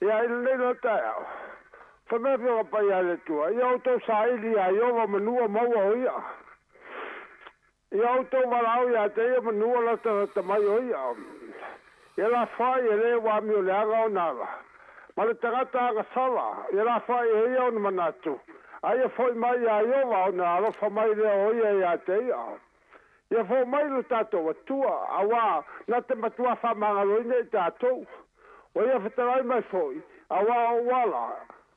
Ia, i lenei la taeao, fai mai Afioga Paia a le Atua, ia outou saili iā Ieova manua maua o ia. Ia outou valaau ia te ia manua latalata mai o ia. Ia lafoai e le ua amio leaga ona ala, ma le tagata agasala, ia lafoai e ia ona manatu, a ia foi mai iā Ieova ona alofa mai lea o ia ia te ia. Ia fou mai lo tatou Atua, auā na te matuā faamagaloina i tatou. Ua ia fetalai mai foi, auā o ou ala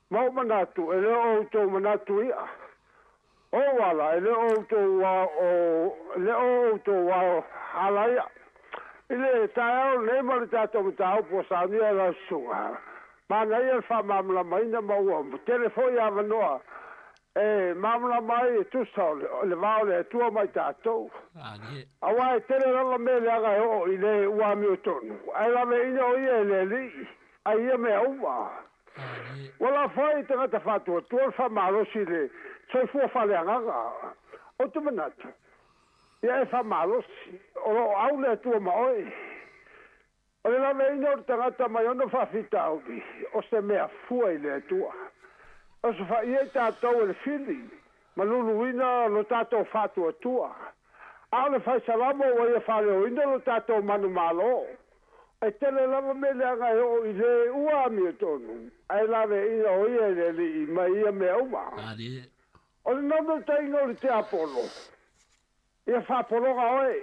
ma ou manatu, e le o outou manatu ia. O ou ala, e le o outou le o outou ala ia. I le taeao lenei ma le tatou mataupu ua saunia e lau susuga, manaia le faamalamalamaina ma ua tele foi avanoa e malamalama ai e tusa o le va o le Atua ma i tatou. Aua e tele lava mea leaga e oo i le ua amiotonu, ae laveaiina o ia e le Alii ai ia mea uma. Ua lafo ai i tagata faatuatua le faamalosi i le soifua faaleagaga. Ou te manatu, ia e faamalosi, o lo o au le Atua ma oe. O le laveaiina o le tagata mai ona faafitauli, o se mea fua i le Atua. E osofaia i tatou e le fili ma luluina lo tatou faatuatua. A o le faisalamo ua ia faaleoina lo tatou manumalo. E tele lava mea leaga e oo i le ua amiotonu, ae laveaiina o ia e le Alii mai ia mea uma. O le naunautaiga o le tiapolo, ia faapologa oe,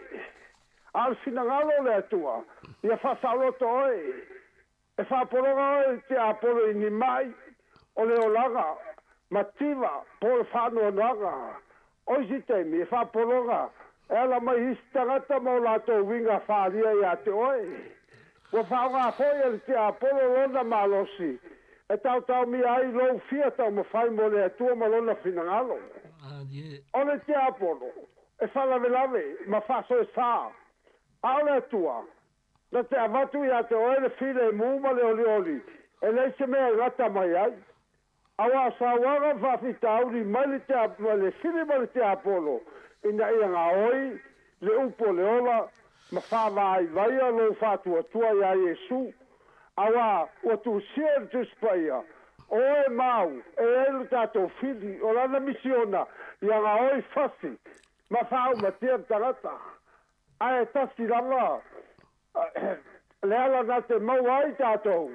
a o le finagalo o le Atua, ia faasaoloto oe. E faapologa oe e le tiapolo i ni mai o le olaga, mativa, po o le faanoanoaga. O isi taimi, e faapologa e ala mai isi tagata ma o latou uiga faaalia ia te oe. Ua faaaoga foi e le tiapolo lona malosi e taotaomia ai lou fia taumafai mo le Atua ma Lona finagalo. O le tiapolo e faalavelave ma faasoesa, a o le Atua na te avatu ia te oe le filemu ma le olioli e leai se mea e gata mai ai. Aua o sauaga ma faafitauli mai le mai le fili ma le tiapolo ina ia gaoi le upu o le ola ma faavaaivaia lou faatuatua iā Iesu, auā ua tusia e le Tusi Paia, O oe ma au, e i ai lo tatou fili, o lana misiona ia gaoi fasi ma faaumatia le tagata. Ae tasi lava le ala na te maua ai tatou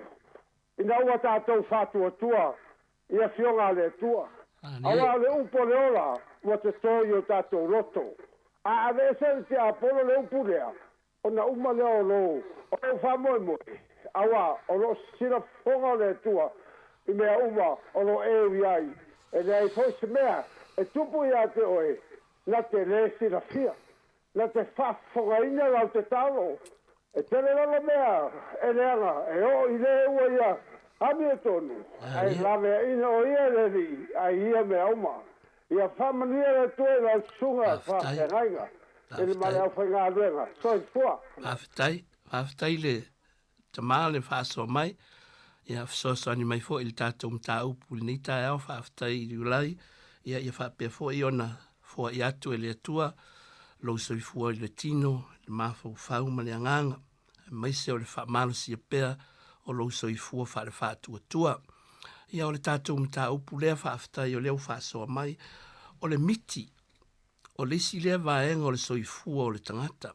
ina ua tatou faatuatua i Afioga a le Atua. Aua o le upu o le ola ua toto i o tatou loto. A aveese e le tiapolo le upu lea, ona uma lea o lou o lou faamoemoe, aua o lo o sisila fofoga o le Atua i mea uma o lo o e ui ai, e leai foi se mea e tupu ia te oe na te lē silafia. Na te faafofogaina lau tatalo, e tele lava mea e leaga e oo i le ua ia amiotonu, ae laveaina o ia e le Alii ai ia mea uma. Ia faamanuia le Atua i lau susuga faafeagaiga i le ma le aufaigaluega. Soifua. Faafetai, faafetai le tama le faasoa mai, ia fesoasoani mai foi i le tatou mataupu i lenei taeao. Faafetai i Iulai, ia ia faapea foi ona foai atu e le Atua lou soifua i le tino, le mafaufau ma le agaga, aemaise o le faamalosia pea o lou soifua faale-faatuatua. Ia o le tatou mataupu lea, faafetai o lea ua faasoa mai, o le miti O le isi lea vaega o le soifua o le tagata.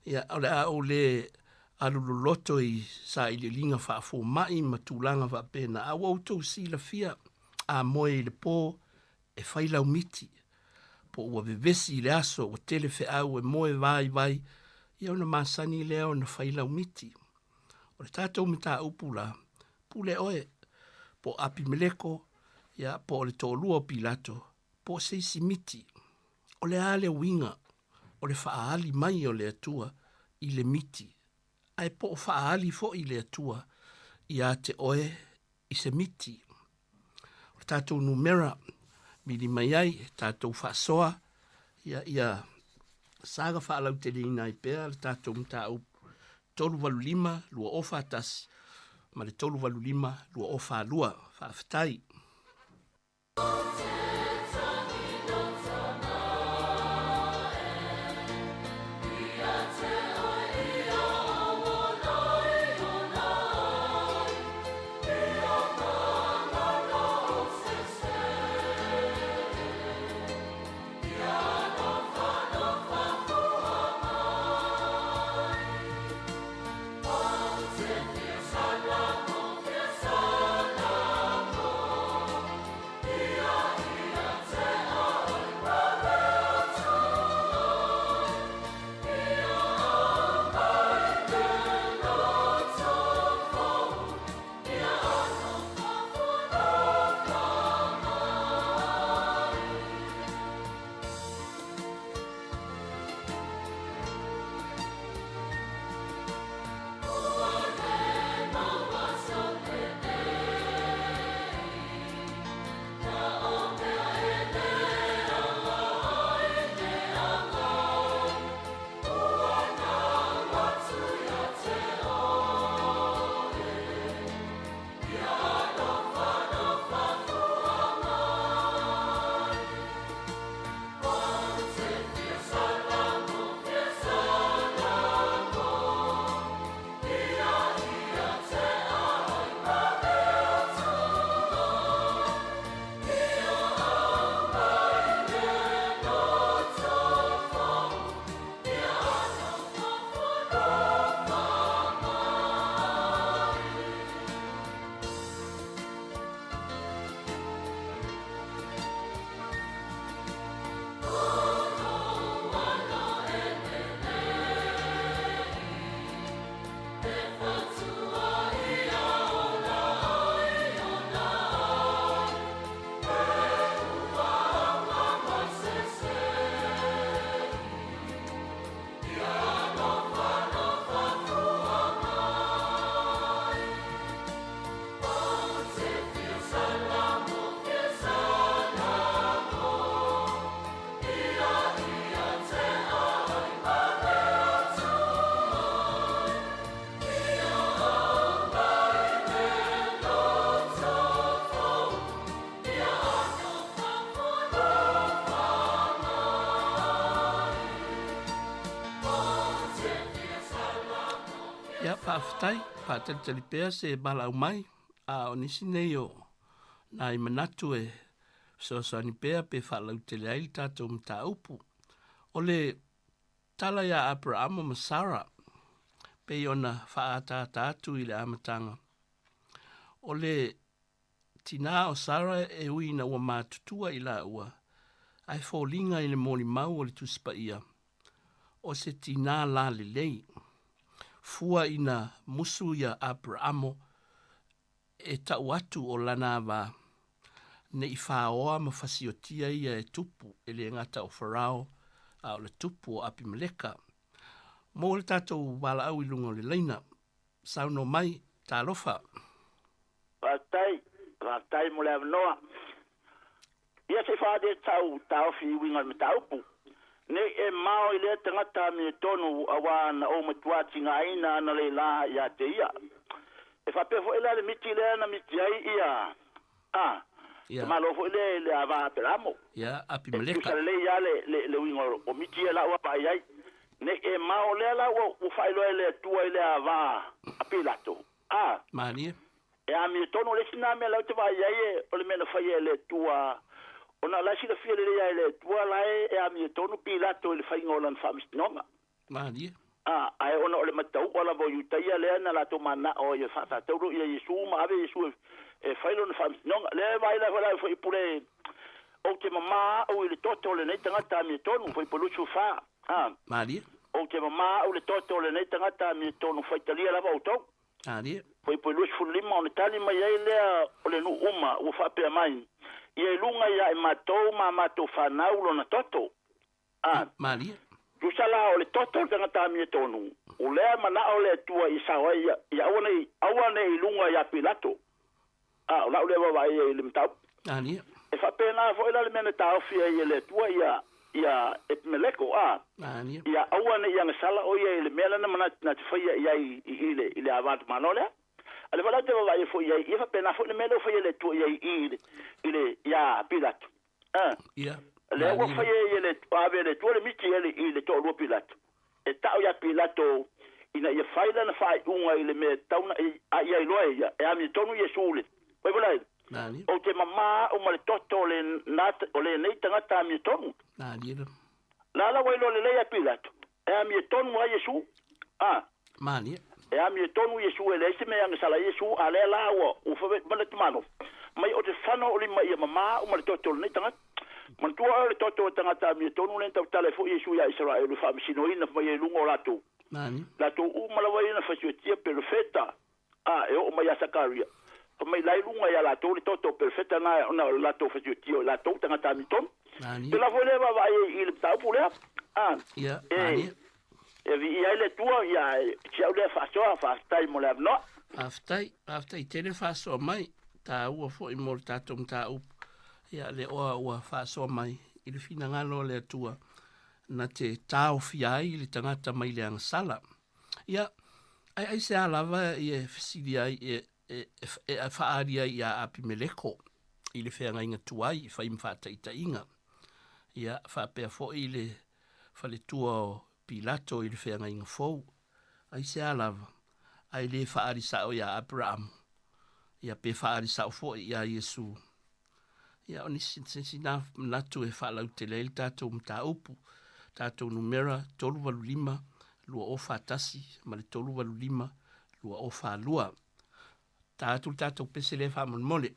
Ia, o le a ou le alu loloto i sailiiliga faafomai ma tulaga faapena, a ua outou silafia, a moe i le po, e fai lau miti, po ua vevesi i le aso, ua tele feau e moe vaivai, ia ona masani lea ona fai lau miti. O le tatou mataupu la, pule oe, po o Apimeleko, ia, po o le toalua o Pilato, po o se isi miti. O le a le uiga o le faaali mai o le Atua i le miti, ae po o faaali foi le Atua ia te oe i se miti? O le tatou numera vili mai ai e tatou faasoa ia ia saga faalauteleina ai pea le tatou mataupu 385 2041 ma le 385 2042. Faafetai. Faafetai, faatalitali pea se valaau mai, a o nisi nei o nai manatu e fesoasoani pea pe faalautele ai le tatou mataupu. O le tala iā Aperahama ma Sara, pei ona faaataata atu i le amataga, o le tinā o Sara e ui ina ua matutua i laua, ae foliga i le molimau o le Tusi Paia, o se tinā lalelei. Fua ina musu ia Aperahamo e tau atu o lana ava, ne i faoa ma fasiotia ia e tupu, e le gata o Farao, a o le tupu o Apimeleka. Maua le tatou valaau i luga o le laina. Saunoa mai, Talofa. Faafetai, faafetai mo le avanoa. Ia se i faaali atu sau taofi i uiga o le mataupu. Ne i e mao i lea tagata amiotonu auā na ou matuā tigaina analeila ia te ia. E faapea foi la le miti lea na miti ai ia a Ia. Malo foi lea i le ava Aperamo. Ia, E Apimeleka. tusa lelei lava le, le, le uiga o miti ia la ua vaai ai. Ne i e mao lea la ua, ua faailoa e le Atua i le ava a Pilato. A. Malie. E amiotonu le isi na mea la ou te vaai ai e, o le mea na faia e le Atua, ona o la e silafia lelei lava e le Atua la e, e amiotonu Pilato i le faiga o lana faamasinoga. Malie. A, ae ona o le matau'a lava o Iutaia lea na latou mana'o ai e faatataulo ia Iesu ma ave Iesu e, e fai lona faamasinoga. Lea e vaai la foi pule ou te mamā a'u i le toto o lenei tagata amiotonu, Fuaiupu 24. A. Malie. Ou te mamā a'u i le toto o lenei tagata amiotonu, faitalia lava outou. Malie. Fuaiupu 25, ona tali mai ai lea o le nuu uma, ua faapea mai, Ia i luga ia i matou ma a matou fanau lona toto. A. Malie. Tusa la o le toto o le tagata amiotonu, o lea mana'o le Atua i sao ai ia, ia aua ne i, aua ne i luga iā Pilato. A, o la'u lea vaavaai ai i le mataupu. Malie. E faapena foi la le mea na taofi ai e le Atua ia, ia Epimeleko, a, Malie. ia aua ne i agasala o ia i le mea lea na manatu na te faia i ai i i le, i le ava tamāloa lea. A o lea foi la ou te vaavaai ai foi i ai, ia faapena foi le mea lea ua faia e le Atua i ai i i le, i le, iā Pilato. A. Ia, Lea ua malie. faia e le ave e le Atua le miti i le toalua Pilato. E ta'u iā Pilato ina ia fai lana faaiuga i le mea e tatau ona a ia iloa e ia, e amiotonu Iesu le Faipule. Malie. Ou te mamā a'u ma le toto o le na o lenei tagata amiotonu. Malie la. La la ua iloa lelei ia Pilato, e amiotonu ai Iesu. A. Malie. E amiotonu Iesu e leai se mea e agasala ai Iesu, a lea la ua ua fai mai le tamānofo mai o te fano o lima ia mamā a'u ma le toto o lenei tagata. Manatua oe o le toto o le tagata amiotonu lea na tautala ai foi Iesu iā Isaraelu e faamasinoina mai ai i luga o latou. Nani? Latou uma lava ia na fasiotia pelofeta, a e oo mai ia Sakaria. Fai mai la i luga iā latou le toto o pelofeta na ona o le latou fasiotia o latou tagata amiotonu. Nani? Pēlā foi lea e vaavaai ai i le mataupu lea, a Ia, e malie. e viia ai le Atua, ia si au lea faasoa, faafetai mo le avanoa. Faafetai, faafetai tele faasoa mai, taua foi mo le tatou mataupu. Ia, le oa ua faasoa mai i le finagalo o le Atua na te taofia ai le tagata mai le agasala. Ia, ai aisea lava i e fesili ai e, e, e, e faaali ai iā Apimeleko i le feagaiga tuai i fai ma faataitaiga. Ia, faapea foi le faletua o Pilato i le feagaiga fou. Aisea lava, ae le faaali sao iā Aperaamu, ia pe faaali sao foi iā Iesu. Ia, o nisi, se isi na manatu e faalautele ai le tatou mataupu, tatou numera 385 2041 ma le 385 2042. Ta atu le tatou pese lea faamolemole.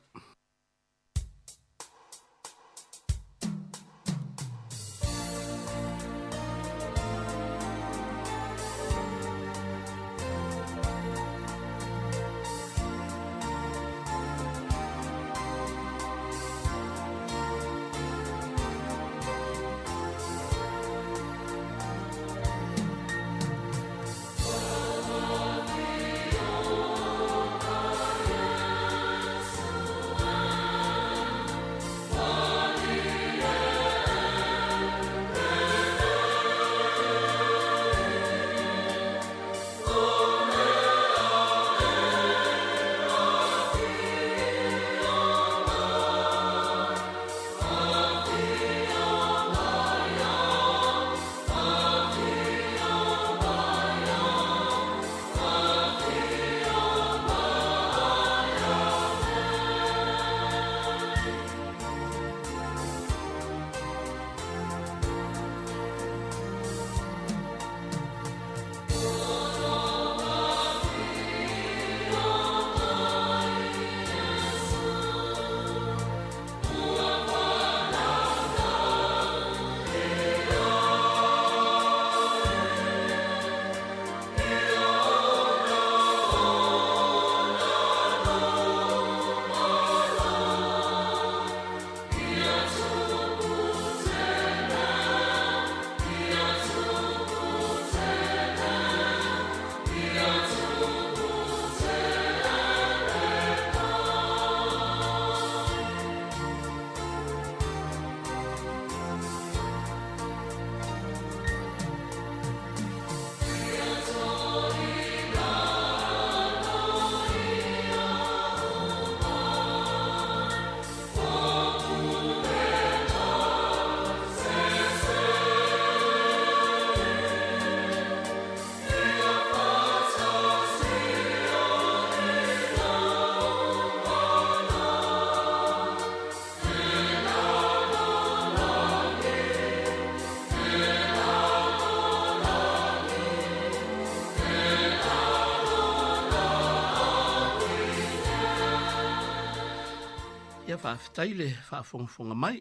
Faafetai le faafogafoga mai.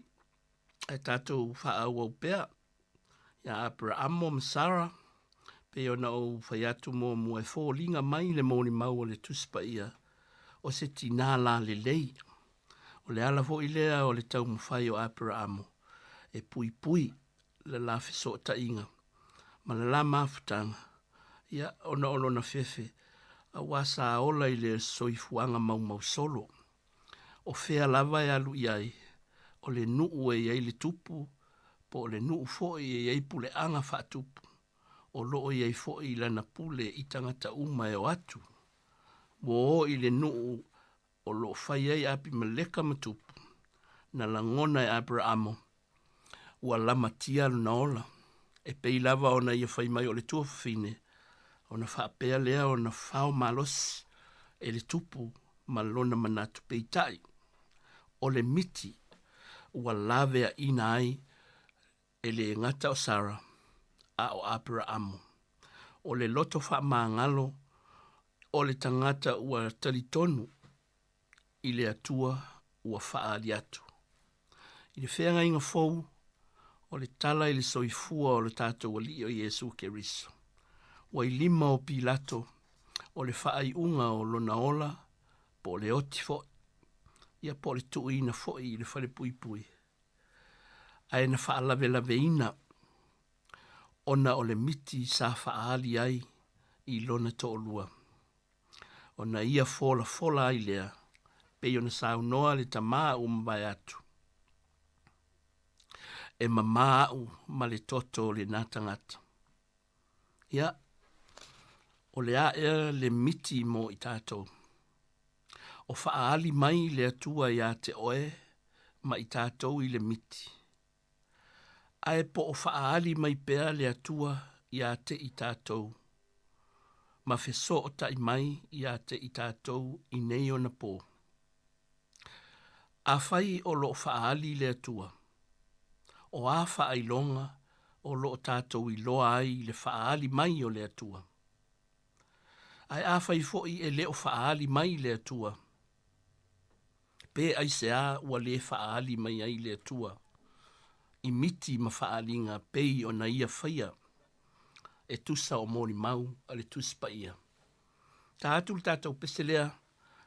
Ae tatou faaauau pea ia Aperaamo ma Sara, pei ona ou fai atu muamua e foliga mai le molimau o le Tusi Paia o se tinā lalelei. O le ala foi lea o le taumafai o Aperaamo e puipui le la fesootaiga ma le la mafutaga, ia, ona o lona fefe, auā sa ola i le soifuaga maumausolo. O fea lava e alu i ai, o le nuu e i ai le tupu, po o le nuu foi e i ai puleaga faatupu, o loo i ai foi lana pule i tagata uma e o atu. Ua o i le nuu o loo fai ai Apimeleka ma tupu, na lagona e Aperaamo ua lamatia lona ola, e pei lava ona ia fai mai o le tuafafine, ona faapea lea ona fao malosi e le tupu ma lona manatu. Peitai, o le miti ua laveaina ai e lē gata o Sara, a o Aperaamo. O le loto faamagalo o le tagata ua talitonu i le Atua ua faaali atu. I le feagaiga fou, o le tala i le soifua o le tatou Alii o Iesu Keriso, ua i lima o Pilato o le faaiuga o lona ola po o le oti foi, ia po o le tuuina foi i le falepuipui, ae na faalavelaveina ona o le miti sa faaali ai i lona toalua. Ona ia folafola ai lea, pei ona saunoa le tamā ua mavae atu, E mamā au ma le toto o lenā tagata. Ia, o le a ea le miti mo i tatou? O faaali mai le Atua iā te oe ma i tatou i le miti. Ae po o faaali mai pea le Atua iā te i tatou, ma fesootai mai iā te i tatou i nei ona pō. Afai o lo o faaali le Atua, o a faailoga o lo o tatou iloa ai i le faaali mai o le Atua? Ae afai foi e le o faaali mai le Atua, Pe aisea ua lē faaali mai ai le Atua i miti ma faaaliga pei ona ia faia e tusa o molimau a le Tusi Paia? Ta atu le tatou pese lea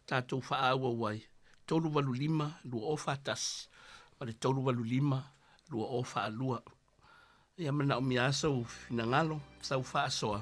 tatou faaauau ai, 385 2041 ma le 385 2042. Ia manaomia lava sou finagalo, sau faasoa.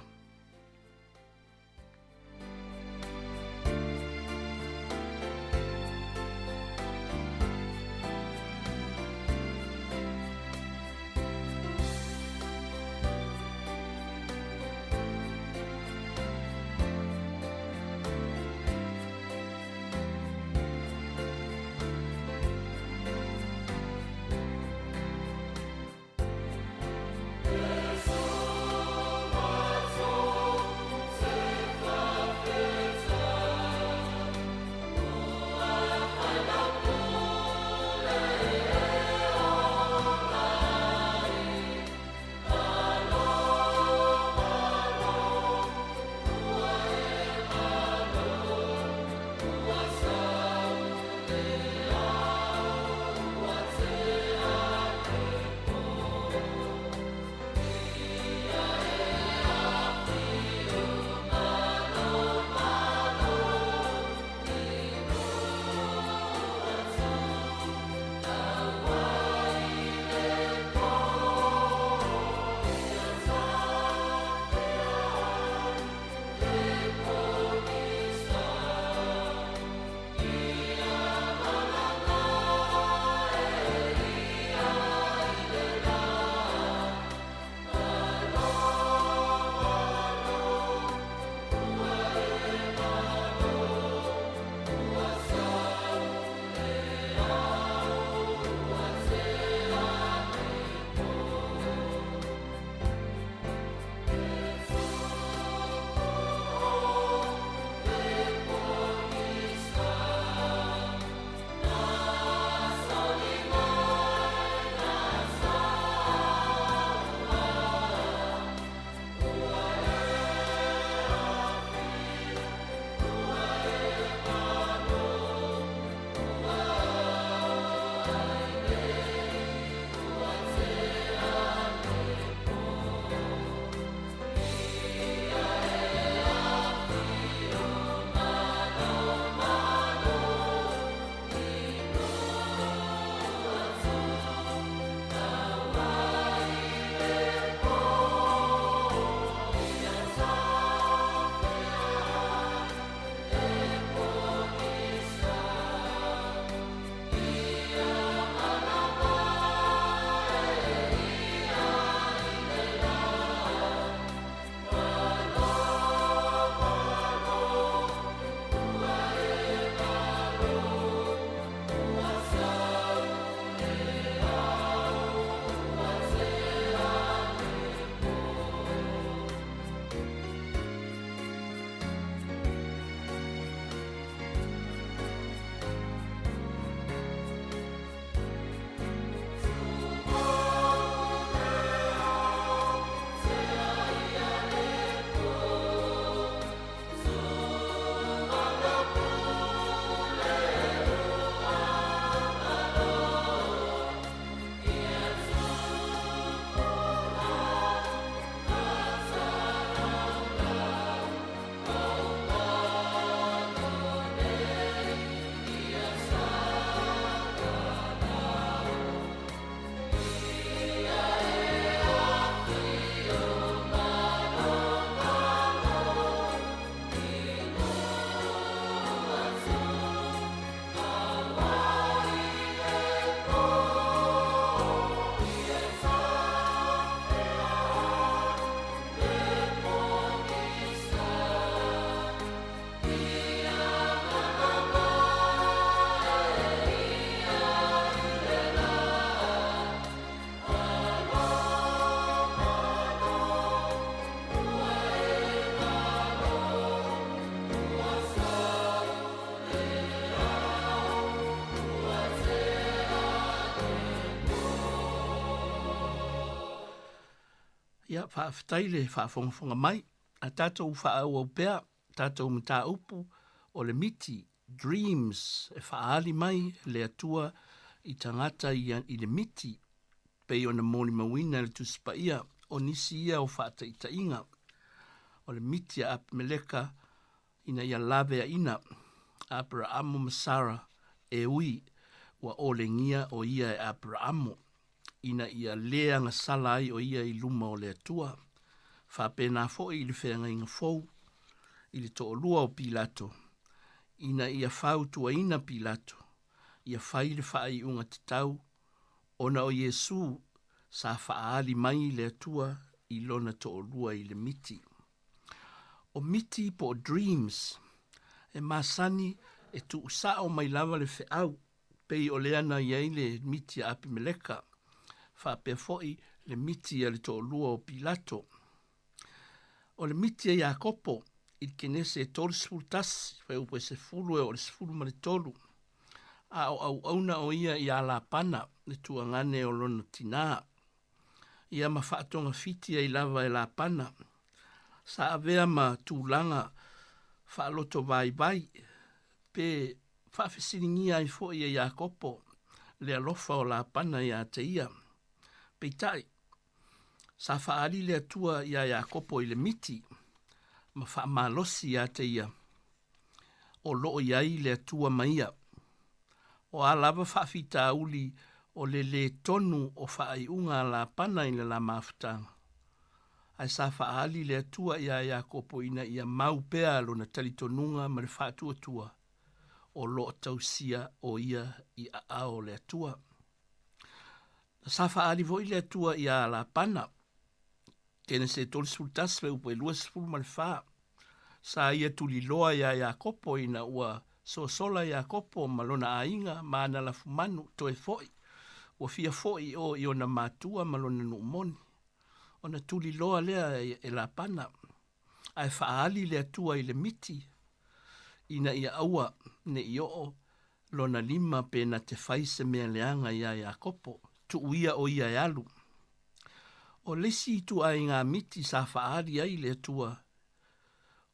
Ia, faafetai le faafogafoga mai. A tatou faaauau pea tatou mataupu o le miti, dreams, e faaali mai le Atua i tagata ia i le miti, pei ona molimauina e le Tusi Paia, o nisi ia o faataitaiga o le miti a Apimeleka ina ia laveaina Aperaamo ma Sara e ui ua olegia o ia e Aperaamo ina ia lē agasala ai o ia i luma o le Atua. Faapena foi i le feagaiga fou i le to'alua o Pilato ina ia fautuaina Pilato ia fai le faaiuga tatau ona o Iesu sa faaali mai le Atua i lona to'alua i le miti. O miti po o dreams e masani e tuusao mai lava le feau pei o lea na i ai le miti a Apimeleka, faapea foi le miti a le to'alua o Pilato. O le miti a Iakopo i le Kenese e 31, fuaiupu e 10 e oo i le 13, a o auauna o ia iā Lapana, le tuagane o lona tinā, ia ma faatogafiti ai lava e Lapana, sa avea ma tulaga faaloto vaivai, pe faafesiligia ai foi e Iakopo le alofa o Lapana iā te ia. Peitai, sa faaali le Atua iā Iakopo i le miti ma faamalosi iā te ia, o loo i ai le Atua ma ia. O a lava faafitauli o le lē tonu o faaiuga a Lapana i le la mafutaga, ae sa faaali le Atua iā Iakopo ina ia mau pea lona talitonuga ma le faatuatua o loo tausia o ia i aao o le Atua. Na sa faaali foi le Atua iā Lapana, Kenese 31 fuaiupu e 24, sa ia tuliloa iā Iakopo ina ua sosola Iakopo ma lona aiga ma ana lafumanu toe fo'i, ua fia fo'i i o i ona matua ma lona nuu moni. Ona tuliloa lea e Lapana, ae faaali le Atua i le miti ina ia aua ne i oo lona lima pe na te fai se mea leaga iā Iakopo, tuu ia o ia e alu. O le isi ituaiga miti sa faaali ai le Atua,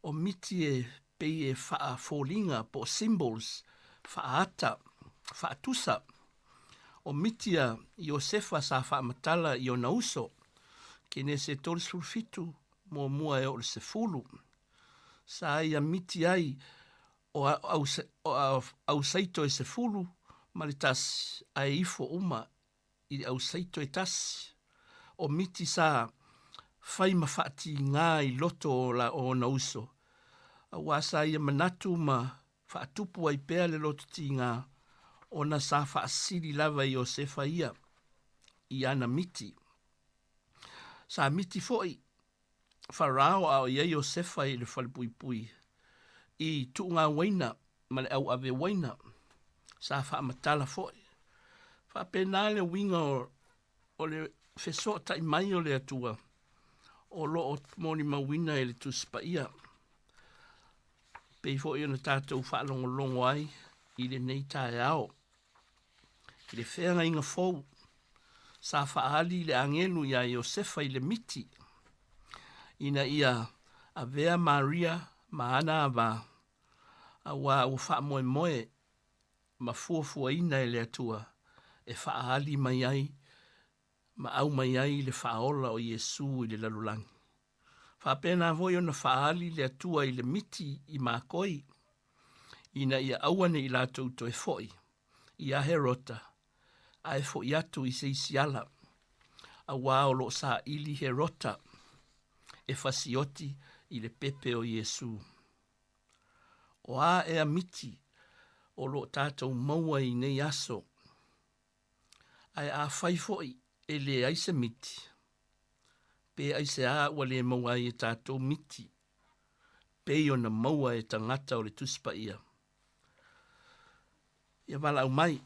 o miti e pei e faafoliga po o symbols, faaata, faatusa. O miti a Iosefa sa faamatala i ona uso, Kenese 37, muamua e oo i le 10. Sa ia miti ai o ausaito e 11 ae ifo uma i le ausaito e tasi. O miti sa fai ma faatigā i loto o la o ona uso, auā sa ia manatu ma faatupu ai pea le loto tigā ona sa faasili lava e Iosefa ia i ana miti. Sa miti foi Farao a o i ai Iosefa i le falepuipui i tuuga uaina ma le auave uaina, sa faamatala foi. Faapena le uiga o le fesootai mai o le Atua o loo molimauina e le Tusi Paia, pei foi ona tatou faalogologo ai i lenei taeao. I le feagaiga fou, sa faaali le agelu iā Iosefa i le miti ina ia avea Maria ma ana avā, auā ua faamoemoe ma fuafuaina e le Atua e faaali mai ai ma aumai ai le Faaola o Iesu i le lalolagi. Faapena foi ona faaali le Atua i le miti i makoi, ina ia aua ne i latou toe fo'i iā Herota, ae fo'i atu i se isi ala, auā o loo saili Herota e fasioti i le pepe o Iesu. O a ea miti o loo tatou maua i nei aso? Ae afai foi e leai se miti, pe aiseā ua lē maua ai e tatou miti pei ona maua e tagata o le Tusi Paia? Ia valaau mai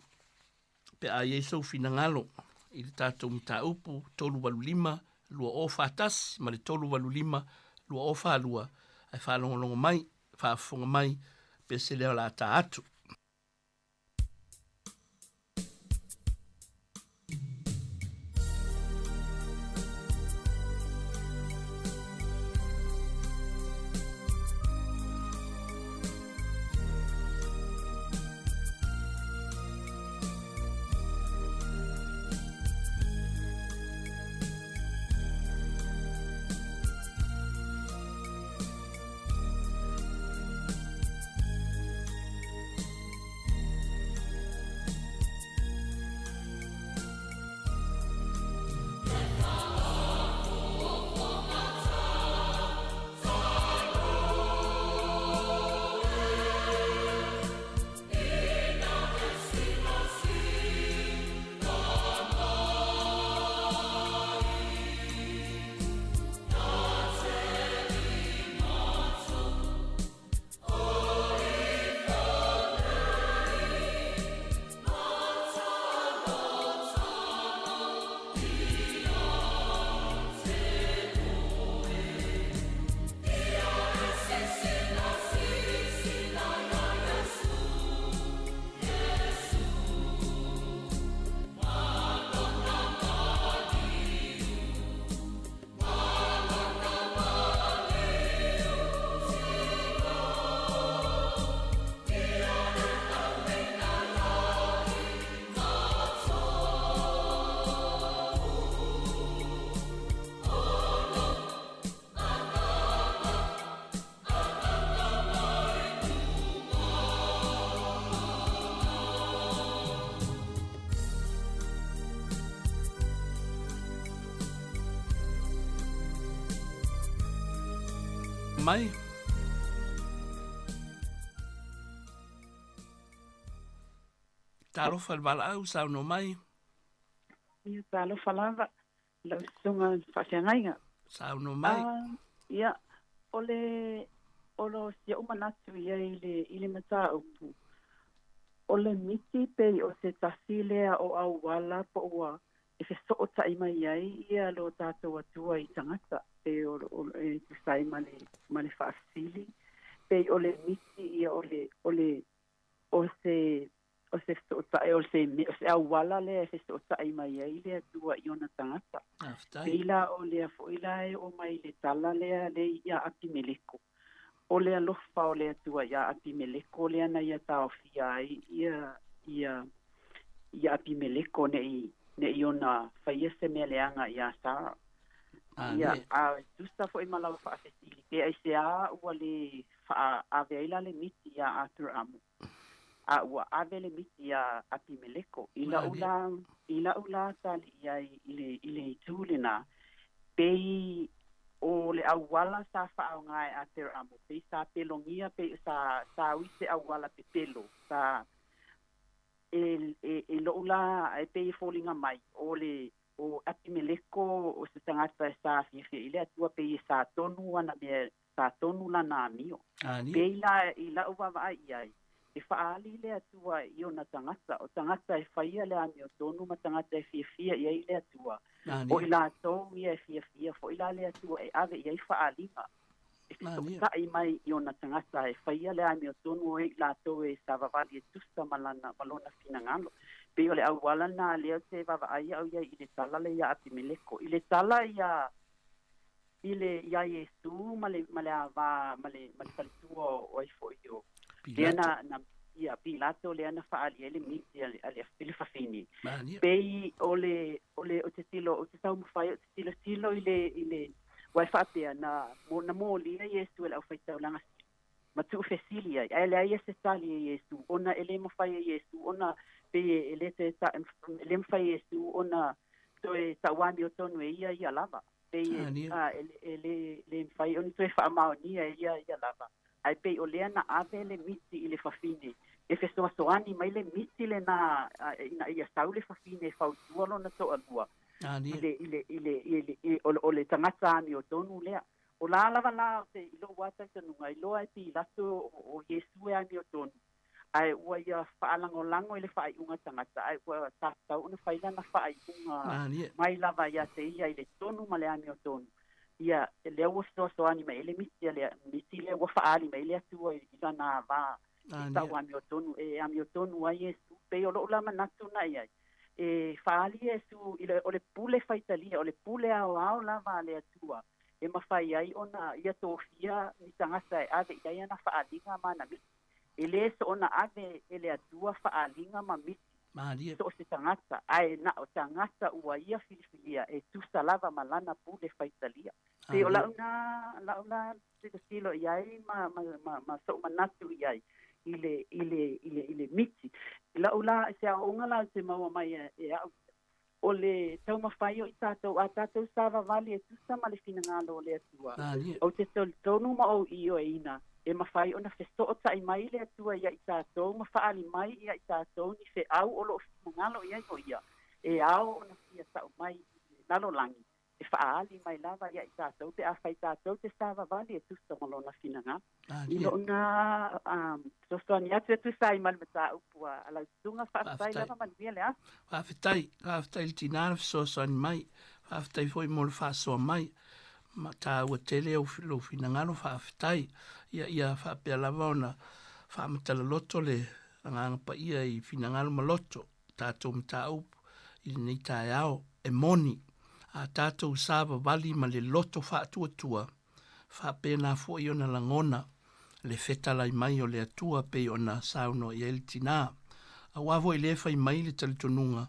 pe a i ai sou finagalo i le tatou mataupu 385 2041 ma le 385 2042, ae faalogologo mai, faafofoga mai pe se leo o le a ta atu. mai. Talofa le valaau, saunoa mai. Ia, talofa lava, lau susuga faafeagaiga. Saunoa mai. Ia, o le, o lo si ou manatu ia i le, i le mataupu, o le miti pei o se tasi lea o auala po ua e fesootai mai ai ia lo tatou Atua i tagata, pei o, o, e tusa ai ma le, ma le faafesili, pei o le miti ia o le, o le, o se, o se fesootai, o se, o se auala lea e fesootai mai ai le Atua i ona tagata. Pei la o lea foi la e oo mai i le tala lea le ia Apimeleko. O le alofa o le Atua iā Apimeleko lea na ia taofia ai ia, ia, ia Apimeleko ne i, ne i ona faia se mea leaga iā Sara. Ia, a e tusa foi ma lau faafesili, pe aisea ua lē faaave ai la le miti iā Aperaamo, a ua ave le miti iā Apimeleko. I la'u la, i la'u la tali i ai i le, i le itu lenā, pei o le auala sa faaaoga e Aperamo, pei sa pelogia, pei sa, sa ui se auala pepelo, sa e, e, i lo'u la, e pei e foliga mai, o le, o Apimeleko o se tagata e sa fiafia i le Atua, pei e sa tonu ana mea sa tonu lana amio. Pei la i la'u vaavaai i ai, e faaali le Atua i ona tagata, o tagata e faia le amiotonu ma tagata e fiafia i ai le Atua. O i latou ia e fiafia foi la le Atua e ave i ai faaaliga, e fesootai mai i ona tagata e faia le amiotonu o i latou e savavali e tusa ma lana ma lona finagalo. Pei o le auala lena lea ou te vaavaai au i ai i le tala lea iā Apimeleko. I le tala iā i le iā Iesu ma le ma le ava ma le ma le faletua o ai foi o lea na na ia Pilato lea na faaali ai le miti a le a le i le fafine. Pei o le o le o te tilo o te taumafai o te tilotilo i le i le aua e faapea na na molia Iesu e le aufaitaulaga ma tuufesili ai, ae leai se tali e Iesu, ona e le mafai e Iesu ona pei e le toe ta, e le mafai e Iesu ona toe tauamiotonu e ia ia lava. Pei e, a, e, e le, le mafai ona toe faamaonia e ia ia lava. Ae pei o lea na ave le miti i le fafine, e fesoasoani mai le miti lenā ina ia sau le fafine e fautua lona toalua i le, i le, i le, i le, i, o, o le tagata amiotonu lea. O la lava la o te i lo'u a talitonuga, iloa e Pilato o Iesu e amiotonu, ae ua ia faalagolago i le faaiuga tagata, ae ua tatau ona fai lana faaiuga mai lava ia te ia i le tonu ma le amiotonu. Ia, lea ua fesoasoani mai ai le miti a le miti lea ua faaali mai le Atua i lana ava i tau amiotonu, e amiotonu ai Iesu. Pei o lo'u la manatu na i ai, e faaali Iesu i le, o le pule faitalia, o le pule aoao lava a le Atua, e mafai ai ona ia tofia ni tagata e ave i ai ana faaaliga ma ana miti. E lē soona ave e le Atua faaaliga ma miti Malie. so o se tagata, ae na o tagata ua ia filifilia e tusa lava ma lana pule faitalia. Pei o la'u na, la'u la tilotilo i ai ma, ma, ma, ma so'u manatu i ai i le, i le, i le, i le miti. I la'u la, se aoaoga la ou te maua mai e, e a'u O le taumafai o i tatou, a tatou savavali e tusa ma le finagalo o le Atua. Ou te tolitonu ma ou ioeina, e mafai ona fesootai mai le Atua ia i tatou ma faaali mai ia i tatou ni feau o lo o finagalo i ai o Ia, e ao ona fia tau mai i le lalolagi. E faaali mai lava ia i tatou pe afai tatou te savavali e tusa ma Lona finagalo. I lou na fesoasoani atu e tusa ai ma le mataupu a lau susuga, faafetai lava manuia le aso. Faafetai, faafetai i le tinā le fesoasoani mai, faafetai foi mo le faasoa mai. Ma taua tele ou lou finagalo, faafetai. Ia, ia faapea lava ona faamatala loto le Agaga Paia i finagalo ma loto. tatou mataupu i lenei taeao, e moni a tatou savavali ma le loto faatuatua, faapena foi ona lagona le fetalai mai o le Atua pei ona saunoa i ai le tinā. Aua foi lea e fai mai le talitonuga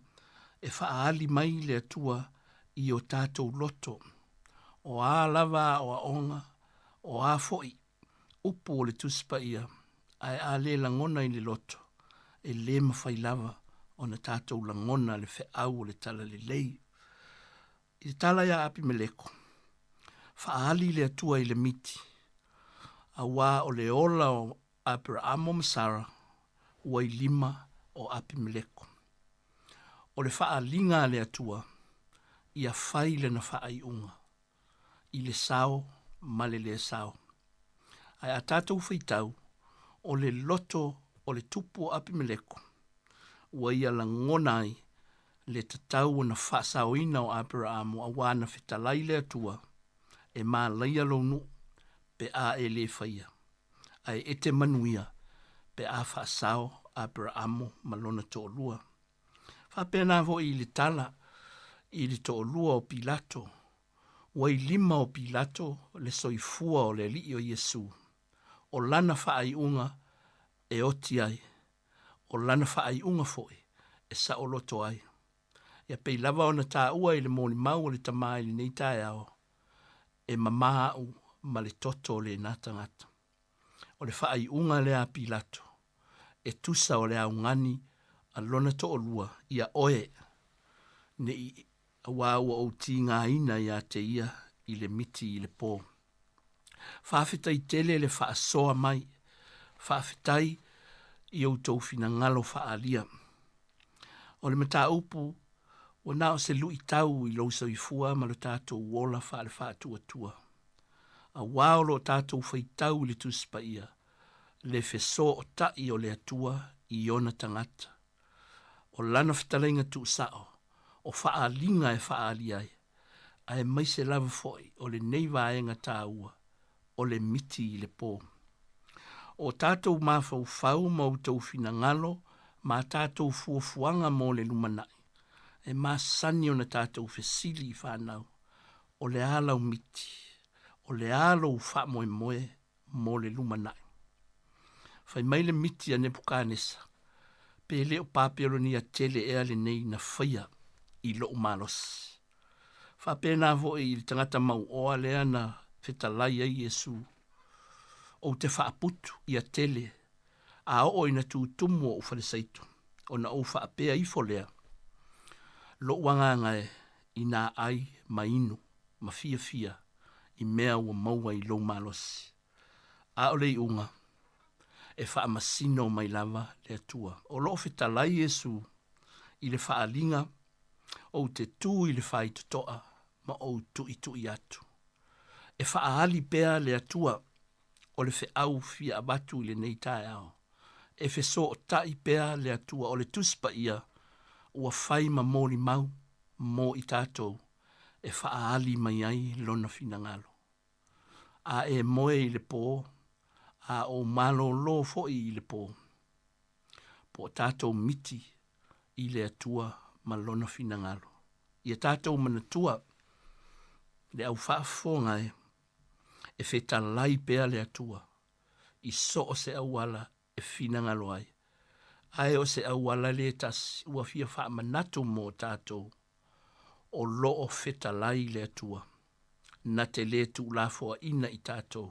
e faaali mai le Atua i o tatou loto. O a lava aoaoga, o a foi upu o le Tusi Paia, ae a le lagona i le loto, e le mafai lava ona tatou lagona le feau o le Talalelei. I le tala iā Apimeleko, faaali le Atua i le miti. Auā o le ola o Aperaamo ma Sara ua i lima o Apimeleko. O le faaaliga a le Atua, ia fai lana faaiuga i le sao ma le lē sao. Ae a tatou faitau, o le loto o le tupu o Apimeleko, ua ia lagona ai le tatau ona faasaoina o Aperaamo auā na fetalai le Atua, E malaia lou nuu pe a e lē faia, ae e te manuia pe a faasao Aperaamo ma lona toalua. Faapena foi i le tala i le toalua o Pilato, ua i lima o Pilato le soifua o le Alii o Iesu, o lana faaiuga e oti ai, o lana faaiuga foi e saoloto ai. Ia pei lava ona taua i le molimau a le tama i lenei taeao, e mamā au ma le toto o lena tagata. O le faaiuga lea a Pilato, e tusa o le augani a lona toalua ia oe, ne i auā ua ou tigaina iā te ia i le miti i le pō. Faafetai tele le faasoa mai. Faafetai i outou finagalo faaalia. O le mataupu, ua na o se luitau i lou soifua ma lo tatou ola faale-faatuatua. Auā o lo o tatou faitau i le Tusi Paia, le fesootai o le Atua i ona tagata. O lana fetalaiga tuusao, o faaaliga e faaali ai, aemaise lava foi o lenei vaega taua o le miti i le pō. O tatou mafaufau ma outou finagalo ma a tatou fuafuaga mo le lumanai, e masani ona tatou fesili i fanau, O le a lau miti? O le a lou faamoemoe mo le lumanai? Fai mai le miti a Nepukanesa, Pe le o Papelonia tele ea lenei na faia i loʻu malosi? Faapena foi i le tagata mauoa lea na fetalai ai Iesu, Ou te faaputu ia tele, a oo ina tutumu oʻu falesaito, ona ou faapea ifo lea, Loʻu agaga e, inā ʻai ma inu ma fiafia i mea ua maua i lou malosi. A o le iuga, e faamasino mai lava le Atua. O lo o fetalai Iesu i le faaaliga, Ou te tū i le faitotoa ma ou tuitui atu. E faaali pea le Atua o le feau fia avatu i lenei taeao. E fesootai pea le Atua o le Tusi Paia ua fai ma molimau mo i tatou e faaali mai ai Lona finagalo. A e moe i le pō, a ou malōlō foi i le pō, po o tatou miti i le Atua ma Lona finagalo. Ia tatou manatua le au faafofoga e, e fetalai pea le Atua i so o se auala e finagalo ai, ae o se auala lē tasi ua fia faamanatu mo tatou, o lo o fetalai le Atua, na te lē tuulafoaina i tatou,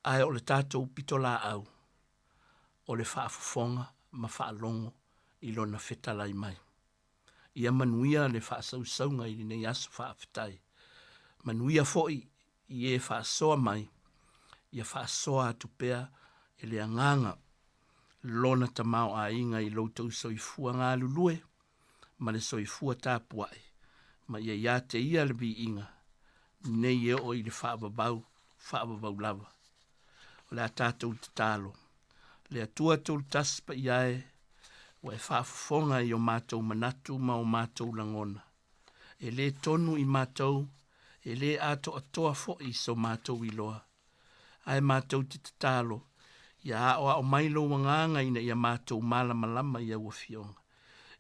ae o le tatou pitolaau, o le faafofoga ma faalogo i Lona fetalai mai. Ia manuia le faasausauga i lenei aso faafetai. Manuia foi i e faasoa mai, ia faasoa atu pea e le Agaga Lona tamaoaiga i lo outou soifua galulue ma le soifua tapuai, ma ia ia te Ia le viiga, nei e oo i le faavavau, faavavau lava. O le a tatou tatalo. Le Atua Tolutasi Paia e, ua e faafofoga i o matou manatu ma o matou lagona. E lē tonu i matou, e lē atoatoa foi so matou iloa. Ae matou te tatalo, ia aoao mai lou Agaga ina ia matou malamalama i au Afioga.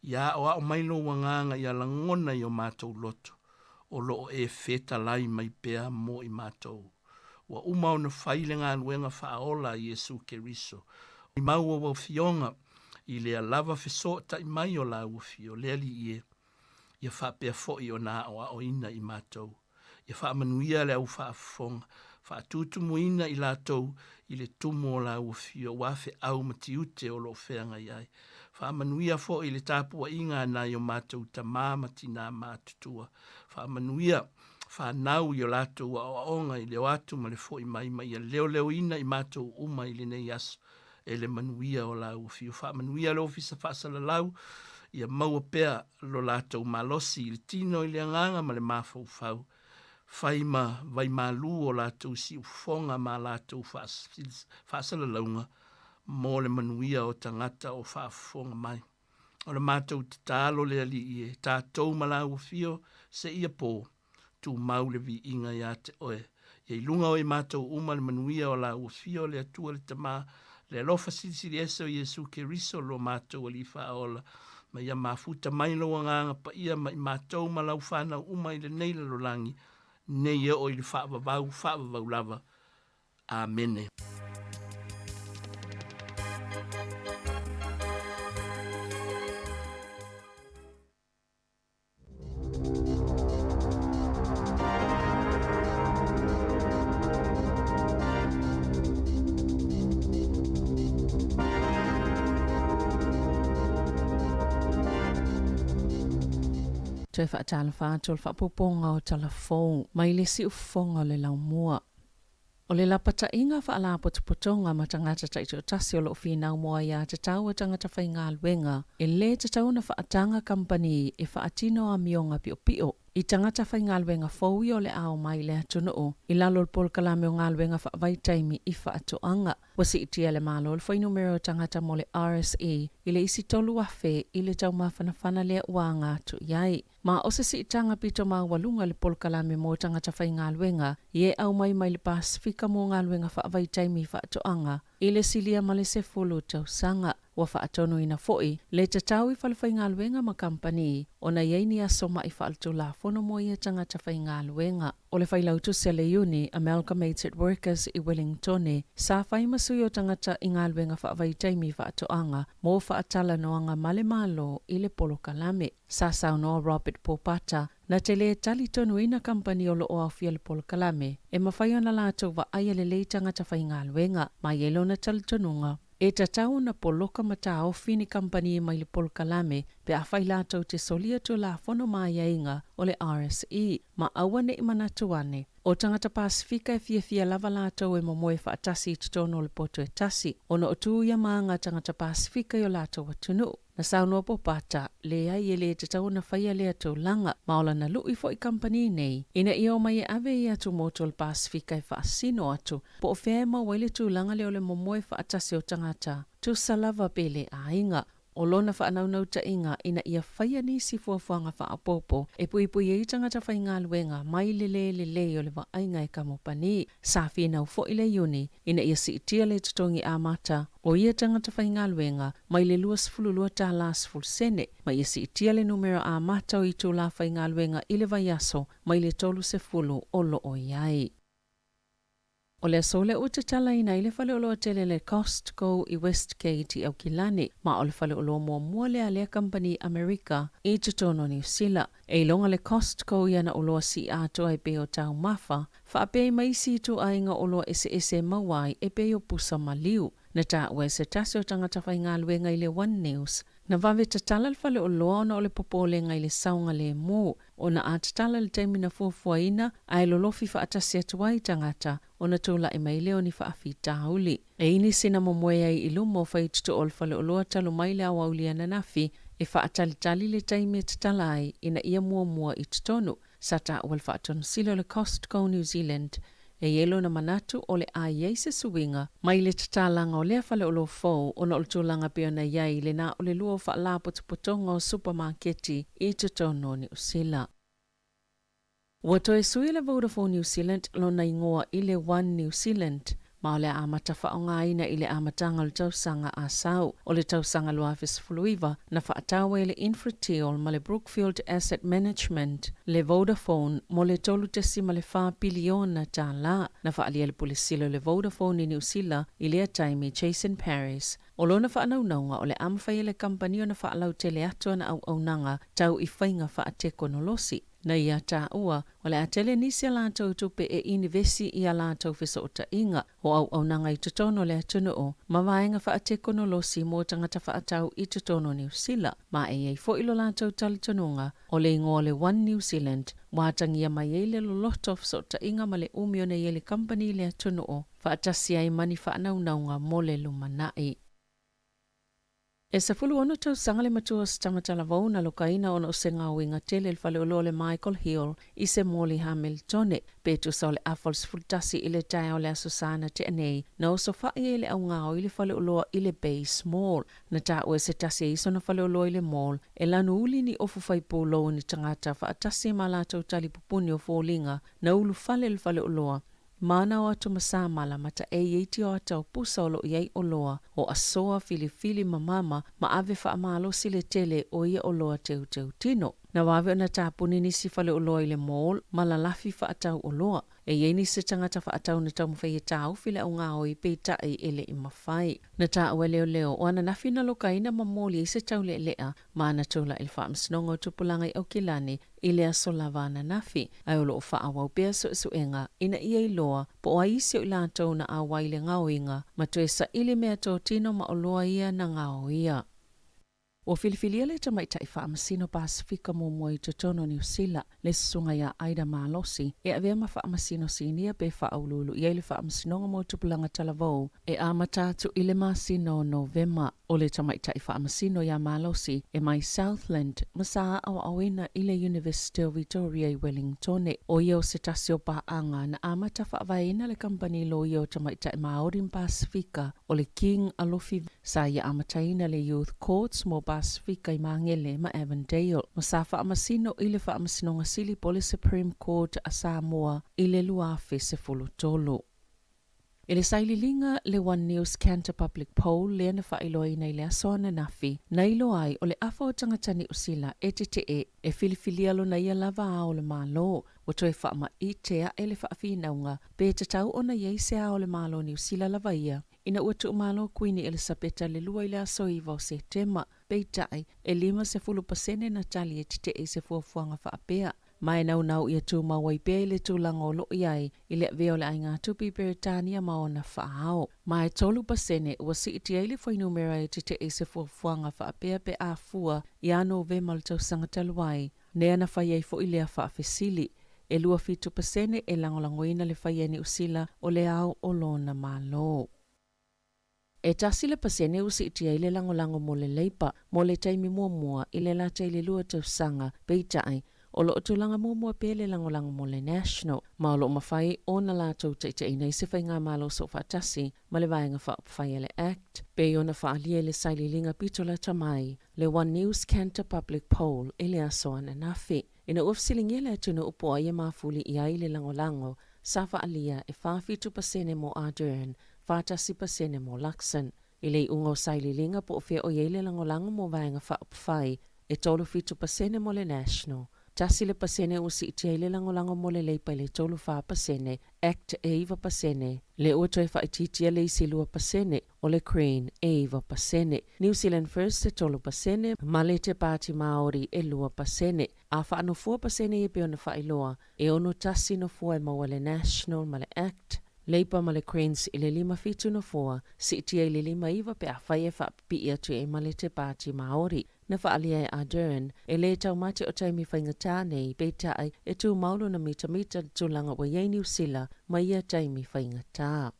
Ia aoao mai lou Agaga ia lagona i o matou loto, o lo o e fetalai mai pea mo i matou. Ua uma ona fai le galuega faaola a Iesu Keriso. I mau au Afioga i lea lava fesootai mai o Lau Afio, le Alii e, ia faapea foi ona aoaoina i matou. Ia faamanuia le au faafofoga, faatutumuina i latou i le tumu o Lau Afio, aua feau ma tiute o lo o feagai ai. Faamanuia foi le tapuaiga a nai o matou tama ma tinā matutua. Faamanuia. fanau i o latou aoaoga i le o atu ma le fo'i mai ma ia leoleoina i matou uma i lenei aso e le manuia o lau afio. Faamanuia le Ofisa Faasalalau ia maua pea lo latou malosi i le tino i le agaga ma le mafaufau, fai ma vaimalu o latou siufofoga ma latou faasalalauga mo le manuia o tagata o faafofoga mai. O le matou tatalo le Alii e, tatou ma lau afio seia po, tumau le viiga ia te oe. Ia i luga o i matou uma le manuia o lau afio le Atua le Tama, le alofa silisili ese o Iesu Keriso lo matou Alii Faaola, ma ia mafuta mai lou Agaga Paia ma i matou ma lau fanau uma i lenei lalolagi, nei e oo i le faavavau, faavavau lava. Amene. Toe faatalofa atu o le faaopoopoga o tala fou mai le siufofoga o le laumua. O le lapataiga faalapotopotoga ma tagata taitoatasi o lo o finau mo aiā tatau a tagata faigaluega e lē tatau ona faataga kamupani e faatino amioga piopio i tagata faigaluega fou ia o le a omai i le atunuu i lalo o le polokalame o galuega faavaitaimi i faatoaga. Ua siitia e le Malo le fuainumera o tagata mo le RSE i le isi 3,000 i le taumafanafana lea ua aga atu i ai. Ma o se siitaga pito maualuga le polokalame mo tagata faigaluega i e aumai mai le Pasefika mo galuega faavaitaimi i faatoaga i le silia ma le 10 tausaga. Ua faatonuina foi le tatau i falefaigaluega ma kamupani ona i ai ni aso ma'i faaletulafono mo ia tagata faigaluega. O le failautusi a le Iuni, Amalgamated Workers i Wellingtone, sa fai ma sui o tagata i galuega faavaitaimi i faatoaga mo faatalanoaga ma le Malo i le polokalame. Sa saunoa Robert Popata, na te lē talitonuina kamupani o lo o aofia le polokalame e mafai ona latou vaaia lelei tagata faigaluega ma i ai lona talitonuga e tatau ona poloka ma taofi ni kamupani mai le polokalame pe afai latou te solia tulafono ma aiaiga o le RSE ma aua ne i manatu ane o tagata Pasefika e fiafia lava latou e momoe faatasi i totonu o le poto e tasi ona o tu ia ma aga a tagata Pasefika i o latou atunuu. Na saunoa Popata, leai e lē tatau ona faia lea tulaga, ma o lana lu'i foi kamupani nei, ina ia omai e ave i atumotu o le Pasefika e faasino atu, po o fea e maua ai le tulaga lea o le momoe faatasi o tagata, tusa lava pe le aiga. O lona faanaunautaiga ina ia faia nisi fuafuaga faaopoopo e puipui ai tagata faigaluega mai le lē lelei o le vaaiga e kamupani. Sa finau foi le Iuni ina ia siitia le totogi amata o ia tagata faigaluega mai le 22 tālā 10 sene, ma ia siitia le numera amata o itulā faigaluega i le vaiaso mai le 30 o lo o i ai. O le aso lea ua tatalaina ai le faleoloa tele le Costco i Westgate i Aukilani, ma o le faleoloa muamua lea a lea kamupani Amerika i totonu o Niu Sila. E iloga le Costco i ana oloa sii atoa e pei o taumafa, faapea ai ma isi ituaiga oloa eseese e maua ai e pei o pusa ma liu. Na taua e se tasi o tagata faigaluega i le One News, na vave tatala le faleoloa ona o le popolega i le saogalemu, ona a tatala i le taimi na fuafuaina ae lolofi faatasi atu ai tagata, ona tulai mai lea o ni faafitauli. E i nisi na momoe ai i luma o faitotoa o le faleoloa talu mai le aoauli ananafi e faatalitali le taimi e tatala ai ina ia muamua i totonu. Sa taua le faatonusili o le Costco New Zealand e i ai lona manatu o le a i ai se suiga mai le tatalaga o lea faleoloa fou ona o le tulaga pei ona i ai le na o le lua o faalapotopotoga o supamaketi i totonu o Niu Sila. Ua toe sui le Vodafone New Zealand lona igoa i le One New Zealand, ma o le a amata faaaogaina i le amataga o le tausaga a sau. O le tausaga 2019, na faatau ai le Infratil ma le Brookfield Asset Management le Vodafone mo le $3.4 piliona tālā. Na faaalia le Pule Sili o le Vodafone i Niu Sila i lea taimi, Jason Paris, O lona faanaunauga o le a mafai e le kamupani ona faalautele atu ana auaunaga tau i faiga faatekonolosi. Na ia taua, o le a tele nisi a latou tupe e inivesi i a latou fesootaiga o auaunaga i totonu o le atunuu ma vaega faatekonolosi mo tagata faatau i totonu o Niu Sila, ma e i ai foi lo latou talitonuga o le igoa o le One New Zealand Ua atagia mai ai le loloto o fesootaiga ma le umi ona i ai le kamupani i le atunuu, faatasi ai ma ni faanaunauga mo le lumanai. E 16 tausaga le matua o se tama talavou na lokaina ona o se gaoiga tele i le faleoloa o le Michael Hill i se moli Hamiltone, pe tusa o le afa o le 11 i le taeao o le Aso Sa na tea nei, na osofai ai le augaoi i le faleoloa i le Bays Mall. Na taua e se tasi e i sona faleoloa i le mall, e lanu uli ni ofu fai pulou ni tagata faatasi ma latou talipupuni o foliga na ulufale i le faleoloa, ma na o atu ma sa mala ma taʻei ai tioata o pusa o loo i ai oloa o asoa, filifili ma mama ma ave faamalosi le tele o ia oloa teuteutino. Na vave ona tapuni nisi faleoloa i le mall ma lalafi faatau oloa. E i ai nisi tagata faatau na taumafai e taofi le augaoi, peitai e le i mafai. Na taua e leoleo o ananafi na lokaina ma moli ai se taulealea ma na tula'i i le Faamasinoga o Tupulaga i Aukilani i le aso lava ananafi, ae o loo faaauau pea suesuega ina ia iloa po o ai isi o i latou na auai i le gaoiga ma toe saili meatotino ma oloa ia na gaoia. Ua filifilia le tamaitai faamasino Pasefika muamua i totonu o Niu Sila, le susuga ia Aida Malosi, e avea ma faamasino sinia pe faauluulu i ai le Faamasinoga mo Tupulaga Talavou e amata atu i le masina o Novema. O le tamaitai faamasino ia Malosi e mai Southland ma sa aoaoina i le Iunivesite o Vitoria i Wellingtone. O ia o se tasi o paaga na amata faavaeina le kamupani loia o tamaitai Maori ma Pasefika o le King Alofi. Sa ia amataina le Youth Courts mo Pasefika i Magele ma Avondale, ma sa faamasino i le Faamasinoga Sili po o le Supreme Court a Samoa i le 2013. I le sailiiliga le One News Kantar Public Poll lea na faailoaina i le aso ananafi, na iloa ai o le afa o tagata Niu Sila e tetee e filifilia lona ia lava ao o le Malo. Ua toe faamaite aʻe le faafinauga pe tatau ona i ai se ao o le Malo Niu Sila lava ia ina ua tuumalo Kuini Elisapeta le Lua i le aso 9 o Setema. Peitai, e 50% na tali e tetee i se fuafuaga faapea, ma e naunau ia tumau ai pea i le tulaga o loo i ai i le avea o le aiga tupi Peretania ma ona faaao. Ma e 3% ua siitia ai le fuainumera e tetee i se fuafuaga faapea pe a fua ia Novema o le tausaga talu ai, lea na fai ai foi lea faafesili. E 27% e lagolagoina le faia e Niu Sila o le ao o lona Malo. E 1% ua siitia ai le lagolago mo le Leipa mo le taimi muamua i le lata i le 2 tausaga, peitai, o loo tulaga muamua pea le lagolago mo le National, ma o loo mafai ona latou taitaiina i se faigamalo soofaatasi ma le Vaega Faaupufai a le ACT, pei ona faaalia i le sailiiliga pito lata mai le One News Kantar Public Poll i le aso ananafi. Ina ua fesiligia le atunuu po o ai e mafuli i ai le lagolago, sa faaalia e 47% mo Ardern, 41% mo Luxon. I le iuga o sailiiliga po o fea o i ai le lagolago mo Vaega Faaupufai, e 37% mo le National. 1% ua siitia ai le lagolago mo le Leipa i le 34%, ACT e 9%, lea ua toe faaitiitia le isi 2%, o le Green e 9%, New Zealand First e 3%, ma le Te Pāti Māori e 2%. A faanofoa pasene ia pei ona faailoa, e 61 nofoa e maua e le National ma le ACT, Leipa ma le Greens i le 57 nofoa, siitia i le 59 pe afai e faapipii atu i ai ma le Te Pāti Māori. Na faaalia e Ardern, e lē taumate o taimi faigata nei, peitai, e tumau lona mitamita i le tulaga ua i ai Niu Sila ma ia taimi faigata.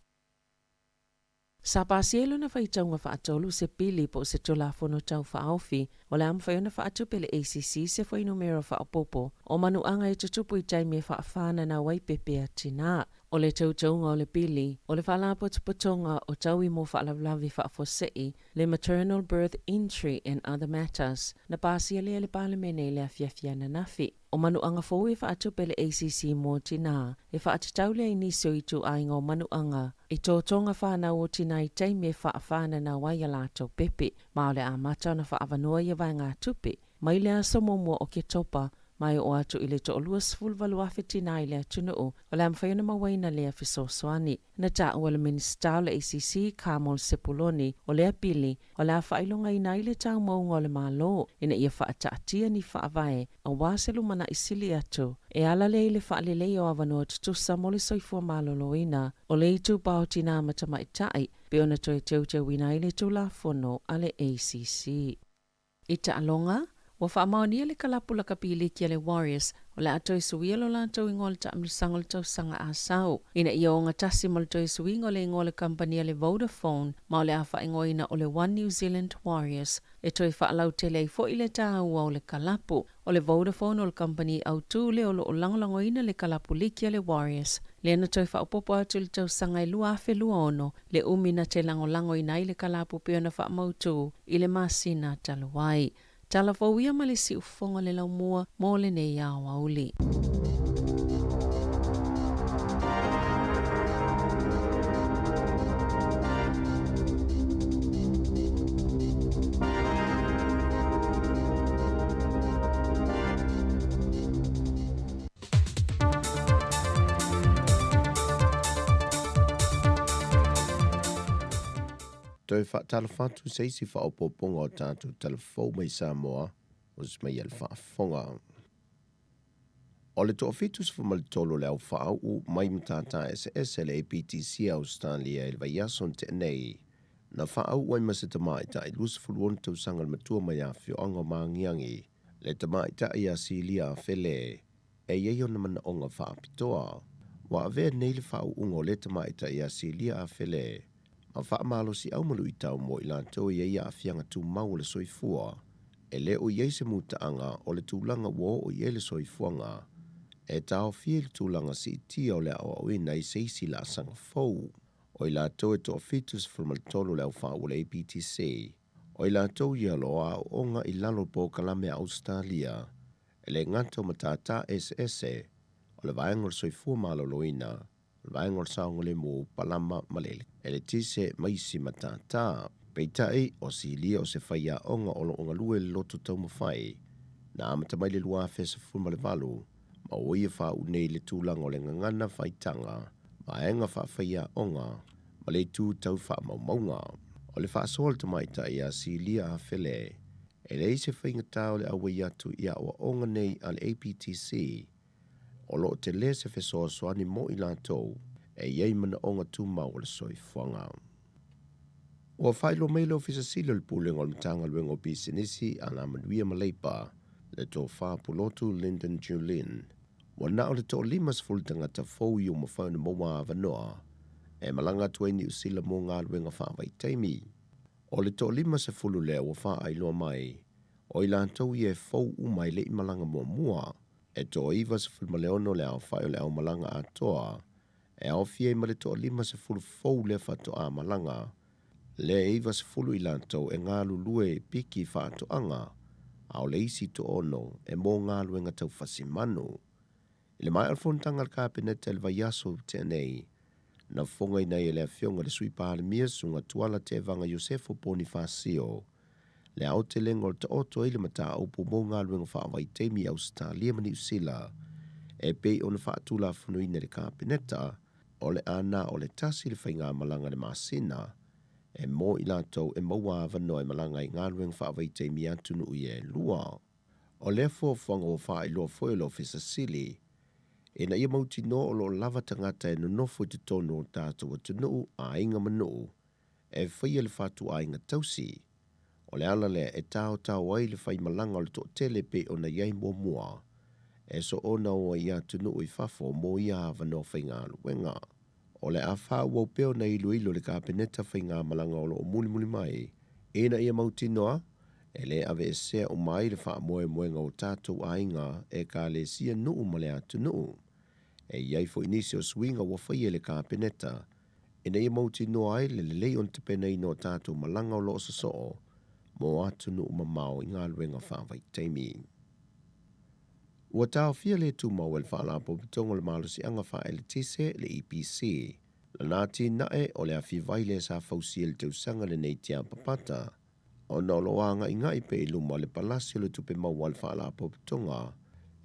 Sa pasia i lona faitauga faatolu se pili po o se Tulafono Tau Faaofi o le a mafai ona faatupe le ACC se fuainumera faaopoopo o manuaga e tutupu i taimi e faafananau ai pepe a tinā. O le teuteuga o le pili, o le Faalapotopotoga o Taui mo Faalavelave Faafuasei, le Maternal Birth Injury and Other Matters, na pasia lea e le Palemene i le afiafi ananafi. O manuaga fou e faatupe le ACC mo tinā, e faatatau lea i nisi o ituaiga o manuaga i totoga fanau o tinā i taimi e faafananau ai a latou pepe, ma o le amata ona faaavanoa ia vaegatupe mai le aso muamua o Oketopa ma e oo atu i le 28,000 tinā i le atunuu o le a mafai ona mauaina lea fesoasoani. Na taua e le Minisita o le ACC, Carmel Sepuloni, o lea pili o le a faailogaina ai le taumauga o le Malo ina ia faataatia ni faavae aua se lumanai sili atu e ala lea i le faaleleia o avanoa tutusa mo le soifua maloloina o le itupa o tinā ma tamaitai pei ona toe teuteuina ai le Tulafono a le ACC. I taaloga, ua faamaonia le kalapu lakapi liki a le Warriors O le a toe suia lo latou igoa o le taamilosaga o le tausaga a sau, ina ia ogatasi ma le toe suiga o le igoa o le kamupani a le Vodafone ma o le a faaigoaina o le One New Zealand Warriors e toe faalautele ai foi le taua o le kalapu. O le Vodafone o le kamupani autū lea o lo o lagolagoina le kalapu liki a le Warriors, lea na toe faaopoopo atu i le tausaga e 2026 le umi na te lagolagoina ai le kalapu pei ona faamautū i le masina talu ai. Tala fou ia ma le siufofoga o le laumua mo lenei aoauli. Toe faatalofa atu se isi faaopoopoga o tatou tala fou mai Samoa o se mai a le faafofoga. O le 73 o le au faauu mai matata eseese a le APTC a Ausetalia i le vaiaso na tea nei, na faauu ai ma se tamaitai 26 tausaga le matua mai afioaga o Magiagi, le tamaitai ia Silia Afele, e i ai ona manaoga faapitoa. Ua avea nei le faauuga o lea tamaitai ia Silia Afele ma faamalosiau ma luitau mo i latou e i ai aafiaga tumau o le soifua, e le o i ai se mutaaga o le tulaga ua oo i ai le soifuaga e taofia i le tulaga siitia o le aoaoina i se isi laasaga fou. O i latou e 73 o le aofai o le APTC, o i latou ia o lo o aooga i lalo o polokalame a Ausetalia, e le gata o matata eseese o le vaega o le soifua maloloina, o le vaega o le saogalemu, palama ma le eletise ma isi matata. Peitai, o Silia o se faiaoga o lo o galue i le loto taumafai, na amata mai le 2018, ma ua ia faauu nei i le tulaga o le gagana faitaga, vaega faafaiaoga ma le itu tau faamaumauga. O le faasoa a le tamaitai ia Silia Afele, e leai se faigata o le auai atu i aoaoga nei a le APTC, o lo o tele se fesoasoani mo i latou e i ai manaoga tumau o le soifuaga. Ua faailoa mai e le Ofisa Sili o le Pulega o le Matagaluega o Pisinisi, Alamanuia ma Leipa, le Tofa Pulotu Lyndon Julin, ua na o le 50 tagata fou i ua mafai ona maua avanoa e malaga atu ai Niu Sila mo galuega faavaitaimi. O le 50 lea ua faailoa mai, o i latou ia e fou uma e le i malaga muamua. E 96 le aofai o le aumalaga atoa, e aofia ai ma le 50 fou lea faatoa malaga, lea e 90 i latou e galulue i piki faatoaga, a o le isi 60 e mo galuega tau fasimanu. I le maea o le fonotaga a le Kapeneta i le vaiaso ua tea nei, na fofogaina ai e le Afioga i le Sui Palemia Susuga Tuala Tevaga Iosefo Ponifasio le aotelega o le taoto ai le mataupu mo galuega faavaitaimi i Ausetalia ma Niu Sila e pei ona faatulafonoina e le Kapeneta, o le a na o le tasi le faigamalaga i le masina e mo i latou e maua avanoa e malaga ai i galuega faavaitaimi i atunuu ia e lua. O lea fuafuaga ua faailoa foi e le Ofisa Sili ina ia mautinoa o lo o lava tagata e nonofo i totonu o tatou atunuu, aiga ma nuu e faia le fatuaiga tausi. O le ala lea e taotao ai le faimalaga o le toatele e pei ona i ai muamua, e soona o ai i atunuu i fafo mo ia avanoa faigaluega. O le a faaauau pea ona iloilo e le Kapeneta faigamalaga o lo o mulimuli mai, ina ia mautinoa e le aveesea uma ai le faamoemoega o tatou aiga, ekalesia, nuu ma le atunuu. E i ai foi nisi o suiga ua faia e le Kapeneta ina ia mautinoa ai le lelei ona tapenaina o tatou malaga o lo o sosoo mo atunuu mamao i galuega faavaitaimi. Ua taofia le tumau e le Faalapotopotoga o le Malosiaga Faaeletise, le EPC, lana atinae o le afi vai lea sa fausia i le tausaga lenei tiapapata, ona o lo o agaigai pea i luma le palasi o le tupe maua a le Faalapotopotoga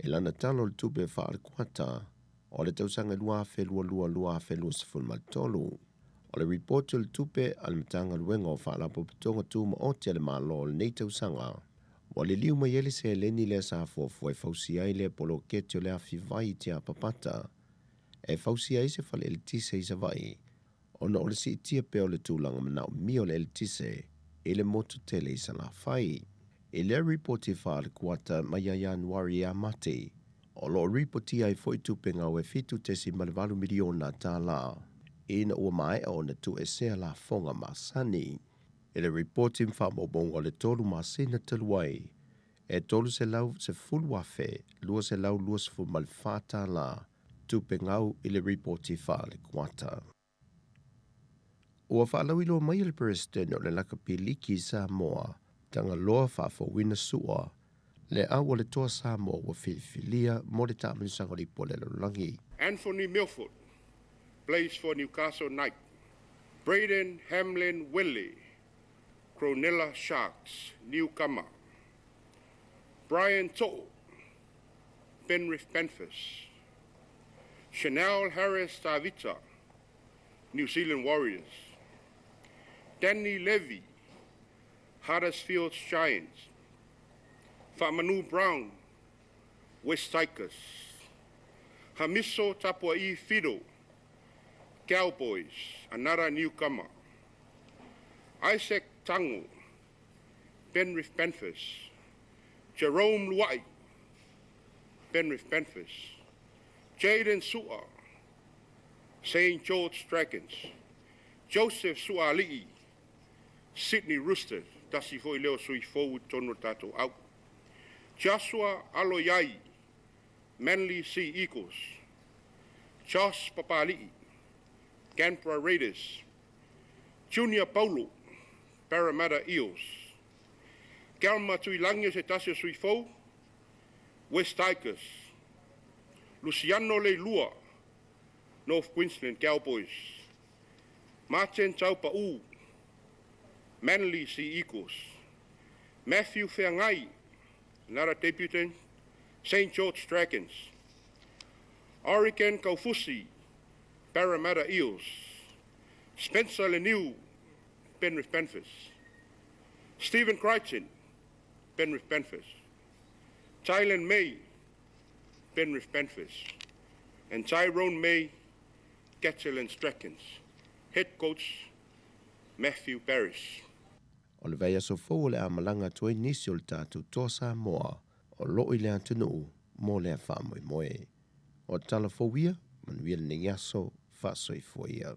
i lana Tala o le Tupe Faale-Kuata o le tausaga 2022/2023. O le ripoti o le tupe a le Matagaluega o Faalapotopotoga Tumaoti a le Malo o lenei tausaga, ua liliu mai ai le seleni lea sa fuafua e fausia ai lea poloketi o le afi vai i Tiapapata e fausia ai se fale eletise i Savaii ona o le siitia pea o le tulaga manaomia o le eletise i le motu tele i Salafai. I lea ripoti faale-kuata mai ia Ianuari ia Mati, O lo o ripotia ai foi tupe gau e $7.8 miliona tālā ina ua maea ona tuuesea lafoga masani. I le ripoti ma faamaumauga o le 3 masina talu ai, e $310,224 tālā tupe gau i le ripoti faale-kuata. Ua faalauiloa mai e le Peresetene o le Lakapi Liki i Samoa, Tagaloa Faafouina Su'a, le au o le Toa Samoa ua filifilia mo le taamilosaga o le Ipu o le Lalolagi. Anthony Milford plays for Newcastle Knight. Braden Hamlin Willie, Cronulla Sharks, newcomer. Brian To'o, Penrith Panthers. Chanel Harris Tavita, New Zealand Warriors. Danny Levy, Huddersfield Giants. Fa'amanu Brown, West Tigers. Hamiso Tapua'i Fido, Cowboys, another newcomer. Isaac Tango, Penrith Panthers. Jerome Luai, Penrith Panthers. Jaden Su'a, St. George Dragons. Joseph Su'ali'i, Sydney Roosters, tasi foi lea o sui fou i totonu o le tatou au. Joshua Aloiai, Manly Sea Eagles. Josh Papali'i, Canberra Raiders. Junior Paulo, Parramatta Eels. Kelma Tuilagi o se tasi o sui fou, West Tigers. Luciano Leilua, North Queensland Cowboys. Martin Taupa'u, Manly Sea Eagles. Matthew Feagai, another debutant, St. George Dragons. Oregon Kaufusi, Parramatta Eels. Spencer Leniu, Penrith Panthers. Stephen Crichton, Penrith Panthers. Tylan May, Penrith Panthers. And Tyrone May, Catalans Dragons. Head coach, Matthew Parris. O le vaiaso fou o le a malaga atu ai nisi o le tatou Toa Samoa o lo o i le atunuu mo lea faamoemoe. O tala fou ia, manuia lenei aso, faasoifua ia.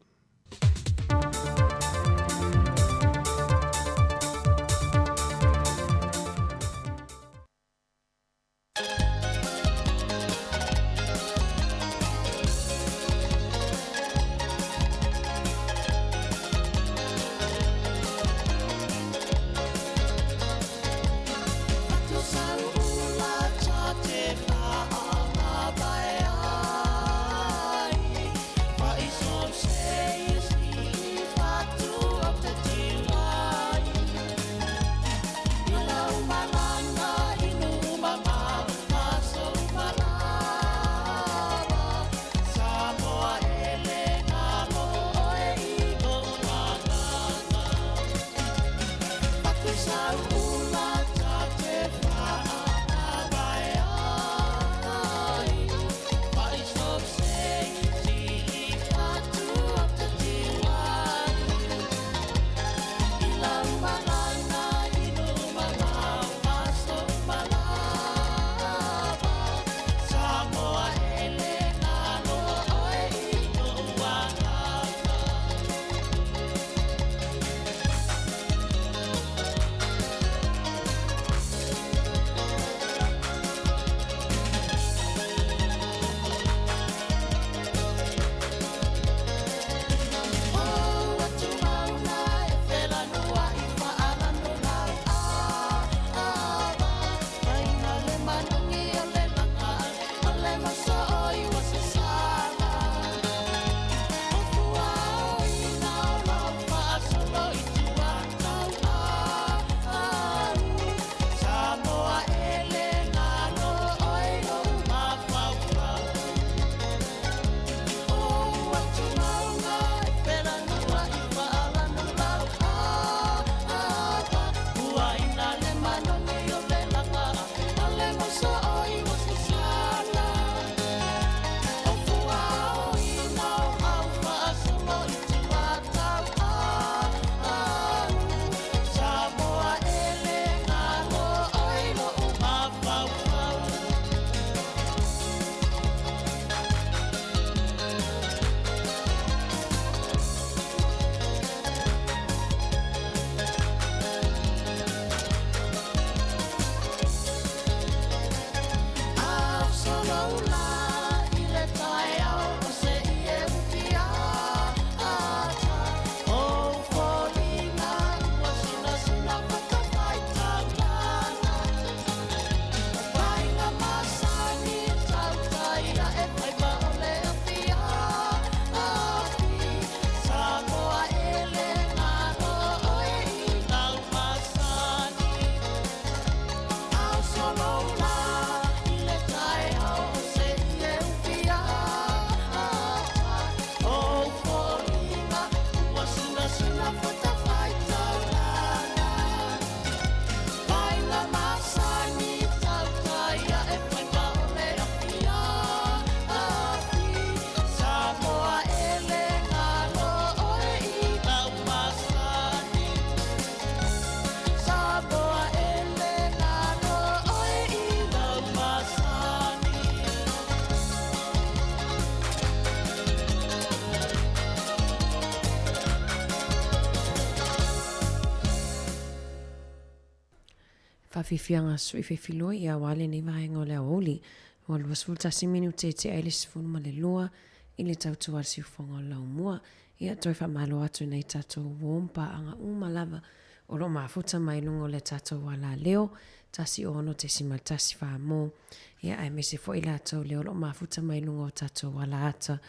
faafiafiaga sui feifiloi ia aua lenei vaega o le aoauli. Ua 21 minute e tea ai le 12 i le tautua a le siufofoga o le laumua. Ia toe faamalo atu i nai tatou uo ma paaga uma lava o lo o mafuta mai i luga o le tatou alaleo 106.1 mo ia aemaise foi i latou lea o lo o mafuta mai i luga o tatou alaata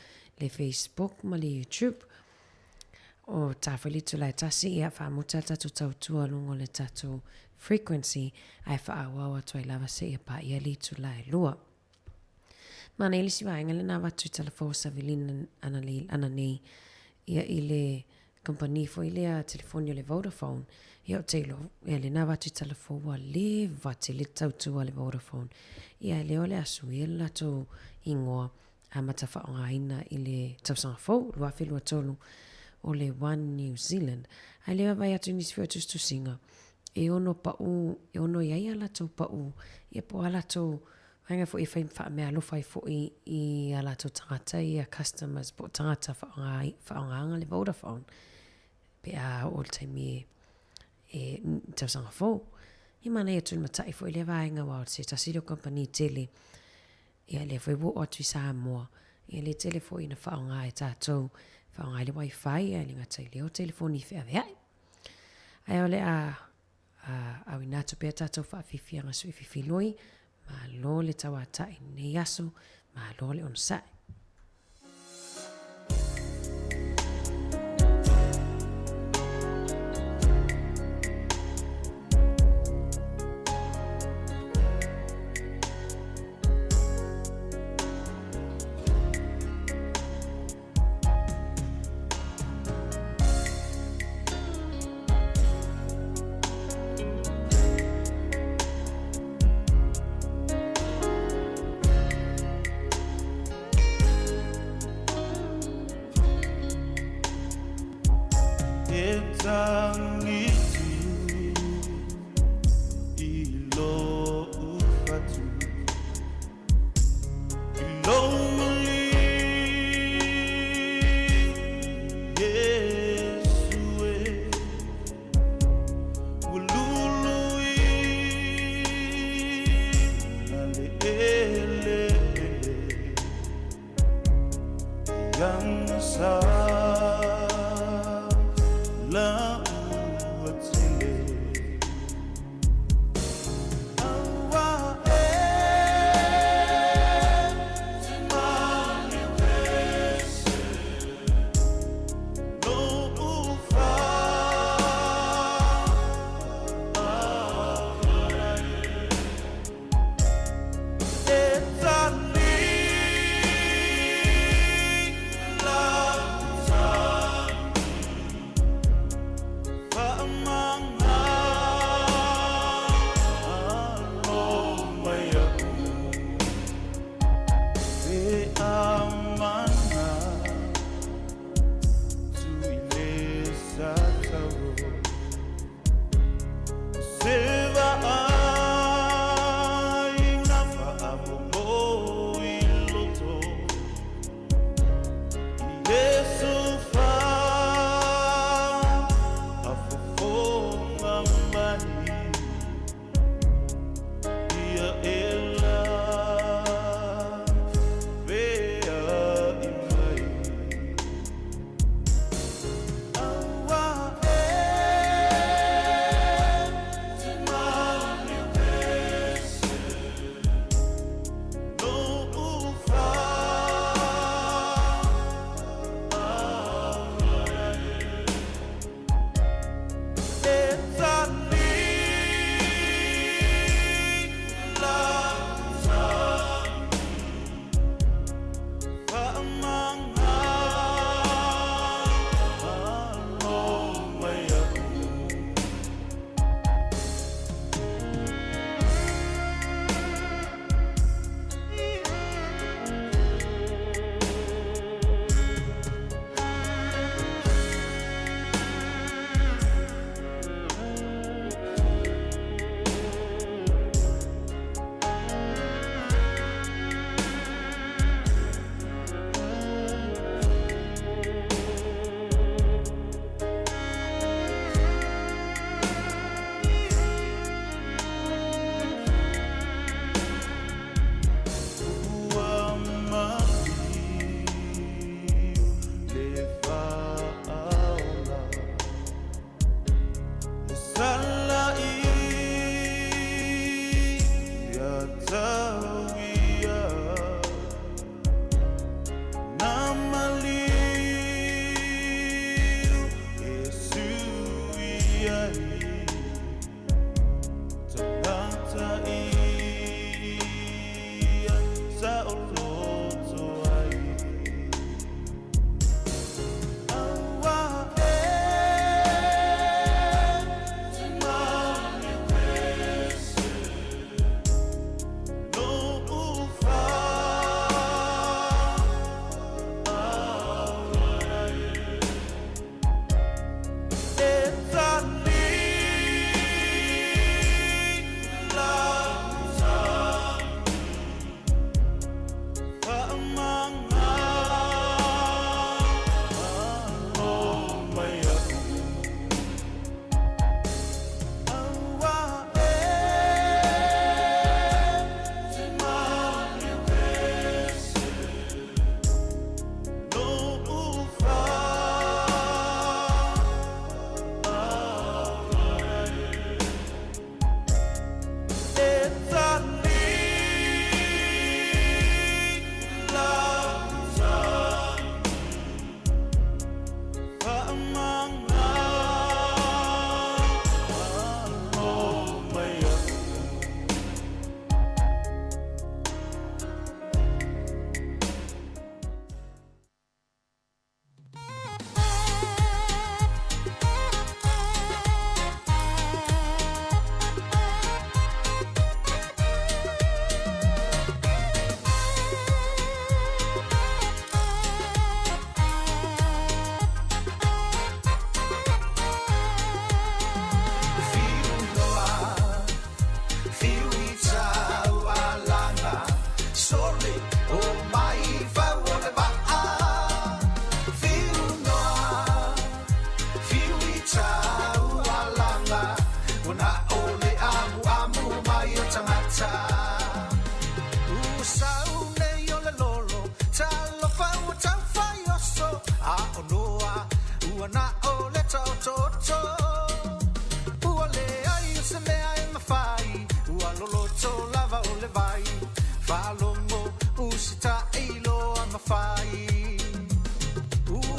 le Facebook ma le YouTube. O ta foi le itula e tasi, ia faamuta le tatou tautua i luga o le tatou frequency ae faaauau atu ai lava seia paia le itula e lua. Manaia le isi vaega lea na avatu i Talafou o Savilina ananei ia i le kamupani foi lea telefoni o le Vodafone. Ia ou te iloa, ia lea na avatu i Talafou ua leva tele le tautua a le Vodafone. Ia lea o le a suia le latou igoa amata faaaogaina i le tausaga fou 2023 o le One New Zealand. Ae le vaavaai atu i nisi foi o tusitusiga e ono pau, e ono i ai a latou pau, ia po o a latou vaega foi e fai faameaalofa ai foi i a latou tagata ia customers po o tagata faaaoga, faaaogaina le Vodafone pe a oo i le taimi e e tausaga fou. Ia manaia tulimatai foi lea vaega aua o se tasi lea o kamupani tele Ia lea foi ua oo atu i Samoa, ia le tele foi ina faaaoga e tatou, faaaoga ai le wifi ae le gata i lea o telefoni feaveai. Ae o le a auina atu pea tatou faafiafiaga sui fifiloi, malo le tauatai i lenei aso, malo le onosai.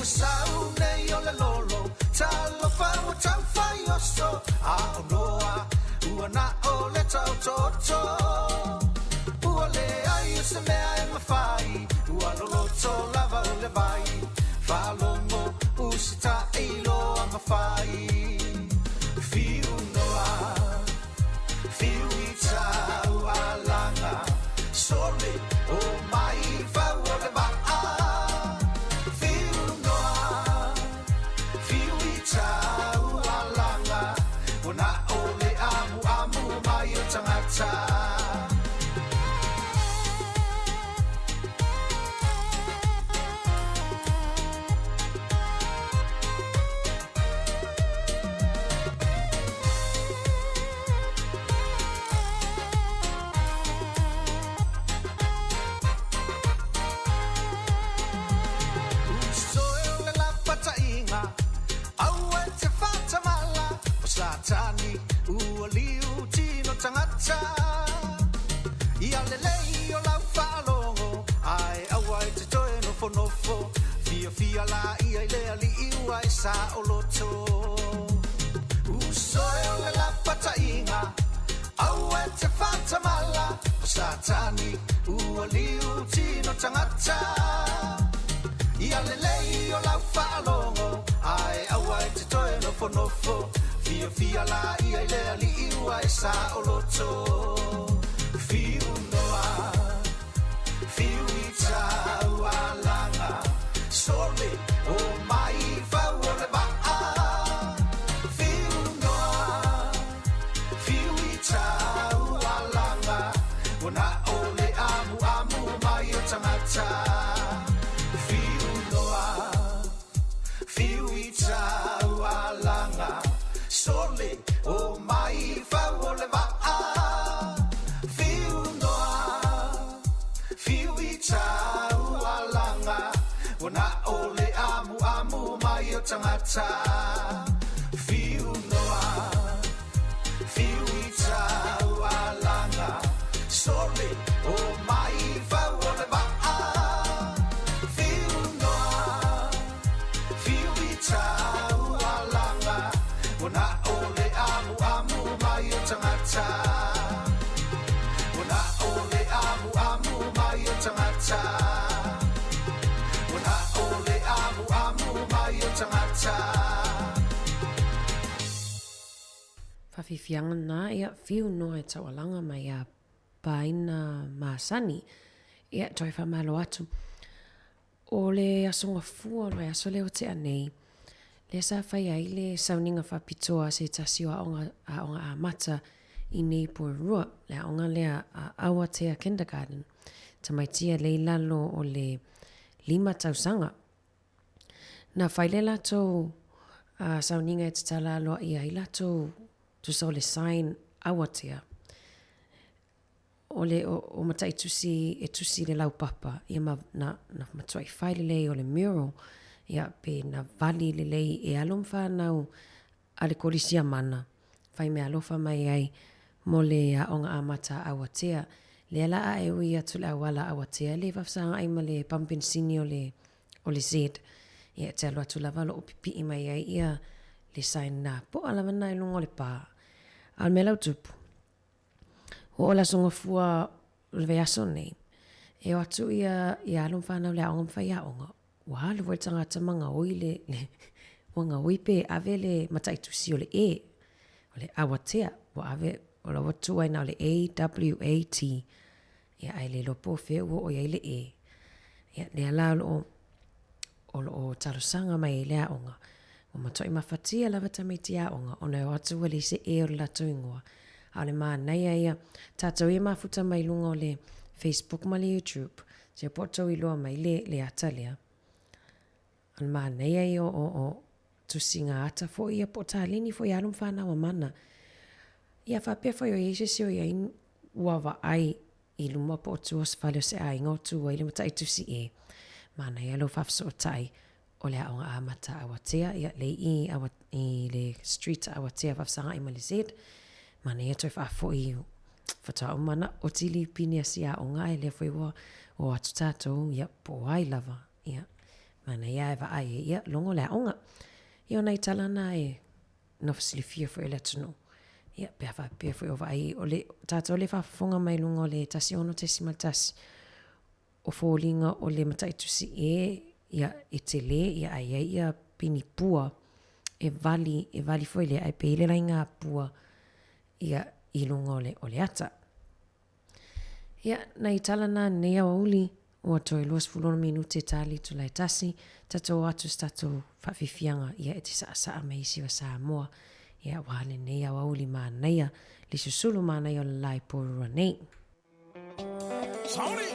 Ua sau nei o le lolo, talofa ua taufai oso, a o noa, ua na o le taototo. Ua leai o se mea e mafai, ua loloto lava o le vai, faalogo usitaʻi loa ma fai. Fiu noa, fiu i taualaga, sole o mai fau o le vaa. Fiu noa, fiu i taualaga, ua na o le amuamu mai o tagata. Usoe o le lapataiga, aua e te faatamala, o Satani ua liu tino tagata. Ia lelei o lau faalogo, ae aua e te toe nofonofo, fiafia laia i le alii ua e saoloto. Usoe o le lapataiga, aua e te faatamala, o Satani ua liu tino tagata. Ia lelei o lau faalogo, ae aua e te toe nofonofo, fiafia laia i le alii ua e saoloto. Fiu noa, fiu i taualaga, sole o mai fau o le vaa. Fiu noa, fiu i taualaga, ua na o le amuamu mai o tagata. Fiu noa, fiu i taualaga, sole o mai fau o le vaa. Fiu noa, fiu i taualaga, ua na o le amuamu mai o tagata. Fiu noa, fiu i taualaga, sole o mai fau o le vaa. Fiu noa, fiu i taualaga, ua na o le amuamu mai o tagata. Ua na o le amuamu mai o tagata. Ua na o le amuamu mai o tagata. Faafiafiaga na ia fiu noa e taualaga mai ia Paina Masani. Ia toe faamalo atu. O le aso gafua o le vaiaso lea ua tea nei, lea sa fai ai le sauniga faapitoa a se tasi o aoga, aoga amata i nei Poerua, le aoga lea a Awatea Kindergarten, tamaiti ia lea i lalo o le lima tausaga. Na fai le latou sauniga e tatala aloaia ai latou tusa o le sign Awatea. O le o Mataitusi e tusi i le laupapa, ia ma na, na matuai fai lelei o le mural, ia pe na vali lelei e alo ma whanau a le Kolisi a Mana, whai mea alofa mai ai mo le aoga amata a Awatea. Lea la a e ui atu le auala Awatea le faafesagai ma le pamu penisini o le, o le Z. Ia e te alu atu lava o lo o pipii mai ai ia le sign na poa lava na i luga o le pā. A o le mea la ua tupu, Ua oo le aso gafua o le vaiaso nei, e o atu ia ia alo ma whanau le aoga ma faiaoga, ua alu foi le tagata ma gaoi le, le ua gaoi pe ave le mataitusi o le E, o le Awatea, ua ave, o la ua tuu ai na o le A-W-A-T, ia ae le iloa po o fea ua oo i ai le E. Ia, lea la o lo o o lo o talosaga mai ai le aoga. Ua matuai mafatia lava tamaiti aoga ona e o atu ua leai se e o le latou igoa. A o le manaia ia, tatou ia mafuta mai luga o le Facebook ma le YouTube, se po o tou iloa mai le, le ata lea. O le manaia ia o, o, o tusiga ata foi ia po o taleni foi a alo ma fanau a mana. Ia faapea foi o i ai se isi o i ai ua vaai i luma po o tua o se fale o se aiga o tu ai le mataitusi e manaia lou faafesootai o le aoga amata Awatea ia lei i awa i le street a Awatea faafesagai ma le Z manaia toe faafoi faatoa uma ona oti lipini a si aoga ae lea foi ua o atu tatou ia po o ai lava ia. Manaia e vaai ai, ia, logo le aoga. Ia o nai tala na e nofo silafia foi e le atunuu. Ia, pe a faapea foi o vaai, o le, tatou le faafofoga mai luga o le 16.1, o foliga o le mataitusi ē, ia, e telē, ia, ae i ai ia pinipua e vali, e vali foi lea, ae pei le laiga pua, ia, i luga o le, o le ata. Ia, nai tala na nei aoauli, ua toe 26 minute ta le itula e tasi, tatou o atu se tatou faafiafiaga, ia e te saasaa mai isi o Samoa, ia aua lenei aoauli manaia, le susulu manaia o le la i Porirua nei. Sauni!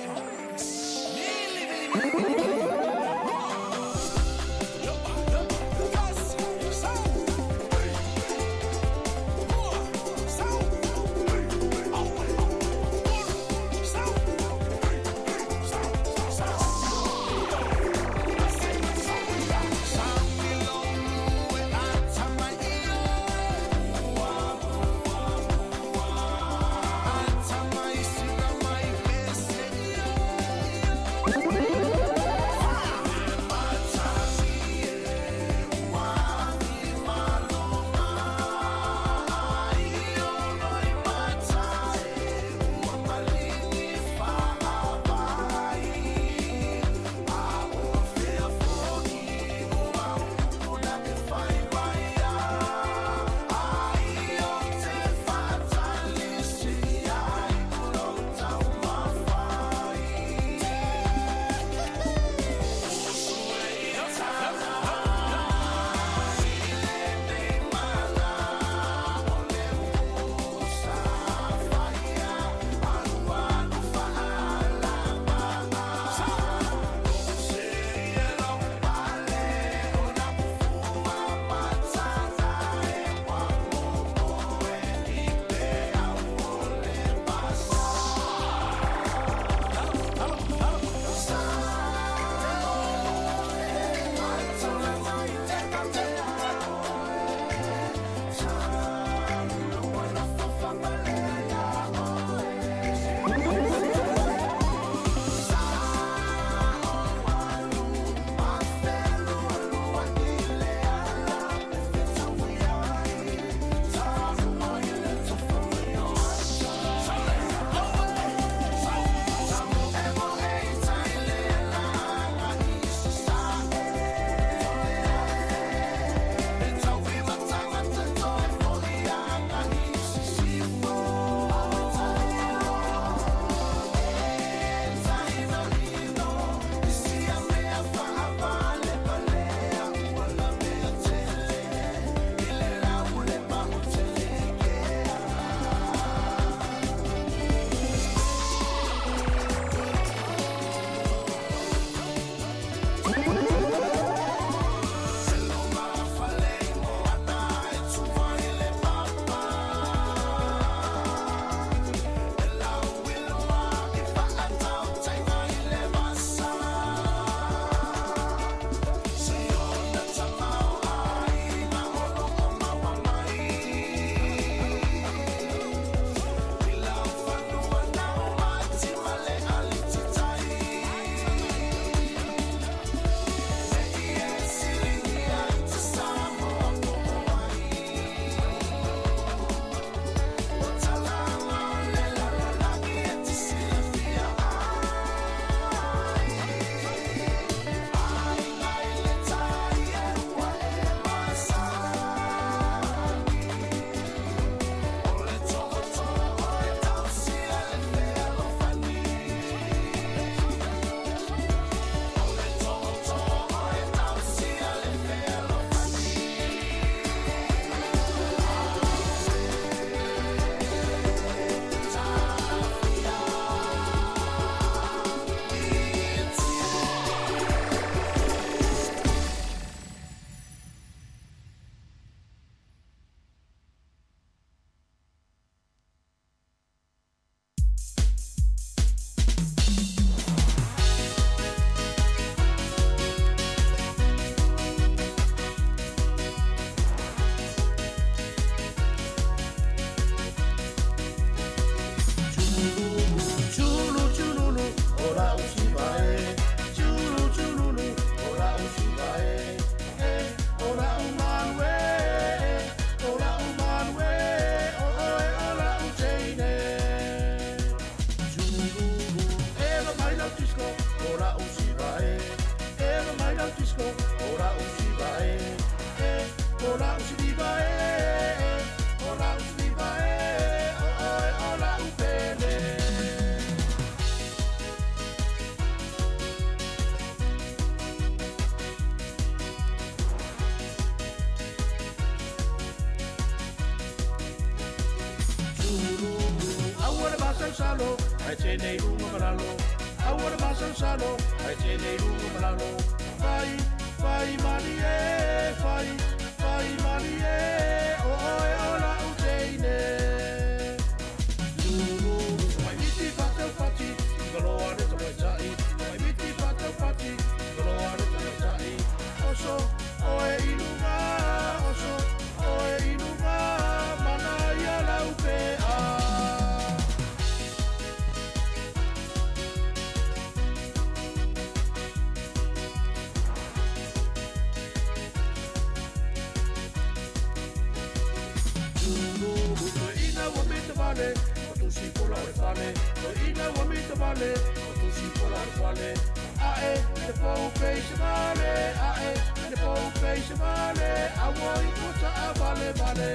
Francisco, o la usiva e, e, o la usiva e, e, o la usiva e, o oe o la upele. Aua le masalosalo, ae tene i luga ma lalo. Aua le masalosalo, ae tene i luga ma lalo. Fai, fai malie, fai, fai malie, o oe o lau teine. Lulu, tamai miti whataupati, i ka loa le tamaitai. Tamai miti whataupati, i ka loa le tamaitai. Oso, oe i luga, oso, oe i luga, mana ia lau pea. Ina ua mita vale, o tusi pola o le fale. Ina ua mita vale, o tusi pola o le fale. Ae, le pou peisa vale, ae, le pou peisa vale, a ua i ua taa vale vale.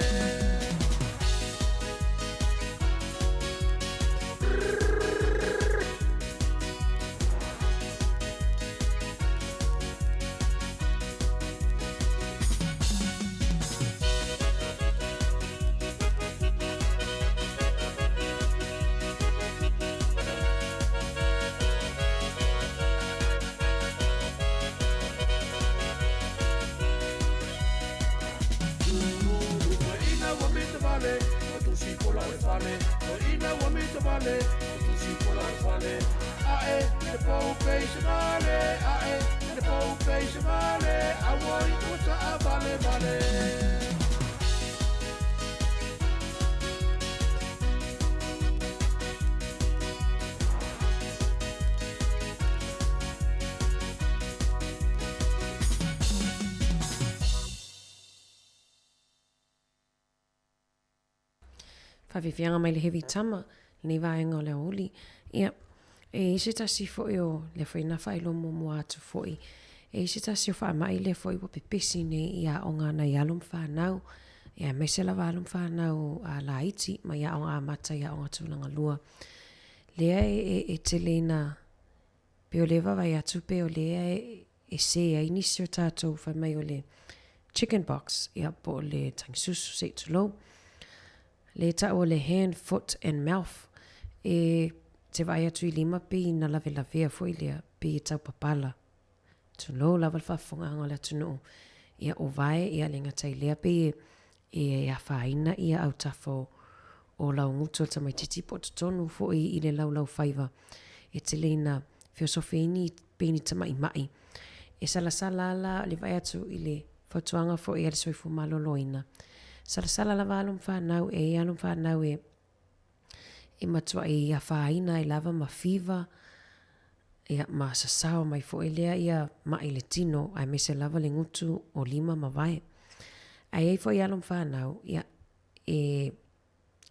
Ina ua mita vale, o tusi pola o le fale. Ina ua mita vale, o tusi pola o le fale. Ae, le pou peisa vale, ae, le pou peisa vale, a ua i ua taa vale vale. Faafiafiaga mai le heavy tama lenei vaega o le aoauli. Ia, e i ai se tasi foi o lea foi na faailoa muamua atu foi, e i ai se tasi o faamai lea foi ua pepesi nei i aoga a nai alo ma fanau, ia aemaise lava alo ma fanau a laiti mai aoga amata i aoga tulaga lua. Lea e, e, e tele ina pei o lea e vaavaai atu pei o lea e, e sē ai nisi o tatou fai mai o le chicken pox, ia po o le tagisusu se i tulou. Le tau o le hand, foot and mouth, e te vaai atu i lima pei ina lavelavea foi lea, pei e tau papala. Tulou lava le faafofogaaga o le atunuu, ia o vae, ia le gata i lea pei e e afaina ia autafa o o laugutu o le tamaitiiti po o totonu foi i le laulaufaiva e tele ina feosofi ai ni pei ni tamaimai. E salasala lava la le vaai atu i le fautuaga foi a le Soifua Maloloina, salasala lava alo ma fanau, e i ai alo ma fanau e e matuai afaina ai lava ma fiva, ia ma sasao mai foi lea ia mai le tino aemaise lava le gutu o lima ma vae. Ae i ai foi alo ma fanau, ia e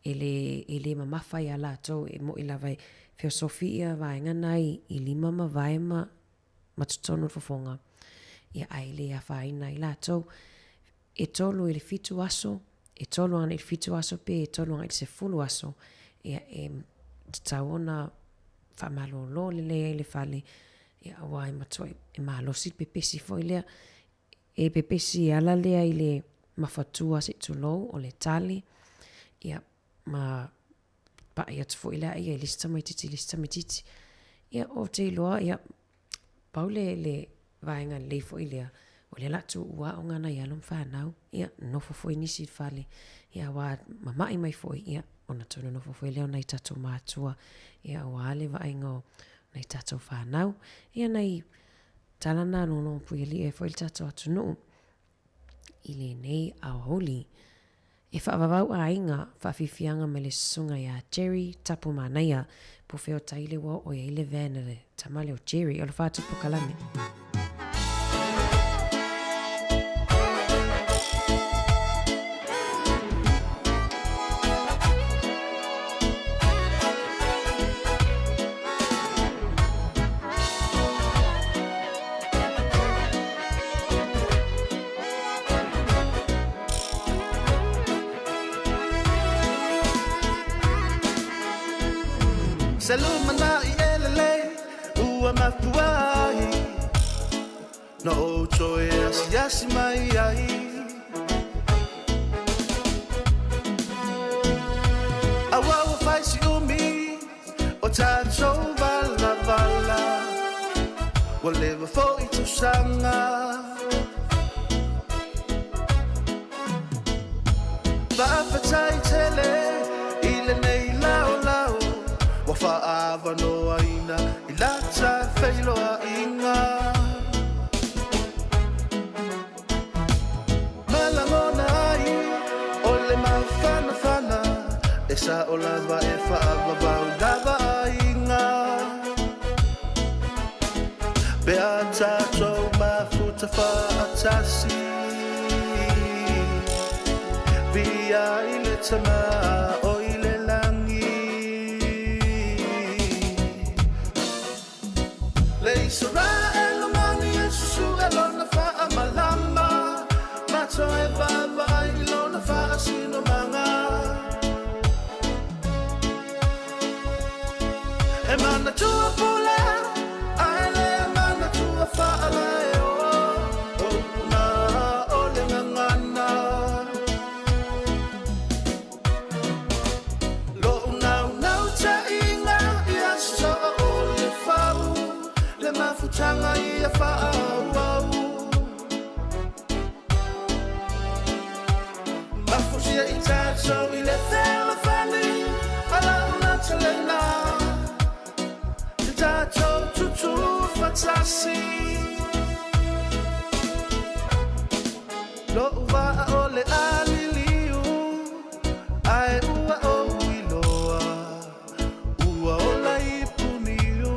e le e le mamafa iā latou e moʻi lava e feosofi ia vaega na i i lima ma vae ma ma totonu o le fofoga, ia ae le afaina ai latou. E tolu i le fitu aso, e tolu agai i le fitu aso pe e tolu agai i le sefulu aso, ia e tatau ona faamalolo lelei ai le fale, ia aua e matua e malosi le pepesi foi lea. E pepesi e ala lea i le mafatua se i tulou o le tali, ia ma paʻi atu foi lea ia i le isi tamaititi i le isi tamaititi. Ia ou te iloa, ia, pau le, le vaega lelei foi lea, o lea o le a tuua aoga nai alo ma fanau, ia, nofo foi nisi i le fale, ia aua mama'i mai foi, ia, ona toe nonofo foi lea o nai tatou matua, ia aua le vaaiga o nai tatou fanau. Ia nai tala na logologopuialii ai foi le tatou atunuu i lenei aoauli. E faavavau aiga faafiafiaga mai le susuga ia Jerry Tapu Manaia, po fea o tai le ua oo i ai le van a le tama lea o Jerry. Alofa atu Pokalame. Se lumanaʻi e lelei ua mafua ai Na ou toe asiasi mai ai. Auā ua fai si umi o tatou valavala, Ua leva foi tausaga. Faafetai tele i lenei laolao, Ua faaavanoaina i lata feiloaiga. Ma lagona ai o le mafanafana, E sao lava e faavavau lava aiga. Pe a tatou mafuta faatasi, Viia i le Tama o i le lagi. Le Isaraelu mani e susue lona faamalama, Ma toe vaavaai i lona faasinomaga. E manatua pule, ae le manatua faalaeoa, O upu na o le gagana. Loʻu naunautaiga ia soa o le fau, Le mafutaga ia faaauau. Mafusia i tatou i le fealofani a lau natalena, Te tatou tutū faatasi. Loʻu vaa o le a liliu, Ae ua ou iloa ua ola i puniu.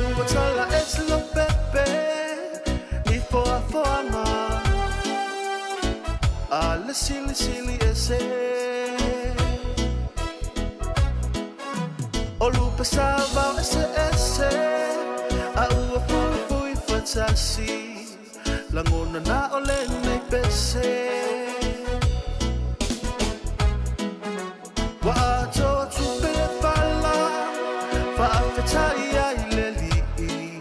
Ua tala ese Lopepe i foafoaga a le silisili ese. O lupe savao eseese a ua fuifui faatasi, Lagona na o lenei pese. Ua atoa tupe le pala, faafetai ai le Alii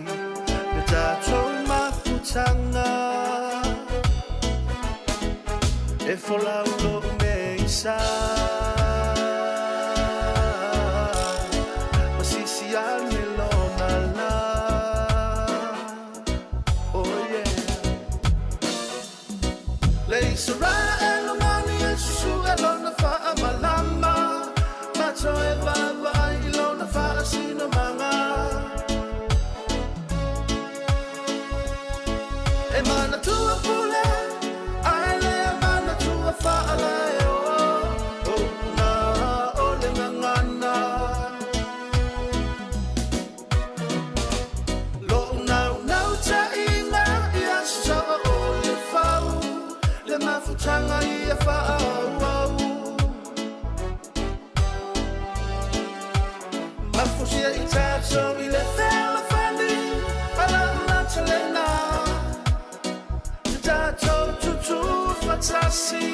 le tatou mafutaga. E folau lou meisa, Ma sisi ane lona la. Oh yeah. Le Isaraelu mani e susue lona faamalama, Ma toe vaavaai i lona faasinomaga. E manatua pule, ae le manatua faalaeoa, O upu na o le gagana. Loʻu naunautaiga ia soa o le fau, Le mafutaga ia faaauau. Mafusia i tatou i le fealofani a lau natalena, Te tatou tutū faatasi.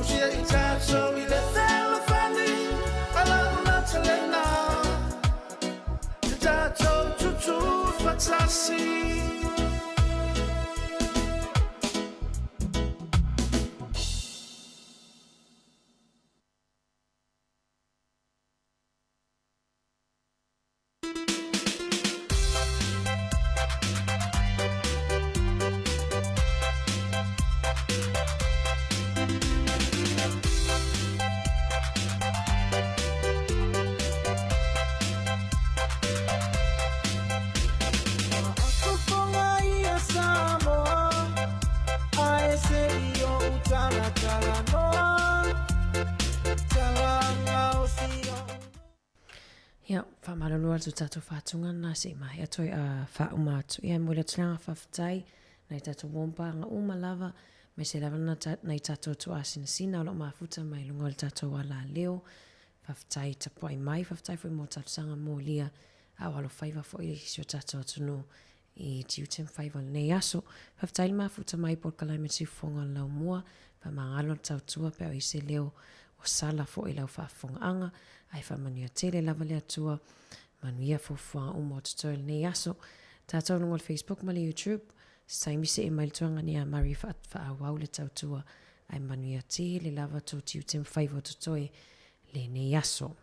Usia i tātou i le felofani Ala una talena Te tātou tutu fatasi. Ia, faamalolo atu tatou faatuga lena se i maea toe faauma atu. Ia, e momoli atu le agaga faafetai nai tatou uompaga uma lava, aemaise lava nai tatou tuaasinasina o lo o mafuta mai luga o le tatou alaleo. Faafetai tapuai mai, faafetai foi mo talosaga molia a o alofaiva foi i si o tatou atunuu i tiute ma faiva o lenei aso. Faafetai le mafuta mai i polokalame Siufofoga o le Laumua, faamagalo le tautua pe a o i se leo ua sala foi i lau faafofogaaga, ae faamanuia tele lava le Atua. Manuia fuafuaga uma o totoe o lenei aso. Tatou luga o le Facebook ma le YouTube, se taimi see mai le tuaga ia Murray faaauau le tautua, ae manuia tele lava tō tiute ma faiva o totoe lenei aso.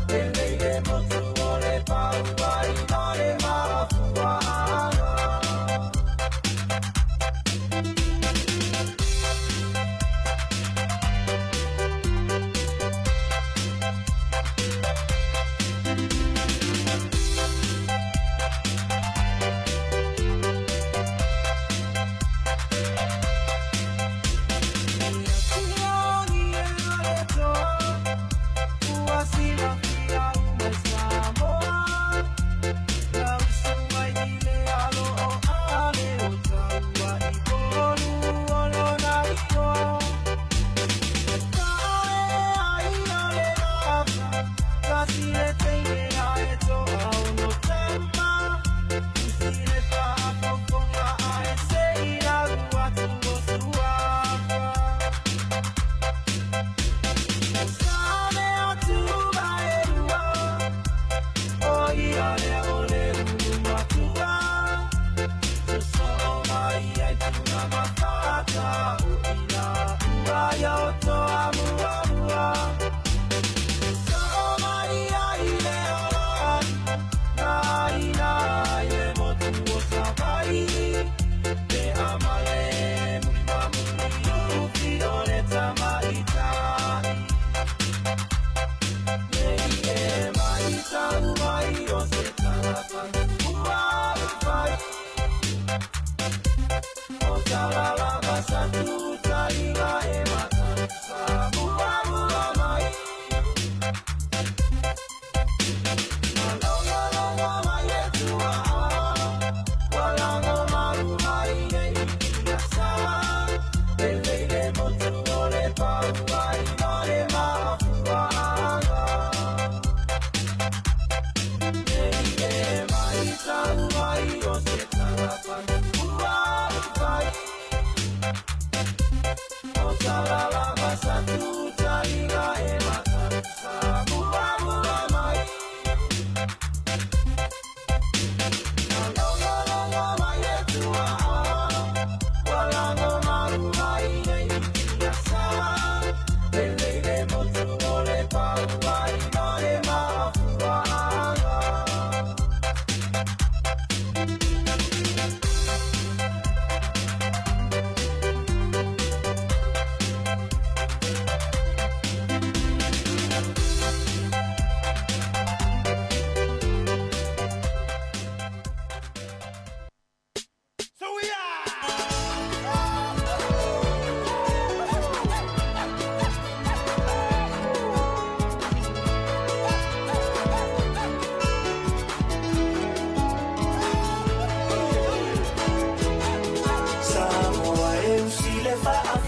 Lele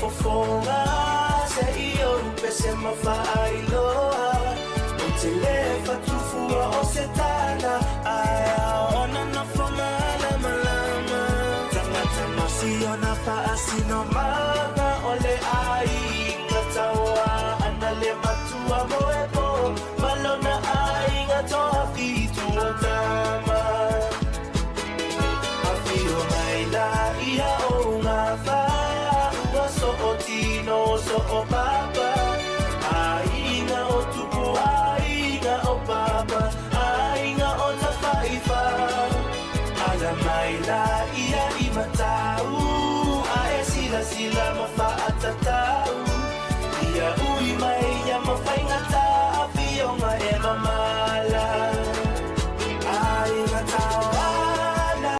Fofoga se i ou pese ma faailoa O te le fatufua o se tala Ae ona nofo malamalama Tagata masi ona faasino maga O le aiga taua ana le matua mo e po Malona aiga toa fitu o tama Afio mai la ia o ngā wha Ua so o tino so o papa